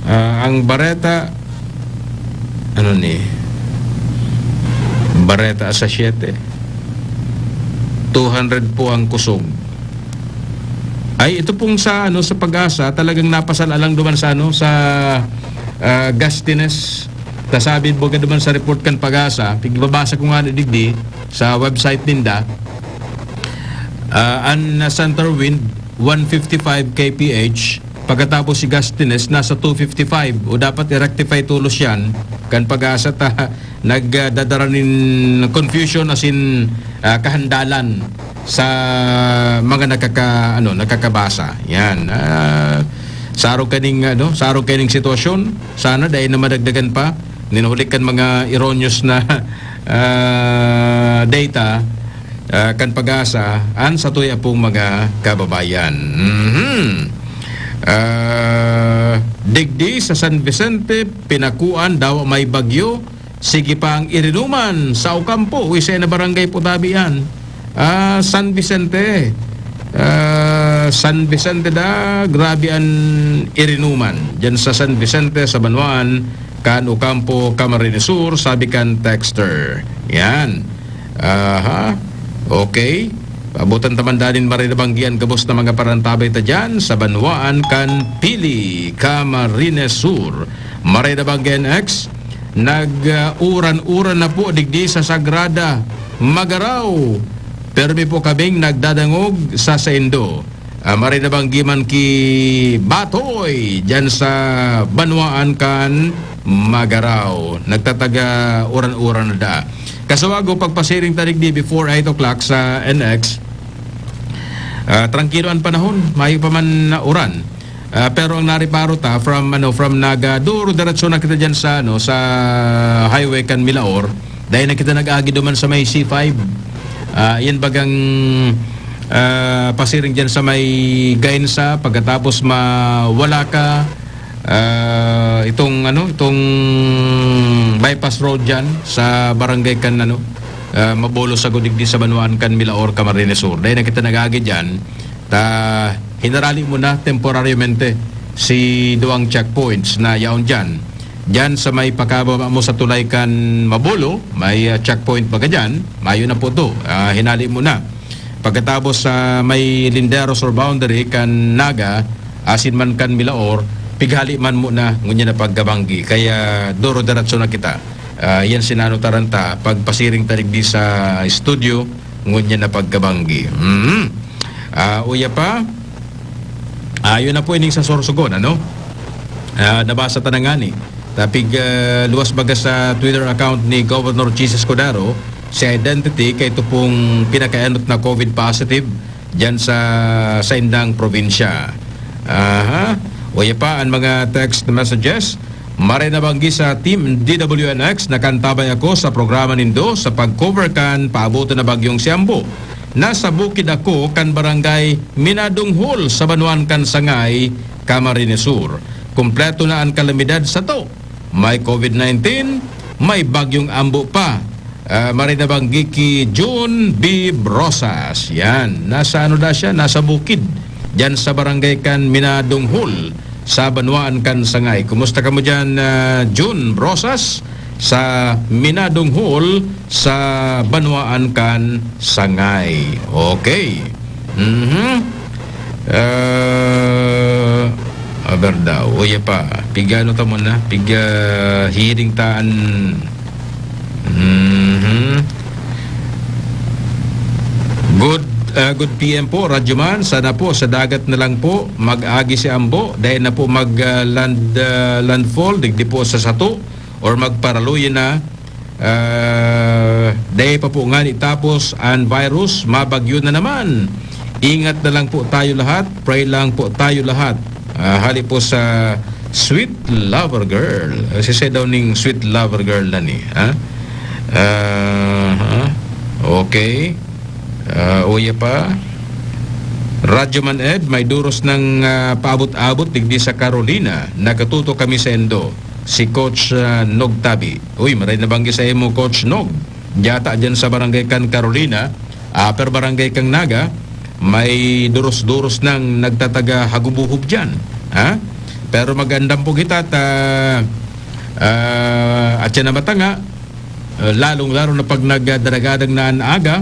Ah, ang bareta, ano ni? Bareta sa siyete. Two hundred po ang kusog. Ay, ito pong sa, ano, sa Pag-asa, talagang napasal alang duman sa, ano, sa, ah, gustiness. Tasabi baga duman sa report kan Pag-asa, pigbabasa ko nga digdi sa website ninda. Ah, an, ah, center wind, one fifty-five K P H, pagkatapos si gustiness, nasa two fifty-five, o dapat i-rectify tolos yan, kan Pag-asa ta, nagdadara nin confusion, as in, ah, kahandalan sa mga nakaka-, ano, nakakabasa. Yan. Ah, sa arog kaning, ano, sa arog kaning sitwasyon, sana dai na madagdagan pa. Nin huli kan mga erroneous na, ah, data, ah, kan Pag-asa, an satuya pong mga kababayan. Mhm. Ah, digdi sa San Vicente, pinakuan, dawa may bagyo, sige pa ang irinuman sa Ocampo, uy, sa na barangay po tabi yan. Ah, San Vicente. Ah, San Vicente da, grabe an irinuman. Diyan sa San Vicente, sa Banwaan, kan Ocampo, Camarines Sur, sabi kan texter. Yan. Aha. Okay. Paabutan ta man danin maray na banggi an gabos na mga parantabay ta diyan sa Banwaan kan Pili, Camarines Sur. Maray na banggi an X, nag-uran-uran na po digdi sa Sagrada, Magarao. Permi po kaming nagdadangog sa saindo. Ah, maray na banggi man ki Batoy, diyan sa Banwaan kan Magarao. Nagtataga uran-uran na da. Kasuwago, pagpasiring ta digdi before eight o'clock sa N X, ah, trangkilo an panahon, mayo pa man na uran. Ah, pero ang nariparo ta, from, ano, from Naga, duro diretso na kita diyan sa, ano, sa highway kan Milaor. Dahil na kita nag-agi duman sa may C five. Ah, yan bagang, ah, pasiring diyan sa may Gainsa, pagkatapos mawala ka, ah, itong, ano, itong bypass road diyan sa barangay kan, ano, ah, Mabolo, sa gudigdi sa Banwaan kan Milaor, Camarines Sur. Dahil na kita nag-agi diyan, ta hinarali mo na temporaryamente si duwang checkpoints na yaon diyan. Diyan sa may pakababa mo sa tulay kan Mabolo, may, ah, checkpoint baga diyan, mayo na po to, ah, hinali mo na. Pagkatapos sa may linderos or boundary kan Naga, asin man kan Milaor, pighali man mo na ngunyan na pagkabanggi. Kaya duro-diretso na kita. Ah, yan sinano taranta, pagpasiring ta digdi sa studio, ngunyan na pagkabanggi. Mhm. Ah, uya pa, ayon na po ining sa Sorsogon, ano? Ah, nabasa ta na ngani. Tapig, ah, luwas baga sa Twitter account ni Governor Jesus Codaro, si Identity, kay ito pong pinakaenot na COVID positive diyan sa saindang probinsya. Aha. Uya pa an mga text messages. Maray na banggi sa Team D W N X, nakantabay ako sa programa nindo sa pag-cover kan paaboton na bagyong si Ambo. Nasa bukid ako kan barangay Minadonghol sa Banwaan kan Sangay, Camarines Sur. Kompleto na an kalamidad sato. May COVID nineteen, may bagyong Ambo pa. Ah, maray na banggi ki June B Brosas. Yan. Nasa ano da siya? Nasa bukid. Diyan sa barangay kan Minadonghol, sa Banwaan kan Sangay. Kumusta kamo diyan, ah, June Brosas? Sa Minadonghol, sa Banwaan kan Sangay. Okay. Mhm. Ah, aber daw. Uya pa. Piga ano ta muna? Piga hearing taan. Mhm. Good, ah, good P M po, Radyo Man. Sana po sa dagat na lang po mag-agi si Ambo. Dahil na po mag, ah, land, ah, landfall, digdi po sa sato, or magparaluyan na. Ah, dai pa po ngani tapos an virus, mabagyo na naman. Ingat na lang po tayo lahat, pray lang po tayo lahat. Ah, hali po sa Sweet Lover Girl. Ah, si daw ning Sweet Lover Girl na ni, ha? Ah, ha? Okay. Ah, uya pa. Radyo Man Ed, may duros nang, ah, paabot-abot digdi sa Carolina. Nakatutok kami sa indo. Si Coach, ah, Nog Tabi. Uy, maray na banggi sa imo, Coach Nog. Diyata dyan sa barangay kan Carolina, Upper Barangay kang Naga, may duros-duros nang nagtataga hagubuhub dyan. Ha? Pero magandam po kita ta, ah, at yan na matanga, ah, lalong-lalo na pag nagdaragadang na an aga,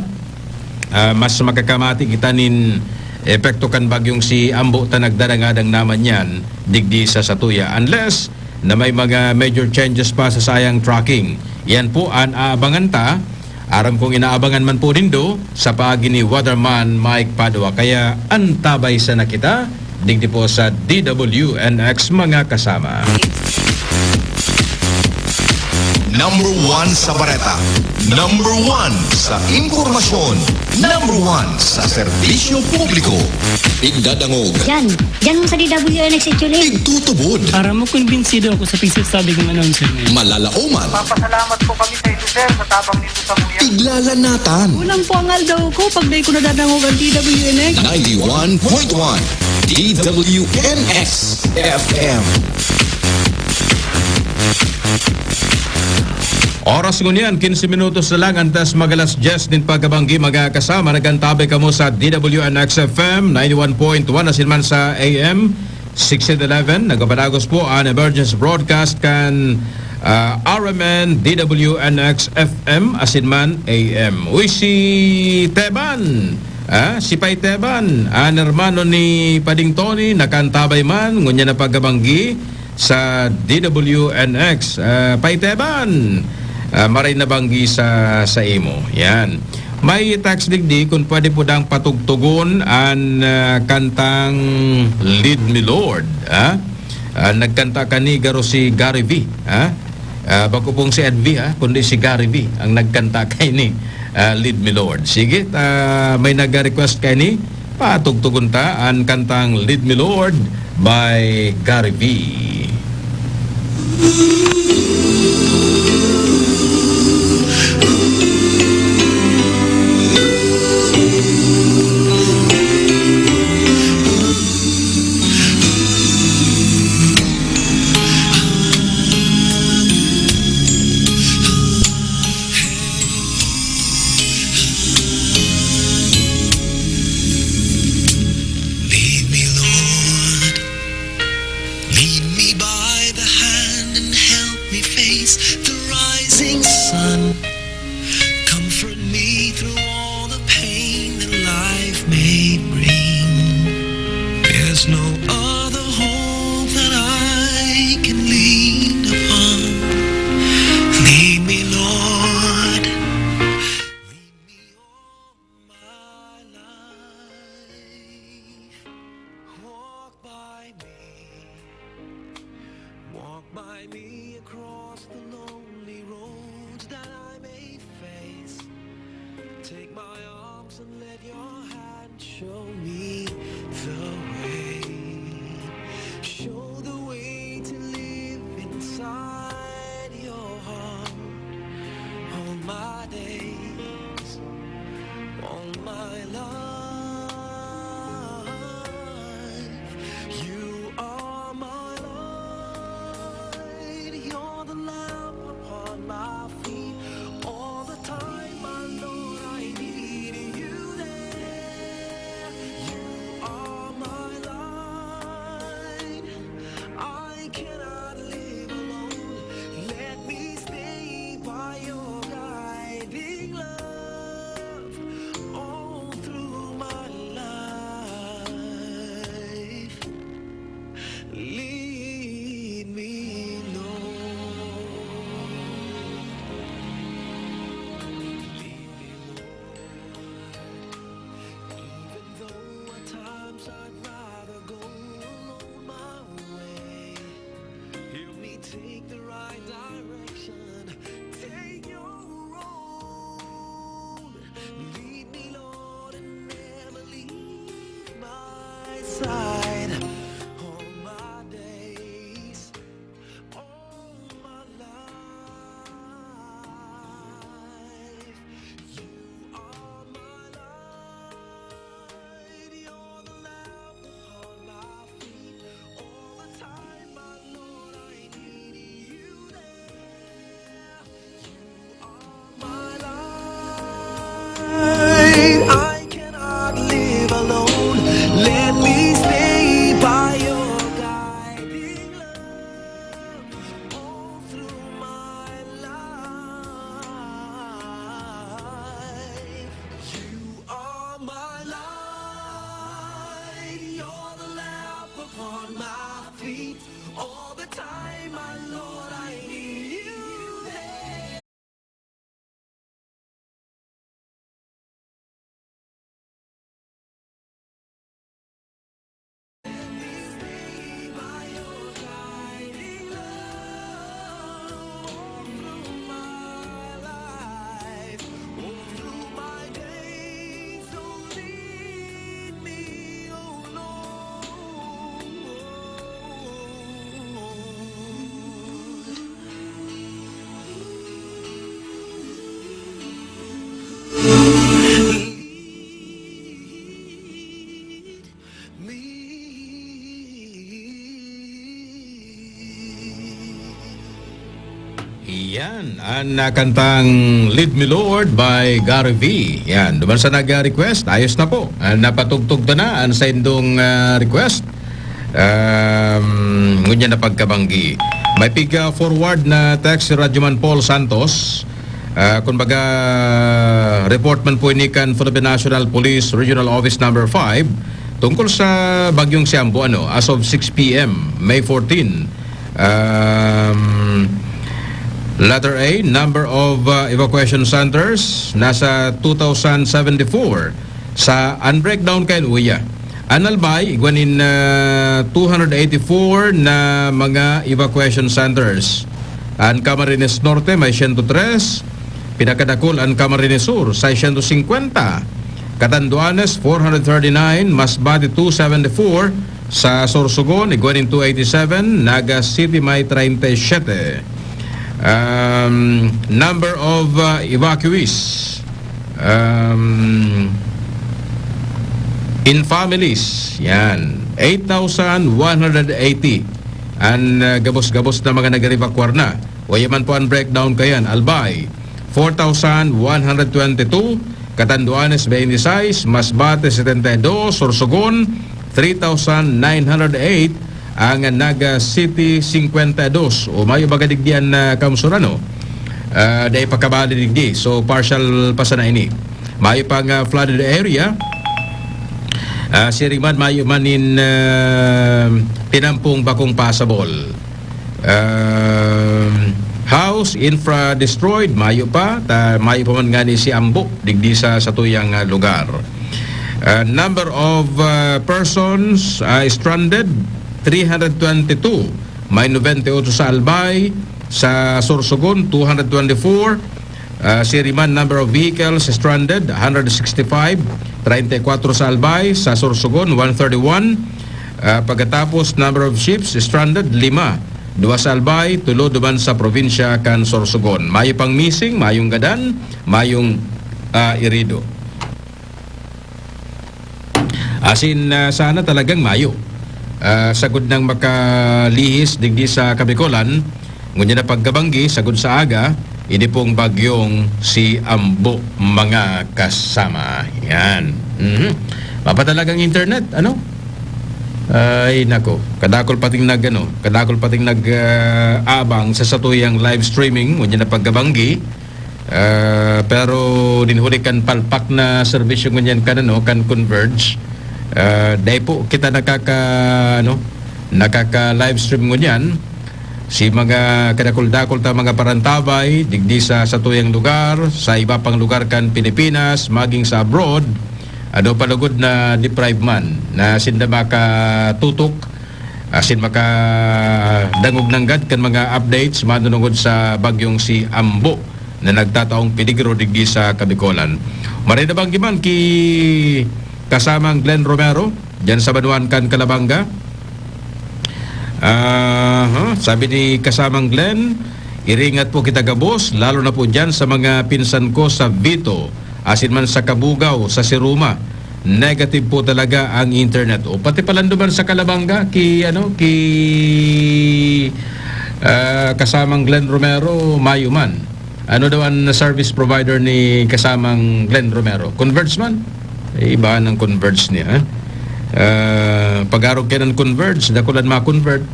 ah, mas makakamati kita nin epekto kan bagyong si Ambo ta nagdarangadang naman yan digdi sa satuya. Unless na may mga major changes pa sa sayang tracking. Yan po an aabangan ta. Aram kong inaabangan man po nindo sa paagi ni Waterman Mike Padua. Kaya antabay sana kita, digdi po sa D W N X, mga kasama. Number one sa bareta. Number one sa impormasyon. Number one sa serbisyo publiko. Igdadangog. Yan. Yan mo sa D W N X actually. Igtutubod. Aram mo, kumbinsido ako sa pagsasabi ng announcer na yan. Malalaoman. Papasalamat po kami sa inyo, sir, sa tabang nindo sa muya. Iglalanatan. Kulang po ang aldaw ko pag di ko nadadangog ang D W N X. Ninety-one point one D W N X F M. Oras ngunyan, quince minutos na lang antes mag-alas diyes nin pagkabanggi, mga kasama. Nagkantabay kamo sa D W N X F M ninety-one point one, asin man sa A M sixteen eleven. Nagpapadagos po an emergency broadcast kan, ah, R M N, D W N X F M, asin man A M. Uy, si Teban, ah, si Pay Teban, an hermano ni Pading Tony, nakantabay man, ngunyan na pagkabanggi sa D W N X. Ah, Pay Teban, ah, maray na banggi sa, sa imo. Yan. May text digdi kun pwede po dang patugtugon an, ah, kantang Lead Me Lord, ah. Ah, nagkanta kani garo si Gary V, ah. Ah, bako pong si Ed V, ah, kundi si Gary V ang nagkanta kaini, ah, Lead Me Lord. Sige, ah, may nag-request kaini. Patugtugon ta an kantang Lead Me Lord by Gary V. Lead me, Lord. Lead me by the hand and help me face the rising sun. Comfort me through all the pain that life may bring. There's no other hope that I can lean upon. Lead me, Lord. Lead me all my life. Walk by me. Walk by me across the lonely roads that I may face. Take my arms and let your hand show me the way. Show the way to live inside your heart. All my days, all my life, you are my light. You're the lamp upon my feet. All the time, my Lord, I need you there. You are my light. I cannot live alone. Let me stay by your guiding love all through my life. Lead me, Lord. Lead me, Lord. Even though at times I'd rather go alone my way, help me take the right direction. Take your road. Lead me, Lord, and never leave my side. All my days, all my life, you are my light. You're the An, ah, kantang Lead Me Lord by Gary V. Yan, duman sa nag-request, ayos na po. Ah, napatugtog ta na an saindong, ah, request. Um, ngunyan na pagkabanggi. May piga forward na text si Radyoman Paul Santos. Ah, kumbaga, report man po ini kan Philippine National Police Regional Office Number five tungkol sa bagyong si Ambo, ano, as of six p m, May fourteen. Um, letter A, number of, uh, evacuation centers, nasa two thousand seventy-four. Sa unbreakdown kayan, uya. An Albay, igwa nin, uh, two hundred eighty-four na mga evacuation centers. An Camarines Norte may siyento tres, pinakadakul an Camarines Sur, seiscientos cincuenta. Catanduanes, four hundred thirty-nine, Masbate, two seventy-four, sa Sorsogon, igwa nin two eighty-seven, Naga City may treinta y siete. Um, number of, uh, evacuees, um, in families, yan, eight thousand one hundred eighty. An, uh, gabos-gabos na mga nag-evacuar na. Uya man po an breakdown kayan, Albay, four thousand one hundred twenty-two, Catanduanes, twenty-six, Masbate, setenta y dos, Sorsogon, three thousand nine hundred eight, ang Naga City, cincuenta y dos. O mayo baga digdi an, ah, Kamsuran, no? Ah, dai pa kabali digdi. So, partial pa sana ini. Mayo pang, ah, flooded area. Ah, siring man, mayo man nin, ah, pinampong bakong passable. Um, house, infra destroyed, mayo pa. Ta, mayo pa man ngani si Ambo, digdi sa satuyang, ah, lugar. Ah, number of, ah, persons, ah, stranded, three hundred twenty-two. May nobenta y otso sa Albay, sa Sorsogon, two hundred twenty-four. Ah, siring man, number of vehicles stranded, hundred sixty-five, treinta y cuatro sa Albay, sa Sorsogon, one thirty-one. Ah, pagkatapos, number of ships stranded, lima, dua sa Albay, tulo duman sa probinsya kan Sorsogon. Mayo pang missing, mayong gadan, mayong, ah, irido. Asin, ah, sana talagang mayo. Ah, sagud nang makalihis digdi sa Kabikolan, ngunyan na pagkabanggi, sagud sa aga, ini pong bagyong si Ambo, mga kasama. Yan. Mhm. Mapa talagang internet, ano? Ay, nako. Kadakol pating nag, ano, kadakol pating nag, ah, abang sa satuyang live streaming, ngunyan na pagkabanggi. Ah, pero dinhuli kan palpak na serbisyo ngunyan kan, ano, kan Converge, ah, dai po kita nakaka-, ano, nakaka-livestream ngunyan. Si mga kadakul-dakul ta mga parantabay, digdi sa satuyang lugar, sa iba pang lugar kan Pilipinas, maging sa abroad, ano pa lugod na deprive man, na sinda makatutok asin makadangog nanggad kan mga updates manunungod sa bagyong si Ambo na nagtataong peligro digdi sa Kabikolan. Maray na banggi man ki kasamang Glenn Romero, diyan sa banwaan kan Calabanga. Aha, sabi ni kasamang Glenn, "Iringat po kita gabos, lalo na po diyan sa mga pinsan ko sa Vito, asin man sa Cabugao, sa Siruma. Negative po talaga ang internet." O, pati pala duman sa Calabanga, ki, ano, ki, ah, kasamang Glenn Romero, mayo man. Ano daw ang service provider ni kasamang Glenn Romero? Converge man? Eh, iba ng Converge niya, ha? Ah, pag-arog kayo ng Converge, dakulan ma-convert.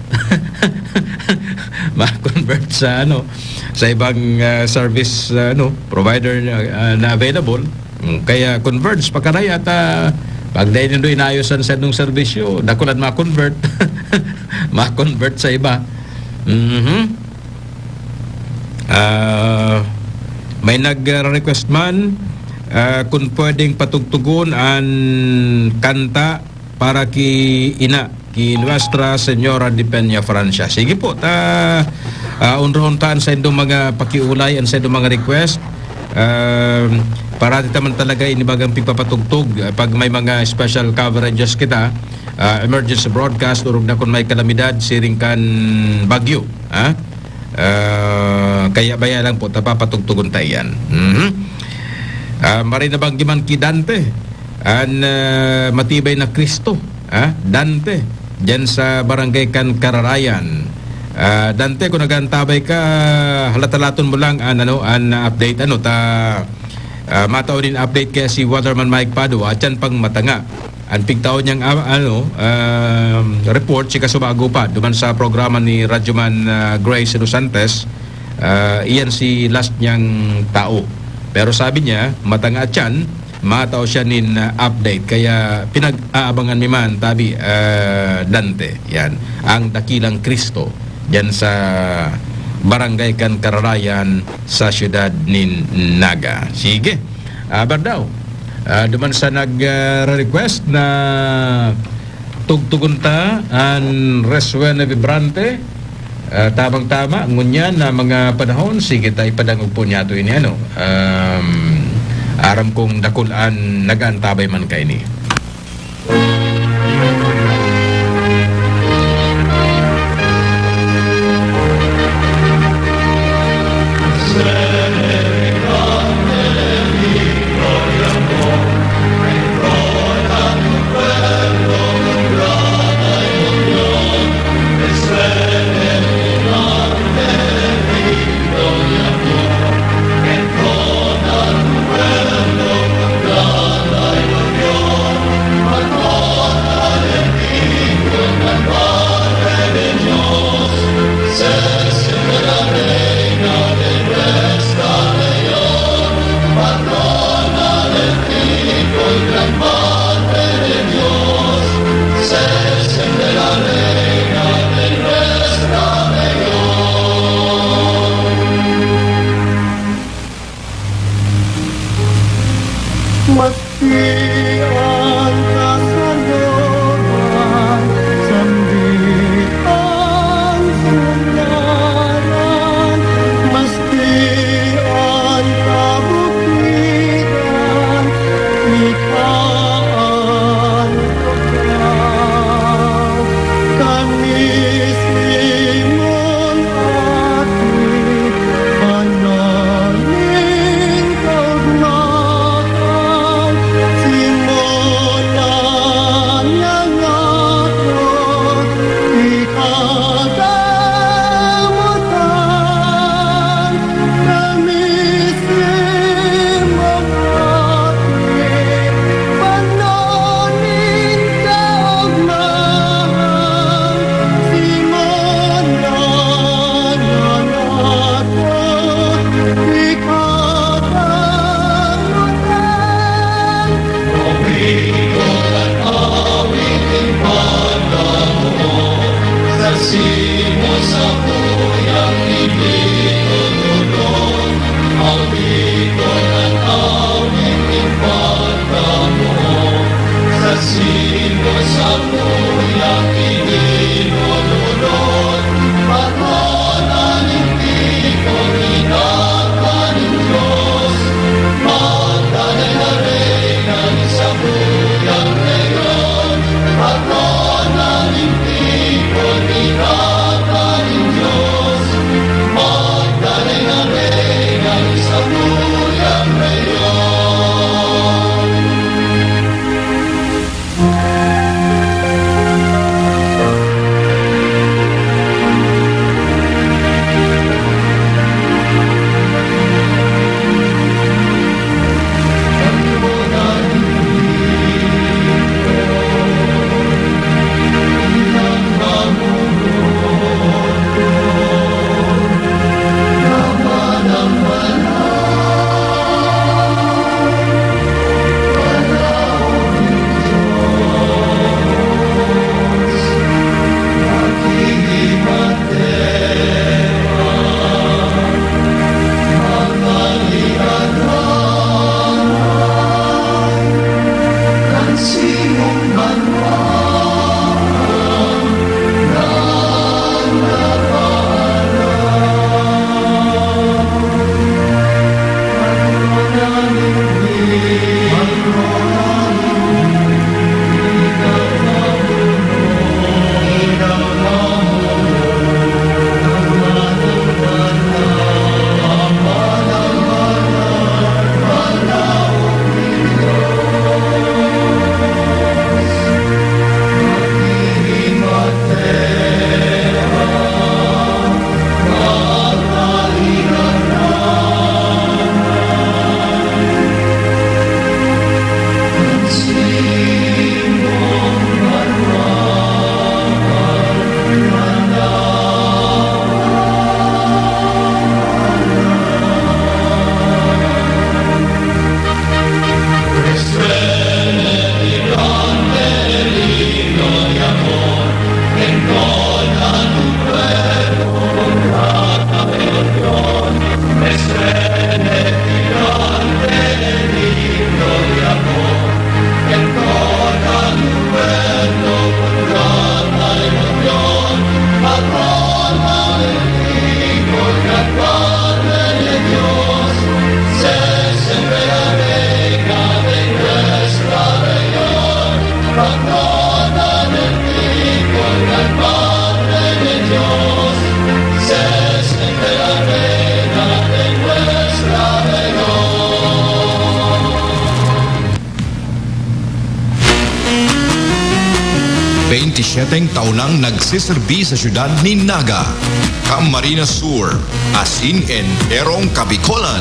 Ma-convert sa, ano, sa ibang, ah, service, ah, ano, provider na, ah, na available. Mm, kaya Converge, pakaray at, ah, pag dahil nindo inayos ang sendong serbisyo, dakulan ma-convert. Ma-convert sa iba. Mhm. Ah, may nag-request man, ah, kung pwedeng patugtugon an kanta para ki ina, ki Nuestra Señora de Peña Francia. Sige po, ta, ah, onrohon ta an saindong mga pakiolay, an saindong mga request. Um, parati ta man talaga ini bagang pigpapatugtog, ah, pag may mga special coverages kita, ah, emergency broadcast, orog na kun may kalamidad, siring kan bagyo, ha? Ah, kaya baya lang po, ta papatugtugon ta iyan. Mhm. Ah, maray na banggi man ki Dante, an, ah, matibay na Kristo, ha? Dante, diyan sa barangay kan Kararayan. Ah, Dante, kung nag-aantabay ka, halat-halaton mo lang an, ano, an update, ano, ta, ah, matao nin update kaya si Waterman Mike Padua, atyan pang matanga. An pigtao niyang, ah, ano, um, report, si kasubago pa, duman sa programa ni Radyoman, ah, Grace Lusantes, ah, iyan si last niyang tao. Pero sabi niya, matanga atyan, matao siya nin, ah, update. Kaya pinag-aabangan mi man, tabi, ah, Dante, yan, ang dakilang Cristo, diyan sa barangay kan Kararayan sa siyudad nin Naga. Sige, aber daw. Ah, duman sa nag, ah, request na tugtugon ta an Resuena Vibrante, ah, tamang-tama, ngunyan na mga panahon, sige ta ipadangog po niyato ini, ano, um, aram kong dakul an nag-aantabay man kaini. Maski an kasalogan, sambit an sunggaran, maski an kabukidan, ika an tukaw. Kami si Mon Aki, banal nin kaugmahan, si Mon an nangako, ika kamutan. Kami si Mon Aki, banal nin kaugmahan, si Mon an nangako, ika kamutan. Bente siyete taon nang nagseserbi sa siyudad nin Naga, Camarines Sur, asin enterong Kabikolan.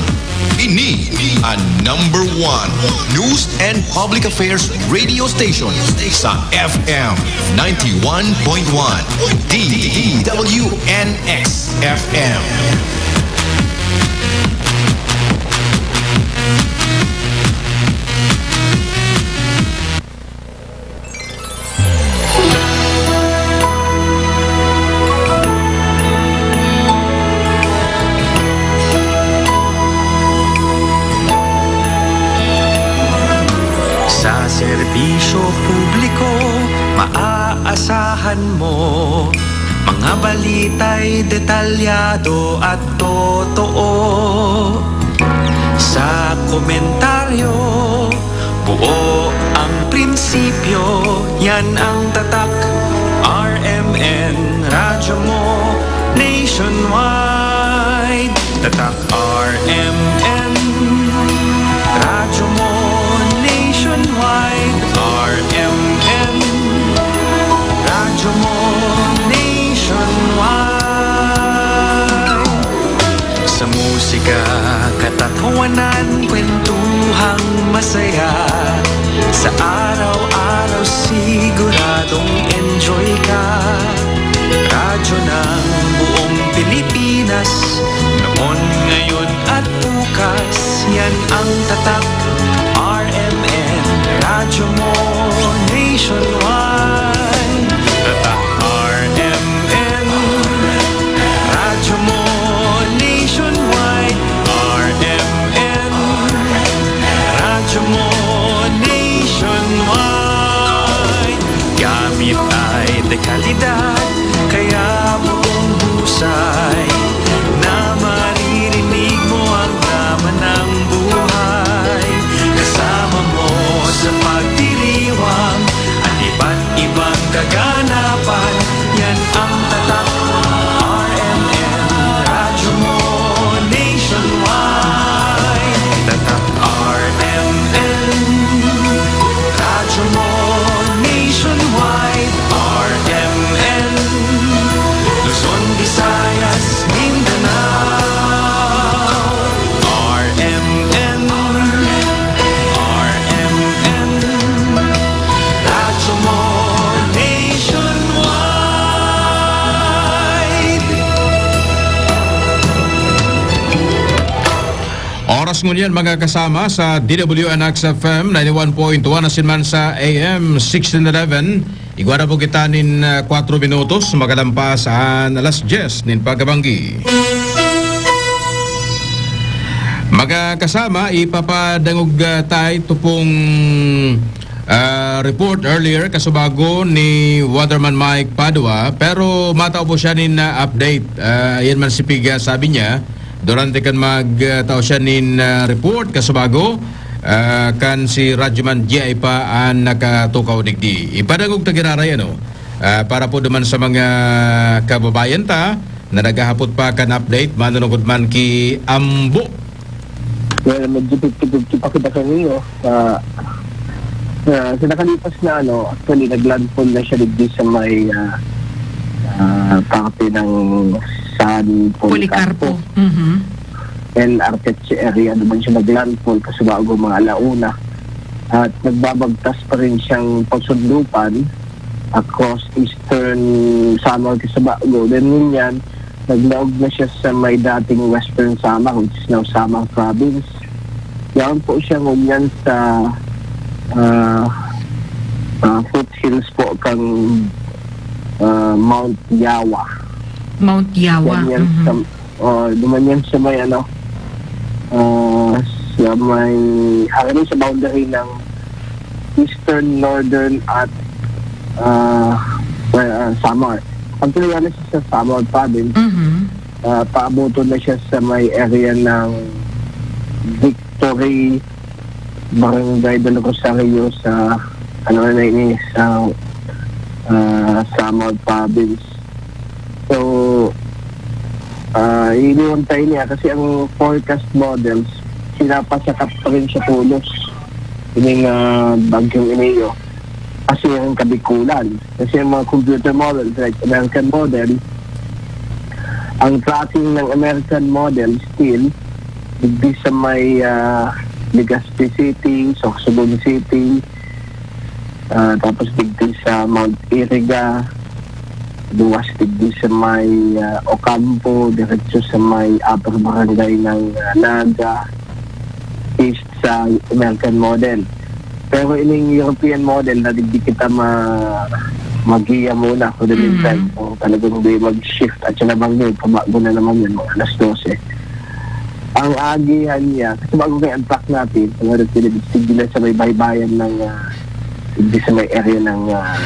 Ini an number one news and public affairs radio station sa F M ninety-one point one, D W N X F M. Sa serbisyo publiko, maaasahan mo mga balita'y detalyado at totoo. Sa komentaryo, buo ang prinsipyo, yan ang tatak. R M N, radyo mo nationwide. Tatak R M N, radyo mo nationwide. R M N, radyo mo nationwide. Sa musika, katatawanan, kwentuhang masaya. Sa araw-araw, siguradong enjoy ka. Radyo ng buong Pilipinas, noon, ngayon, at bukas. Yan ang tatak. R M N, radyo mo nationwide. Tatak R M N, radyo mo nationwide. R M N, radyo mo nationwide. Gamit ay dekalidad, kaya buong husay na maririnig mo ang drama ng buhay. Kasama mo sa pagdiriwang ang iba't ibang kaganapan. Yan ang tatak R M N, radyo mo nationwide. Tatak R M N, radyo mo nationwide. R M N, Luzon, Visayas, Mindanao. R M N, R M N, radyo mo nationwide. Oras ngunyan, mga kasama, sa D W N X F M ninety-one point one asin man sa A M sixteen eleven. Igwa na po kita nin, ah, kwatro minutos, magalampas an alas dyes nin pagkabanggi. Mga kasama, ipapadangog, ah, tayo itong pong, ah, report earlier, kasubago ni Waterman Mike Padua, pero matao po siya nin, ah, update. Ah, yan man si Piga, sabi niya, durante kan mag, ah, tao siya nin, ah, report, kasubago, ah, kan si Radyoman G I pa an nakatukaw digdi. Ipadangog ta giraray, ano? Ah, para po duman sa mga kababayan ta na naghahapot pa kan update, manunungod man ki Ambo. Well, medyo fifty fifty pa kita sa inyo. Ah, ah, sa nakalipas na ano, actually, naglandfall na siya digdi sa may, ah, ah, parte ng San Policarpo. Policarpo. Mhm. L R T H area naman siya naglandfall kasi bago mga alauna. At nagbabagtas pa rin siyang pasundupan across eastern Samar, Kisabago. Then, ngunyan, naglaog na siya sa may dating western Samar, which is now Samar Province. Yaon po siya ngunyan sa, ah, ah, foothills po kang, ah, Mount Yawa. Mount Yawa. Yan yan Mhm. sa Oh, duman yan sa may ano, ah, sa may, harani sa boundary ng eastern, northern at, ah, well, ah, Samar. Actually, ano siya sa Samar province, Mhm. ah, paaboton na siya sa may area ng Victory, Barangay del Rosario sa, ano na ini, sa, ah, Samar province. So, ah, iniwan tayo niya kasi ang forecast models, sinapasakat pa rin siya tolos. Ining, ah, bagyong Ineo. Kasi ang kabikulan. Kasi ang mga computer models like American model, ang tracking ng American model still digdi sa may, ah, Legazpi City, Sorsogon City, ah, tapos digdi sa Mount Iriga, luwas digdi sa may, ah, Ocampo, diretso sa may upper barangay ng, ah, Naga, east sa American model. Pero ining European model na digdi kita ma-, magiya muna for the meantime. Mhm. Kung talagang di mag-shift at siya nabangga, pabago na naman yun, mga alas dose. Ang agihan niya, kasi bago kayo ang track natin, kung ano sila, digdi na sa may baybayan ng, ah, digdi sa may area ng, ah,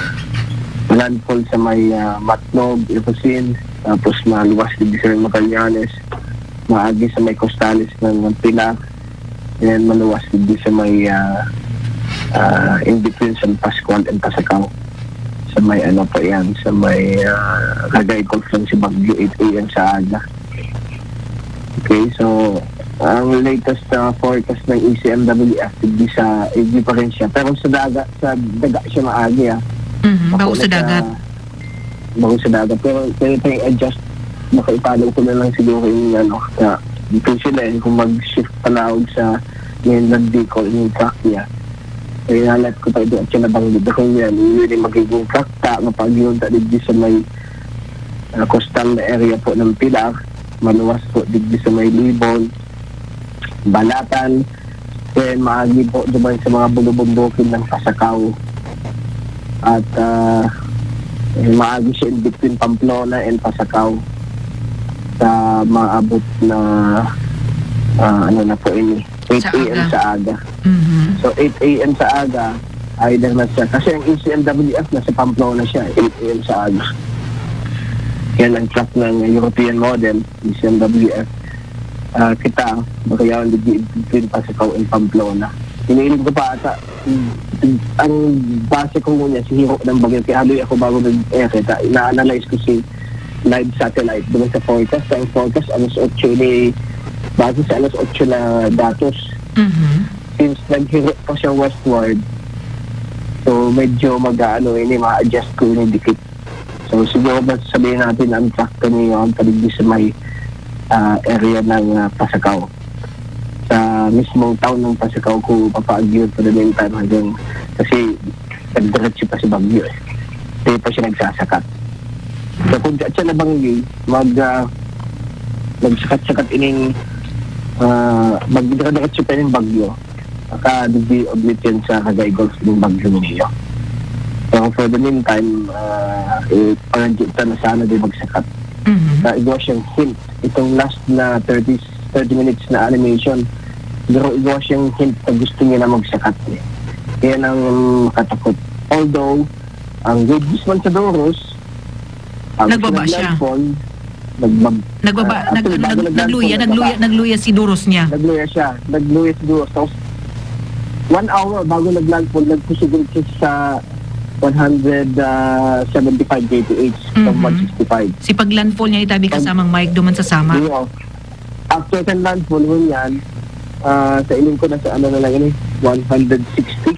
landfall sa may, ah, Matnog, Irosin, tapos maluwas digdi sa may Magallanes, maagi sa may Costales ng Pilar, then maluwas digdi sa may, ah, ah, in between San Pascual and Pasacao. Sa may ano pa yan, sa may, ah, Ragay Golf lang si Baguio, eight a m sa aga. Okay, so, ang latest, ah, forecast ng E C M W F, digdi sa, digdi pa rin siya. Pero sa dagat, sa dagat siya maagi, ah. Mhm, bako Ako sa na sa dagat. Bako sa dagat. Pero, pero ito yung adjust, baka ipalaw ko na lang siguro yung ano, na dito sila eh, kung mag-shift palaog sa mainland Bicol, yung track niya. Kaya nalat ko pa ito at siya nabanggit ako yan. Yun yung magiging track ta, mapag-iwan ta digdi sa may, ah, coastal na area po ng Pilar, maluwas po digdi sa may Libon, Balatan, then maagi po duman sa mga bulubundukin ng Pasacao. At, ah, eh, maagi siya in between Pamplona and Pasacao sa maabot na, ah, ano na po ini, Sa eight a m aga. sa aga. Mhm. So, eight a m sa aga, either na siya. Kasi ang E C M W F nasa Pamplona siya, eight a m sa aga. Yan ang track ng European model, E C M W F. Ah, kita, baka yaon digdi in between Pasacao and Pamplona. Hinihiling ko pa ata, ang base ko ngunyan, si hiro ng bagyo. Kaya haloy ako bago nag-, eh, kita, ina-analyze ko si live satellite doon sa forecast. Ang forecast, alas otso ni, base sa alas otso na datos. Mhm. Since naghiro pa siya westward, so medyo mag-aano ini, ma-adjust ko ini dikit. So siguro ba sabihin natin ang track ko niyo ang paligid sa may, ah, area ng, ah, Pasacao. Sa mismong town ng Pasacao ko papaagyo for the meantime hanggang, kasi nagdiretso pa si Baguio eh. Hindi pa siya nagsasakat. So kung siya nabanggi, mag, ah, magsakat-sakat ining, ah, magdiretso pa yung bagyo. Baka digdi ulit yan sa Ragay Golf ng bagyo niyo. So for the meantime, ah, eh, parang kita na sana di magsakat. Mhm. Sa igwa siyang hint, itong last na thirty, thirty minutes na animation, pero igwa siyang hint na gusto niya na magsakat eh. Yan ang makatakot. Although, ang good news man sa Doros, ang Nagbaba siya. naglandfall, nagbab-, Nagbaba, ah, nag-, actually, bago nag-, naglandfall, nagluya, nagbaba. nagluya, nagluya si Doros niya. Nagluya siya, nagluya si Doros. Tapos, one hour bago naglandfall, nagkusog ulit siya sa one hundred seventy-five K P H from Mhm. one sixty-five. Si pag-landfall niya, itabi Pag- kasamang Mike, duman sa Samar. Oo. After kan landfall, ngunyan, ah, sa iling ko na sa ano na lang ini, one hundred sixty.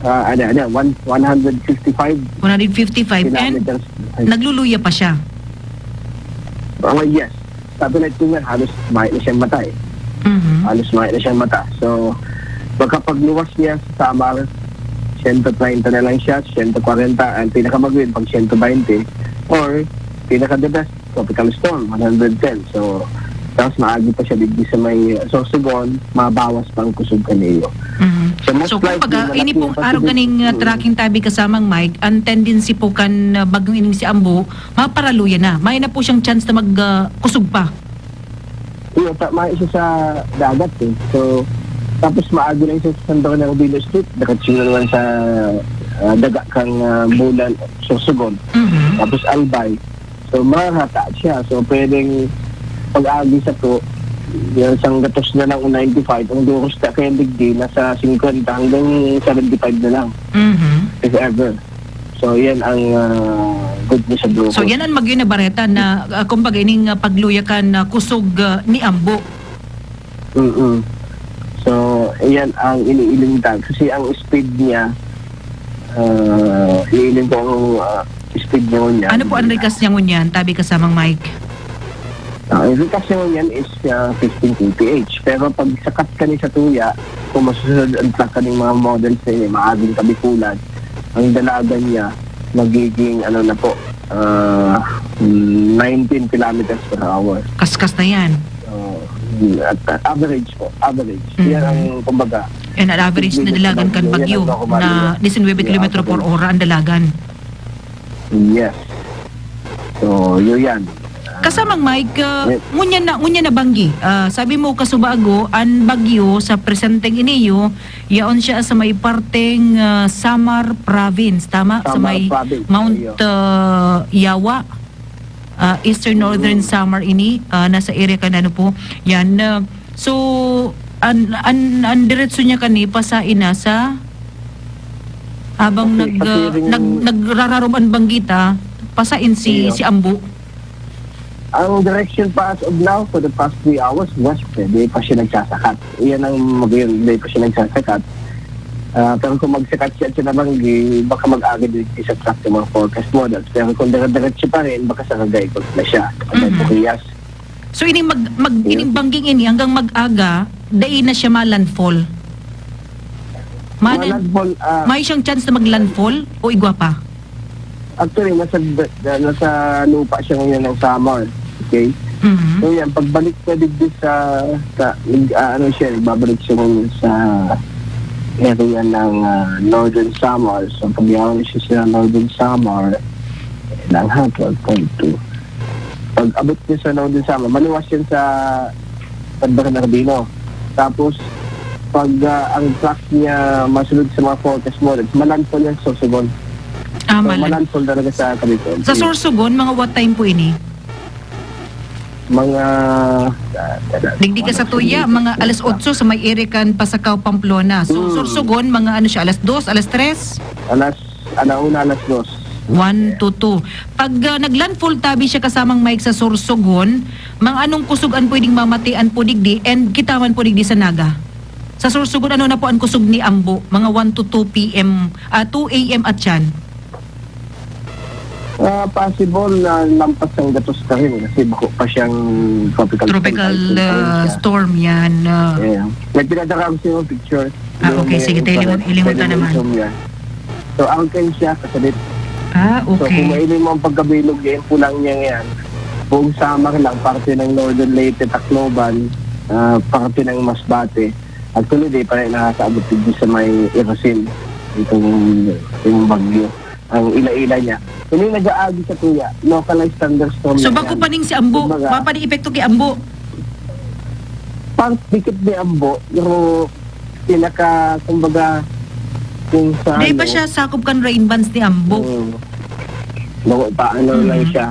Ah, ano, ano, one, one hundred fifty-five One hundred fifty-five, and kilometers. nagluluya pa siya. Oh, yes. Sabi na ito nga, halos mayo na siyang mata eh. Mhm. Halos mayo na siyang mata. So, pagkapagluwas niya sa Samar, siyento treinta na lang siya, siyento kwarenta, ang pinakamagwin pag siyento baynte, or pinaka-the best, tropical storm, one hundred ten. So, tapos maagi pa siya digdi sa may Sorsogon, mabawas pa ang kusog kaniyo. Mhm. So, most So, likely, kumbaga, malaki ini ang pong arog possibility. ganing, uh, Mm. tracking tabi kasamang Mike, ang tendency po kan, uh, bagyong ining si Ambo, maparaluya na. May na po siyang chance na mag, uh, kusog pa. Iyo, ta-, may isa sa dagat eh. So, tapos maagi lang siya sa Santo Bernardino Street, diretso na naman sa, uh, daga kang, uh, Bulan, Sorsogon. Mhm. Tapos Albay. So, mahata siya. So, pwedeng pag-agi sa po, yan, sang gatos na lang o ninety-five, ang duros na kaya digdi, nasa fifty hanggang seventy-five na lang, Mhm. if ever. So, yan ang, ah, good news sa Blue So, Coast. yan ang Magyo na Bareta na, ah, kumbaga, ining, ah, pagluya kan, ah, kusog, ah, ni Ambo. Mm-mm. So, yan ang iniiling tag. Kasi ang speed niya, Ah, iniiling ko ang, ah, speed niya ngunyan. Ano po ang rikas niya ngunyan, tabi kasamang Mike? Ah, ang rikas niya ngunyan is, ah, fifteen K P H. Pero pag sakat ka ni sa tuya, kung masusunod ang truck ka ng mga models na yun, maaging kabikulan, ang dalagan niya, magiging, ano na po, ah, nineteen kilometers per hour. Kaskas na yan. So, at, at average po, average. Mhm. Yan ang, kumbaga, And an average na dalagan kan bagyo na nineteen kilometro per hour ang dalagan. Yes. So, yun yan. Kasamang Mike, ah, ngunyan na, ngunyan na banggi. Ah, sabi mo, kasubago, an bagyo sa presenteng iniyo, yaon siya sa may parteng, ah, Samar Province, tama? Sa may Mount, ah, Yawa, ah, Eastern Northern Samar ini, ah, nasa area kan ano po, yan, ah, so, an, an, an diretso niya kani, pasain na sa, habang nag, ah, nag, nagrararom an banggi ta, pasain si, si Ambo. Ang direction pa as of now, for the past three hours, west, eh, di pa siya nagsasakat. Iyan ang mag-, di pa siya nagsasakat. Ah, pero kung magsakat siya sa nabanggi, baka mag-agad din sa track ng mga forecast models. Pero kung dire-diretso pa rin, baka sa Cagayan na siya. Cagayan, Mhm. Burias. So, ining mag-, mag-, Yes. ining bangging ini, hanggang mag-aga, dai na siya ma-landfall? Ma-, Ma-landfall, ah, may siyang chance na mag-landfall o igwa pa? Actually, nasa, nasa lupa siya ngayon ng Samar. Okay? Mhm. So, yan, pagbalik na digdi sa, sa, ah, ano siya, babalik siya ngayon sa area ng, ah, Northern Samar. So, pag yaon siya sa Northern Samar, kailangan twelve point two. Pag abot niya sa Northern Samar, maluwas yan sa San Bernardino. Tapos, pag, ah, ang track niya masunod sa mga forecast models, malandfall yan sa Sorsogon. Ah, So, malan-, malandfall talaga sa Cavite. sa Sorsogon, mga what time po ini? Mga, ah, Digdi ka sa Tuya, mga alas otso sa may Erican, Pasacao, Pamplona. So, Hmm. Sorsogon, mga ano siya, alas dos, alas tres? Alas, alauna, alas dos. One to two. Pag, ah, nag-landfall tabi siya kasamang Mike sa Sorsogon, mga anong kusog an pwedeng mamatian po digdi and kita man po digdi sa Naga? Sa Sorsogon, ano na po ang kusog ni Ambo? Mga one to two P M, ah, two A M at yan? Ah, possible na lampas ang gatos ka rin kasi bako pa siyang tropical Tropical, storm pa rin ah, siya. storm yan, ah. Yeah. May pinadala ko sa iyo picture. Ah, Yung okay. may Sige, tayo infrared. lingon-, ilingon Pwede ta mo naman. i-zoom yan. So, ang kayo siya, kasalit. Ah, So, kung okay. mahiling mo ang pagkabilog, yan po lang niya yan. Buong Samar lang, parte ng Northern Leyte, Tacloban, ah, parte ng Masbate. Actually, di pa rin nakakaabot dito sa may Irosin, itong, itong bagyo. Ang ila-ila niya. Hindi nag-aagi sa tuya. Localized thunderstorm So, lang bako yan. pa ning si Ambo, Kumbaga, bapa ni epekto ki Ambo? Pang dikit ni Ambo, pero pinaka, kumbaga, kung sa Dai pa ano, siya sakop kan rain bands ni Ambo? Mm. Bawa pa, ano lang Mm. siya.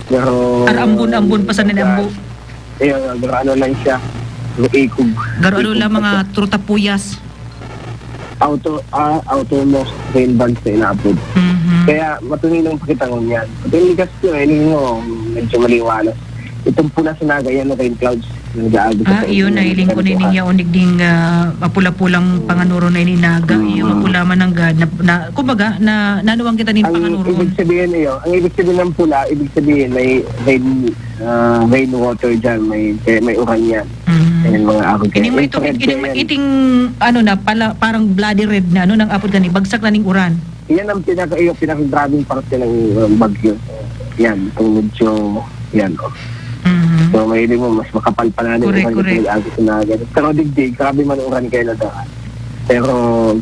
Pero, Ar-ambon-ambon pa sa nin Ambo? Ayun, pero ano lang siya, yung ikog. Garo ano Ikog lang, pa mga siya. trutapuyas? Auto, ah, autonomous rain bands na inaapod. Mhm. Kaya, matuloy lang pakita ngunyan. Pati yung ligas ko, eh, yun yung medyo maliwanag. Itong pula sa Naga, yan, rain clouds. Nag-aagos Ah, sa iyon, tingin, nailing ko sabi ni ko, ah. Ninyaon, digding, ah, mapula-pulang Hmm. panganuro na ininaga. Hmm. Iyo, mapula man ang gad. Na, na, kumbaga, na, nanuwang kita nin Ang panganuro. ibig sabihin, iyo, ang ibig sabihin ng pula, ibig sabihin may rain, ah, rainwater dyan, may, may uran yan. Hmm. Yan, mga agos Ining yan. may Infrared tubig, ining yan. maiting, ano na, pala, parang bloody red na, ano, nang apod gani, bagsak na ning uran. Yan ang pinaka-, yung pinakagrabing parte ng, uh, bagyo. Yan, itong medyo, yan, oh. Mhm. So, mahiling mo, mas makapal pa na yung Correct, ulan kasi correct. nag-agos na agad. Pero digdi, grabe man uran kayo na daan. Pero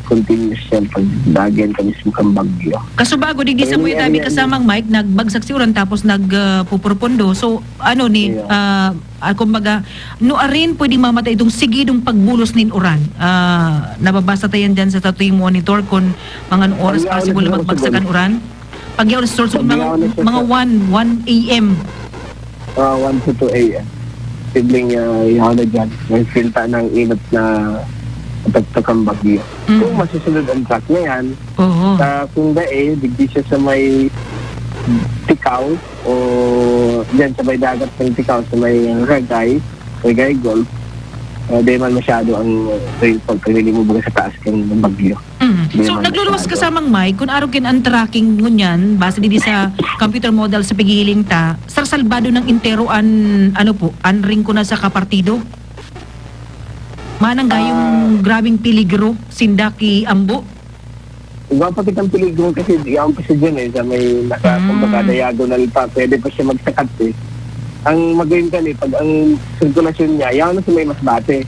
continuous yan pag lagi yan ka mismo kang bagyo. Kasubago, digdi sa Pero Muya yung Tabi area kasamang Mike, nagbagsak si uran tapos nag, uh, pupurpundo. So, ano ni, Yeah. ah, Ah, kumbaga, nuarin pwedeng mamatay itong sigidong pagbulos nin uran. Ah, nababasa ta yan dyan sa Tatoy Monitor kung mga anong oras Pag yaon possible na na sa magbagsak Sorsogon. an uran. Pag yaon na sa Sorsogon, Pag mga, yaon na sa mga Sor- one, one A M. Ah, one to two A M. Sibling, ah, yaon na dyan. May sinta ng inot na epekto kang bagyo. Mm. Kung masusunod ang track na yan, Oo. sa, kung dai, digdi siya sa may Ticao, o dyan sa may dagat ng Ticao, sa may Ragay, Ragay Golf. Ah, di man masyado ang rainfall pag nilimo baga sa taas kan bagyo. Mm. Di So, man nagluluwas masyado. Kasamang Mike, kun arog kin ang tracking ngunyan, base digdi sa computer model sa pigiling ta, sarsalbado ng entero an, ano po, an ring ko na sa kapartido? Manang gayong Ah. grabing peligro, sinda ki ambo? Igwa pa kitang peligro kasi di ako kasi dyan eh, sa may nasa, Mm. kumbaga, diagonal pa, pwede pa siya magsakat eh. Ang magayon kan eh, pag ang sirkulasyon niya, yaon na sa may Masbate.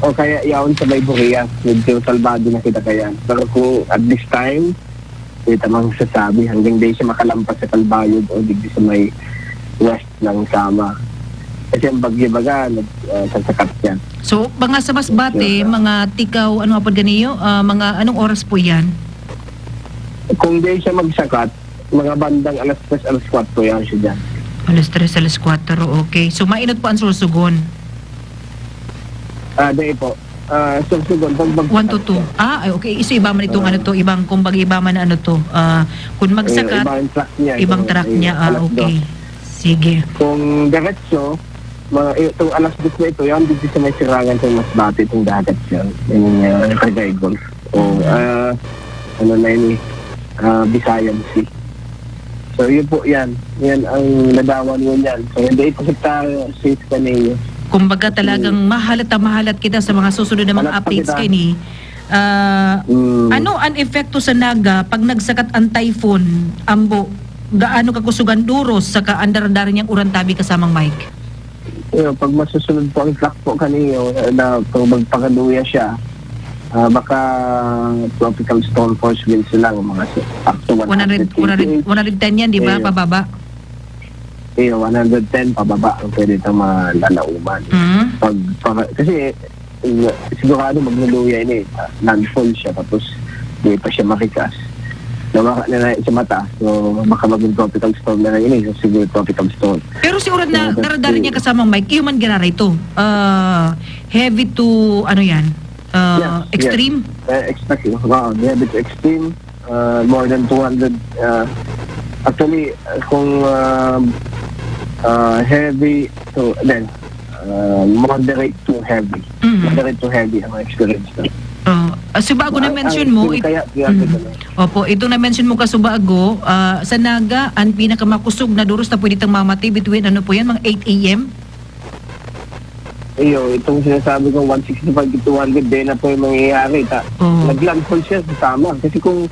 O kaya yaon sa may Burias, medyo salbado na kita kaya. Pero kung at this time, di ta masasabi hanggang di siya makalampas sa Calbayog o digdi sa may west ng Samar. Kasi ang bagyo baga, nag, ah, sasakat siya. So, mga sa Masbate, Yes, sir. mga tikaw, ano apod ganiyo? Ah, mga anong oras po yan? Kung di siya magsakat, mga bandang alas tres, alas kwatro yan siya dyan. Alas tres, alas kwatro, okay. So, mainot po ang Sorsogon? Ah, di po. Ah, Sorsogon, pag mag- One to two. Ah, ay, okay. So, iba man itong Ah. ano to, ibang, kumbaga iba man na ano to. Ah, kung Eh, magsakat, iba ang track niya, ibang so, track eh, niya. Ah, alas okay. dos. Sige. Kung diretso, mga, itong alas dos na ito, yan, dito sa may sirangan sa Masbate, itong dagat siya. Yung, ah, Tagay Golf. O, Mm. ah, ano na yun eh, ah, Visayan Sea. So, yun po yan. Yan ang ladawan mo niyan. So, hindi ito kita safe ka ninyo. Kumbaga talagang Hmm. mahalat na mahalat kita sa mga susunod na mga Halat pa updates kita. Kini. Ah, Hmm. ano ang epekto sa Naga pag nagsakat ang typhoon, Ambo? Gaano kakusugan duros saka ang daradara niyang uran tabi kasamang Mike? Yo, pag masusunod po ang track po kaniyo, na pag magpakaluya siya, ah, baka tropical storm force winds lang, mga si-, up to One hundred, one hundred, one hundred ten yan, di ba? Iyo. Pababa? Iyo, one hundred ten pababa ang pwede itong malalauman. Mm. Pag, pag, kasi, eh, sigurado magluluya ini, ah, landfall siya, tapos di pa siya marikas. Nawara na na sa mata, so baka maging tropical storm na lang ini, so siguro tropical storm. Pero si uran na So, that's daradara niya the kasamang Mike, iyo man girara ito. Ah, heavy to, ano yan? Ah, Yes, yes. extreme? Eh, expect, wow, heavy to extreme, ah, more than two hundred, ah, actually, ah, kung, ah, ah, heavy to, then, ah, moderate to heavy. Mhm. Moderate to heavy ang experience na. Oh, ah, subago na Ma-, mention ang mo, it-, kaya, kaya Mhm. ganun. Opo, itong na-mention mo kasubago, ah, sa Naga, ang pinakamakusog na duros na pwede tang mamati between, ano po yan, mga eight A M? Iyo, itong sinasabi kong one sixty-five to two hundred, di na po yung mangyayari. Ta-, Oo. nag-landfall siya sa Samar. Kasi kung,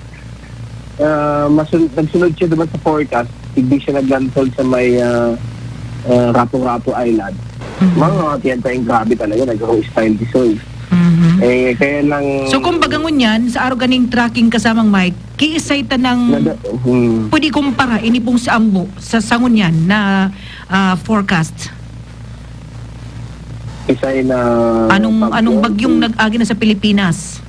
ah, masun-, nagsunod siya diba sa forecast, hindi siya nag-landfall sa may, ah, ah, Rapu-Rapu Island. Mhm. Mga tiyan tayong grabe talaga, nag-hostile disoy. Mhm. Eh, kaya lang So, kumbaga ngunyan, sa araw ganing tracking kasamang Mike, kiisay ta ng Nada-, hmm. pwede kumpara, ini pong sa Ambo, sa, sa ngunyan na, ah, forecast? Isay na Anong, bagyo? anong bagyong nag-agi na sa Pilipinas?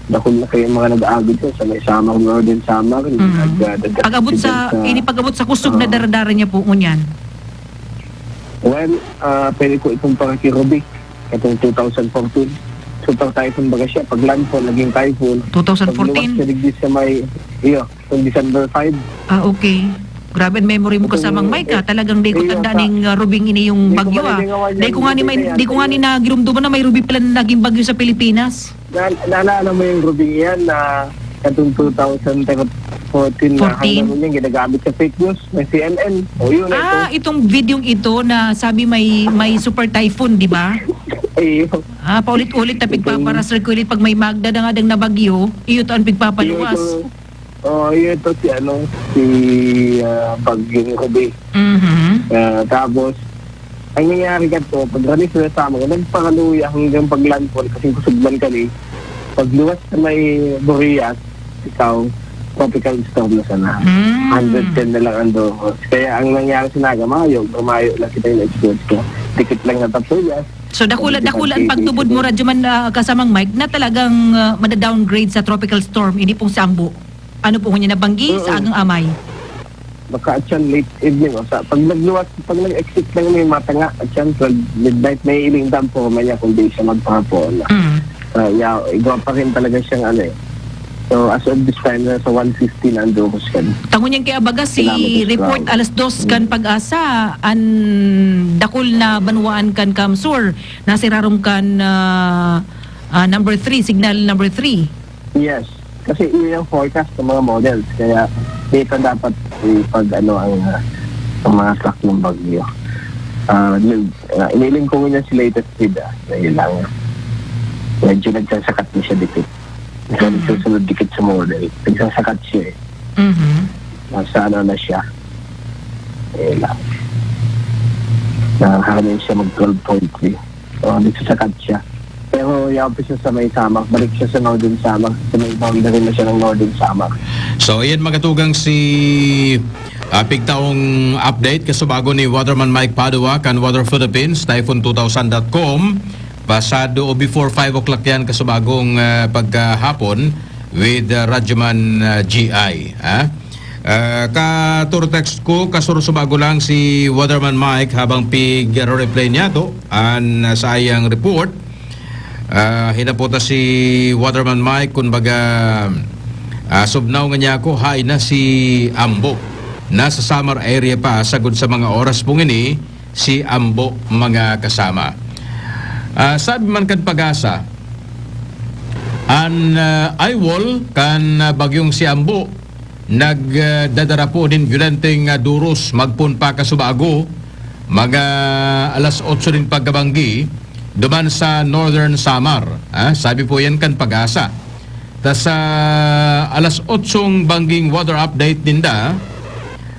Dakul na kayo mga nag-aagi dyan sa may Samar, Northern Samar, Mm. nag-, ah, nag-, Pag-abot sa, nag-, ini pag-abot sa kusog na Oo. daradara niya po, ngunyan? Well, ah, pwede ko ikumpara kay Ruby, katong two thousand fourteen. Super typhoon baga siya. Pag landfall, naging typhoon. Two thousand fourteen? Pag luwas siya digdi sa may, iyo, itong December five. Ah, okay. Grabe ang memory mo, Itong, kasamang Mike, ah. eh, Talagang di ko iyo, tanda sa ning, ah, Rubing ini yung Di ko bagyo, ah. malilingawan Di yan, ko nga ni hindi main-, na yan. di ko nga ni nagirumduman na may Ruby pala na naging bagyo sa Pilipinas. Na-, naalala mo yung Rubing yan na katong two thousand fourteen na Fourteen? hanggang ngayon ginagamit sa fake news, may C N N. O, yun na Ah, ito. itong videong ito na sabi may, may super typhoon, di ba? Iyo. Ah, paulit-ulit na Itong pigpapara-circulate pag may magda na nga dang na bagyo, iyo to ang pigpapaluwas. Iyo ito. Oh, iyo ito si ano, si, ah, Bagyong Ruby. Mhm. Ah, tapos, ang nangyayari ka to, pag ranis na sa amin, nagpakaluya hanggang pag-landfall kasi kusog man kami. Pagluwas sa may Burias, ikaw, tropical storm na sana. Mm. Hundred ten na lang ang duros. Kaya ang nangyari sa Naga, mayo, mayo lang kita yung experience ko. Dikit lang na tapuyas. So, dakula, Dikit dakula ang ang pagtubod mo, tititik. Radyo Man, ah, kasamang Mike, na talagang, ah, mada-downgrade sa tropical storm, hindi pong sambo. Ano po, ngunyan nabanggi sa Oo. agang amay? Baka at yan, late evening, o sa, pag nagluwas, pag nag-exit lang may matanga, at yan, pag midnight, may iling dampo, maya kung di siya magpahapon. Mm. Ah, ya-, iba pa rin talaga siyang ano eh. So, as of this time, nasa one fifty na ang Duros kan. Tangon niyang kaya baga si Kilometers per report hour. Alas dos kan Mm. Pag-asa, an dakul na banwaan kan Kamsur, nasirarom kan, ah, ah, number three, signal number three. Yes. Kasi yun yung forecast ng mga models. Kaya dito dapat ipag-ano ang, ah, ang mga track ng bagyo. Ah, yun, ah, iniling ko yun si latest speed, ah, na yun lang. Medyo nagsasakat na siya dikit. Ito, Mm. nagsusunod dikit sa model. Nagsasakat siya eh. Mhm. Nasa ano na siya. Eh, lang. Nakakaroon siya mag twelve point three. Oh, nagsasakat siya. Pero yaon pa siya sa may Samar. Balik siya sa Northern Samar. Sa may boundary na siya ng Northern Samar. So, iyan mga tugang si, ah, pigtaong update kasubago ni Waterman Mike Padua kan Weather Philippines, typhoon two thousand dot com. Pasado o before five o'clock yan kasubagong, ah, pagkahapon with, ah, Radyoman, ah, G I, ha? Ah, ka-tour text ko, kasursubago lang si Waterman Mike habang pig-replay niya to, an, ah, saiyang report. Ah, hinaputa si Waterman Mike, kun baga, ah, subnaw nga niya ako, hain na si Ambo. Nasa Samar area pa, sagod sa mga oras pong ini, si Ambo, mga kasama. Ah, sabi man kan Pag-asa, an, ah, eye wall kan, ah, bagyong si Ambo, nag, ah, dadara po nin violenteng, ah, duros magpon pa kasubago, mga alas otso nin pagkabanggi, duman sa Northern Samar. Ah, sabi po yan kan Pag-asa. Ta sa alas otsong bangging weather update ninda,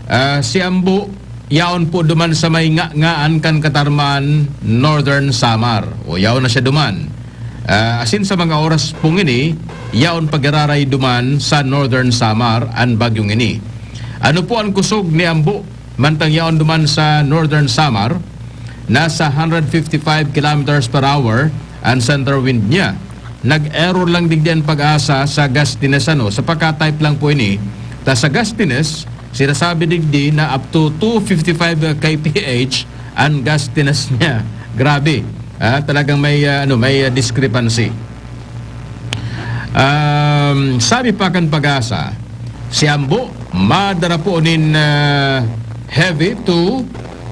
ah, si Ambo yaon po duman sa may nga-, ngaan kan Katarman, Northern Samar. O yaon na siya duman. Ah, asin sa mga oras pong ini, yaon pagiraray duman sa Northern Samar an bagyong ini. Ano po an kusog ni Ambo? Mantang yaon duman sa Northern Samar, nasa hundred fifty-five kilometers per hour an center wind niya. Nag-error lang digdi an Pag-asa sa gustiness, ano, sa pagka-type lang po ini. Ta sa gustiness, sinasabi digdi na up to two fifty-five K P H an gustiness niya. Grabe. Ah, talagang may, ah, ano, may, ah, discrepancy. Um, sabi pa kan Pag-asa, si Ambo madara po nin, ah, heavy to,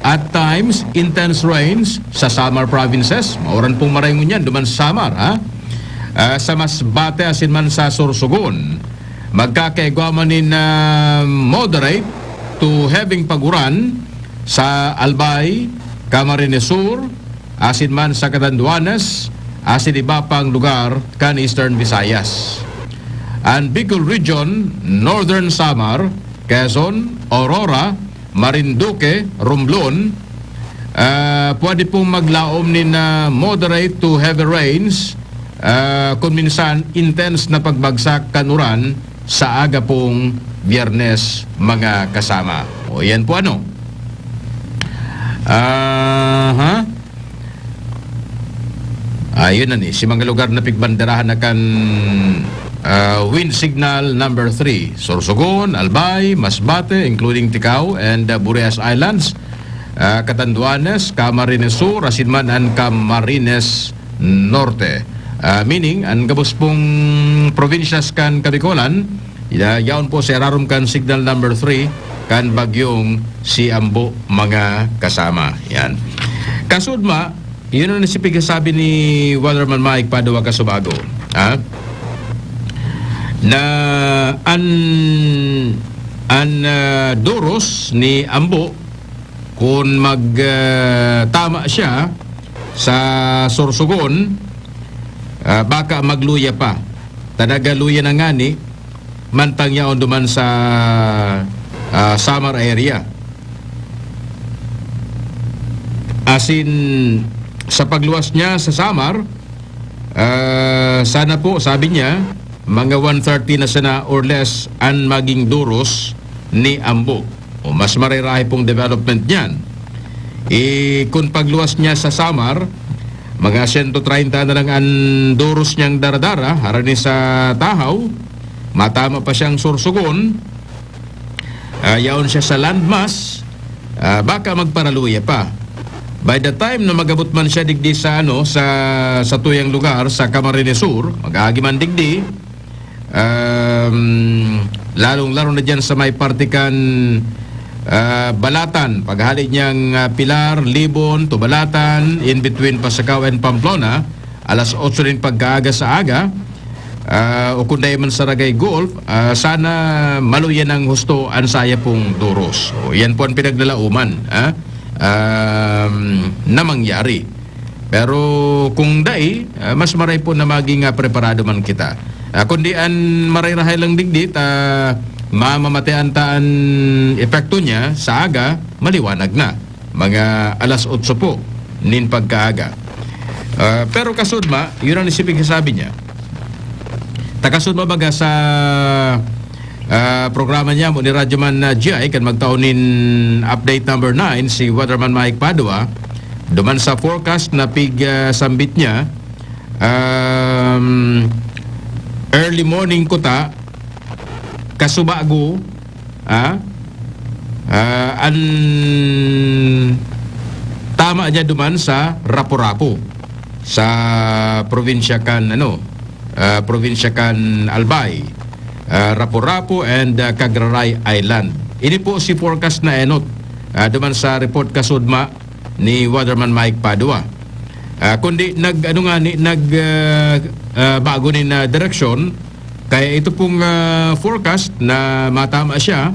at times, intense rains sa Samar provinces. Mauran pong maray ngunyan duman sa Samar, ha? Ah, sa Masbate asin man sa Sorsogon, magkakaigwa man nin, ah, moderate to heavy pag-uran sa Albay, Camarines Sur, asin man sa Catanduanes, asin iba pang lugar kan Eastern Visayas. An Bicol Region, Northern Samar, Quezon, Aurora, Marinduque, Romblon, ah, pwede pong maglaom nin, ah, moderate to heavy rains, ah, kun minsan intense na pagbagsak kan uran sa aga pong Biyernes, mga kasama. O, yan po ano. Aha. Ayun na ni, si mga lugar na pigbanderahan na kan, ah, wind signal number three. Sorsogon, Albay, Masbate, including Ticao and, ah, Burias Islands, ah, Catanduanes, Camarines Sur, asin man an Camarines Norte. Ah, meaning, an gabos pong provinces kan Kabikolan, ya-, yaon po sa irarom kan signal number three kan bagyong si Ambo, mga kasama. Yan. Kasudma, yun ang si pigsasabi ni Waterman Mike Padua kasubago, ha? Na an, an, ah, duros ni Ambo, kun mag, ah, tama siya sa Sorsogon, ah, baka magluya pa. Ta nagaluya na ngani, mantang yaon duman sa, ah, Samar area. Asin, sa pagluwas niya sa Samar, ah, sana po, sabi niya, mga one thirty na sana or less an maging duros ni Ambo. O mas marirahay pong development niyan. I, kun pagluwas niya sa Samar, mga sento treinta na lang an duros niyang daradara, harani sa Tahaw, matama pa siyang Sorsogon, ah, yaon siya sa landmass, ah, baka magparaluya pa. By the time na magabot man siya digdi sa, ano, sa, sa tuyang lugar, sa Camarines Sur, mag-aagi man digdi, ah, um, lalong-lalo na dyan sa may parte kan, ah, Balatan, paghali niyang, ah, Pilar, Libon, to Balatan, in between Pasacao and Pamplona, alas otso nin pagkaaga sa aga, ah, o kung dai man sa Ragay Gulf, ah, sana maluya ng husto an saya pong duros. O, yan po ang pinaglalauman, ah, um, na mangyari. Pero kung dai, ah, mas maray po na maging, ah, preparado man kita. Ah, kundi an maray-rahay lang digdi, ta mamamatean ta an epekto niya sa aga, maliwanag na. Mga alas otso po nin pagkaaga. Ah, pero kasudma, yun ang isipig sabi niya. Takasudma baga sa, ah, programa niya mo ni Radyo Man, ah, G I, kan magtao nin update number nine, si Weatherman Mike Padua, duman sa forecast na pig, ah, sambit niya, um, early morning kuta, kasubago, ah, ah, an tama niya duman sa Rapu-Rapu, sa probinsya kan, ano, ah, probinsya kan Albay, ah, Rapu-Rapu and, ah, Cagraray Island. Ini po si forecast na enot, ah, duman sa report kasudma ni Weatherman Mike Padua. Ah, kundi nag, ano nga ni, nag, ah, ah, bago ni na direksyon, kaya ito pong, ah, forecast na matama siya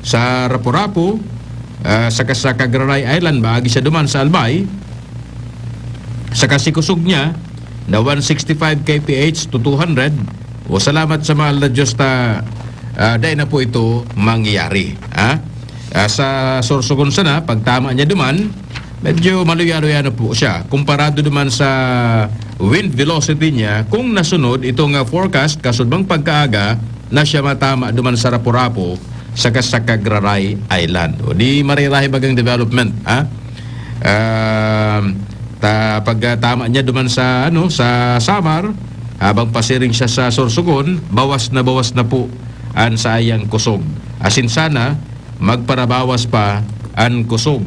sa Rapu-Rapu, ah, saka sa Cagraray Island, maagi siya duman sa Albay, saka si kusog niya na one sixty-five K P H to two hundred. O, salamat sa mahal na Diyos ta, ah, dai na po ito mangyayari, ha? Ah, sa Sorsogon sana, pagtama niya duman, medyo maluya-luya na po siya. Komparado duman sa wind velocity niya, kung nasunod itong, ah, forecast, kasudbang pagkaaga, na siya matama duman sa Rapu-Rapu, saka sa Cagraray Island. O di marirahi bagang development, ha? Ah, ta, pag, ah, tama niya duman sa, ano, sa Samar, habang pasiring siya sa Sorsogon, bawas na bawas na po an saiyang kusog. Asin sana, magparabawas pa an kusog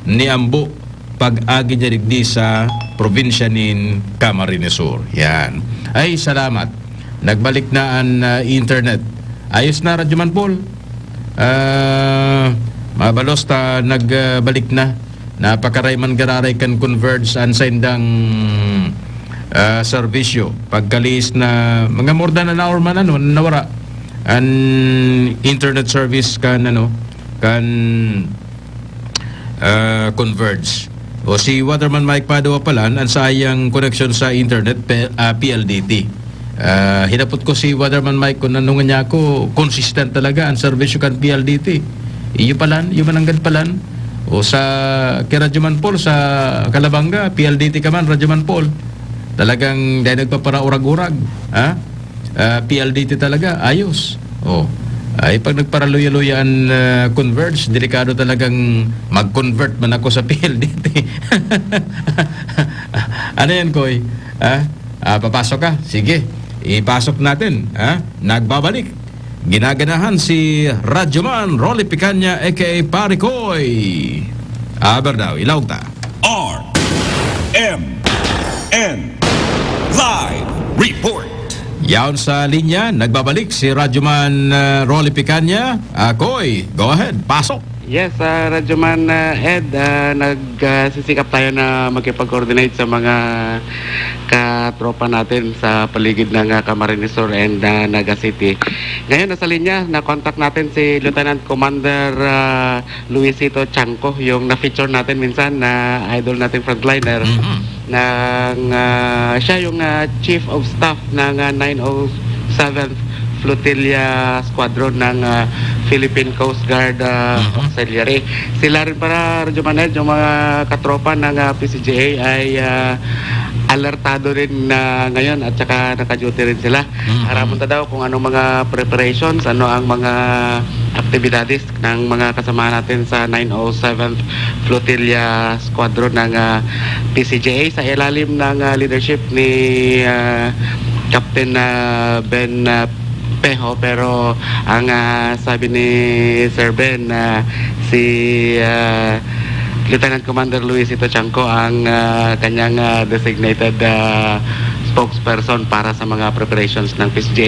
ni ambo pag-agi niya digdi sa probinsya nin Camarines Sur. Yan. Ay, salamat. Nagbalik na an, ah, internet. Ayos na, Radyo Man Paul. Ah, mabalos ta nagbalik na. Napakaray man gararay kan Converge an saindang, ah, serbisyo. Pagkalihis na mga more than an hour man, ano, nawara an internet service kan, ano, kan, ah, Converge. O si Waterman Mike Padua pala, an saiyang koneksyon sa internet, pe-, ah, P L D T. Ah, hinapot ko si Waterman Mike kung ano nga niya ako, consistent talaga ang serbisyo kan P L D T. Iyo palan, iyo mananggad palan. O sa, kay Radyo Man Paul, sa Calabanga, P L D T ka man, Radyo Man Paul. Talagang dahil nagpaparaurag-urag, ha? Ah, P L D T talaga, ayos. Oh. Ay, pag nagparaluya-luya an, ah, Converge, delikado talagang mag-convert man ako sa P L D T. Ano yan, Koy? Ha? Ah, papasok ka? Sige. Ipasok natin, ha? Nagbabalik. Ginaganahan si Radyoman Rolly Picaña, A K A Pare Koy. Aber daw, ilaog ta. R M N Live Report. Yaon sa linya, nagbabalik si Radyoman, ah, Rolly Picaña. Ah, Koy, go ahead, pasok. Yes, ah, Radyoman, ah, Ed, ah, nag, ah, sisikap tayo na makipag-coordinate sa mga katropa natin sa paligid ng, ah, Camarines Sur and, ah, Naga City. Ngayon, nasa linya, na-contact natin si Lieutenant Commander, ah, Luisito Chanco, yung na-feature natin minsan na idol nating frontliner. Mhm. Ng, ah, siya yung, ah, Chief of Staff ng, ah, nine oh seventh Flotilla Squadron ng, ah, Philippine Coast Guard, ah, Mhm. Auxiliary. Sila rin para, Radyo Maned, yung mga katropa ng, ah, P C G A ay, ah, alertado rin na ngayon at saka naka-duty rin sila. Mhm. Aramon ta daw kung anong mga preparations, ano ang mga aktibidades ng mga kasama natin sa nine oh seventh Flotilla Squadron ng, ah, P C G A sa ilalim ng, ah, leadership ni, ah, Captain, ah, Ben, ah, Peho. Pero ang, ah, sabi ni Sir Ben, ah, si, ah, Lieutenant Commander Luisito Chanco ang, ah, kanyang, ah, designated, ah, spokesperson para sa mga preparations ng P C G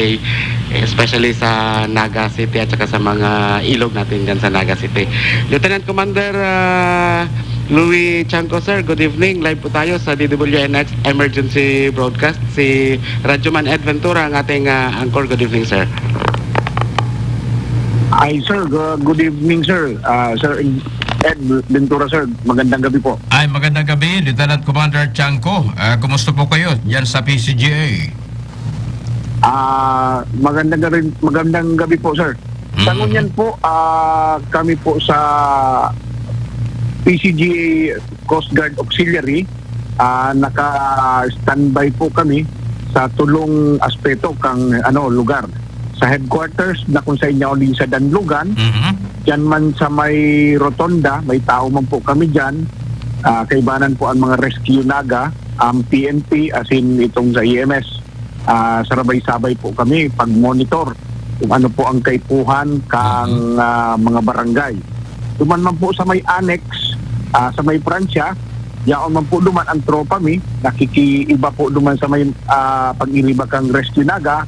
A. especially sa Naga City at saka sa mga ilog natin dyan sa Naga City. Lieutenant Commander, ah, Louis Chanco, sir, good evening. Live po tayo sa D W N X Emergency Broadcast. Si Radyoman Ed Ventura ang ating, ah, anchor. Good evening, sir. Ay, sir, gu- good evening, sir. Ah, sir Ed Ventura, sir. Magandang gabi po. Ay, magandang gabi, Lieutenant Commander Chanco. Ah, kumusta po kayo dyan sa P C G A? Ah, magandang gabi, magandang gabi po, sir. Sa Mm. ngunyan po, ah, kami po sa P C G A Coast Guard Auxiliary, ah, naka-standby po kami sa tulong aspeto kang, ano, lugar. Sa headquarters na kung sa inyo sa Danlugan, Mhm. diyan man sa may rotonda, may tao man po kami diyan. Ah, kaibanan po ang mga rescue naga, ang P N P, as in itong sa E M S. Ah, sarabay-sabay po kami pag-monitor kung ano po ang kaipuhan kang, ah, mga barangay. Duman man po sa may annex, ah, sa may Pransya, yaon man po duman ang tropa mi, nakikiiba po duman sa may, ah, pag-iriba kang Rescue Naga,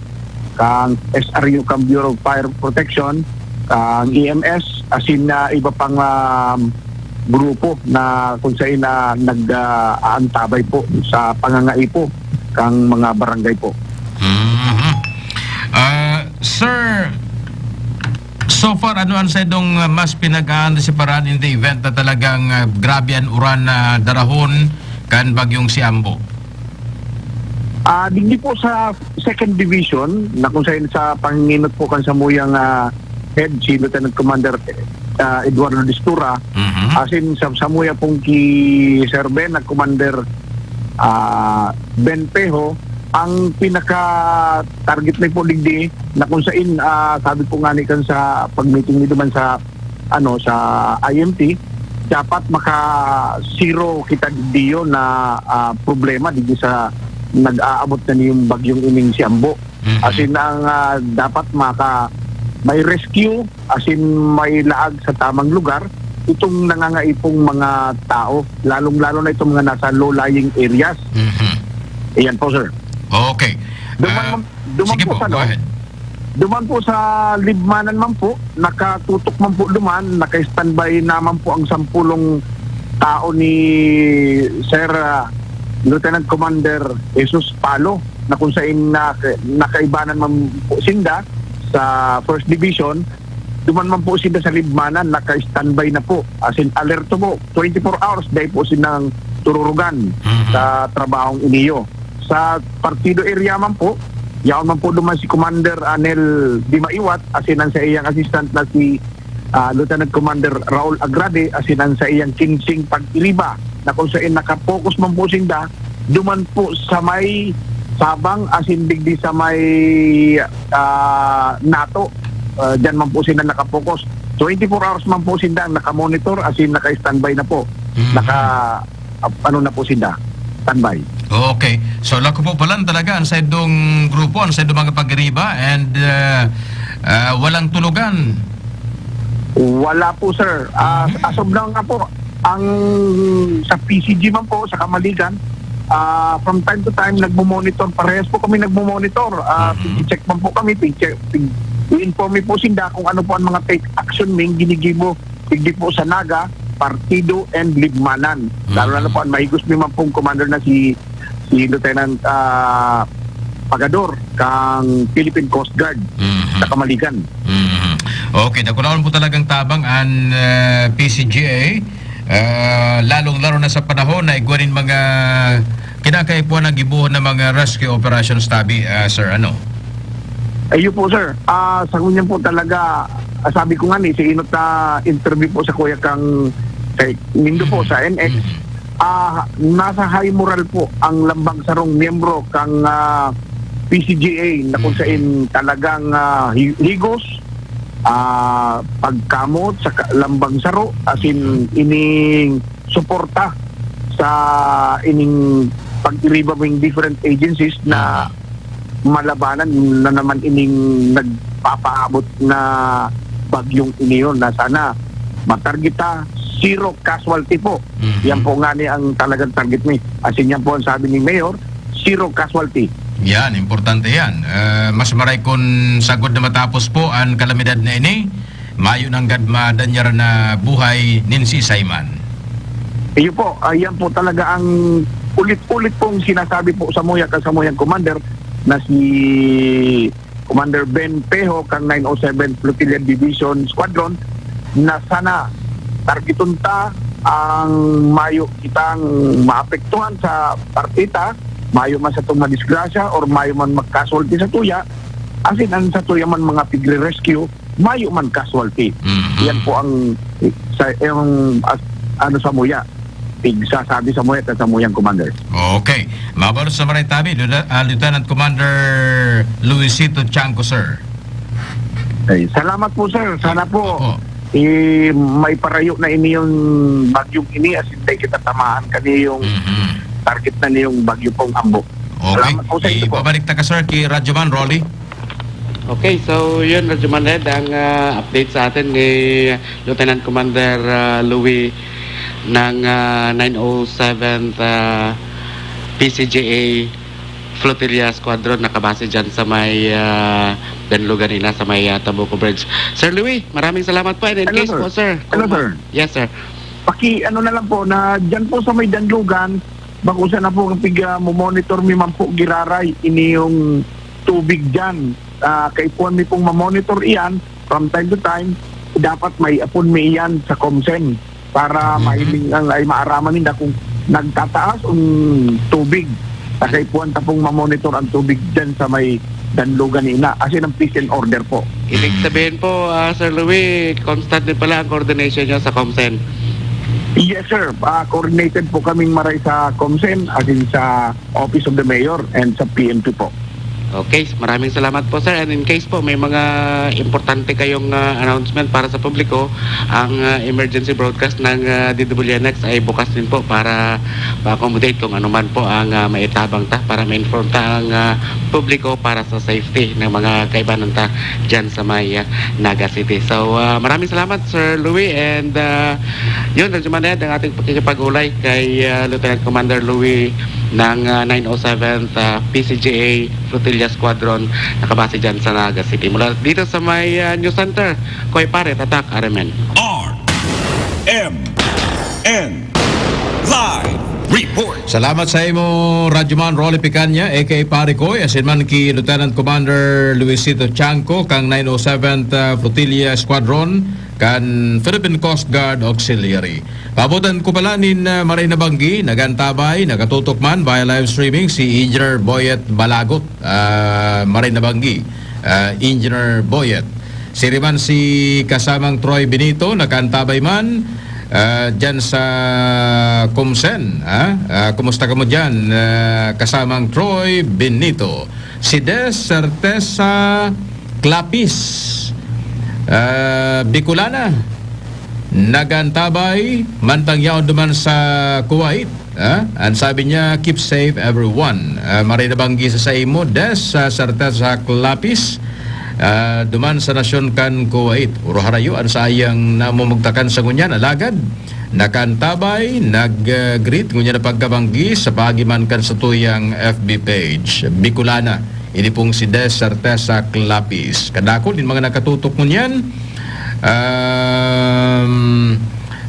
kang S R U, kang Bureau of Fire Protection, kang E M S, asin na iba pang, ah, grupo na kung saan na nag, ah, aantabay po sa pangangaipo kang mga barangay po. Mhm. Ah, sir, so far, ano ang saydong, ah, mas pinag-aantisiparan in the event na talagang, ah, grabe ang uran na darahon kan bagyong si Ambo? Ah, digdi po sa second division na kung saan sa panginot po kan samuyang, ah, head si Lieutenant Commander, ah, Eduardo Distura, Mhm. asin sa samuya pong ki Sir Ben at Commander, ah, Ben Peho, ang pinaka target na po digdi na kung saan, ah, sabi po nga ni kan sa pag-meeting ni duman sa, ano, sa I M T, dapat maka zero kita digdi na, ah, problema digdi sa nag-aabot na niyong bagyong ining si Ambo. Mhm. Asin ang, ah, dapat maka may rescue, asin may laag sa tamang lugar itong nangangaipong mga tao, lalong-lalo na itong mga nasa low-lying areas. Mhm. Iyan po, sir. Okay. Duman, Ah, duman sige po po, sa, go no? Ahead. Duman po sa Libmanan man po, nakatutok man po duman, naka-standby naman po ang sampulong tao ni Sir, ah, Lieutenant Commander Jesus Palo, na kung saan na, nakaibanan man po sinda sa First Division, duman man po sinda sa Libmanan, naka-standby na po. As in, alerto po, twenty-four hours, dahil po silang tururugan Mhm. sa trabahong iniyo. Sa Partido area man po, yaon man po duman si Commander Anel Dimaiwat, asin ang sa iyang assistant na si, ah, Lieutenant Commander Raul Agrade, asin ang sa iyang kinsing pag-iriba, na kung saan nakapokus man po sinda, duman po sa may Sabang, asin digdi sa may, ah, Nato. Ah, diyan man po sila nakapokus. Twenty-four hours man po sila nakamonitor, asin naka-standby na po. Mhm. Naka, ah, ano na po sila, standby. Okay. So, lako po pala talaga ang saydong grupo, ang saydong mga pag-iriba, and ah, ah, walang tulugan. Wala po, sir. Ah, as of now nga po, ang sa P C G man po, sa Kamaligan, ah, from time to time, nagmo-monitor. Parehas po kami nagmo-monitor. Ah, Mhm. Check man po kami, check, i-inform mi po sinda kung ano po ang mga take action ming ginigibo. Hindi po sa Naga, Partido and Libmanan. Lalo na Mhm. po ang mahigos mi man pong commander na si, si Lieutenant, ah, Pagador kang Philippine Coast Guard Mhm. sa Kamaligan. Mhm. Okay, nakunaon po talagang tabang ang ah, P C G A, ah, lalong-lalo na sa panahon na igwa nin mga kinakaipuhan ng gibuhon ng mga rescue operations tabi, ah, sir, ano? Ayun po, sir. Ah, sa ngunyan po talaga, ah, sabi ko nga ni, sa inot na interview po sa kuya kang, kay Nindo po, sa N X, Mhm. ah, nasa high moral po ang lambang sarong miyembro kang, ah, P C G A na kung Mhm. saan talagang, ah, hi- higos, ah, pagkamot sa ka- lambang saro, as in, ining suporta sa ining pag-iriba ming different agencies na malabanan na naman ining nagpapaabot na bagyong iniyon, na sana matargeta, zero casualty po. Mhm. Yan po nga ni ang talagang target ni. As in, yan po ang sabi ni Mayor, zero casualty. Yan, importante yan. Ah, mas maray kun sagod na matapos po an kalamidad na ini, mayo nanggad madanyaran na buhay nin siisay man. Iyo po, ayan po talaga ang ulit-ulit pong sinasabi po sa muya, kasamuyang Commander, na si Commander Ben Peho kang nine oh seven Flotilla Division Squadron na sana targeton ta ang mayo kitang maapektuhan sa partita, mayo man satong madisgrasya or mayo man mag-casualty sa tuya, asin ang sa tuya man mga pigre-rescue, mayo man casualty. Mhm. Yan po ang sa yung as, ano sa muya, pigsasabi sa muya at sa muyang commander. Okay. Mabalos na maray tabi, Lieutenant, ah, Lieutenant Commander Luisito Chanco, sir. Ay, salamat po, sir. Sana po, Opo. eh, may parayo na ini yung bagyong ini, as in, tayo kita tamaan kani yung Mhm. target na niyong bagyo pong Ambo. Okay. Salamat po sa inyo po. Ibabalik ta ka, sir, kay Radyo Man Rolly. Okay, so yun, Radyo Man Ed, ang, ah, update sa atin ni Lieutenant Commander, ah, Louis ng, ah, nine oh seventh, ah, P C G A Flotilla Squadron, nakabase dyan sa may, ah, Danlugan ina, sa may, ah, Tabuco Bridge. Sir Louis, maraming salamat po. And in Hello, case sir. po, sir. Hello, kung ma- sir. Yes, sir. Paki, ano na lang po, na dyan po sa may Danlugan, bako sana po ang piga mo monitor mi man po giraray ini yung tubig dyan. Ah, kaipuhan mi pong mamonitor iyan from time to time. Dapat may apon mi iyan sa Comsen para Mhm. mahiling ang ay maaraman ninda kung nagtataas ang tubig. Sa kaipuhan ta pong mamonitor ang tubig dyan sa may Danlugan ni Ina. As in, ang peace and order po. Ibig sabihin po, ah, Sir Louis, constant din pala ang coordination nyo sa Comsen. Yes, sir. Ah, coordinated po kaming maray sa Comsen, as in sa Office of the Mayor and sa P N P po. Okay, maraming salamat po, sir. And in case po may mga importante kayong, ah, announcement para sa publiko, ang, ah, emergency broadcast ng, ah, D W N X ay bukas din po para ma-accommodate kung ano man po ang, ah, maitabang ta para ma-inform ta ang, ah, publiko para sa safety ng mga kaibanan ta dyan sa may, ah, Naga City. So, ah, maraming salamat, Sir Louis, and, ah, yun, Radyo Man Ed, ang ating pakikipag-ulay kay, ah, Lieutenant Commander Louis ng, ah, nine oh seventh, ah, P C G A Flotilla Squadron, nakabase dyan sa Naga City. Mula dito sa may, ah, News Center, Koy Pare, Tatak, R M N. R M N Live Report. Salamat sa imo, Radyo Man Rolly Picaña, A K A Pare Koy, asin man ki Lieutenant Commander Luisito Chanco, kang nine oh seventh, ah, Flotilla Squadron, kan Philippine Coast Guard Auxiliary. Paabotan ko pala nin, ah, maray na banggi, nagantabay, nakatutok man via live streaming si Engineer Boyet Balagot, ah, maray na banggi, ah, Engineer Boyet. Siriman si kasamang Troy Benito, nakaantabay man, ah, dyan sa Kumsen, ah. Ah, kumusta ka mo dyan, ah, kasamang Troy Benito? Si Des Certeza Clapis, ah, Bicolana, nag-aantabay, mantang yaon duman sa Kuwait. Ah, ang sabi niya, "Keep safe, everyone." Ah, maray na banggi sa saimo, Des, sa Certeza Clapis, ah, duman sa nasyon kan Kuwait. Puro harayo ang sayang namumugtakan sa ngunyan, alagad nakaantabay, nag-, ah, greet ngunyan na pagkabanggi sa paagi man kan satuyang F B page. Bicolana, ini pong si Des Certeza Clapis. Kadakul nin mga nakatutok ngunyan, um,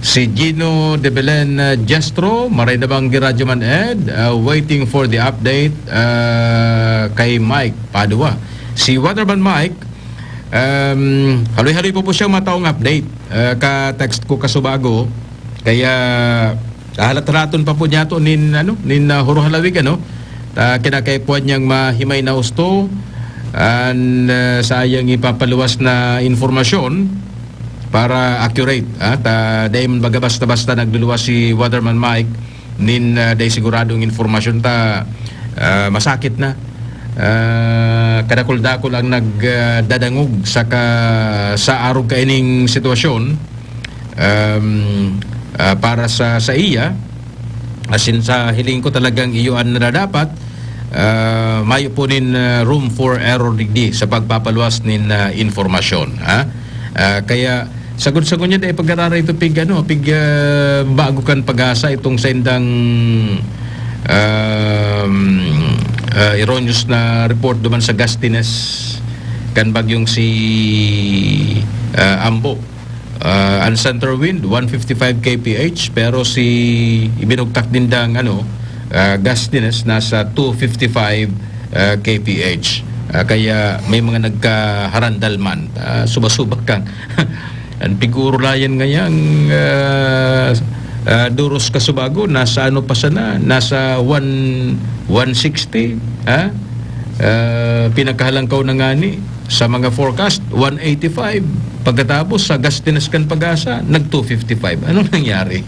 si Gino de Belen, uh, Jestro, maray na banggi Radyo Man Ed, uh, waiting for the update, uh, kay Mike Padua. Si Waterman Mike, um, haloy-haloy po po siyang mataong update. Uh, ka-text ko kasubago, kaya halat-halaton pa po niya to nin, ano, nin, uh, huro halawig, ano? Ta kinakaipuhan niyang mahimay na husto an, uh, saiyang ipapaluwas na informasyon para accurate, ah, ta dai man baga basta-basta nagluluwas si Waterman Mike nin, ah, dai siguradong informasyon ta, ah, masakit na. Ah, kadakul-dakul ang nag, ah, dadangog sa ka-, sa arog kaining sitwasyon, um, ah, para sa, sa iya. As in, sa hiling ko talagang iyo an nararapat, ah, mayo po nin, ah, room for error digdi sa pagpapaluwas nin, ah, informasyon, ha? Ah, kaya sagod-sagod niya dai pag-arara ito pig, ano, pig, ah, bago kan pag-asa itong sa indang, um, ah, erroneous na report duman sa gustiness kan bagyong si, ah, Ambo. Ah, an center wind, one fifty-five K P H, pero si ibinugtak nindang, ano, ah, gustiness nasa two fifty-five, ah, K P H. Ah, kaya may mga nagkaharandal man. Ah, suba-suba kang an pigurulayan ngayang, ah, ah, duros ka subago, nasa ano pa sana, nasa one, one sixty, ha? Ah, pinakahalangkaw na ngani sa mga forecast, one eighty-five. Pagkatapos, sa gustiness kan PAGASA, nag two fifty-five. Anong nangyari?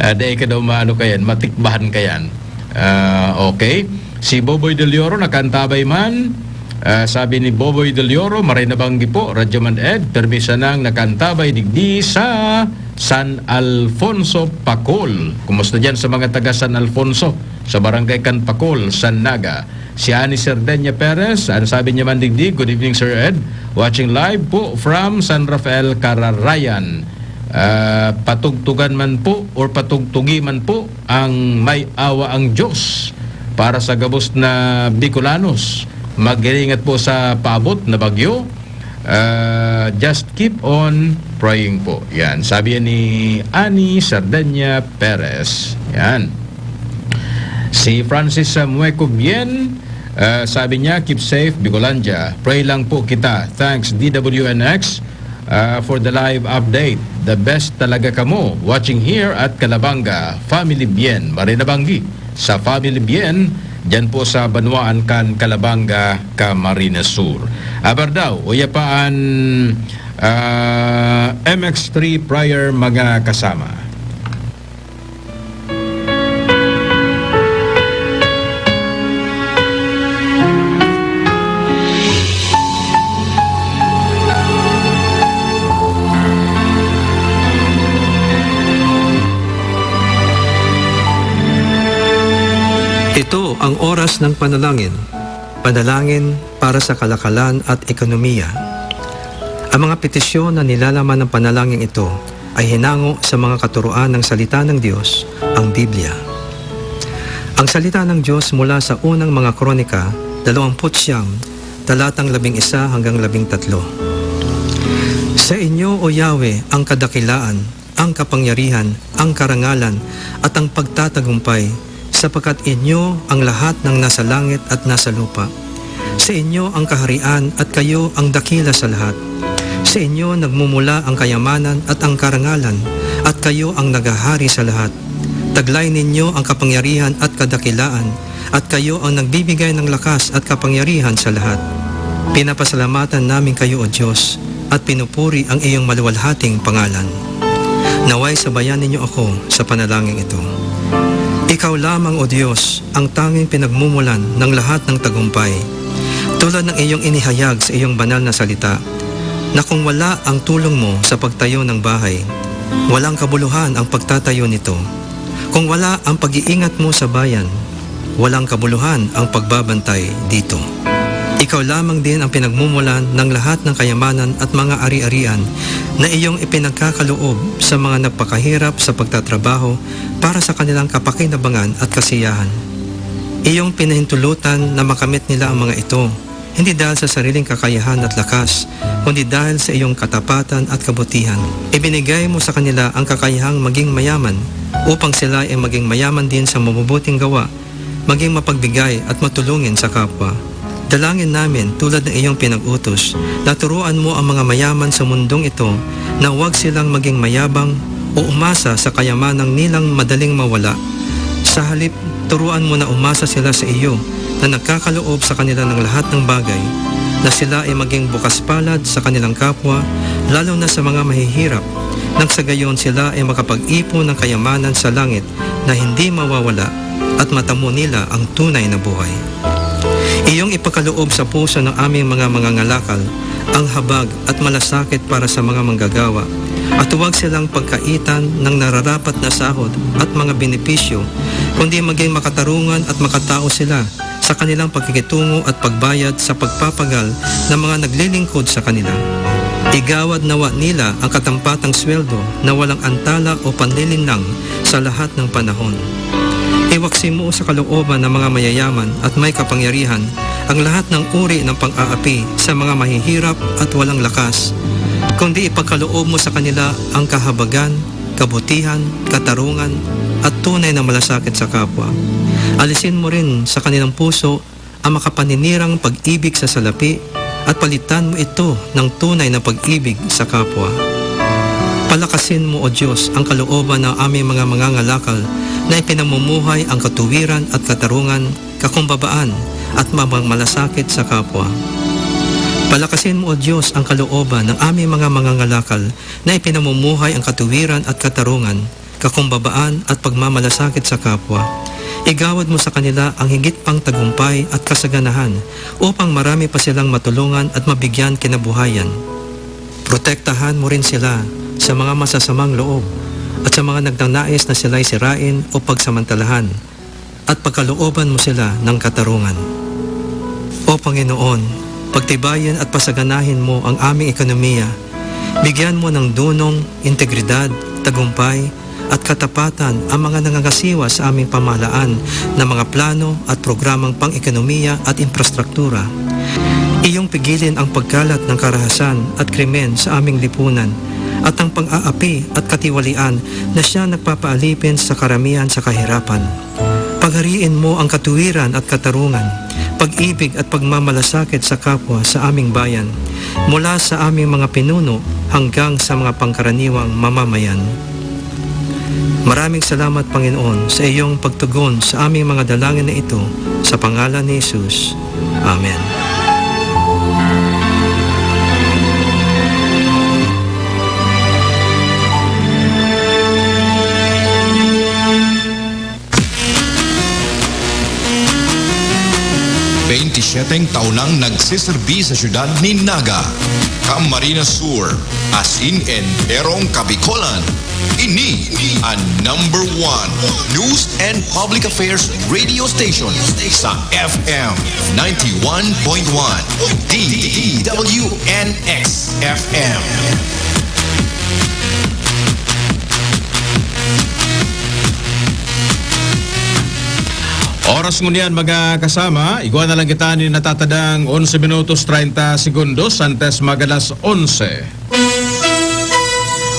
Ah, dai ka daw maano kayan, matikbahan kayan. Ah, okay. Si Boboy Del Oro nakaantabay man. Ah, sabi ni Boboy Del Oro, "Maray na banggi po, Radyo Man Ed, permi sanang nakaantabay digdi sa San Alfonso, Pacol." Kumusta diyan sa mga taga San Alfonso, sa barangay kan Pacol, San Naga? Si Ani Serdenia Perez, ano sabi niya man digdi? "Good evening, Sir Ed. Watching live po from San Rafael, Cararayan." Ah, patugtugan man po or patugtugi man po ang may awa ang Diyos para sa gabos na Bicolanos. Mag-iingat po sa paabot na bagyo. Ah, just keep on praying po. Yan, sabi yan ni Ani Sardenya Perez. Yan. Si Francis Samueco Bien, ah, sabi niya, "Keep safe, Bicolandia. Pray lang po kita. Thanks, D W N X, ah, for the live update. The best talaga kamo. Watching here at Calabanga. Family Bien, Marinabanggi." Sa Family Bien, diyan po sa banwaan kan Calabanga, Camarines Sur. Aber daw, uya pa an, ah, M X three prior, mga kasama. Ito ang oras ng panalangin. Panalangin para sa kalakalan at ekonomiya. Ang mga petisyon na nilalaman ng panalangin ito ay hinango sa mga katuroan ng Salita ng Diyos, ang Biblia. Ang Salita ng Diyos mula sa unang mga Kronika, dalawamput siyam, talatang labing isa hanggang labing tatlo. Sa inyo, O Yahweh, ang kadakilaan, ang kapangyarihan, ang karangalan, at ang pagtatagumpay, sapagkat inyo ang lahat ng nasa langit at nasa lupa. Sa inyo ang kaharian at kayo ang dakila sa lahat. Sa inyo nagmumula ang kayamanan at ang karangalan, at kayo ang naghahari sa lahat. Taglay ninyo ang kapangyarihan at kadakilaan, at kayo ang nagbibigay ng lakas at kapangyarihan sa lahat. Pinapasalamatan namin kayo, O Diyos, at pinupuri ang iyong maluwalhating pangalan. Naway sabayan ninyo ako sa panalangin ito. Ikaw lamang, O Diyos, ang tanging pinagmumulan ng lahat ng tagumpay. Tulad ng iyong inihayag sa iyong banal na salita, na kung wala ang tulong mo sa pagtayo ng bahay, walang kabuluhan ang pagtatayo nito. Kung wala ang pag-iingat mo sa bayan, walang kabuluhan ang pagbabantay dito. Ikaw lamang din ang pinagmumulan ng lahat ng kayamanan at mga ari-arian na iyong ipinagkakaloob sa mga nagpakahirap sa pagtatrabaho para sa kanilang kapakinabangan at kasiyahan. Iyong pinahintulutan na makamit nila ang mga ito, hindi dahil sa sariling kakayahan at lakas, kundi dahil sa iyong katapatan at kabutihan. Ibinigay mo sa kanila ang kakayahang maging mayaman, upang sila ay maging mayaman din sa mabubuting gawa, maging mapagbigay at matulungin sa kapwa. Dalangin namin, tulad ng iyong pinag-utos, na turuan mo ang mga mayaman sa mundong ito na huwag silang maging mayabang o umasa sa kayamanang nilang madaling mawala. Sa halip, turuan mo na umasa sila sa iyo na nagkakaloob sa kanila ng lahat ng bagay, na sila ay maging bukas palad sa kanilang kapwa, lalo na sa mga mahihirap, nang sa gayon sila ay makapag-ipon ng kayamanan sa langit na hindi mawawala at matamo nila ang tunay na buhay. Iyong ipakaloob sa puso ng aming mga mangangalakal ang habag at malasakit para sa mga manggagawa, at huwag silang pagkaitan ng nararapat na sahod at mga benepisyo, kundi maging makatarungan at makatao sila sa kanilang pagkikitungo at pagbayad sa pagpapagal ng mga naglilingkod sa kanila. Igawad nawa nila ang katampatang sweldo na walang antala o panlilinlang sa lahat ng panahon. Iwak simo sa kalooban ng mga mayayaman at may kapangyarihan ang lahat ng uri ng pang-aapi sa mga mahihirap at walang lakas, kundi ipagkaloob mo sa kanila ang kahabagan, kabutihan, katarungan, at tunay na malasakit sa kapwa. Alisin mo rin sa kanilang puso ang makapaninirang pag-ibig sa salapi at palitan mo ito ng tunay na pag-ibig sa kapwa. Palakasin mo, O Diyos, ang kalooban ng aming mga mangangalakal na ipinamumuhay ang katuwiran at katarungan, kakumbabaan, at mamang malasakit sa kapwa. Palakasin mo, O Diyos, ang kalooban ng aming mga mangangalakal na ipinamumuhay ang katuwiran at katarungan, kakumbabaan at pagmamalasakit sa kapwa. Igawad mo sa kanila ang higit pang tagumpay at kasaganahan upang marami pa silang matulungan at mabigyan kinabuhayan. Protektahan mo rin sila sa mga masasamang loob at sa mga nagnanais na sila'y sirain o pagsamantalahan, at pagkalooban mo sila ng katarungan. O Panginoon, pagtibayan at pasaganahin mo ang aming ekonomiya. Bigyan mo ng dunong, integridad, tagumpay, at katapatan ang mga nangangasiwa sa aming pamahalaan na mga plano at programang pang-ekonomiya at infrastruktura. Iyong pigilin ang pagkalat ng karahasan at krimen sa aming lipunan at ang pang-aapi at katiwalian na siya nagpapaalipin sa karamihan sa kahirapan. Paghariin mo ang katuwiran at katarungan, pag-ibig at pagmamalasakit sa kapwa sa aming bayan, mula sa aming mga pinuno hanggang sa mga pangkaraniwang mamamayan. Maraming salamat, Panginoon, sa iyong pagtugon sa aming mga dalangin na ito, sa pangalan ni Jesus. Amen. Beintisyeteng taon nang nagseserbi sa siyudad nin Naga, Camarines Sur, asin enterong Kabikolan. Ini an number one news and public affairs radio station sa F M ninety-one point one, D W N X F M. Oras ngunyan, mga kasama, igwa na lang kita nin natatadang onse minutos treinta segundos antes mag-alas onse.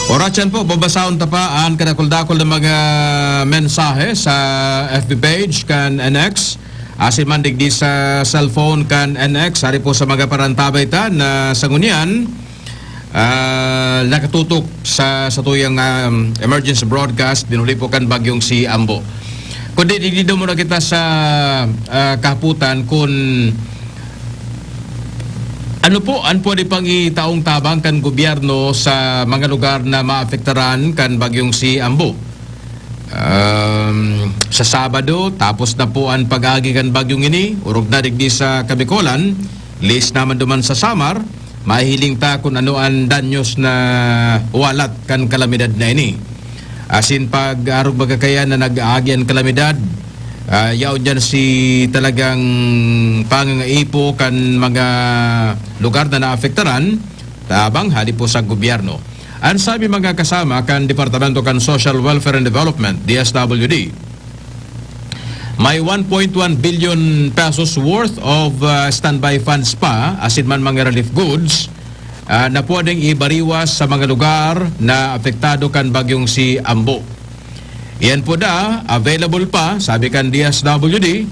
Oras yan po, babasahon ta pa an kadakul-dakul na mga mensahe sa F B page kan N X, asin man digdi sa cellphone kan N X, ari po sa mga parantabay ta na sa ngunyan, ah, nakatutok sa, sa tuyang, um, emergency broadcast, dinuli po kan bagyong si Ambo. Kundi, digdi daw muna kita sa, ah, kahapotan kun ano po an pwede pang itaong tabang kan gobyerno sa mga lugar na maapektaran kan bagyong si Ambo. Um, sa Sabado, tapos na po an pag-agi kan bagyong ini, orog na digdi sa Kabikolan, lihis naman duman sa Samar, mahihiling ta kun ano an danyos na walat kan kalamidad na ini. Asin pag-arog baga kaya na nag-aagi an kalamidad, ah, yaon diyan si talagang pangangaipo kan mga lugar na naapektaran, tabang hali po sa gobyerno. An sabi, mga kasama, kan Departamento kan Social Welfare and Development, D S W D, may one point one billion pesos worth of, uh, standby funds pa, asin man mga relief goods, uh, na pwedeng ibariwas sa mga lugar na apektado kan bagyong si Ambo. Iyan po da, available pa, sabi kan D S W D,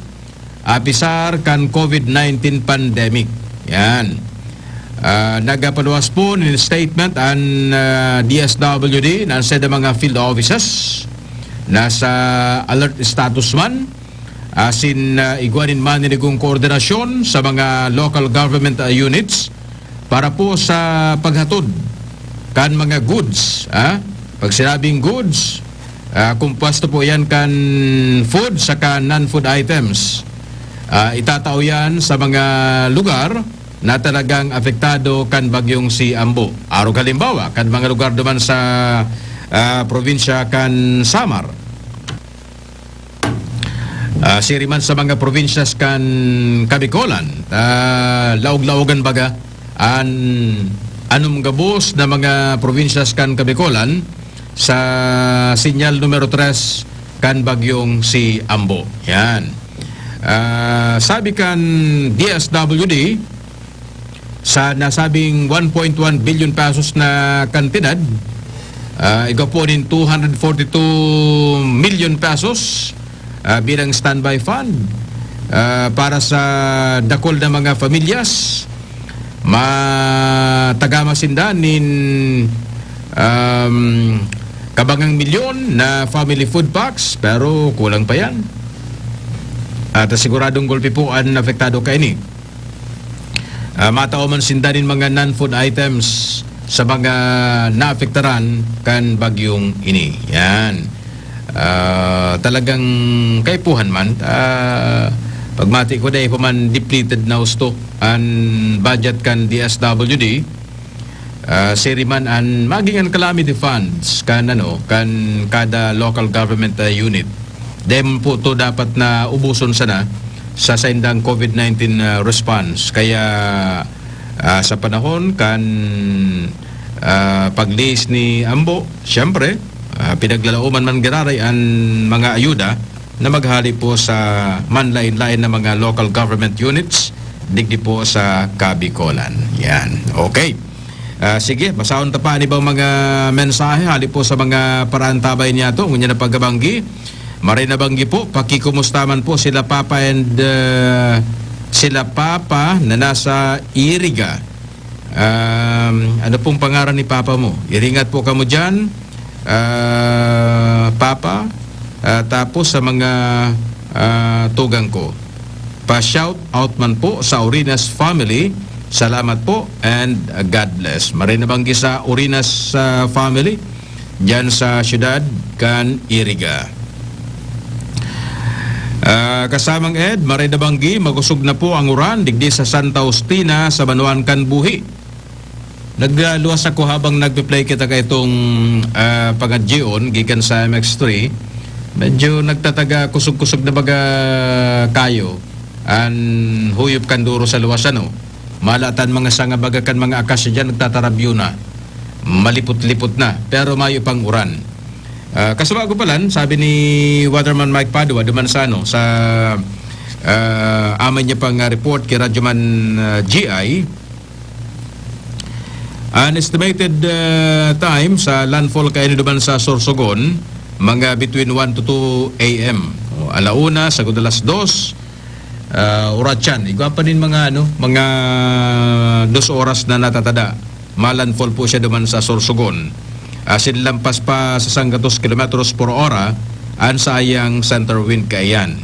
apisar kan COVID nineteen pandemic. Yan. Ah, nagpaluwas po nin statement an, ah, D S W D na an saindang mga field offices nasa alert status man, asin, ah, igwa nin maninigong koordinasyon sa mga local government, ah, units para po sa paghatod kan mga goods, ah. Pag sinabing goods, ah, kompuesto po yan kan food saka non-food items. Ah, itatao yan sa mga lugar na talagang apektado kan bagyong si Ambo. Arog halimbawa, kan mga lugar duman sa, ah, probinsya kan Samar. Ah, siri man sa mga probinsyas kan Kabikolan, ah, laog-laogan baga an anom gabos na mga probinsyas kan Kabikolan sa sinyal numero tres kan bagyong si Ambo. Yan. Ah, sabi kan D S W D, sa nasabing one point one billion pesos na kantidad, ah, igwa po nin two hundred forty-two million pesos, ah, bilang standby fund, ah, para sa dakul na mga pamilyas. Matagama sinda nin, um, kabangang milyon na family food packs, pero kulang pa yan. At siguradong gulpi po an apektado kaini. Ah, matao man sinda nin mga non-food items sa mga naapektaran kan bagyong ini. Yan. Ah, talagang kaipuhan man. Ah, pagmati ko, dai pa man depleted na husto an budget kan D S W D. Ah, siri man an maging an calamity funds kan, ano, kan kada local government, ah, unit. Dai man po to dapat na ubuson sana sa saindang COVID nineteen, ah, response. Kaya, ah, sa panahon kan, ah, paglihis ni Ambo, siyempre, ah, pinaglalaoman man giraray an mga ayuda na maghali po sa manlain-lain na mga local government units digdi po sa Kabikolan. Yan. Okay. Ah, sige, basahon ta pa an ibang mga mensahe hali po sa mga paraantabay niyato. Ngunyan na pagkabanggi, maray na banggi po, pakikumusta man po sila Papa and, ah, sila Papa na nasa Iriga. Um, ano pong pangaran ni Papa mo? Iringat po kamo dyan, ah, Papa. Ah, tapos sa mga, ah, tugang ko, pa-shout out man po sa Orinas family. Salamat po and, ah, God bless. Maray na banggi sa Orinas, ah, family, dyan sa siyudad kan Iriga. Ah, kasamang Ed, maray na banggi, magusog na po ang uran digdi sa Santa Justina, sa banwaan kan Buhi. Nagluwas ako habang nagpe-play kita kaitong, ah, pangadjion gikan sa M X three. Medyo nagtataga kusog-kusog na baga kayo an huyop kan duro sa luwas, ano. Malatan mga sanga baga kan mga akasya diyan, nagtatarabyo na. Malipot-lipot na, pero mayo pang uran. Ah, kasaba ko palan, sabi ni Waterman Mike Padua duman sa, ano, sa, ah, amay niya pang, ah, report kay Radyoman, ah, G I, an estimated, ah, time sa landfall kaini duman sa Sorsogon, mga between one to two A M. O, ala una, sagod alas dos, ah, oras yan. Igwa pa nin mga, ano, mga dos oras na natatada. Malandfall po siya duman sa Sorsogon. Asin lampas pa sa sanggatos kilometros por ora an saiyang center wind kaiyan.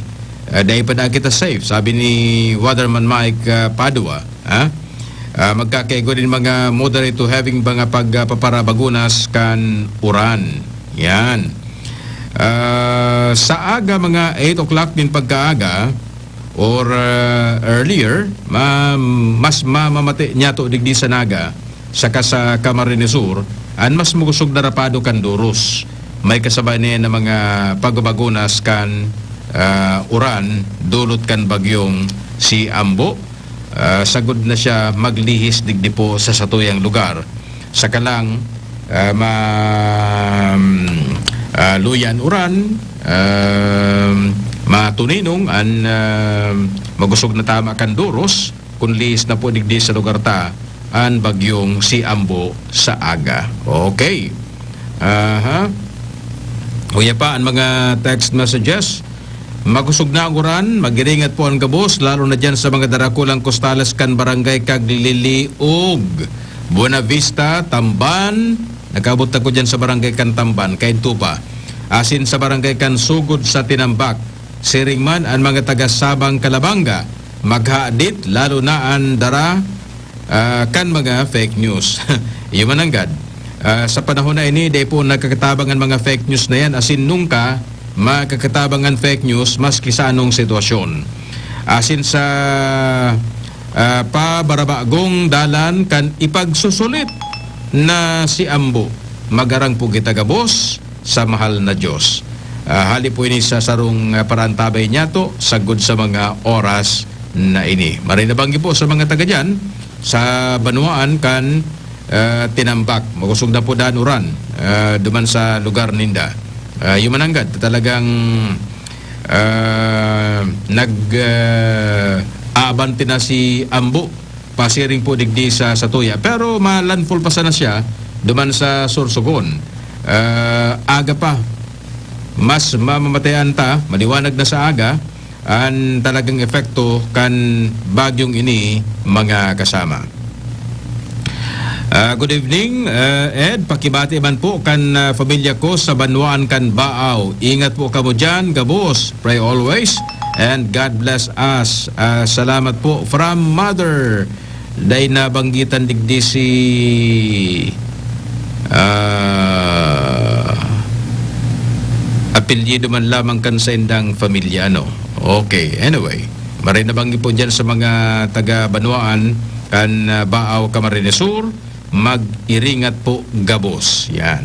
Ah, dai pa daa kita safe, sabi ni Waterman Mike, ah, Padua, ha? Ah, magkakaigo nin mga moderate to heavy mga pagpaparabagunas kan uran. Yan. Ah, sa aga, mga eight o'clock nin pagkaaga, or, ah, earlier, ma-, mas mamamati niyato digdi sa Naga saka sa Camarines Sur an mas magusog na rapado kan doros. May kasabay na yan na mga pagbabagunas kan, ah, uran dulot kan bagyong si Ambo. Ah, sagod na siya maglihis digdi po sa satuyang lugar. Saka lang, ah, ma-, ah, luya an uran, ah, matuninong an, ah, magusog na tama kan doros, kun lihis na po digdi sa lugar ta an bagyong si Ambo sa aga. Okay. Aha. Uya pa an mga text messages. Magusog na ang uran, mag-iringat po ang gabos, lalo na dyan sa mga darakulang kostales kan Barangay Kagliliog, Buenavista, Tamban. Nakaabot ako dyan sa Barangay kan Tamban, kainto pa. Asin sa Barangay kan Sugod sa Tinambak, siring man an mga taga Sabang Calabanga, maghadit, lalo na an dara ah, kan mga fake news. Iyo man nanggad. Ah, sa panahon na ini, dai po nakakatabang an mga fake news na yan, asin nungka makakatabang an fake news maski sa anong sitwasyon. Asin sa, ah, pabarabagong dalan kan ipagsusulit na si Ambo, magarang po kita gabos sa mahal na Diyos. Ah, hali po ini sa sarong, ah, paraantabay niyato sagod sa mga oras na ini. Maray na banggi po sa mga taga diyan, sa banwaan kan, ah, Tinambak. Magusog na po daa an uran, ah, duman sa lugar ninda. Ah, iyo man nanggad, talagang, ah, nag, ah, aabante na si Ambo, pasiring po digdi sa satuya. Pero ma-landfall pa sana siya duman sa Sorsogon. Ah, aga pa, mas mamamatayan ta, maliwanag na sa aga, an talagang epekto kan bagyong ini, mga kasama. Ah, good evening, ah, Ed. Pakibati man po kan, ah, pamilya ko sa banwaan kan Baaw. Ingat po kamo diyan, gabos. Pray always. And God bless us. Ah, salamat po. From Mother, dai nabanggitan digdi si, ah, apelyido man lamang kan saindang pamilya, ano? Okay, anyway. Maray na banggi po dyan sa mga taga Banwaan kan, ah, Baaw, Camarines Sur, mag-iringat po gabos. Yan.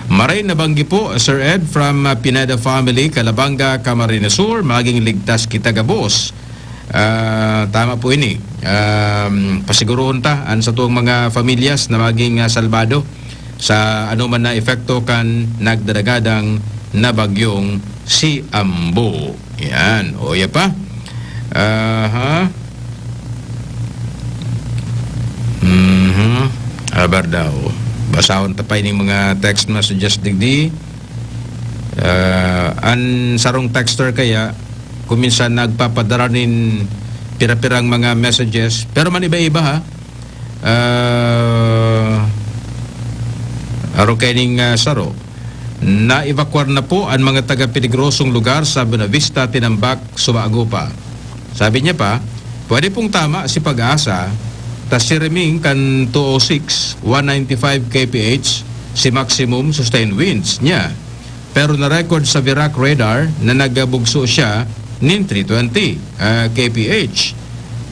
Maray na banggi po, Sir Ed, from, ah, Pineda family, Calabanga, Camarines Sur, maging ligtas kita gabos. Ah, tama po ini. Um, pasigurohon ta an satong mga pamilyas na maging, ah, salbado sa anoman na epekto kan nagdadagadang na bagyong si Ambo. Yan. O, ya pa. Aha. Mhm. Abar daw. Basahon ta pa ining mga text messages digdi. Ah, an sarong texter kaya, kung minsan nagpapadara nin pira-pirang mga messages, pero man iba-iba, ha. Ah, arog kaining, ah, saro, "Na-evacuar na po ang mga taga-peligrosong lugar sa Buenavista, Tinambac, Suba, Agopa." Sabi niya pa, "Pwede pong tama si Pag-asa, ta siriming kan two oh six, one ninety-five K P H si maximum sustained winds niya. Pero na-record sa Virac radar na nagbugso siya nin three twenty, ah, K P H.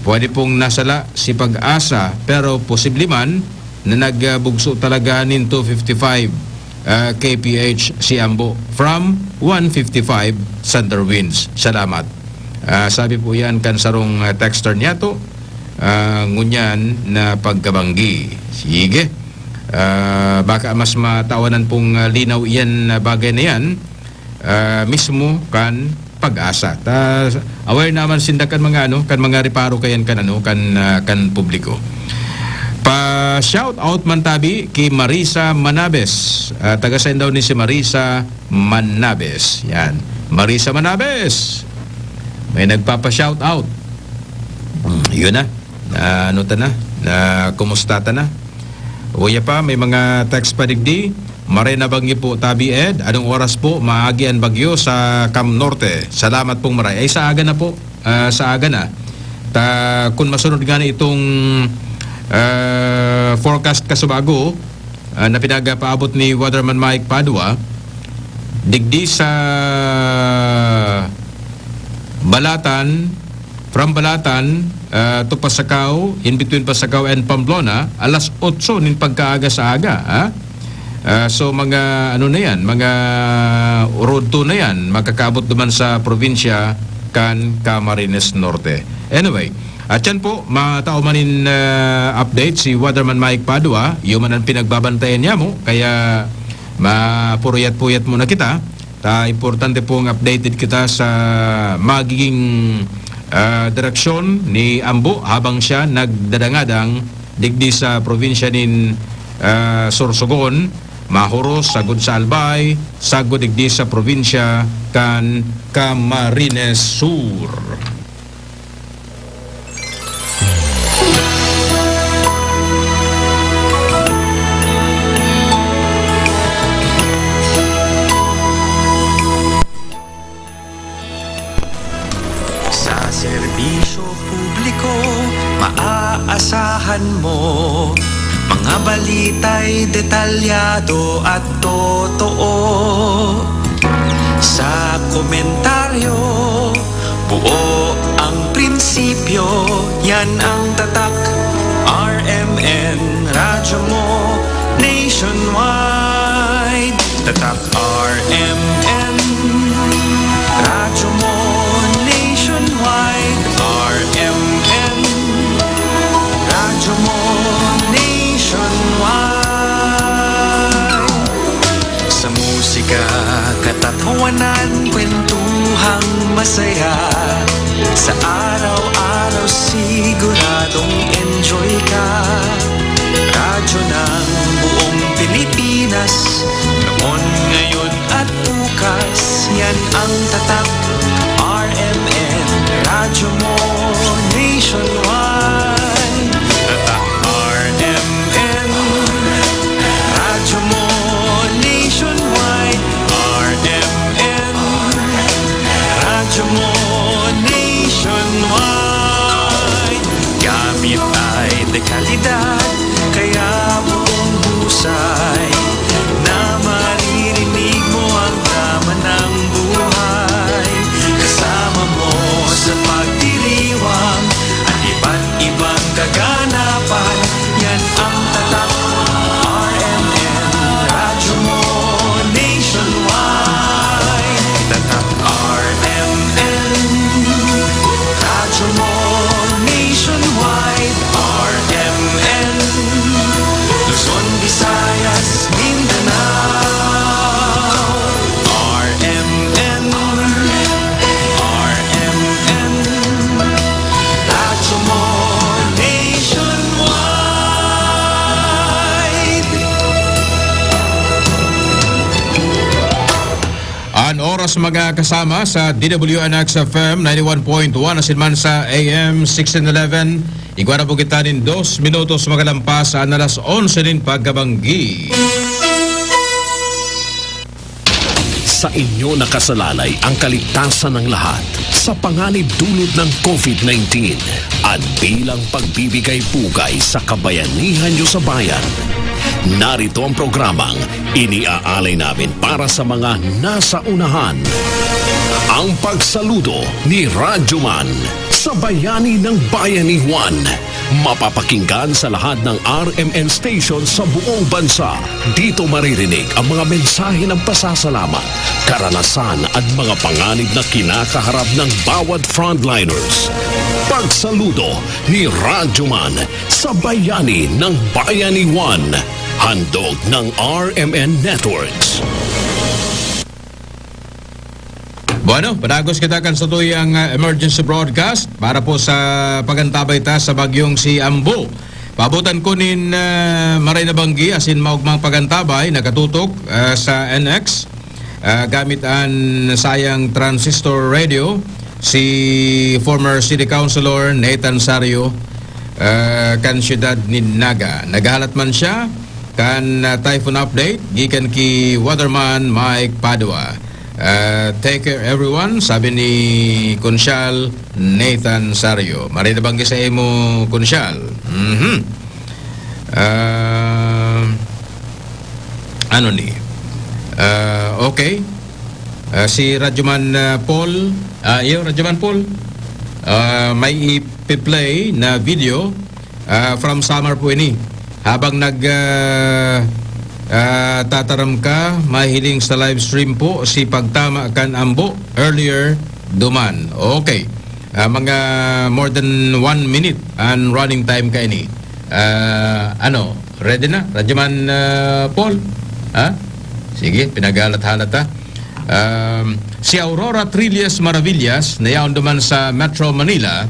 Pwede pong nasala si Pag-asa, pero posible man na nagbugso talaga nin two fifty-five, ah, K P H si Ambo from one fifty-five thunder winds. Salamat." Ah, sabi po yan kan sarong, ah, texter niyato, ah, ngunyan na pagkabanggi. Sige. Ah, baka mas matawan pong, ah, linaw iyan na bagay na yan, ah, mismo kan Pag-asa. Ta, aware naman sinda kan mga ano, kan mga reparo kayan kan ano, kan, ah, kan publiko. Pa-shout out man tabi ki Marisa Manabes. Ah, taga sain daw ni si Marisa Manabes. Yan. Marisa Manabes. May nagpapa-shout out. Hmm, yun na. Na ano ta na? Na kumusta ta na? Uya pa, may mga text pa digdi. Maray na banggi po, Tabi Ed. Anong oras po maagi an bagyo sa Cam Norte? Salamat pong maray. Ay, sa aga na po. Ah, sa aga na. Ta, kun masunod nga na itong, ah, forecast kasubago, ah, na pinagapaabot ni Weatherman Mike Padua, digdi sa Balatan, from Balatan, ah, to Pasacao, in between Pasacao and Pamplona, alas otso nin pagkaaga sa aga, ha? Ah, so, mga ano na yan, mga road two na yan, makakaabot duman sa probinsya kan Camarines Norte. Anyway, at yan po, matao man in, ah, update si Weatherman Mike Padua, iyo man ang pinagbabantayan niya mo, kaya mapuruyat-puyat muna kita. Ta, importante pong updated kita sa magiging, ah, direksyon ni Ambo habang siya nagdadangadang digdi sa probinsya nin, ah, Sorsogon, mahuros sagod sa Albay, sagod digdi sa probinsya kan Camarines Sur. Sa serbisyo publiko, maaasahan mo mga balita'y detalyado at totoo. Sa komentaryo, buo ang prinsipyo, yan ang tatak R M N Radyo Mo Nationwide. Tatak R M N Radyo Mo Nationwide, R M N Radyo Mo Nationwide. Sa musika, kata Wanan kwentuhang masaya. Sa araw-araw siguradong enjoy ka. Radyo ng buong Pilipinas, noon, ngayon at bukas. Yan ang tatak R M N, Radyo Mo Nationwide. Tatak R M N, Radyo Mo Nationwide, R M N, Radyo Mo Nationwide. Gamit ay dekalidad, kaya buong husay na maririnig mo ang drama ng buhay. Kasama mo sa pagdiriwang at iba't ibang kaganapan. Yan ang tatak R M N, Radyo Mo Nationwide. Tatak R M N, Radyo Mo Nationwide, R M N, Luzon, Visayas, Mindanao, R M N, R M N, Radyo Mo Nationwide. An oras, mga kasama, sa D W N X F M ninety-one point one asin man sa A M sixteen eleven. Igwa na po kita nin dos minutos magalampas an alas onse nin pagkabanggi. Sa inyo nakasalalay ang kaligtasan ng lahat sa panganib dulot ng covid nineteen at bilang pagbibigay pugay sa kabayanihan nyo sa bayan. Narito ang programang iniaalay namin para sa mga nasa unahan. Ang pagsaludo ni Radyoman sa Bayani ng Bayaniwan. Mapapakinggan sa lahat ng R M N station sa buong bansa. Dito maririnig ang mga mensahe ng pasasalamat, karanasan at mga panganib na kinakaharap ng bawat frontliners. Pagsaludo ni Radyoman sa Bayani ng Bayaniwan. Handog ng R M N Networks. Bueno, padagos kita kan satuyang, ah, emergency broadcast para po sa pagantabay ta sa bagyong si Ambo. Paabotan ko nin, ah, maray na banggi asin maogmang pagantabay, nakatutok, ah, sa N X, ah, gamit an sayang transistor radio, si former City Councilor Nathan Sario, ah, kan siyudad nin Naga. Naghahalat man siya kan, ah, typhoon update gikan ki Weatherman Mike Padua. Ah, "Take care, everyone," sabi ni Konsyal Nathan Sario. Maray na banggi sa imo, Konsyal. Mhm. Ah, ano ni? Ah, okay. Ah, si Radyoman, ah, Paul. Ah, iyo, Radyoman Paul. Ah, may ipi-play na video, ah, from Samar po ini. Habang nag, ah, ah, tataram ka, mahiling sa live stream po si Pagtama kan Ambo earlier duman. Okay. Ah, mga more than one minute an running time kaini. Ah, ano, ready na? Radyoman, ah, Paul? Ha? Sige, pinaghalat-halat, ha? Um, si Aurora Trillas Maravillas, na yaon duman sa Metro Manila,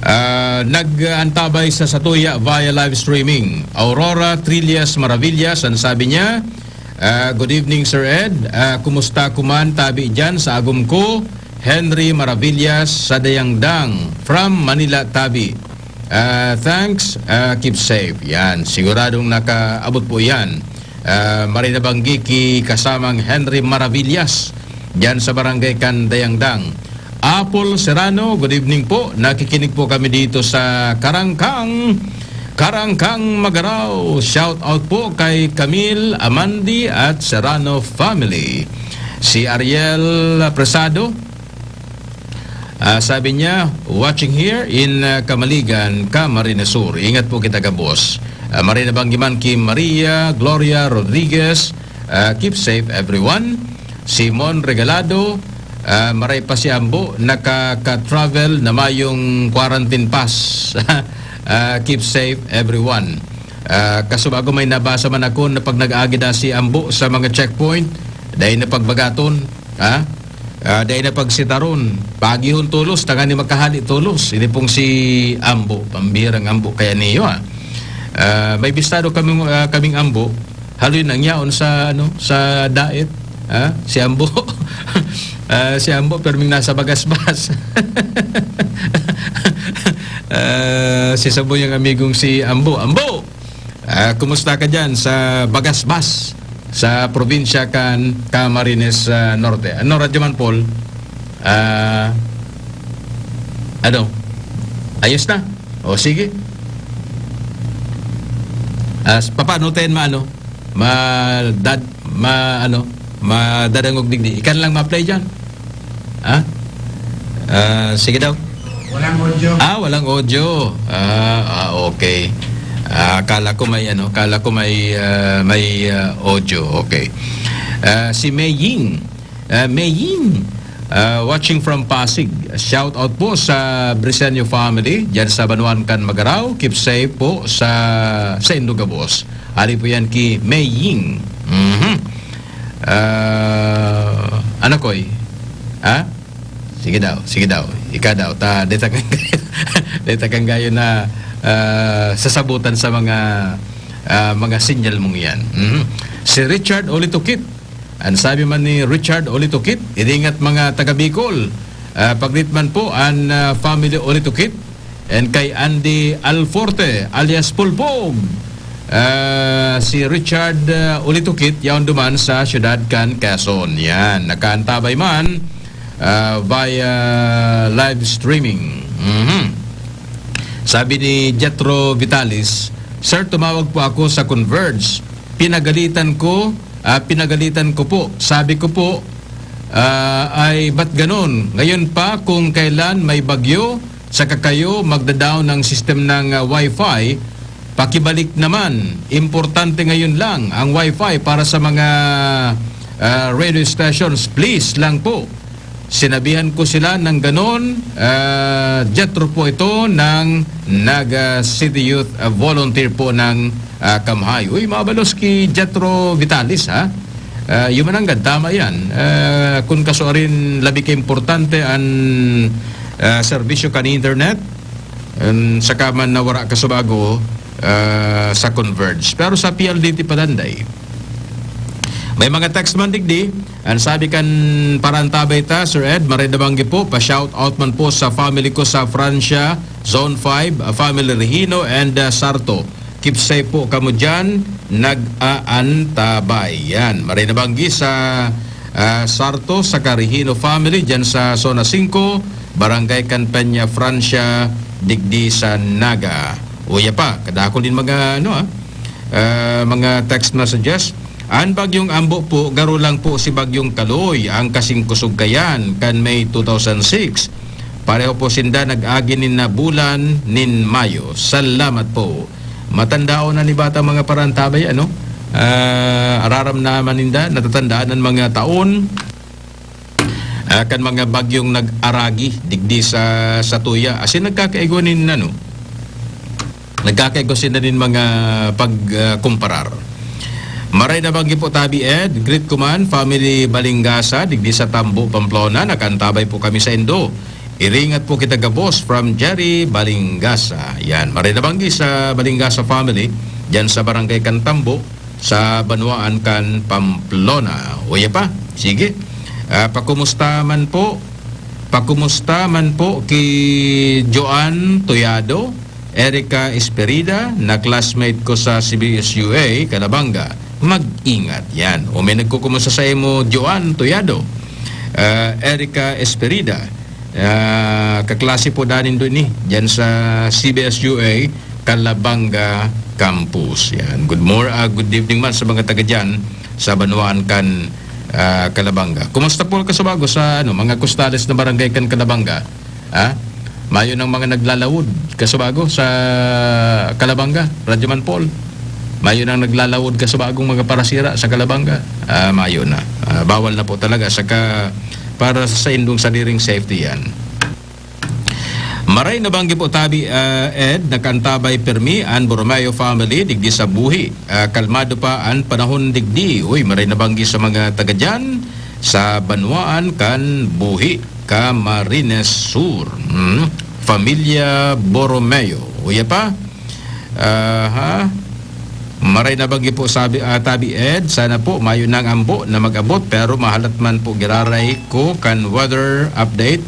ah, nag-antabay sa satuya via live streaming. Aurora Trillas Maravillas, ang sabi niya, ah, "Good evening, Sir Ed. Ah, kumusta kuman tabi diyan sa agom ko? Henry Maravillas sa Dayangdang, from Manila, tabi. Ah, thanks, ah, keep safe." Yan, siguradong nakaabot po yan. Ah, maray na banggi ki kasamang Henry Maravillas, diyan sa barangay kan Dayangdang. Apple Serrano, good evening po. Nakikinig po kami dito sa Karangkang, Karangkang Magarao. Shout out po kay Camille, Amandi at Serrano family. Si Ariel Presado, ah, sabi niya, "Watching here in, ah, Camaligan, Camarines Sur." Ingat po kita gabos. Ah, maray na banggi man ki Maria Gloria Rodriguez, ah, "Keep safe, everyone." Simon Regalado, ah, maray pa si Ambo, nakaka-travel na mayong quarantine pass. Ah, "Keep safe, everyone." Ah, kasubago may nabasa man ako na pag nag-agi na si Ambo sa mga checkpoint, Dai na pagbagaton, ha? Ah, dai na pagsitaron. Paagihon tolos, tanganing makahali tolos. Ini pong si Ambo, pambihirang Ambo kaya niyo, ha? Ah, may bistado kaming, ah, kaming Ambo. Haloy nang yaon sa, ano, sa diet, ha? Si Ambo. Ah, si Ambo, perming nasa bagasbas. Ah, si Sabo yung amigong si Ambo. Ambo! Ah, kumusta ka dyan sa Bagasbas, sa probinsya kan Camarines, ah, Norte? Ano, Radyo Man Paul? Ah, ano? Ayos na? O, sige. Ah, s-, papaano tayo maano? Ma-, dad-, ma-, ano? Madadangog digdi. Ikan lang ma-play dyan. Ha? Ah, sige daw. Walang audio. Ah, walang audio. Ah, ah, okay. Ah, akala ko may ano, akala ko may, ah, may, ah, audio. Okay. Ah, si Mei Ying. Ah, Mei Ying, ah, watching from Pasig. Shout out po sa Briseño family, diyan sa Banwaan kan Magarao. Keep safe po sa, sa indo gabos. Ari po yan ki Mei Ying. Mhm. Ah, ano, Koy? Ha? Sige daw, sige daw. Ika daw, ta, deta kang, deta kang gayo na, ah, sasabutan sa mga, ah, mga sinyal mong yan. Mhm. Si Richard Olitukit. Ang sabi man ni Richard Olitukit, "Iringat mga taga Bicol. Ah, paglit man po an, ah, family Olitukit." And kay Andy Alforte, alias Pulpog. Ah, si Richard, ah, Olitukit, yaon duman sa siyudad kan Quezon. Yan, nakaantabay man, ah, via live streaming. Mhm. Sabi ni Jethro Vitalis, "Sir, tumawag po ako sa Converge. Pinagalitan ko, ah, pinagalitan ko po. Sabi ko po, ah, ay ba't ganon? Ngayon pa kung kailan may bagyo, saka kayo magda-down ang system ng, ah, wifi, pakibalik naman. Importante ngayon lang ang wifi para sa mga, ah, radio stations. Please lang po." Sinabihan ko sila ng ganon, ah, Jethro po ito ng Naga City Youth, ah, Volunteer po ng, ah, Kamhay. Uy, mabalos ki Jethro Vitalis, ha? Ah, yung mananggad, tama yan. Ah, kun kasuarin labi ka importante an, ah, serbisyo kan internet, um, saka man nawara ka sa bago, ah, sa Converge. Pero sa P L D T palanday, may mga text man digdi. Ang sabi kan parantabay ta, Sir Ed, maray na banggi po, pa-shout out man po sa family ko sa Francia, Zone five, ah, family Regino and, ah, Sarto. Keep safe po kamo dyan, nag-aantabay. Yan, maray na banggi sa, ah, Sarto, sa Regino family, dyan sa Zona singko, Barangay Campanya, Francia, digdi sa Naga. Uya pa, kadakol din mga, ano, ah, ah, mga text messages. An Bagyong Ambo po, garo lang po si Bagyong Kaloy ang kasing kusog kayan kan May two thousand six. Pareho po sinda nag-agi nin na bulan nin Mayo. Salamat po. Matandaon na ni bata mga parantabay, ano? Ah, araram naman ninda, natatandaan ang mga taon, ah, kan mga bagyong nag-aragi digdi sa, sa tuya. Asin nagkakaigwa nin, ano? Nagkakaigwa sinda nin mga pag, ah, kumparar. Maray na banggi po, Tabi Ed, greet ko man, family Balingasa, digdi sa Tambo, Pamplona, nakantabay po kami sa indo. Iringat po kita gabos from Jerry Balingasa. Yan, maray na banggi sa Balingasa family, dyan sa Barangay Cantambo, sa Banwaan kan Pamplona. Uya pa, sige. Ah, pakumusta man po, pakumusta man po ki Joan Toyado, Erica Esperida, na classmate ko sa C B S U A, Calabanga. Mag-ingat yan. O may nagkukumusta sa imo, Joan Toyado, ah, Erica Esperida, ah, kaklase po danin doon eh, dyan sa C B S U A, Calabanga Campus. Yan. Good mor-, ah, good evening man sa mga taga dyan sa Banwaan kan, ah, Calabanga. Kumusta po kasabago sa, ano, mga kustales na barangay kan Calabanga? Ha? Mayo ng mga naglalawod kasabago sa Calabanga, Radyo Man Paul. Mayo nang naglalawod kasabagong mga parasira sa Calabanga. Ah, mayo na. Ah, bawal na po talaga saka para sa indong sadiring safety yan. Maray nabanggi po tabi, ah, Ed, nakaantabay pirmi an Borromeo family digdi sa buhi. Ah, kalmado pa an panahon digdi. Uy, maray nabanggi sa mga taga diyan, sa banwaan kan buhi, Camarines Sur. Hmm. Familia Borromeo. Uya pa? Aha. Maray nabanggi po sabi, ah, tabi Ed, sana po mayo nang ambo na mag-abot, pero mahalat man po giraray ko kan weather update,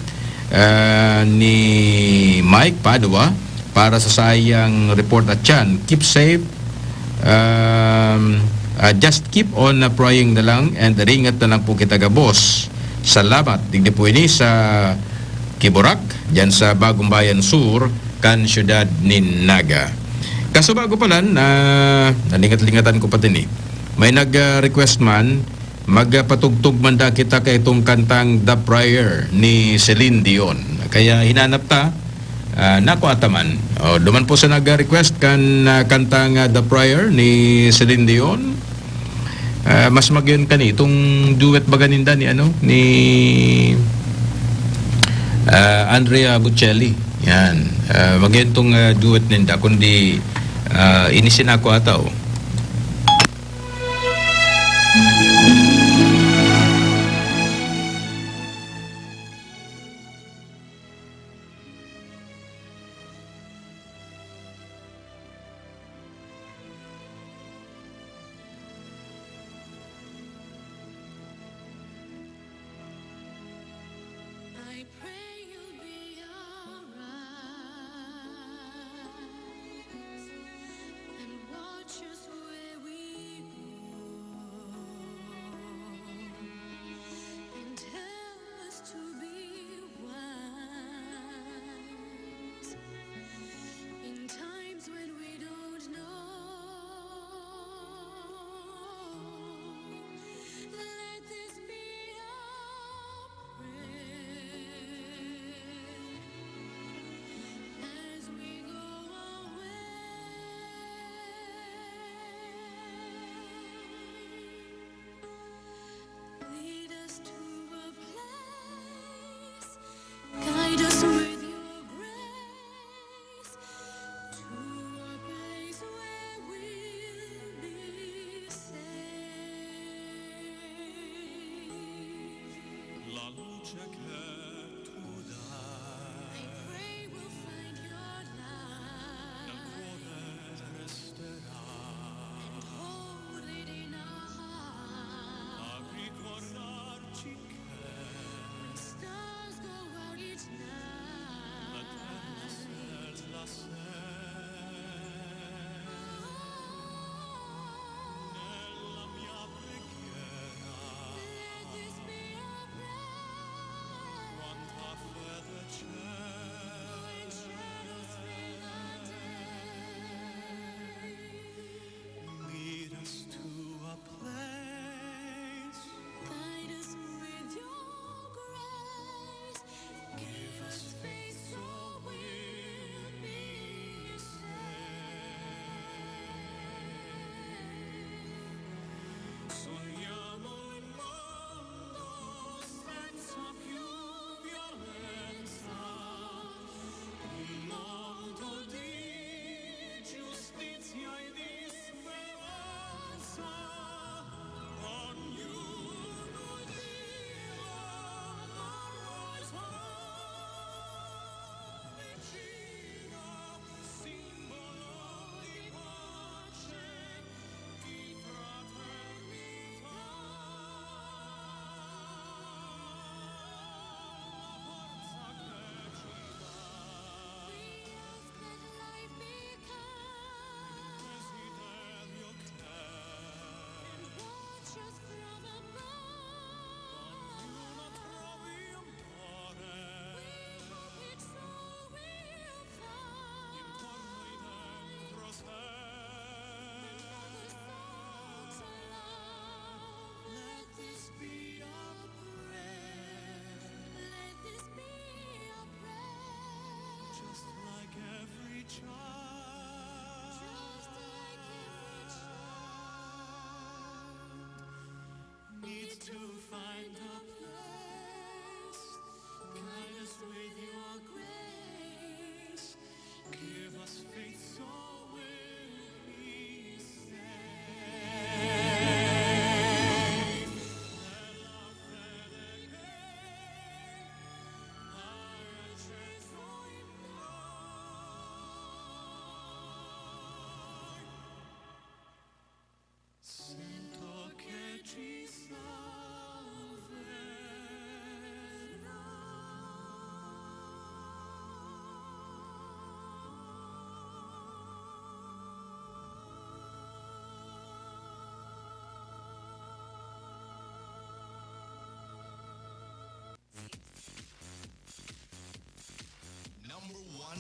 ah, ni Mike Padua para sa sayang report at yan. Keep safe. Um, ah, just keep on, ah, praying na lang and ringat na lang po kita gabos. Salamat. Digdi po ini sa Kiburak, diyan sa Bagong Bayan Sur, kan siyudad nin Naga. Kaso bago pa lang, ah, nalingat-lingatan ko pa din eh. May nag-request man, magpatugtog man da kita kay itong kantang The Prayer ni Celine Dion. Kaya hinanap ta, ah, nakuha ta man. O, duman po sa nag-request kan, ah, kantang, ah, The Prayer ni Celine Dion. Ah, mas magyan kani itong duet baga ninda ni ano, ni, ah, Andrea Bocelli. Yan. Ah, magyan tong, ah, duet ninda, kundi, ah, ini sinako ata, oh. I pray you'll be alright and watch us where we go and help us to be wise in times when we don't know. Let this be our prayer as we go our way. Lead us to a place, guide us with your grace, to a place where we'll be safe. La luce che tu dai I pray we'll find your light nel cuore resterà and hold it in our heart a ricordarci che when stars go out each night la tua stella sei nella mia preghiera. Let this be our prayer.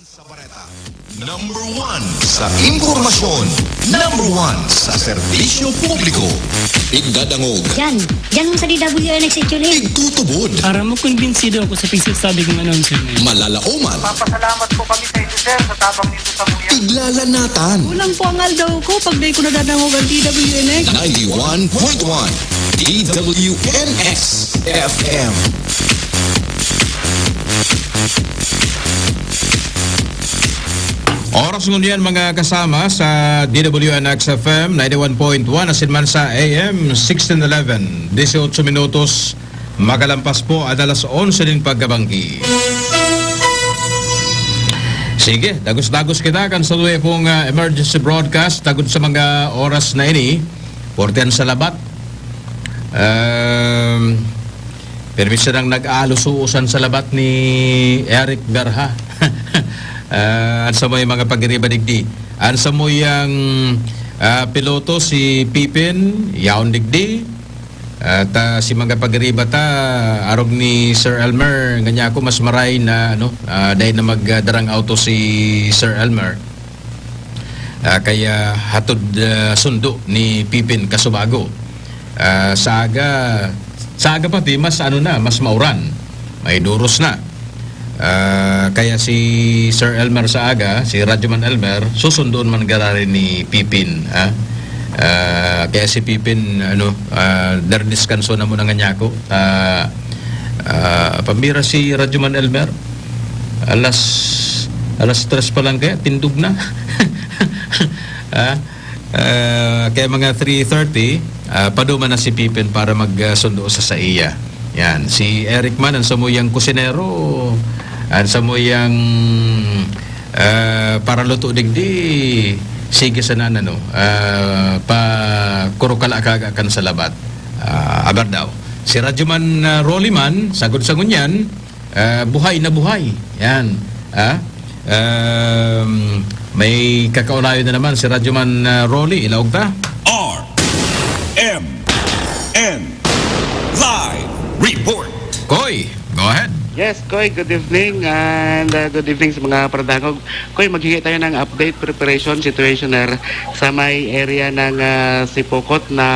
Sa bareta, number one sa impormasyon, number one sa serbisyo publiko. Igdadangog. Yan. Yan mo sa D W N X H L A. Igtutubod. Aram mo, kumbinsido ako sa pagsasabi kong announcer na yun. Malalaoman. Papasalamat po kami sa inyo, sir, sa tabang ninyo sa buhay. Iglalanatan. Kulang po ang aldaw ko pag di ko nadadangog ang D W N X. Ninety-one point one D W N X F M. Oras ngunyan, mga kasama, sa D W N X F M ninety-one point one, asin man sa A M sixteen eleven, dieciocho minutos, makalampas po an alas onse nin pagkabanggi. Sige, dagos-dagos kita kan sa tuya pong, ah, emergency broadcast, tagod sa mga oras na ini, porte an salabat. Um, permi sinang nag-aalusuusan sa labat ni Eric Berha. Ah, an samuyang mga pagiriba digdi. An samuyang, ah, piloto, si Pipin, yaon digdi. At, ah, si mga pagiriba ta, arog ni Sir Elmer, ngani ako mas maray na, ano, ah, dai na magdarang auto si Sir Elmer. Ah, kaya hatod, ah, sundo ni Pipin Kasubago. Ah, sa aga, sa aga pati mas ano na, mas mauran. May duros na. Ah, kaya si Sir Elmer sa aga, si Radyoman Elmer, susundoon man giraray ni Pipin, ha? Ah, kaya si Pipin, ano, ah, nagdiskanso na muna ngani ako. Ah, ah, pambira si Radyoman Elmer, alas, alas tres pa lang kaya, tindog na. Ah, ah, kaya mga three thirty, ah, paduman na si Pipin para mag, ah, sundo sa saiya. Yan, si Eric man, an samuyang kusinero, an samuyang, ah, paraluto digdi, sige sana, ano, ah, pakurukala kaga kan salabat. Ah, aber daw. Si Radyoman, ah, Rolly man, sagod sa ngunyan, ah, buhay na buhay. Yan. Ah, um, may kakaulayon na naman si Radyoman, ah, Rolly. Ilaog ta. R M N Live Report. Koy, go ahead. Yes, Koy, good evening and, uh, good evening sa mga paradangog. Koy, maghingi tayo ng update, preparation, situationer sa may area ng, uh, Sipocot na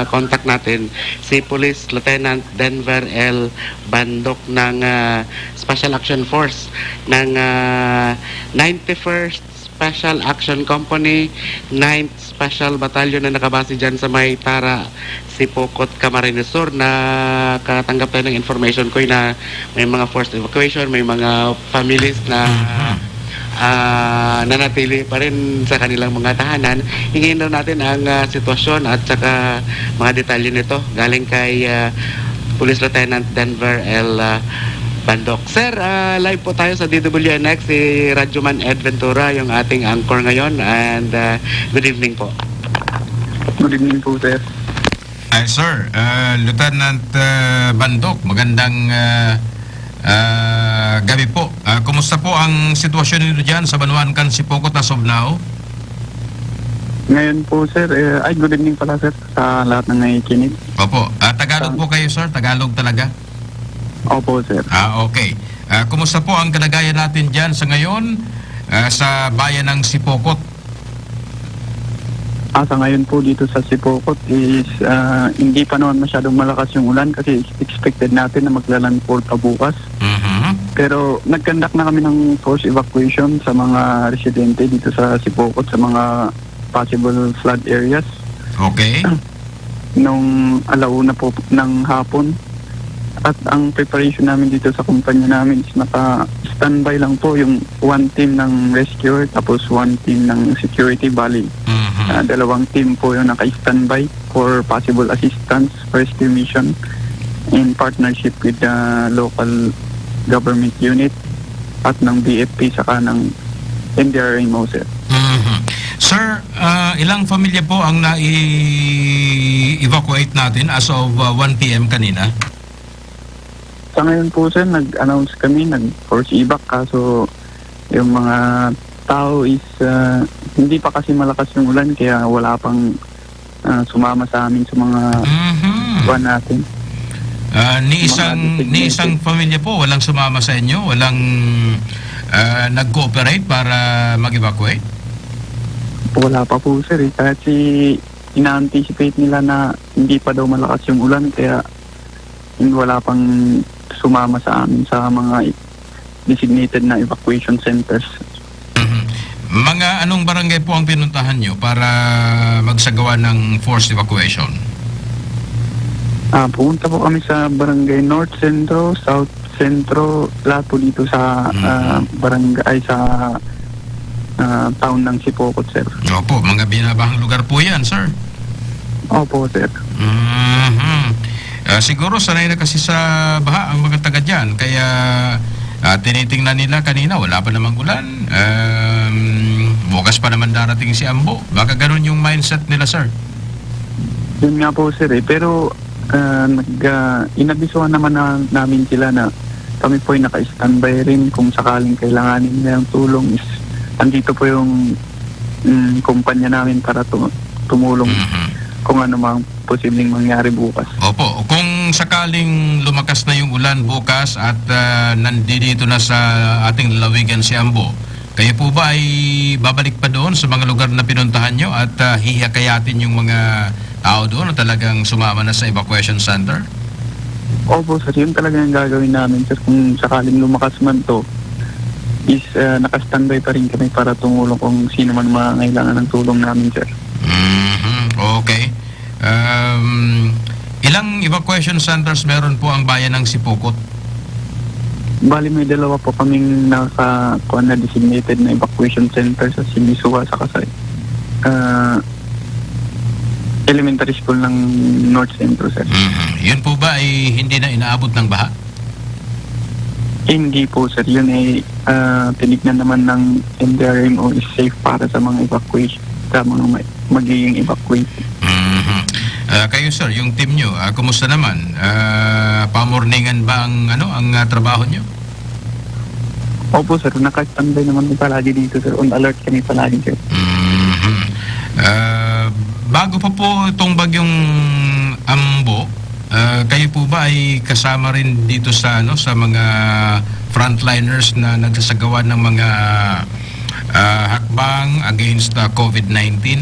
contact natin, si Police Lieutenant Denver L Bandok ng, uh, Special Action Force ng, uh, ninety-first Special Action Company, ninth Special Battalion na nakabase dyan sa may Tara, Sipocot, Camarines Sur. Nakatanggap tayo ng information, Koy, na may mga forced evacuation, may mga families na, Mhm. ah, nanatili pa rin sa kanilang mga tahanan. Hingin daw natin ang, ah, sitwasyon at saka mga detalye nito galing kay, ah, Police Lieutenant Denver L, ah, Bandok. Sir, ah, live po tayo sa D W N X, si Radyoman Ed Ventura, yung ating anchor ngayon. And, ah, good evening po. Good evening po, sir. Ay, sir, ah, Lieutenant, ah, Bandok, magandang, ah, ah, gabi po. Ah, kumusta po ang sitwasyon ninyo diyan sa banwaan kan Sipocot as of now? Ngayon po, sir, eh, ay, good evening pala, sir, sa lahat ng nakikinig. Opo. Ah, Tagalog Sa po kayo, sir? Tagalog talaga? Opo, sir. Ah, okay. Ah, kumusta po ang kalagayan natin diyan sa ngayon, ah, sa bayan ng Sipocot? Ah, sa ngayon po dito sa Sipocot is, ah, hindi pa naman masyadong malakas yung ulan kasi expected natin na magla-landfall pa bukas. Mhm. Pero nag-conduct na kami ng forced evacuation sa mga residente dito sa Sipocot, sa mga possible flood areas. Okay. Nung ala una po ng hapon. At ang preparation namin dito sa kumpanya namin is naka-standby lang po yung one team ng rescue, tapos one team ng security. Bali, Mhm. ah, dalawang team po yung naka-standby for possible assistance, rescue mission in partnership with the local government unit at ng B F P saka ng N D R M O, sir. Mhm. Sir, ah, ilang pamilya po ang nai-evacuate natin as of, ah, one P M kanina? Sa ngayon po, sir, nag-announce kami, nag-force evac, kaso yung mga tao is, ah, hindi pa kasi malakas yung ulan, kaya wala pang, ah, sumama sa amin sa mga Mhm. buwan natin. Ah, ni Mga isang, ni designated. isang pamilya po, walang sumama sa inyo? Walang, ah, nag-cooperate para mag-evacuate? Wala pa po, sir, eh. Kasi ina-anticipate nila na hindi pa daw malakas yung ulan, kaya wala pang sumama sa amin sa mga designated na evacuation centers. Mhm. Mga anong barangay po ang pinuntahan nyo para magsagawa ng forced evacuation? Ah, pumunta po kami sa Barangay North Centro, South Centro, lahat po dito sa, Mhm. ah, barangay, ay, sa, ah, town ng Sipocot, sir. Opo, mga binabahang lugar po yan, sir. Opo, sir. Mhm. Ah, siguro sanay na kasi sa baha ang mga taga dyan, kaya, ah, tinitingnan nila kanina, wala pa namang ulan. Um, bukas pa naman darating si Ambo. Baka ganun yung mindset nila, sir. Yun nga po, sir, eh. Pero, ah, nag, ah, inabisuhan naman na, namin sila na kami po ay naka-standby rin kung sakaling kailanganin nila ng tulong is andito po yung, mm, kumpanya namin para tu-, tumulong Mhm. kung ano mang posibleng mangyari bukas. Opo, kung sakaling lumakas na yung ulan bukas at, ah, nandito na sa ating lalawigan si Ambo, kayo po ba ay babalik pa doon sa mga lugar na pinuntahan nyo at, ah, hihikayatin yung mga tao doon na talagang sumama na sa evacuation center? Opo, sir. Yun talaga yung gagawin namin, sir. Kung sakaling lumakas man to, is, ah, naka-standby pa rin kami para tumulong kung sino man mangangailangan ng tulong namin, sir. Mhm. Okay. Um, ilang evacuation centers meron po ang bayan ng Sipocot? Bali, may dalawa po kaming naka, kuwan na, designated na evacuation center sa Sibisua saka sa, ah, elementary school ng North Centro, sir. Mhm. Yun po ba ay hindi na inaabot ng baha? Hindi po, sir. Yun ay, ah, tinignan naman ng N D R M O is safe para sa mga evacuation, sa mga ma-, magiging evacuate. Mhm. Ah, kayo, sir, yung team nyo, ah, kumusta naman? Ah, pamorningan ba ang, ano, ang, ah, trabaho nyo? Opo, sir. Naka-standby naman po palagi dito, sir. On alert kami palagi, sir. Mhm. Ah, bago pa po itong bagyong Ambo, ah, kayo po ba ay kasama rin dito sa, ano, sa mga frontliners na nagsasagawa ng mga, ah, hakbang against, ah, covid nineteen?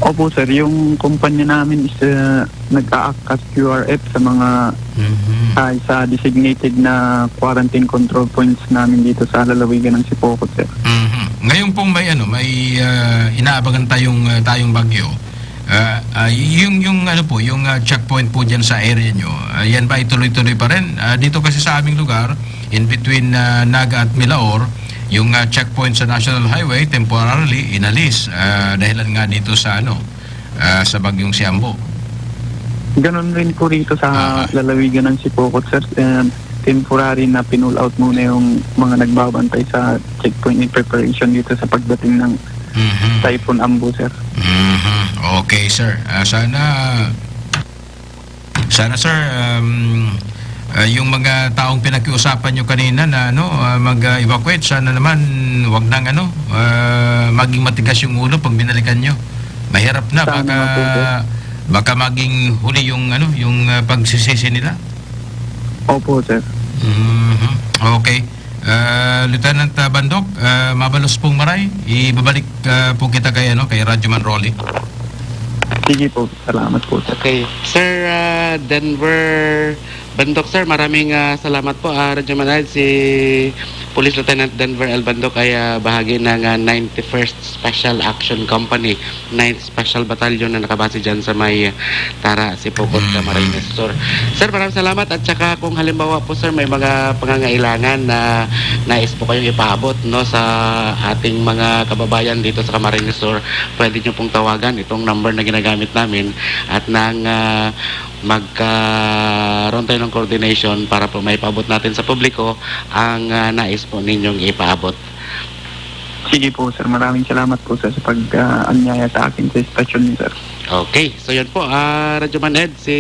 Opo, sir. Yung kumpanya namin is, ah, nag-a-act as Q R F sa mga, Mhm. ah, sa designated na quarantine control points namin dito sa lalawigan ng Sipocot, sir. Mhm. Ngayon pong may, ano, may, ah, inaabangan tayong, ah, tayong bagyo. Ah, ah, yung, yung, ano po, yung, ah, checkpoint po dyan sa area nyo, ah, yan ba ituloy-tuloy pa rin? Ah, dito kasi sa aming lugar, in between, ah, Naga at Milaor, yung, ah, checkpoint sa National Highway, temporarily inalis, ah, dahilan nga dito sa, ano, ah, sa bagyong Siambo. Ganun rin po dito sa Ah. lalawigan ng Sipocot, sir. Eh, temporary na pinull out muna yung mga nagbabantay sa checkpoint in preparation dito sa pagdating ng Mhm. Typhoon Ambo, sir. Mhm. Okay, sir. Ah, sana, sana, sir, um, ah, yung mga taong pinakiusapan nyo kanina na, ano, ah, mag, ah, evacuate, sana naman wag nang, ano, ah, maging matigas yung ulo pag binalikan nyo. Mahirap na, Tama baka, po, sir. baka maging huli yung, ano, yung, ah, pagsisisi nila. Opo, sir. Mhm. Okay. Ah, Lieutenant, ah, Bandok, ah, mabalos pong maray, ibabalik, ah, po kita kay, ano, kay Radyo Man Rolly. Sige po, salamat po, sir. Okay. Sir, ah, Denver Bandok, sir, maraming, ah, salamat po. Ah, Radyo Man Ed, si Police Lieutenant Denver L. Bandok ay, ah, bahagi ng, ah, ninety-first Special Action Company, ninth Special Battalion na nakabase dyan sa may Tara, Sipocot, Mm. Camarines Sur. Sir, maraming salamat. At saka kung halimbawa po, sir, may mga pangangailangan na nais po kayong ipaabot, no, sa ating mga kababayan dito sa Camarines Sur, pwede nyo pong tawagan itong number na ginagamit namin at nang, ah, magkaroon tayo ng coordination para po maipaabot natin sa publiko ang, ah, nais po ninyong ipaabot. Sige po, sir. Maraming salamat po, sir, sa pag, ah, anyaya sa akin sa estasyon niyo, sir. Okay. So, yun po, ah, Radyo Man Ed, si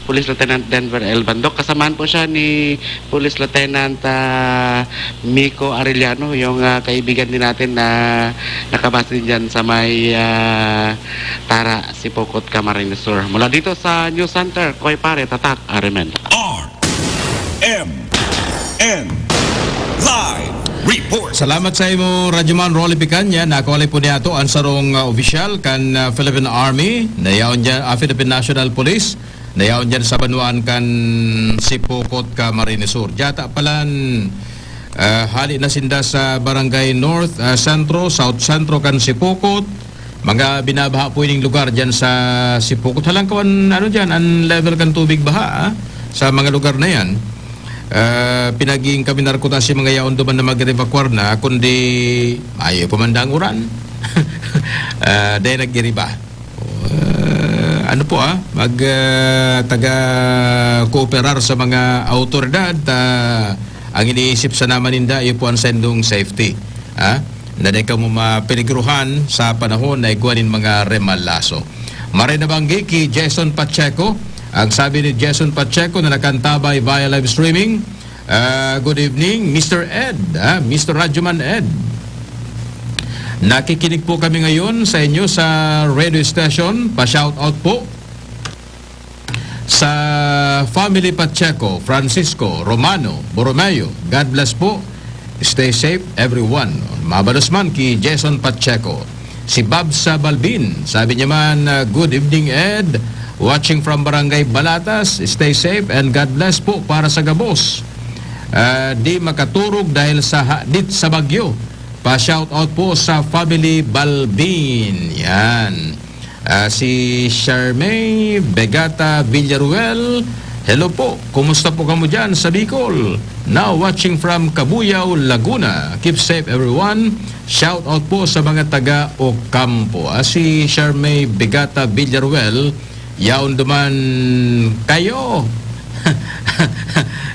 Police Lieutenant Denver L. Bandok. Kasamahan po siya ni Police Lieutenant, ah, Miko Arellano, yung, ah, kaibigan din natin na nakabase din dyan sa may, ah, Tara, Sipocot, Camarines Sur. Mula dito sa News Center, Koy Pare, Tatak, Arimen. R M N. Live report. Salamat sa imo, Radyoman Rolly Picaña. Nakuha po niya to ang sarong, ah, opisyal kan, ah, Philippine Army, na yaon dyan, ah, Philippine National Police, na yaon dyan sa banwaan kan Sipocot, Camarines Sur. Diyata palan, ah, hali na sinda sa Barangay North, ah, Centro, South Centro kan Sipocot. Mga binabaha po ining lugar dyan sa Sipocot. Halangkaw an, ano dyan, ang level kan tubig baha, ah, sa mga lugar na yan. Ah, pinaging kami narkutas yung mga yaon duman na mag-evacuar na, kundi ayaw pa man daang uran. Ah, dahil nag-iriba. Ah, ano po, ah, mag, ah, taga-kooperar sa mga awtoridad, ah, ang iniisip sa naman ninda, iyo po ang sendong safety. Ah, na di kamo mapeligruhan sa panahon na igwa nin mga remalaso. Maray na banggi ki Jason Pacheco. Ang sabi ni Jason Pacheco na nakantabay via live streaming, ah, "Good evening, Mister Ed, ah, Mister Radyoman Ed. Nakikinig po kami ngayon sa inyo sa radio station. Pa-shout out po sa family Pacheco, Francisco, Romano, Borromeo. God bless po. Stay safe, everyone." Mabalos man ki Jason Pacheco. Si Babsa Balbin, sabi niya man, ah, "Good evening, Ed. Watching from Barangay Balatas. Stay safe and God bless po para sa gabos. Ah, di makaturog dahil sa hadit sa bagyo. Pa-shout out po sa family Balbin." Yan. Ah, si Charmaine Begata Villaruel, "Hello po, kumusta po kamo dyan sa Bicol? Now watching from Cabuyao, Laguna. Keep safe everyone. Shout out po sa mga taga Ocampo." Ah, si Charmaine Begata Villaruel, yaon duman kayo.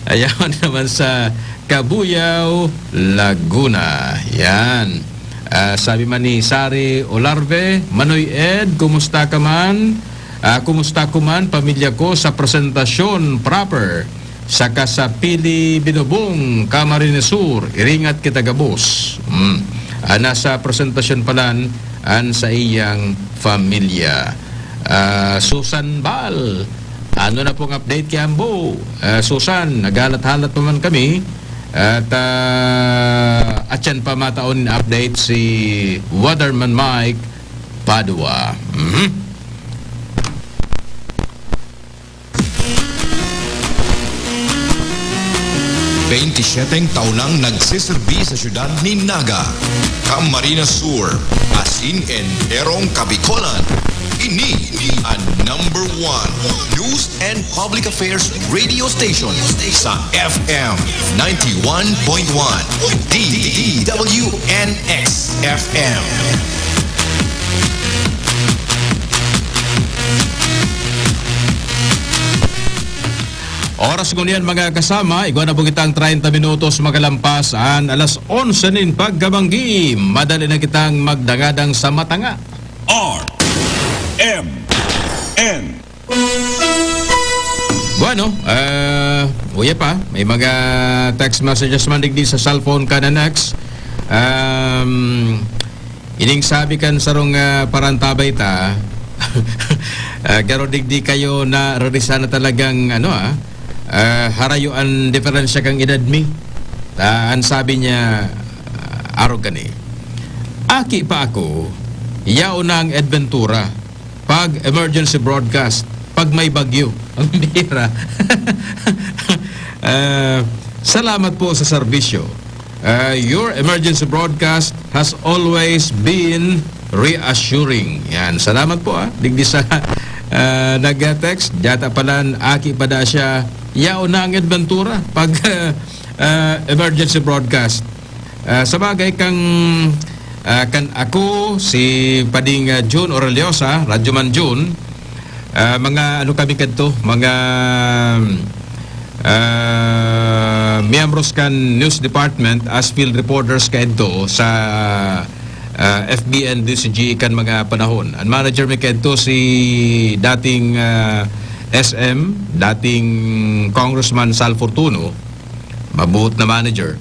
Ayaw naman sa Cabuyao, Laguna. Yan. Ah, sabi man ni Sari Olarve, "Manoy Ed, kumusta ka man? Ah, kumusta ko man, pamilya ko sa Presentacion proper, saka sa Pili Binubong, Camarines Sur, iringat kita gabos." Hmm. Ah, nasa Presentacion palan an saiyang pamilya. Ah, Susan Bal, ano na pong update ki ambo? Ah, Susan, naghalat-halat pa man kami. At, ah, atyan pa mataon update si Waterman Mike Padua. Mhm. Bente siyete taon nang nagseserbi sa siyudad nin Naga, Camarines Sur, asin enterong Kabikolan. Ini an number one news and public affairs radio station sa F M ninety-one point one, D W N X F M. Oras ngunyan, mga kasama, igwa na po kitang treinta minutos makalampas an alas onse nin pagkabanggi. Madali na kitang magdangadang sa matanga. R M N. Bueno, ah, uya pa, may mga text messages man digdi sa cellphone ka na next. Um, ining sabi kan sarong, ah, parantabay ta, ah, garo digdi kayo na rarisa na talagang, ano, ah, ah, harayo an diferensya kan edad mi. Ta, an sabi niya, ah, arog kani, "Aki pa ako, yaon na ang Adventura pag emergency broadcast, pag may bagyo." Ang bira. Ah, salamat po sa serbisyo. Ah, your emergency broadcast has always been reassuring. Yan. Salamat po, ah. Digdi sa, ah, nag-text, "Diyata palan, aki pa da siya. Yaon na ang Adventura pag, ah, ah, emergency broadcast." Ah, sa bagay, kang, ah, kan ako, si Pading, ah, Jun Oreliosa, Radyoman Jun, ah, mga ano kami kadto, mga, ah, miyembros kan news department as field reporters kadto sa, ah, F B N D C G kan mga panahon. Ang manager mi kadto si dating, ah, S M, dating Congressman Sal Fortuno, mabuot na manager.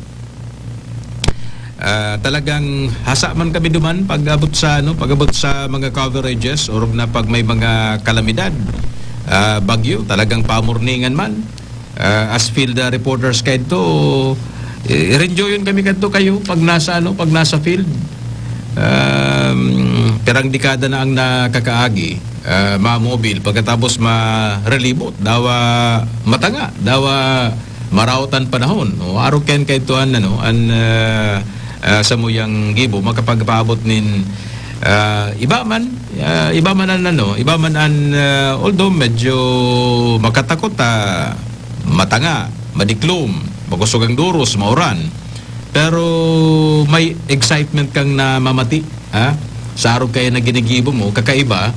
Ah, talagang hasa man kami duman pag-abot sa, ano, pag-abot sa mga coverages, orog na pag may mga kalamidad, ah, bagyo, talagang pamorningan man. Ah, as field, ah, reporters kadto, Eh, i-enjoyon kami kadto kayo pag nasa, ano, pag nasa field. Um, pirang dekada na ang nakakaagi, ah, ma-mobile, pagkatapos ma-relibot, dawa matanga, dawa maraot an panahon. O, arog kayan kaidto an, ano, an, ah, ah, samuyang gibo, makapagpaabot nin, ah, iba man, ah, iba man an, ano, iba man an, ah, although medyo makatakot, ah, matanga, madiklom, makosog ang doros, mauran. Pero may excitement kang namamati, ha? Sa arog kayan na ginigibo mo, kakaiba,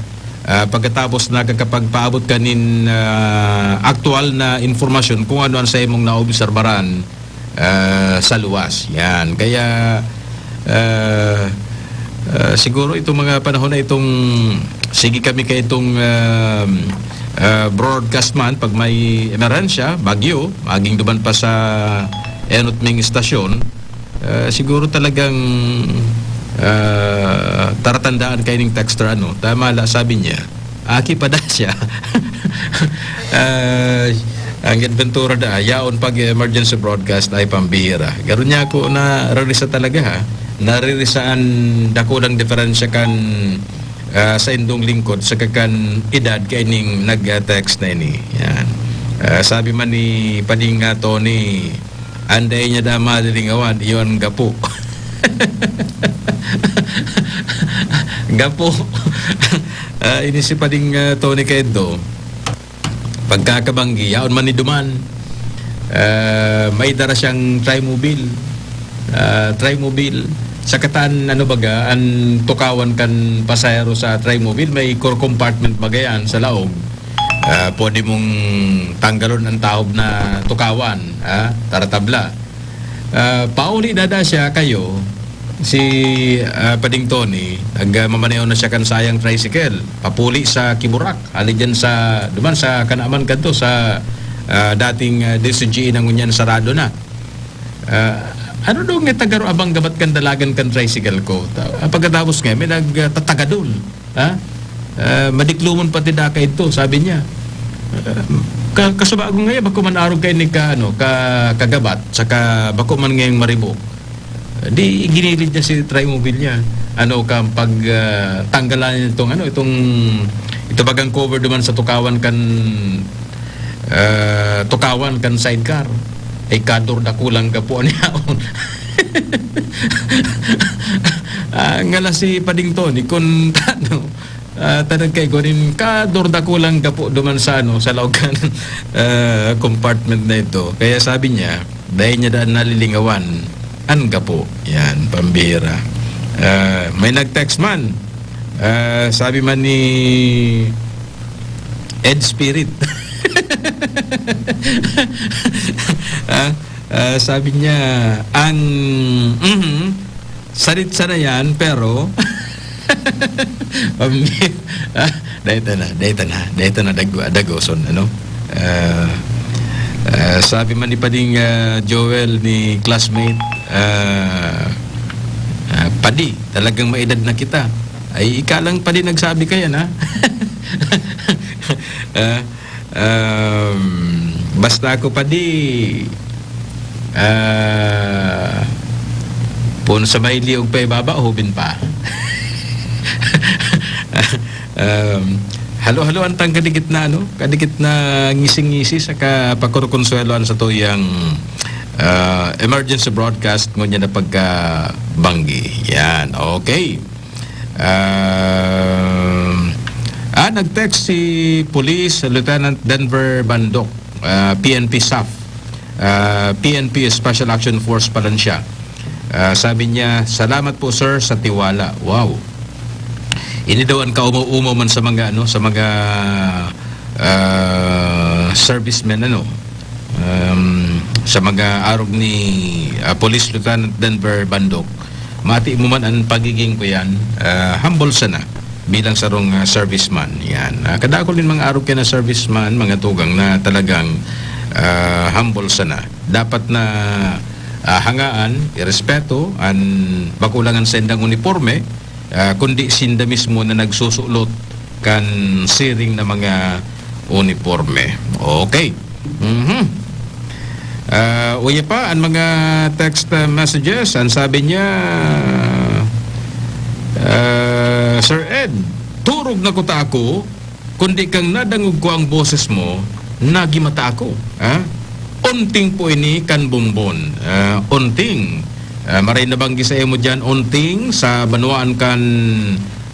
ah, pagkatapos nakakapagpaabot ka nin, ah, aktuwal na impormasyon kung ano an saimong naobserbaran, ah, sa luwas. Yan. Kaya, ah, ah, siguro itong mga panahon na itong sige kami kaitong, ah, ah, broadcast man pag may emerhensya, bagyo, maging duman pa sa enot ming istasyon, ah, siguro talagang, ah, taratandaan kayo ning texter, ano, tama la, sabi niya, "Aki pa da siya." Ah, ang adventura da, yaon pag emergency broadcast ay pambihira. Garo niya ako na rarisa talaga, ha. Naririsa an dakulang diferensya kan, ah, sa indong lingkod sa kakan edad kaining nag-text na ini. Yan. Ah, sabi man ni Pading, ah, Tony, "An dai niya da malilingawan, iyo an gapo." Gapo. Ah, ini si Pading, ah, Tony Quedo. Pagkakabanggi, yaon man ni duman. Ah, may dara siyang trimobile. Ah, trimobile. Sa katan, ano baga, an tukawan kan pasahero sa trimobile, may core compartment baga yan sa laog. Ah, pwede mong tanggalon ang tahob na tukawan, ah, taratabla. Ah, pauli na da siya kayo, si, ah, Pading Tony, nagmamaneho na siya kan sayang tricycle, papuli sa Kiburak, hali dyan sa, duman sa Kanaman kadto, sa, ah, dating, ah, D C G E na ngunyan sarado na. Ah, ano daw nga tagaro abang gabat kan dalagan kan tricycle ko? Ta-, ah, pagkatapos nga, may nagtatagadol. Ha? Ah, madiklomon pati daka idto, sabi niya. Ah, ka-, kasubago nga, bako man arog kaini ka, ano, ka-, kagabat, saka bako man ngayong maribok. Di, ginilid niya si Trimobile niya. Ano, ka-, pag, ah, tanggalan niya itong, ano, itong, ito bagang cover duman sa tukawan kan, ah, tukawan kan sidecar. Ay, kador dakulang gapo niya. Ah, ngala si Pading Tony, kun ano, ah, tanong kay Gonin, kador dakulang gapo duman sa, ano, sa laog kan, ah, compartment na ito. Kaya sabi niya, dahil niya daan nalilingawan, an gapo. Yan, pambihira. Ah, may nag-text man. Ah, sabi man ni Ed Spirit. Ah, ah, sabi niya, ang, mhm, sarit sana yan, pero, ah, dahil na, dahil na, dahil na, dago-, dagoson, ano? Ah, ah, sabi man ni Pading, ah, Joel, ni classmate, ah, ah, "Padi, talagang maedad na kita." Ay, ika lang, Padi, nagsabi ka yan, ha? Ah, um, basta ako, Padi, ah, pun sa may liog pa ibaba, hubin pa. Um, halo-halo ang tang kadikit na, ano, kadikit na ngisi-ngisi sa kapakurukonsweloan sa tuyang, ah, emergency broadcast ngunyan na pagkabanggi. Yan, okay. Um, ah, nag-text si Police Lieutenant Denver Bandok, ah, P N P SAF, ah, P N P Special Action Force pala siya. Ah, sabi niya, "Salamat po, sir, sa tiwala." Wow. Ini daw ang kaumaw-umaw man sa mga, ano, sa mga, ah, servicemen, ano, um, sa mga arog ni, ah, Police Lieutenant Denver Bandok. Mati mo man ang pagiging ko yan, ah, humble sana bilang sarong, ah, serviceman. Yan. Ah, kadakol din mga arog kaya na serviceman, mga tugang na talagang, ah, humble sana. Dapat na, ah, hangaan, irespeto, an makulangan sa indang uniforme, ah, kundi sinda mismo na nagsusulot kan siring na mga uniporme. Okay. Mhm. Ah, uya pa, ang mga text, ah, messages, ang sabi niya, ah, "Sir Ed, turog na kuta ako, kundi kang nadangog ko ang boses mo, nagimata ako." Ha? Onting po ini kan Bombon. Ah, onting. Ah, maray nabanggi sa imo diyan, onting sa banwaan kan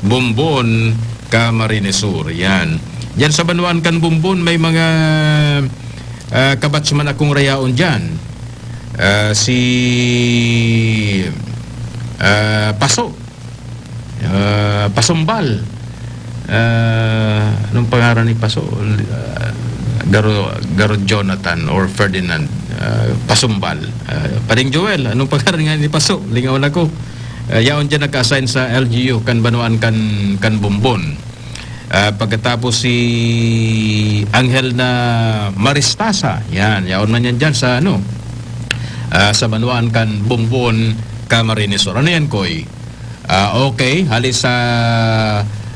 Bombon, Camarines Sur. Yan. Diyan sa banwaan kan Bombon, may mga, ah, kabatsman akong rayaon diyan. Ah, si, ah, Paso. Ah, Pasumbal. Ah, anong pangaran ni Paso? Ah, Garo, Garo Jonathan or Ferdinand, ah, Pasumbal. Ah, Pading Joel, anong pangaran nga ni Paso? Lingaw na ko. Ah, yaon dyan naka-assign sa L G U, kan banwaan kan, kan Bombon. Ah, pagkatapos si Angel na Maristasa, yan, yaon man yan dyan sa, ano, ah, sa banwaan kan Bombon, Camarines Sur. Ano yan, Koy? Ah, okay, hali sa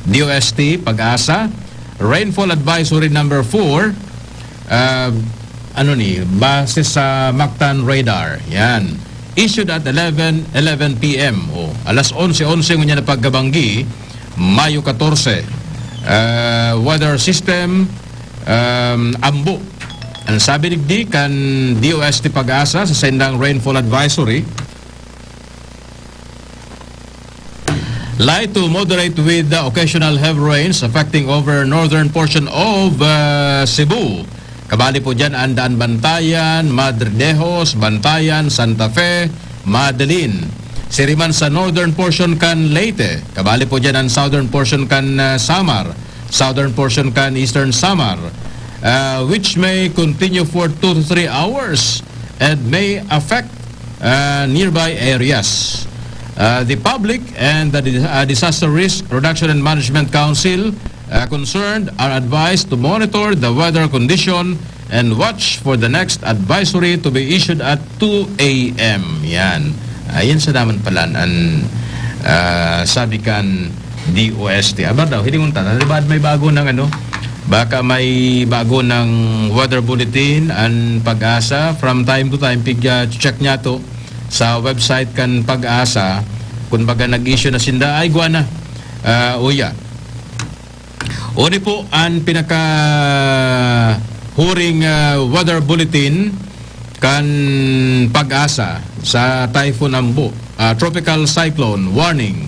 D O S T, Pag-asa, Rainfall Advisory number four, ah, ano ni, base sa Mactan Radar, yan. Issued at eleven, eleven P M. O, alas onse, onse ngunyan na pagkabanggi, Mayo katorse. Ah, weather system, um, Ambo. Ang sabi digdi kan D O S T Pag-asa sa sendang rainfall advisory, light to moderate with the occasional heavy rains affecting over northern portion of, uh, Cebu. Kabali po dyan ang Daan Bantayan, Madre de Dios, Bantayan, Santa Fe, Medellin. Siriman sa northern portion kan Leyte. Kabali po dyan ang southern portion kan, uh, Samar, southern portion kan Eastern Samar, uh, which may continue for two to three hours and may affect, uh, nearby areas. Uh, the public and the Dis-, uh, Disaster Risk Reduction and Management Council, uh, concerned are advised to monitor the weather condition and watch for the next advisory to be issued at two A M. Yan. Ayan sa naman pala ang, ah, sabi kan D O S T. Abar daw, hilingon ta, na, di ba may bago ng ano? Baka may bago ng weather bulletin, ang Pag-asa. From time to time, pig, ah, check niya to sa website kan Pag-asa. Kung baga nag-issue na sinda, ay, gwa na. Ah, uya. Uni po ang pinaka huring, ah, weather bulletin kan Pag-asa sa Typhoon Ambo, ah, Tropical Cyclone Warning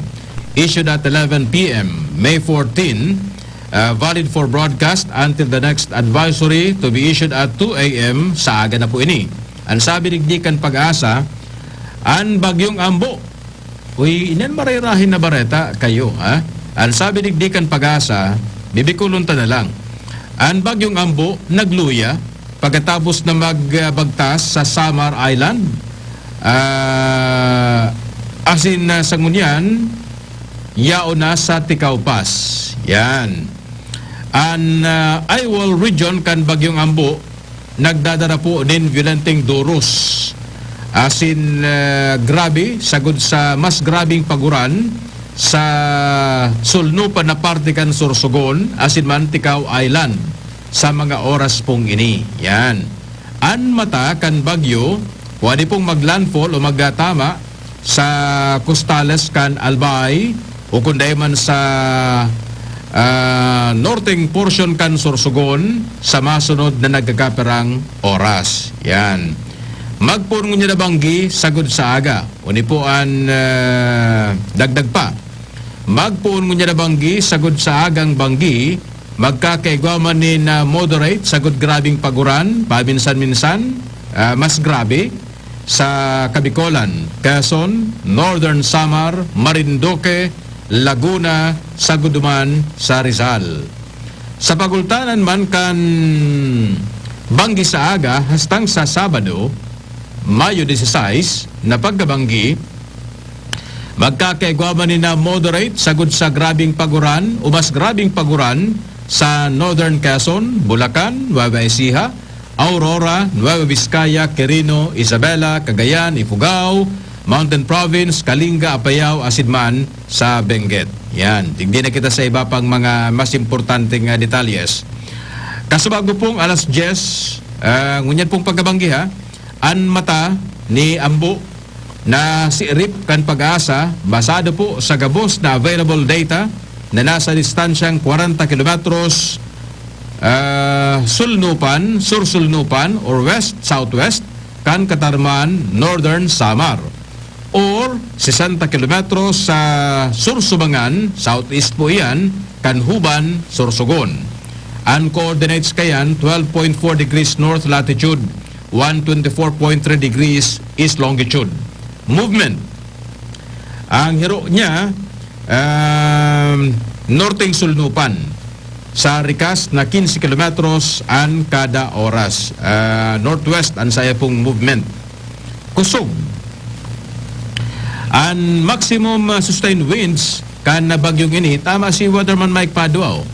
issued at eleven P M, May fourteen, ah, valid for broadcast until the next advisory to be issued at two A M sa aga na po ini. Ang sabi digdi kan Pag-asa, ang Bagyong Ambo Uy, inan marerahin na bareta kayo, ha? Ang sabi digdi kan Pag-asa, bibikulon ta na lang. An Bagyong Ambo nagluya pagkatapos na magbagtas sa Samar Island. Ah, asin, ah, sa ngunyan, yaon na sa Ticao Pass. Yan. An, ah, Aywal region kan Bagyong Ambo nagdadara po nin violenteng durus. Asin, eh, grabe, sagod sa mas grabeng paguran sa sulnupan na parte kan Sorsogon, asin man Ticao Island sa mga oras pong ini. Yan. An mata kan bagyo, pwede pong maglandfall o magtama sa kostales kan Albay o kun dai man sa, ah, norteng porsyon kan Sorsogon sa masunod na nagkakapirang oras. Yan. Magpoon ngunyan na banggi sagod sa aga. Uni po an, ah, dagdag pa. Magpoon ngunyan na banggi sagod sa agang banggi, magkakaigwa man nin, ah, moderate sagod grabeng paguran, paminsan-minsan, ah, mas grabe, sa Kabikolan, Quezon, Northern Samar, Marinduque, Laguna, sagud duman sa Rizal. Sa pagultanan man kan banggi sa aga hastang sa Sabado, Mayo dieciséis, na pagkabanggi, magkakaigwa man nin na moderate sagud sa grabeng paguran o mas grabeng paguran sa Northern Quezon, Bulacan, Nueva Ecija, Aurora, Nueva Vizcaya, Quirino, Isabela, Cagayan, Ifugao, Mountain Province, Kalinga, Apayao, asin man sa Benguet. Yan, digdi na kita sa iba pang mga mas importanteng, ah, detalyes. Kasubago pong alas diyes, ah, ngunyan pong pagkabanggi, ha? An mata ni Ambo na siirip kan PAGASA, basado po sa gabos na available data na nasa distansyang kwarenta kilometros, ah, sulnupan, sur-sulnupan or west-southwest kan Catarman, Northern Samar, or sesenta kilometros sa sur-subangan, southeast po iyan, kan Huban, Sorsogon. An coordinates kayan, twelve point four degrees north latitude, one twenty-four point three degrees east longitude. Movement. Ang hiro niya, um, norteng sulnupan sa rikas na quince kilometros an kada oras. Ah, northwest an saya pong movement. Kusog. An maximum, ah, sustained winds kan bagyong ini, tama si Weatherman Mike Padua, oh.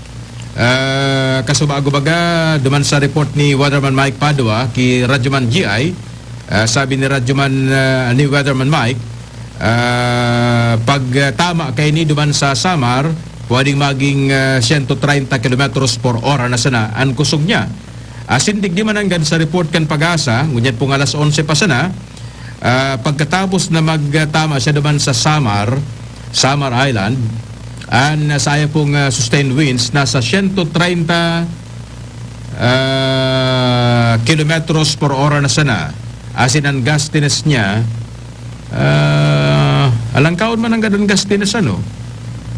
Ah, kasubago baga, duman sa report ni Weatherman Mike Padua ki Radyoman G I, ah, sabi ni Radyoman, ah, ni Weatherman Mike, ah, pag, ah, tama kaini duman sa Samar, pwedeng maging, ah, sento treinta kilometros por ora na sana an kusog niya. Asin digdi man nanggad sa report kan PAGASA, ngunyan pong alas onse pa sana, ah, pagkatapos na magtama siya duman sa Samar, Samar Island, an saya pong, ah, sustained winds nasa sento treinta, ah, kilometros por ora na sana. Asin an gustiness niya, ah, alangkaon man nanggad an gustiness, ano?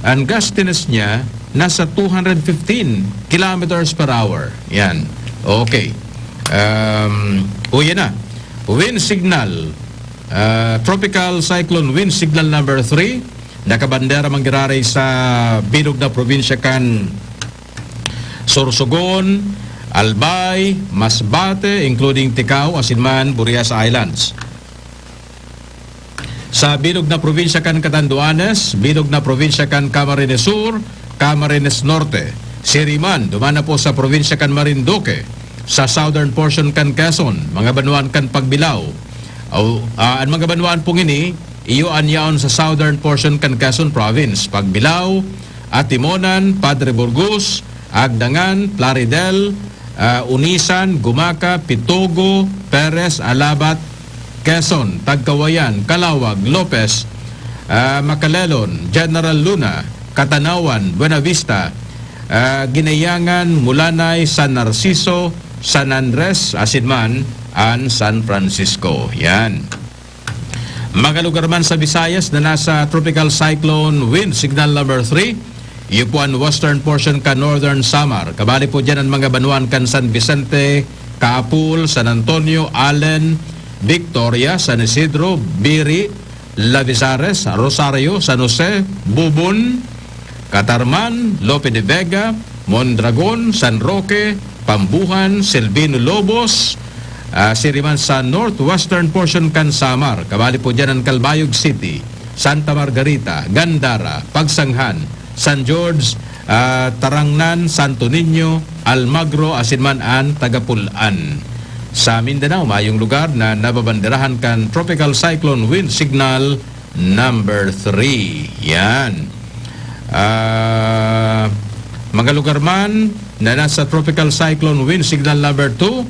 An gustiness niya nasa two hundred fifteen kilometers per hour. Yan. Okay. Um, o, yan na. Wind signal. Ah, tropical cyclone wind signal number three. Nakabandera man giraray sa bilog na probinsya kan Sorsogon, Albay, Masbate, including Ticao, asin man Burias Islands. Sa bilog na probinsya kan Catanduanes, bilog na probinsya kan Camarines Sur, Camarines Norte. Siriman, duman na po sa probinsya kan Marinduque, sa southern portion kan Quezon, mga banwaan kan Pagbilao. Aw, ah, an mga banwaan pong ini, iyo an yaon sa southern portion kan Quezon Province, Pagbilao, Atimonan, Padre Burgos, Agdangan, Plaridel, ah, Unisan, Gumaca, Pitogo, Perez, Alabat, Quezon, Tagkawayan, Calauag, Lopez, ah, Macalelon, General Luna, Catanawan, Buenavista, ah, Ginayangan, Mulanay, San Narciso, San Andres, asin man an San Francisco. Yan. Mga lugar man sa Visayas na nasa Tropical Cyclone Wind Signal number three, iyo po an western portion kan Northern Samar. Kabali po diyan an mga banwaan kan San Vicente, Caapul, San Antonio, Allen, Victoria, San Isidro, Biri, Lavizares, Rosario, San Jose, Bubon, Catarman, Lope de Vega, Mondragon, San Roque, Pambuhan, Silvino Lobos, ah, siriman sa northwestern portion kan Samar. Kabali po diyan an Calbayog City, Santa Margarita, Gandara, Pagsanghan, San George, ah, Tarangnan, Santo Niño, Almagro, asin man an Tagapul-an. Sa Mindanao, mayong lugar na nababanderahan kan Tropical Cyclone Wind Signal number three. Yan. Ah, mga lugar man na nasa Tropical Cyclone Wind Signal number two,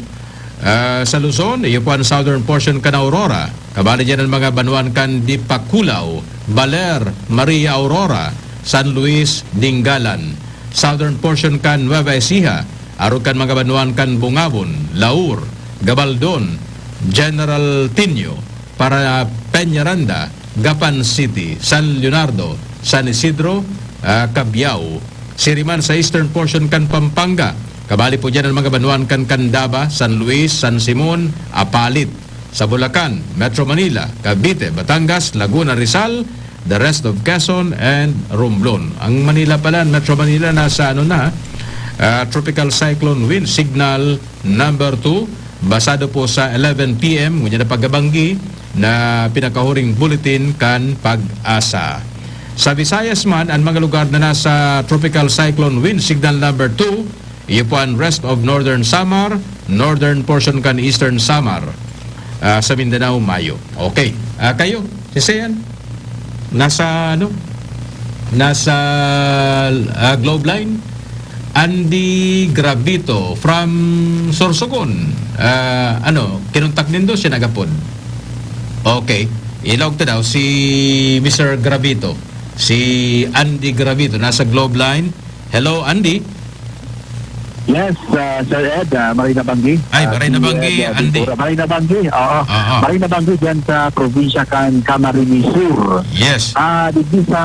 ah, sa Luzon, iyo po an southern portion kan Aurora. Kabali diyan an mga banwaan kan Dipakulaw, Baler, Maria Aurora, San Luis, Dingalan. Southern portion kan Nueva Ecija, arog kan mga banwaan kan Bungabon, Laur, Gabaldon, General Tinio, para Peñaranda, Gapan City, San Leonardo, San Isidro, ah, Cabiao. Siriman sa eastern portion kan Pampanga. Kabali po diyan an mga banwaan kan Candaba, San Luis, San Simon, Apalit. Sa Bulacan, Metro Manila, Cavite, Batangas, Laguna, Rizal, the rest of Quezon and Romblon. Ang Manila pala, Metro Manila, nasa ano na, ah, Tropical Cyclone Wind Signal number two, basado po sa eleven P M, ngunyan na pagkabanggi na pinakahuring bulletin kan PAGASA. Sa Visayas man, an mga lugar na nasa Tropical Cyclone Wind Signal number two, iyo po an rest of Northern Samar, northern portion kan Eastern Samar, ah, sa Mindanao, mayo. Okay. Ah, kayo, si Sean, nasa ano? Nasa, ah, Globe Line? Andy Gravito from Sorsogon. Ah, ano, kinontak nindo siya nagapod? Okay. Ilaog ta daw si Mister Gravito. Si Andy Gravito, nasa Globe Line. Hello, Andy. Yes, ah, Sir Ed, ah, maray na banggi. Ay, Ah, maray na si banggi, Ed, ah, Andy. Ventura. Maray na banggi, oo. Oo. Maray na banggi dyan sa probinsya kan Camarines Sur. Yes. Ah, digdi sa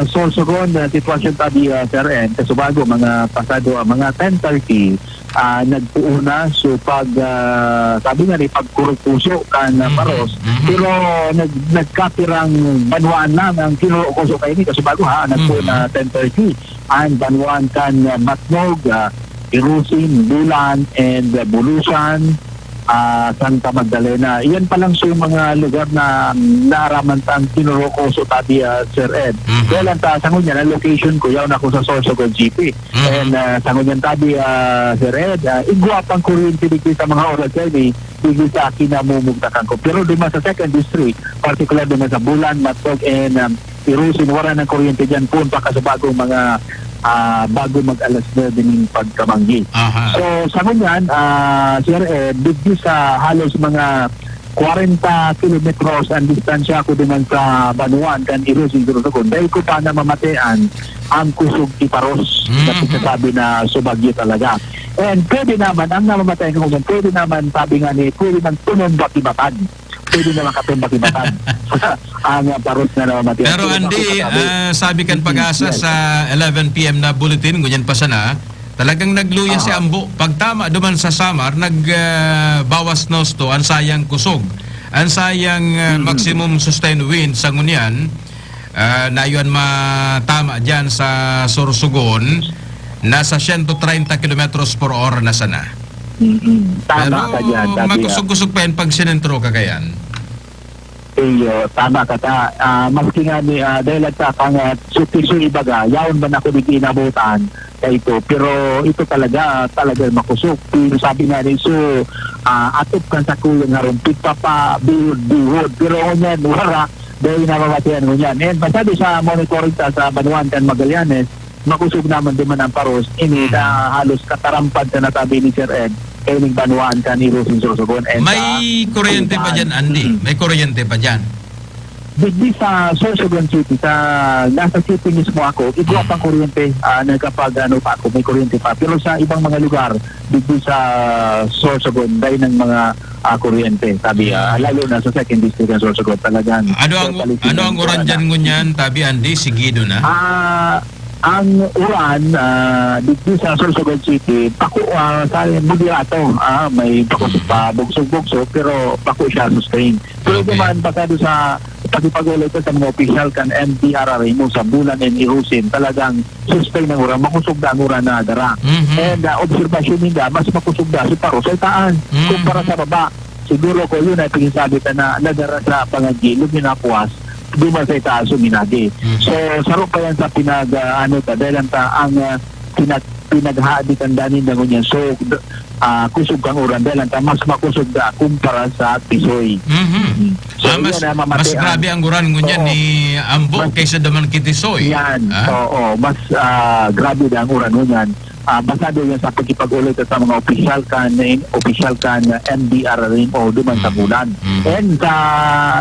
Sorsogon, ah, sitwasyon tabi, ah, Sir Ed, kasubago, mga pasado, ah, mga ten thirty, ah, nagpuon na. So, pag, ah, sabi nga ni, pagkurog-puso kan, ah, Mhm, paros. mhm. Pero nag-, nagkapirang banwaan lang ang kinurokoso kaini, kasubago, ha, nagpuon Mhm. na ten thirty. Ang banwaan kan, ah, Matnog, ah, Irusin, Bulan, and, ah, Bulusan, ah, Santa Magdalena. Iyan pa lang so mga lugar na naaraman tang kinurokoso tabi, ah, Sir Ed. Mhm. Kaya lang ta, sa ngunyan, ang location ko, yaon ako sa Sorsogon City. Mhm. And, ah, sa ngunyan tabi, ah, Sir Ed, ah, igwa pang kuryente digdi sa mga oras yan, eh, digdi sa kinamumugtakan ko. Pero duman sa Second District, particular duman sa Bulan, Matnog, and, um, Irusin, wala ng kuryente dyan, poon pa kasubagong mga, ah, bago mag alas nuebe ning pagkabanggi. Aha. So, sa ngunyan, ah, Sir Ed, digdi sa halos mga kwarenta kilometros ang distansya ko duman sa banwaan kan Irusin, Sorsogon. Dai ko pa namamatean ang kusog ki paros na Mhm. sinasabi na subagyo talaga. And pwede naman, ang namamatean ko ngunyan, pwede naman, sabi nga ni, pwede man tumumba ki batad. Pwede naman katumba ki batad ang, ah, paros na namamatean. Pero, Pero Andy, bakit sabi? ah, sabi kan Mhm. PAGASA Yes. sa eleven P M na bulletin, ngunyan pa sana, talagang nagluya si Aha. Ambo. Pagtama duman sa Samar, nag, ah, bawas nos to ang sayang kusog. Ang sayang, ah, Mhm. maximum sustained wind sa ngunyan, ah, na iyan matama diyan sa Sorsogon, nasa siyento treinta kilometros por hora na sana. Mm-mm. Tama Pero ka diyan, sabi nga. makusog-kusog pa yan pag sinentro ka kayan. Iyo, tama ka ta. Ah, maski nga ni, ah, dahil nagtatanga, so, so, ibaga, yaon man ako di inabutan na ito. Pero ito talaga, talaga makusog. Pero sabi nga ni, so, ah, atop kan sakuyang harong, pigpapabihod-bihod. Pero ngunyan, wara, dahil namamatian ngunyan. And masabi sa monitoring ta sa Banwaan kan Magallanes, makusog naman duman ang paros, ini Mhm. na halos katarampad sa nasabi ni Sir Ed, kaining banwaan kan Irosin Sorsogon. And, May ah, kuryente pa Palitan. dyan, Andy? Mm. May kuryente pa dyan? Digdi sa Sorsogon City, sa, nasa city mismo ako, igwa Mhm. pang kuryente, ah, nagkapag, ano pa ako, may kuryente pa. Pero sa ibang mga lugar, digdi sa Sorsogon, dahil ng mga, ah, kuryente, sabi, ah, Mhm. lalo na sa Second District ng Sorsogon, talagang Ano ang, totally ano ang uran silent. dyan ngunyan, tabi, Andy? Sigido na? Ah, Ang uran, ah, digdi sa Sorsogon City, pako, ah, sa moderato, ah, may pako Mhm. pa bugso-bugso, pero pako siya sustain. Pero Okay. duman, basado sa pakipag-ulit sa mga opisyal kan M D R R M o sa Bulan and Irusin, talagang sustain ang uran, makusog na ang uran na dara. Mhm. And, ah, obserbasyon ninda, mas makusog na si Paro sa itaas Mhm. kumpara sa baba. Siguro ko yun ay pagsasabi ta na nadara sa pangagilog, minapuas, duman sa itaas, suminagi. Mhm. So, saro pa yan sa pinag, ah, ano ta, dahil lang ta, ang, ah, pinag-, pinaghahadikan danin na ngunyan. So, d-, ah, kusog kang uran, dahil lang ta, mas makusog na kumpara sa Tisoy. Mhm. Mm. So, Ah, mas, yan ang mamatian. mas grabe ang uran ngunyan Oo. ni Ambo Mas kaysa duman ki Tisoy. Yan. Ah? Oo, mas, ah, grabe na ang uran ngunyan. Ah, basado yan sa pakipag-ulit sa mga opisyal kan, opisyal kan M D R R M o duman sa Mm. Bulan. Mm. And sa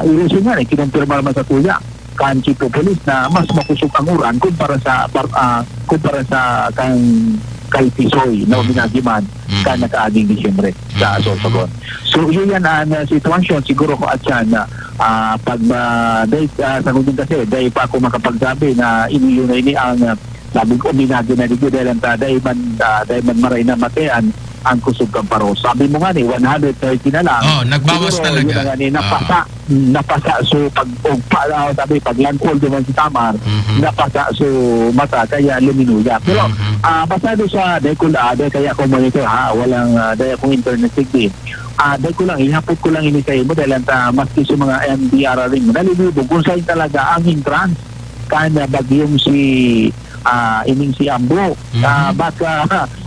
Iloilo nga, eh, kinumpirma naman sa tuya kan Chief of Police na mas makusog ang uran kumpara sa par-, ah, kumpara sa kan kay Tisoy na Mm. minagiman Mm. kan nakaaging Disyembre sa Mm. Sorsogon. So, yun yan ang, ah, sitwasyon. Siguro ko at siya na, ah, pag ma-, dahil, ah, sa ngunyan kasi, dahil pa ako makapagsabi na ini yun na ini ang, ah, sabi ko, minagi na digdi dahil ang ta-, dahil man, ah, dahil man maray na matean ang kusog kan paros. Sabi mo nga ni, one hundred thirty na lang. Oh, nagbawas Siguro, talaga. yun na nga ni, napasa, Oo. napasa. So, pag, og pa, ah, sabi, pag landfall naman si Samar, Mhm. napasa. So, mata, kaya luminuya. Pero, Mhm. ah, basado sa, dahil ko, ah, dahil kaya ko monitor, ha, walang, ah, dahil akong internet sigdi. Ah, dahil ko lang, ihapot ko lang ini sa imo, dahil ang ta-, maski sa mga M D R R mo, nalilibog kung saan talaga ang entrance kan, ah, bagyong si, ah, ining si Ambo. Mhm. Ah, baka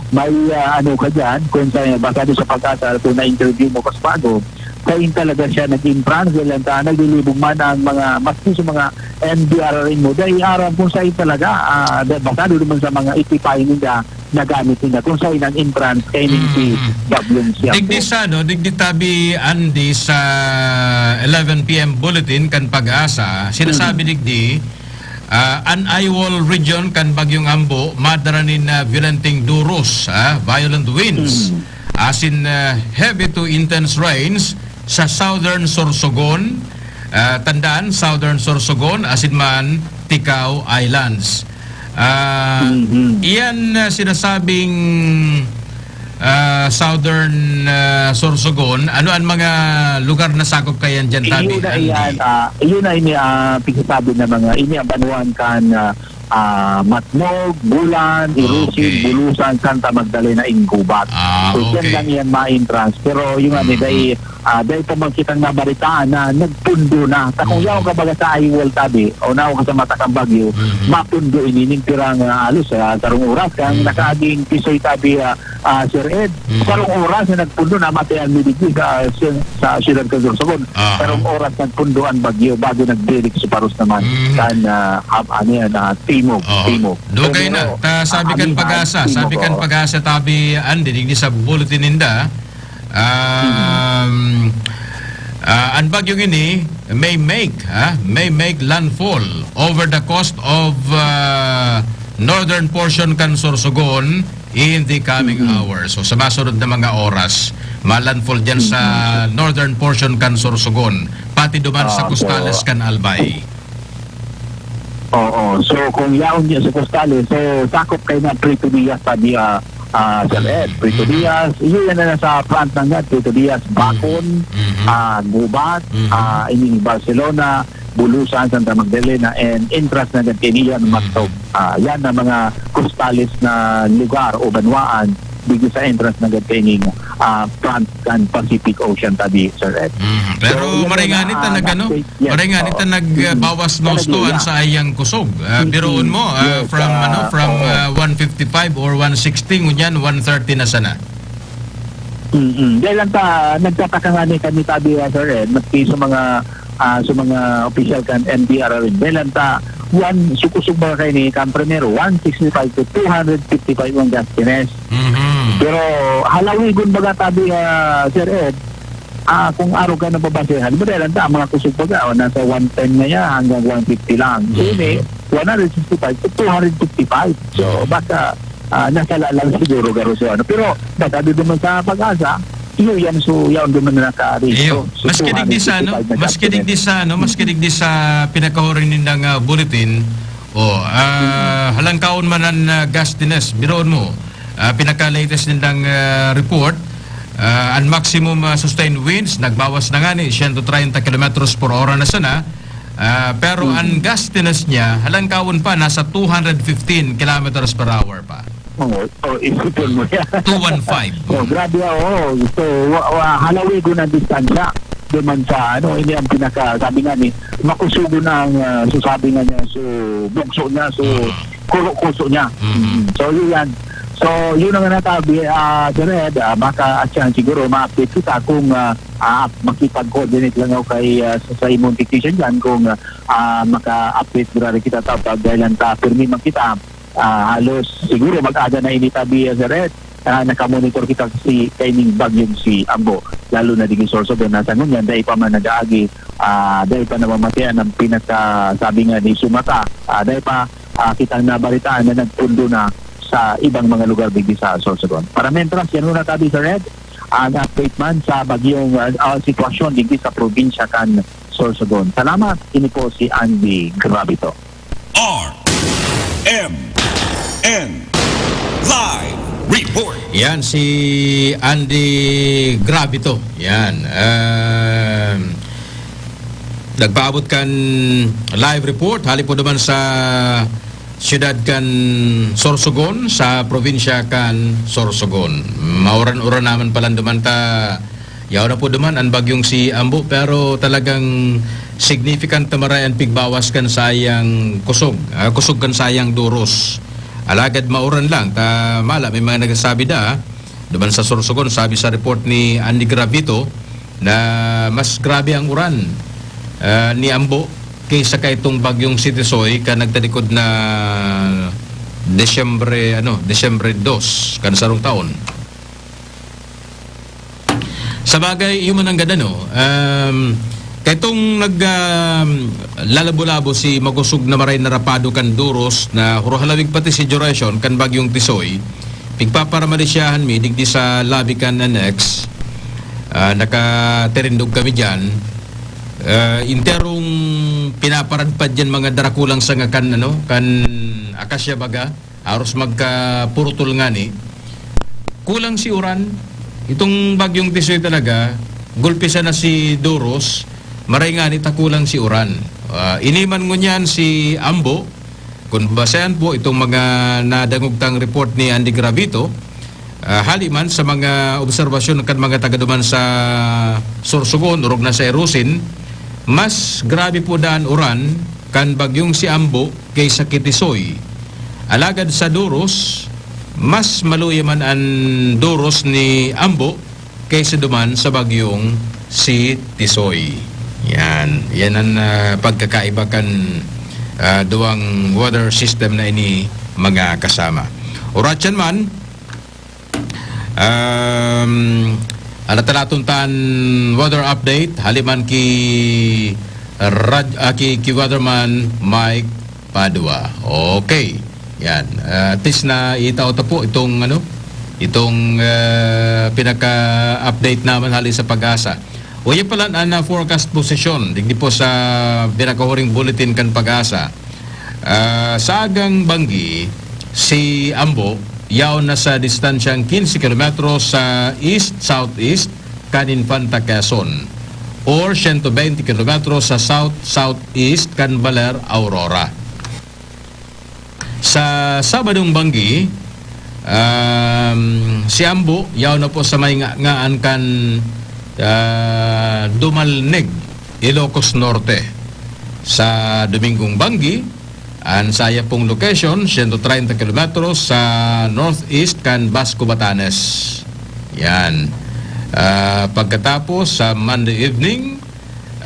may, ah, ano ka dyan, kung sa, baka doon sa pag-asa, kung na-interview mo, Kaspago, saan talaga siya nag-entrance, dahil ang ta-, naglilibog man ang mga, maski sa mga M D R R mo, dahil aram kung saan talaga, ah, da-, baka doon naman sa mga itipay nila, nagamit ninda kung saan ang entrance kaining si Mm. Bagyong Siya. Digdi sa, no, digdi tabi, Andy, sa eleven P M bulletin kan PAGASA, sinasabi Mm. digdi, ah, an eyewall region kan Bagyong Ambo madara nin, ah, violenteng durus, ah, violent winds, Mm. asin, ah, heavy to intense rains sa Southern Sorsogon, ah, tandaan, Southern Sorsogon, asin man Ticao Islands. Ah, Mhm. iyan, ah, sinasabing, ah, Southern, ah, Sorsogon, ano ang mga lugar na sakop kaiyan diyan, Tabi, Iyon na Andy? iyan, ah, iyon na ini, ah, pigsasabi na mga, ini ang banwaan kan, ah, ah, Matnog, Bulan, Irosin, Okay. Bulusan, Santa Magdalena, Ingubat. Ah, So, diyan okay. lang iyan ma-entrance. Pero yung ano, Mhm. dahil ah, dahil pa man kitang nabaritaan na nagpundo na. Ta kung Mm. yaon ka baga sa eyewall tabi, o naon ka sa mata kan bagyo, Mhm. mapundo ini nin pirang, ah, halos, ah, sarong oras kan Mhm. nakaaging Tisoy tabi, ah, ah, Sir Ed. Mhm. Sarong oras na nagpundo, namatayan mi digdi sa, sa, sa siyudad kan Sorsogon. Aha. Sarong oras nagpundo an bagyo bago nagdirik sa paros naman Mhm. kan, ah, hab-, ano yan, ah, timog, Oho. timog. Dugay na. Pero, Ta, sabi ah, kan amihan, PAGASA, timog, sabi kan oo. PAGASA, tabi, Andy, digdi sa bulletin ninda, Um, ah, an bagyong ini may make, ha, may make landfall over the coast of, ah, northern portion kan Sorsogon in the coming Mm. hours. So, sa masunod na mga oras, ma-landfall diyan sa Mm. northern portion kan Sorsogon, pati duman sa Ah, costales so, kan Albay. Oo. So, kung yaon niya sa costales, so, sakop kayo na Prito Diaz, sabi, ah, ah, Sir Ed. Prito Mm. Diaz, yun yan na nasa front ng yan, Prito Diaz, Mm. Bacon, Mm. ah, Gubat, Mm. ah, ining Barcelona, Bulusan, Santa Magdalena, and entrance na agad kay Nia, Mm. Matnog. Ah, yan ang mga costales na lugar o banwaan, digdi sa entrance na agad kay ning, ah, front kan Pacific Ocean tabi, Sir Ed. Mm. Pero So, yun maray na, ngani ta ah, nag-ano, na-update. Yes, maray ngani oo. ta nag, ah, Mm. bawas na Talaga, husto an yeah. sa ayang kusog. Ah, Mm. biruon mo, ah, Yes, from, ah, ano, from, oo. ah, one fifty-five or one sixty, ngunyan one thirty na sana. Mm. Dahil lang ta, nagtataka nga ni kami tabi, ah, Sir Ed, maski sa mga, ah, sa mga opisyal kan M D R R M. Dahil lang ta, one, sa kusog mga kaini, kan primero, one sixty-five to two hundred fifty-five ang gastines. Mhm. Pero halawigon baga tabi, ah, Sir Ed, ah, kung araw ka nababasehan, madali lang ta, ang mga kusog baga, o, nasa one ten na yan hanggang one fifty lang. So, Mhm. ini, one hundred sixty-five to two hundred fifty-five. So, Mhm. baka, ah, nasala lang siguro, garo, so, ano. Pero, baka di naman sa PAGASA, iyo yan, so, yaon naman na nakaari. Iyo. So, so, Maski digdi sa, ano, two hundred fifty-five na maski gastines. digdi sa, ano, maski Mhm. digdi sa pinakahuri nindang, ah, bulletin, Oh, ah, Mm. halangkaon man an, ah, gastines, biruon mo. Ah, pinaka-latest nindang, ah, report, ah, an maximum, ah, sustained winds nagbawas na ngani, siyento treinta kilometros por hora na sana. Ah, pero an Mm. gastines niya, halangkaon pa, nasa two hundred fifteen kilometers per hour pa. Oo, oh, isipon mo yan. Two one five. So, grabe, oo. So, wa-, wa-, halawigon ang distansya. Di man sa, ano, ini ang pinaka, sabi nga ni, makusugon ang, ah, so, sabi nga niya, so, bugso niya, so, Mhm. kuro-kuso niya. Mhm. Mm. So, yun yan. So, yun ang natabi, ah, Sir Ed, ah, baka at yan siguro ma-update kita kung, ah, ah, makipag-coordinate lang ako kay, ah, sa, sa imong technician dyan kung, ah, ah, maka-update gurari kita ta, ta, dahil lang ta, pirmi man kita, ah, halos siguro mag-aga na ini tabi, ah, Sir Ed. Ah, nakamonitor kita si, kaining bagyong si Ambo, lalo na digdi sa Sorsogon, na sa ngunyan, dai pa man nag-aagi, ah, dai pa namamatean ang pinaka, sabi nga ni Sumata, ah, dai pa, ah, kitang nabaritaan na nagpundo na sa ibang mga lugar digdi sa Sorsogon. Para mentras, yan muna tabi, Sir Ed, ang update man sa bagyong, ah, ah, sitwasyon digdi sa probinsya kan Sorsogon. Salamat, ini po si Andy Gravito. R M N Live Report. Yan si Andy Gravito. Yan. Um, nagpaabot kan live report. Hali po naman sa siyudad kan Sorsogon, sa probinsya kan Sorsogon. Mauran-uran naman pala duman ta Yaon na po duman an bagyong si Ambo, pero talagang significant na maray an pigbawas kan sayang kusog, ah, kusog kan sayang duros. Alagad mauran lang, ta mala may mga nagsasabi da, duman sa Sorsogon, sabi sa report ni Andy Gravito na mas grabe ang uran, ah, ni Ambo kaysa kaitong bagyong si Tisoy ka nagtalikod na Disyembre, ano, Disyembre dos, kan sarong taon. Sa bagay, iyo man nanggad, ano, um, kay itong nag, um, lalabo-labo si makosog na maray na rapado kan Duros na huruhalawig pati si duration kan Bagyong Tisoy, pigpaparamalisyahan mi digdi sa lobby kan N X. Ah, nakatirindog kami diyan. Ah, enterong pinaparadpad diyan mga darakulang sanga kan, ano, kan akasya baga. Aros magkapurutol ngani. Kulang si uran. Itong Bagyong Tisoy talaga, gulpi sana si Duros, maray ngani ta kulang si uran. Ah, ini man ngunyan si Ambo, kun basehan po itong mga nadangog tang report ni Andy Gravito, ah, hali man sa mga obserbasyon kan mga taga duman sa Sorsogon, orog na sa Erosin, mas grabe po daan uran kan bagyong si Ambo kaysa ki Tisoy. Alagad sa Duros, mas maluya man an Duros ni Ambo kaysa duman sa bagyong si Tisoy. Yan. Yan an, ah, pagkakaiba kan, ah, duwang weather system na ini, mga kasama. Oratyan man, Um, ala ta naton tan weather update, hali man ki Rad-, ah, ki, ki Weatherman Mike Padua. Okay. Yan. Ah, at least na itao ta po itong, ano, itong, ah, pinaka-update naman hali sa PAGASA. O, yan pala an, ah, forecast posisyon digdi po sa pinakahuring bulletin kan PAGASA. Ah, sa agang banggi, si Ambo yaon na sa distansyang quince kilometros sa east-southeast kan Infanta Quezon or siyento beinte kilometros sa south-southeast kan Baler, Aurora. Sa Sabadong banggi, um, si Ambo yaon na po sa may nga-, ngaan kan, ah, Dumalneg, Ilocos Norte. Sa Domingong banggi, an saya pong location, siyento treinta kilometros sa northeast kan Basco, Batanes. Yan. Ah, pagkatapos, sa Monday evening,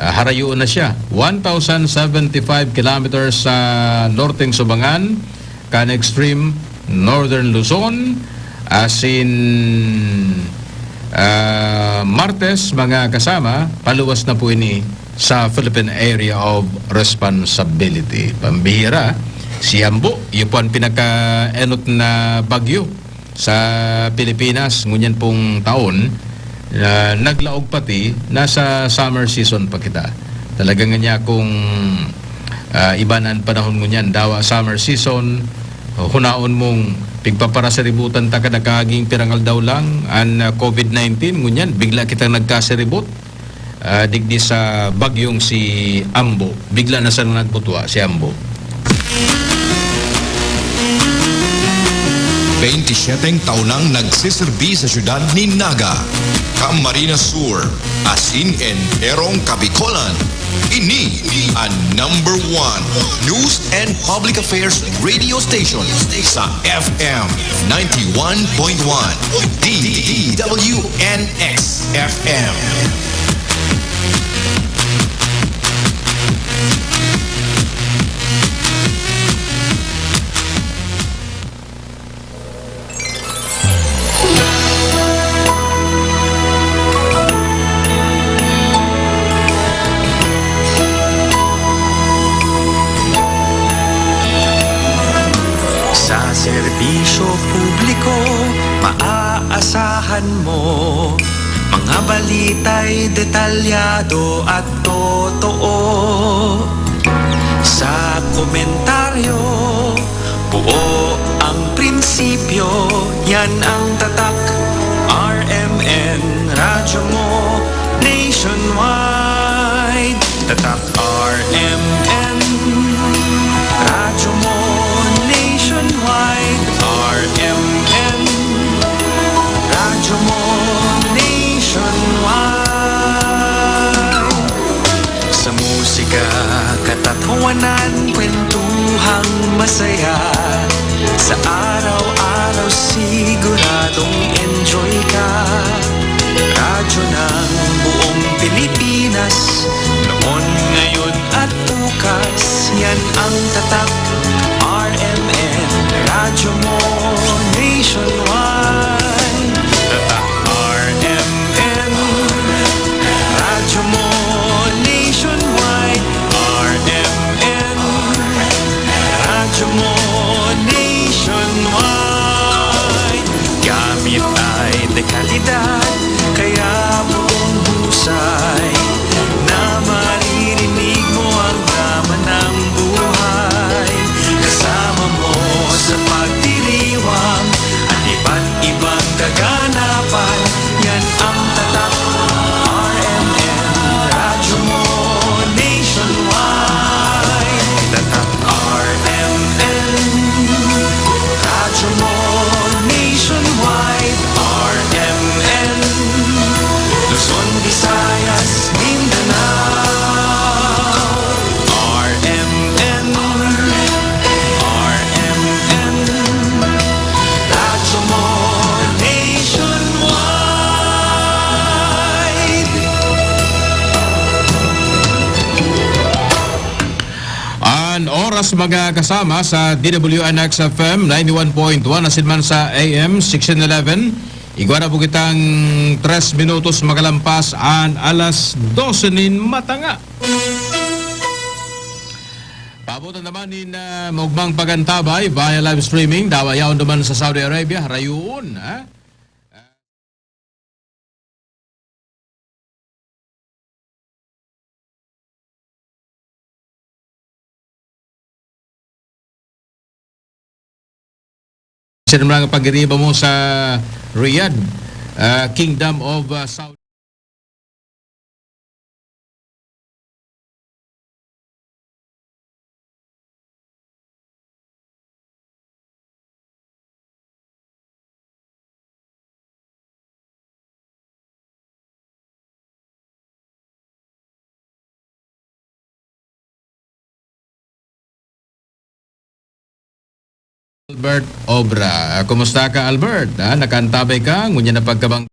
ah, harayoon na siya. One thousand seventy-five kilometers sa norteng subangan kan extreme northern Luzon, asin, ah, Martes, mga kasama, paluwas na po ini sa Philippine Area of Responsibility. Pambihira, si Ambo, iyo po an pinaka-enot na bagyo sa Pilipinas ngunyan pong taon, na naglaog pati, nasa summer season pa kita. Talaga nga niya kung, ah, iba na an panahon ngunyan, dawa summer season, hunaon mong pigpaparasaributan ta kada kaging pirang aldaw lang an, ah, covid nineteen, ngunyan bigla kitang nagkasaribot. Ah, digdi sa bagyong si Ambo. Bigla na sana nagbutwa si Ambo. Beintisyeteng taon nang nagsiserbi sa siyudad ni Naga, Camarines Sur, asin enterong Kabikolan. Ini an number one news and public affairs radio station sa F M ninety-one point one, D W N X F M. Sa serbisyo publiko, maaasahan mo mga balita'y detalyado at totoo. Sa komentaryo, buo ang prinsipyo, yan ang tatak. R M N Radyo Mo Nationwide. Tatak R M N Radyo Mo Nationwide. R M N Radyo Mo Nationwide. Sa musika, katatawanan, kwentuhang masaya. Sa araw-araw, siguradong enjoy ka. Radyo ng buong Pilipinas, noon, ngayon at bukas. Yan ang tatak, R M N Radyo Kalidad, kaya buong husay na maririnig mo ang drama ng buhay. Kasama mo sa pagdiriwang ang iba't ibang kaganapan. Yan ang tatak R M N Radyo Mo Nationwide. Tatak R M N Radyo Mo Nationwide, R M N Luzon, Visayas, Mindanao. R M N, R M N Radyo Mo Nationwide. An oras, mga kasama, sa D W N X F M ninety-one point one asin man sa A M sixteen eleven. Igwa na po kitang tres minutos makalampas an alas dose nin matanga. Paabotan naman nin, ah, maogmang pagantabay via live streaming. Dawa yaon naman sa Saudi Arabia, rayoon, ha? Sino man ang pagiriba mo sa Riyadh, ah, Kingdom of, ah, Saudi? Albert Obra. Kumusta ka, Albert? Ah, nakaantabay ka? Ngunyan na pagkabang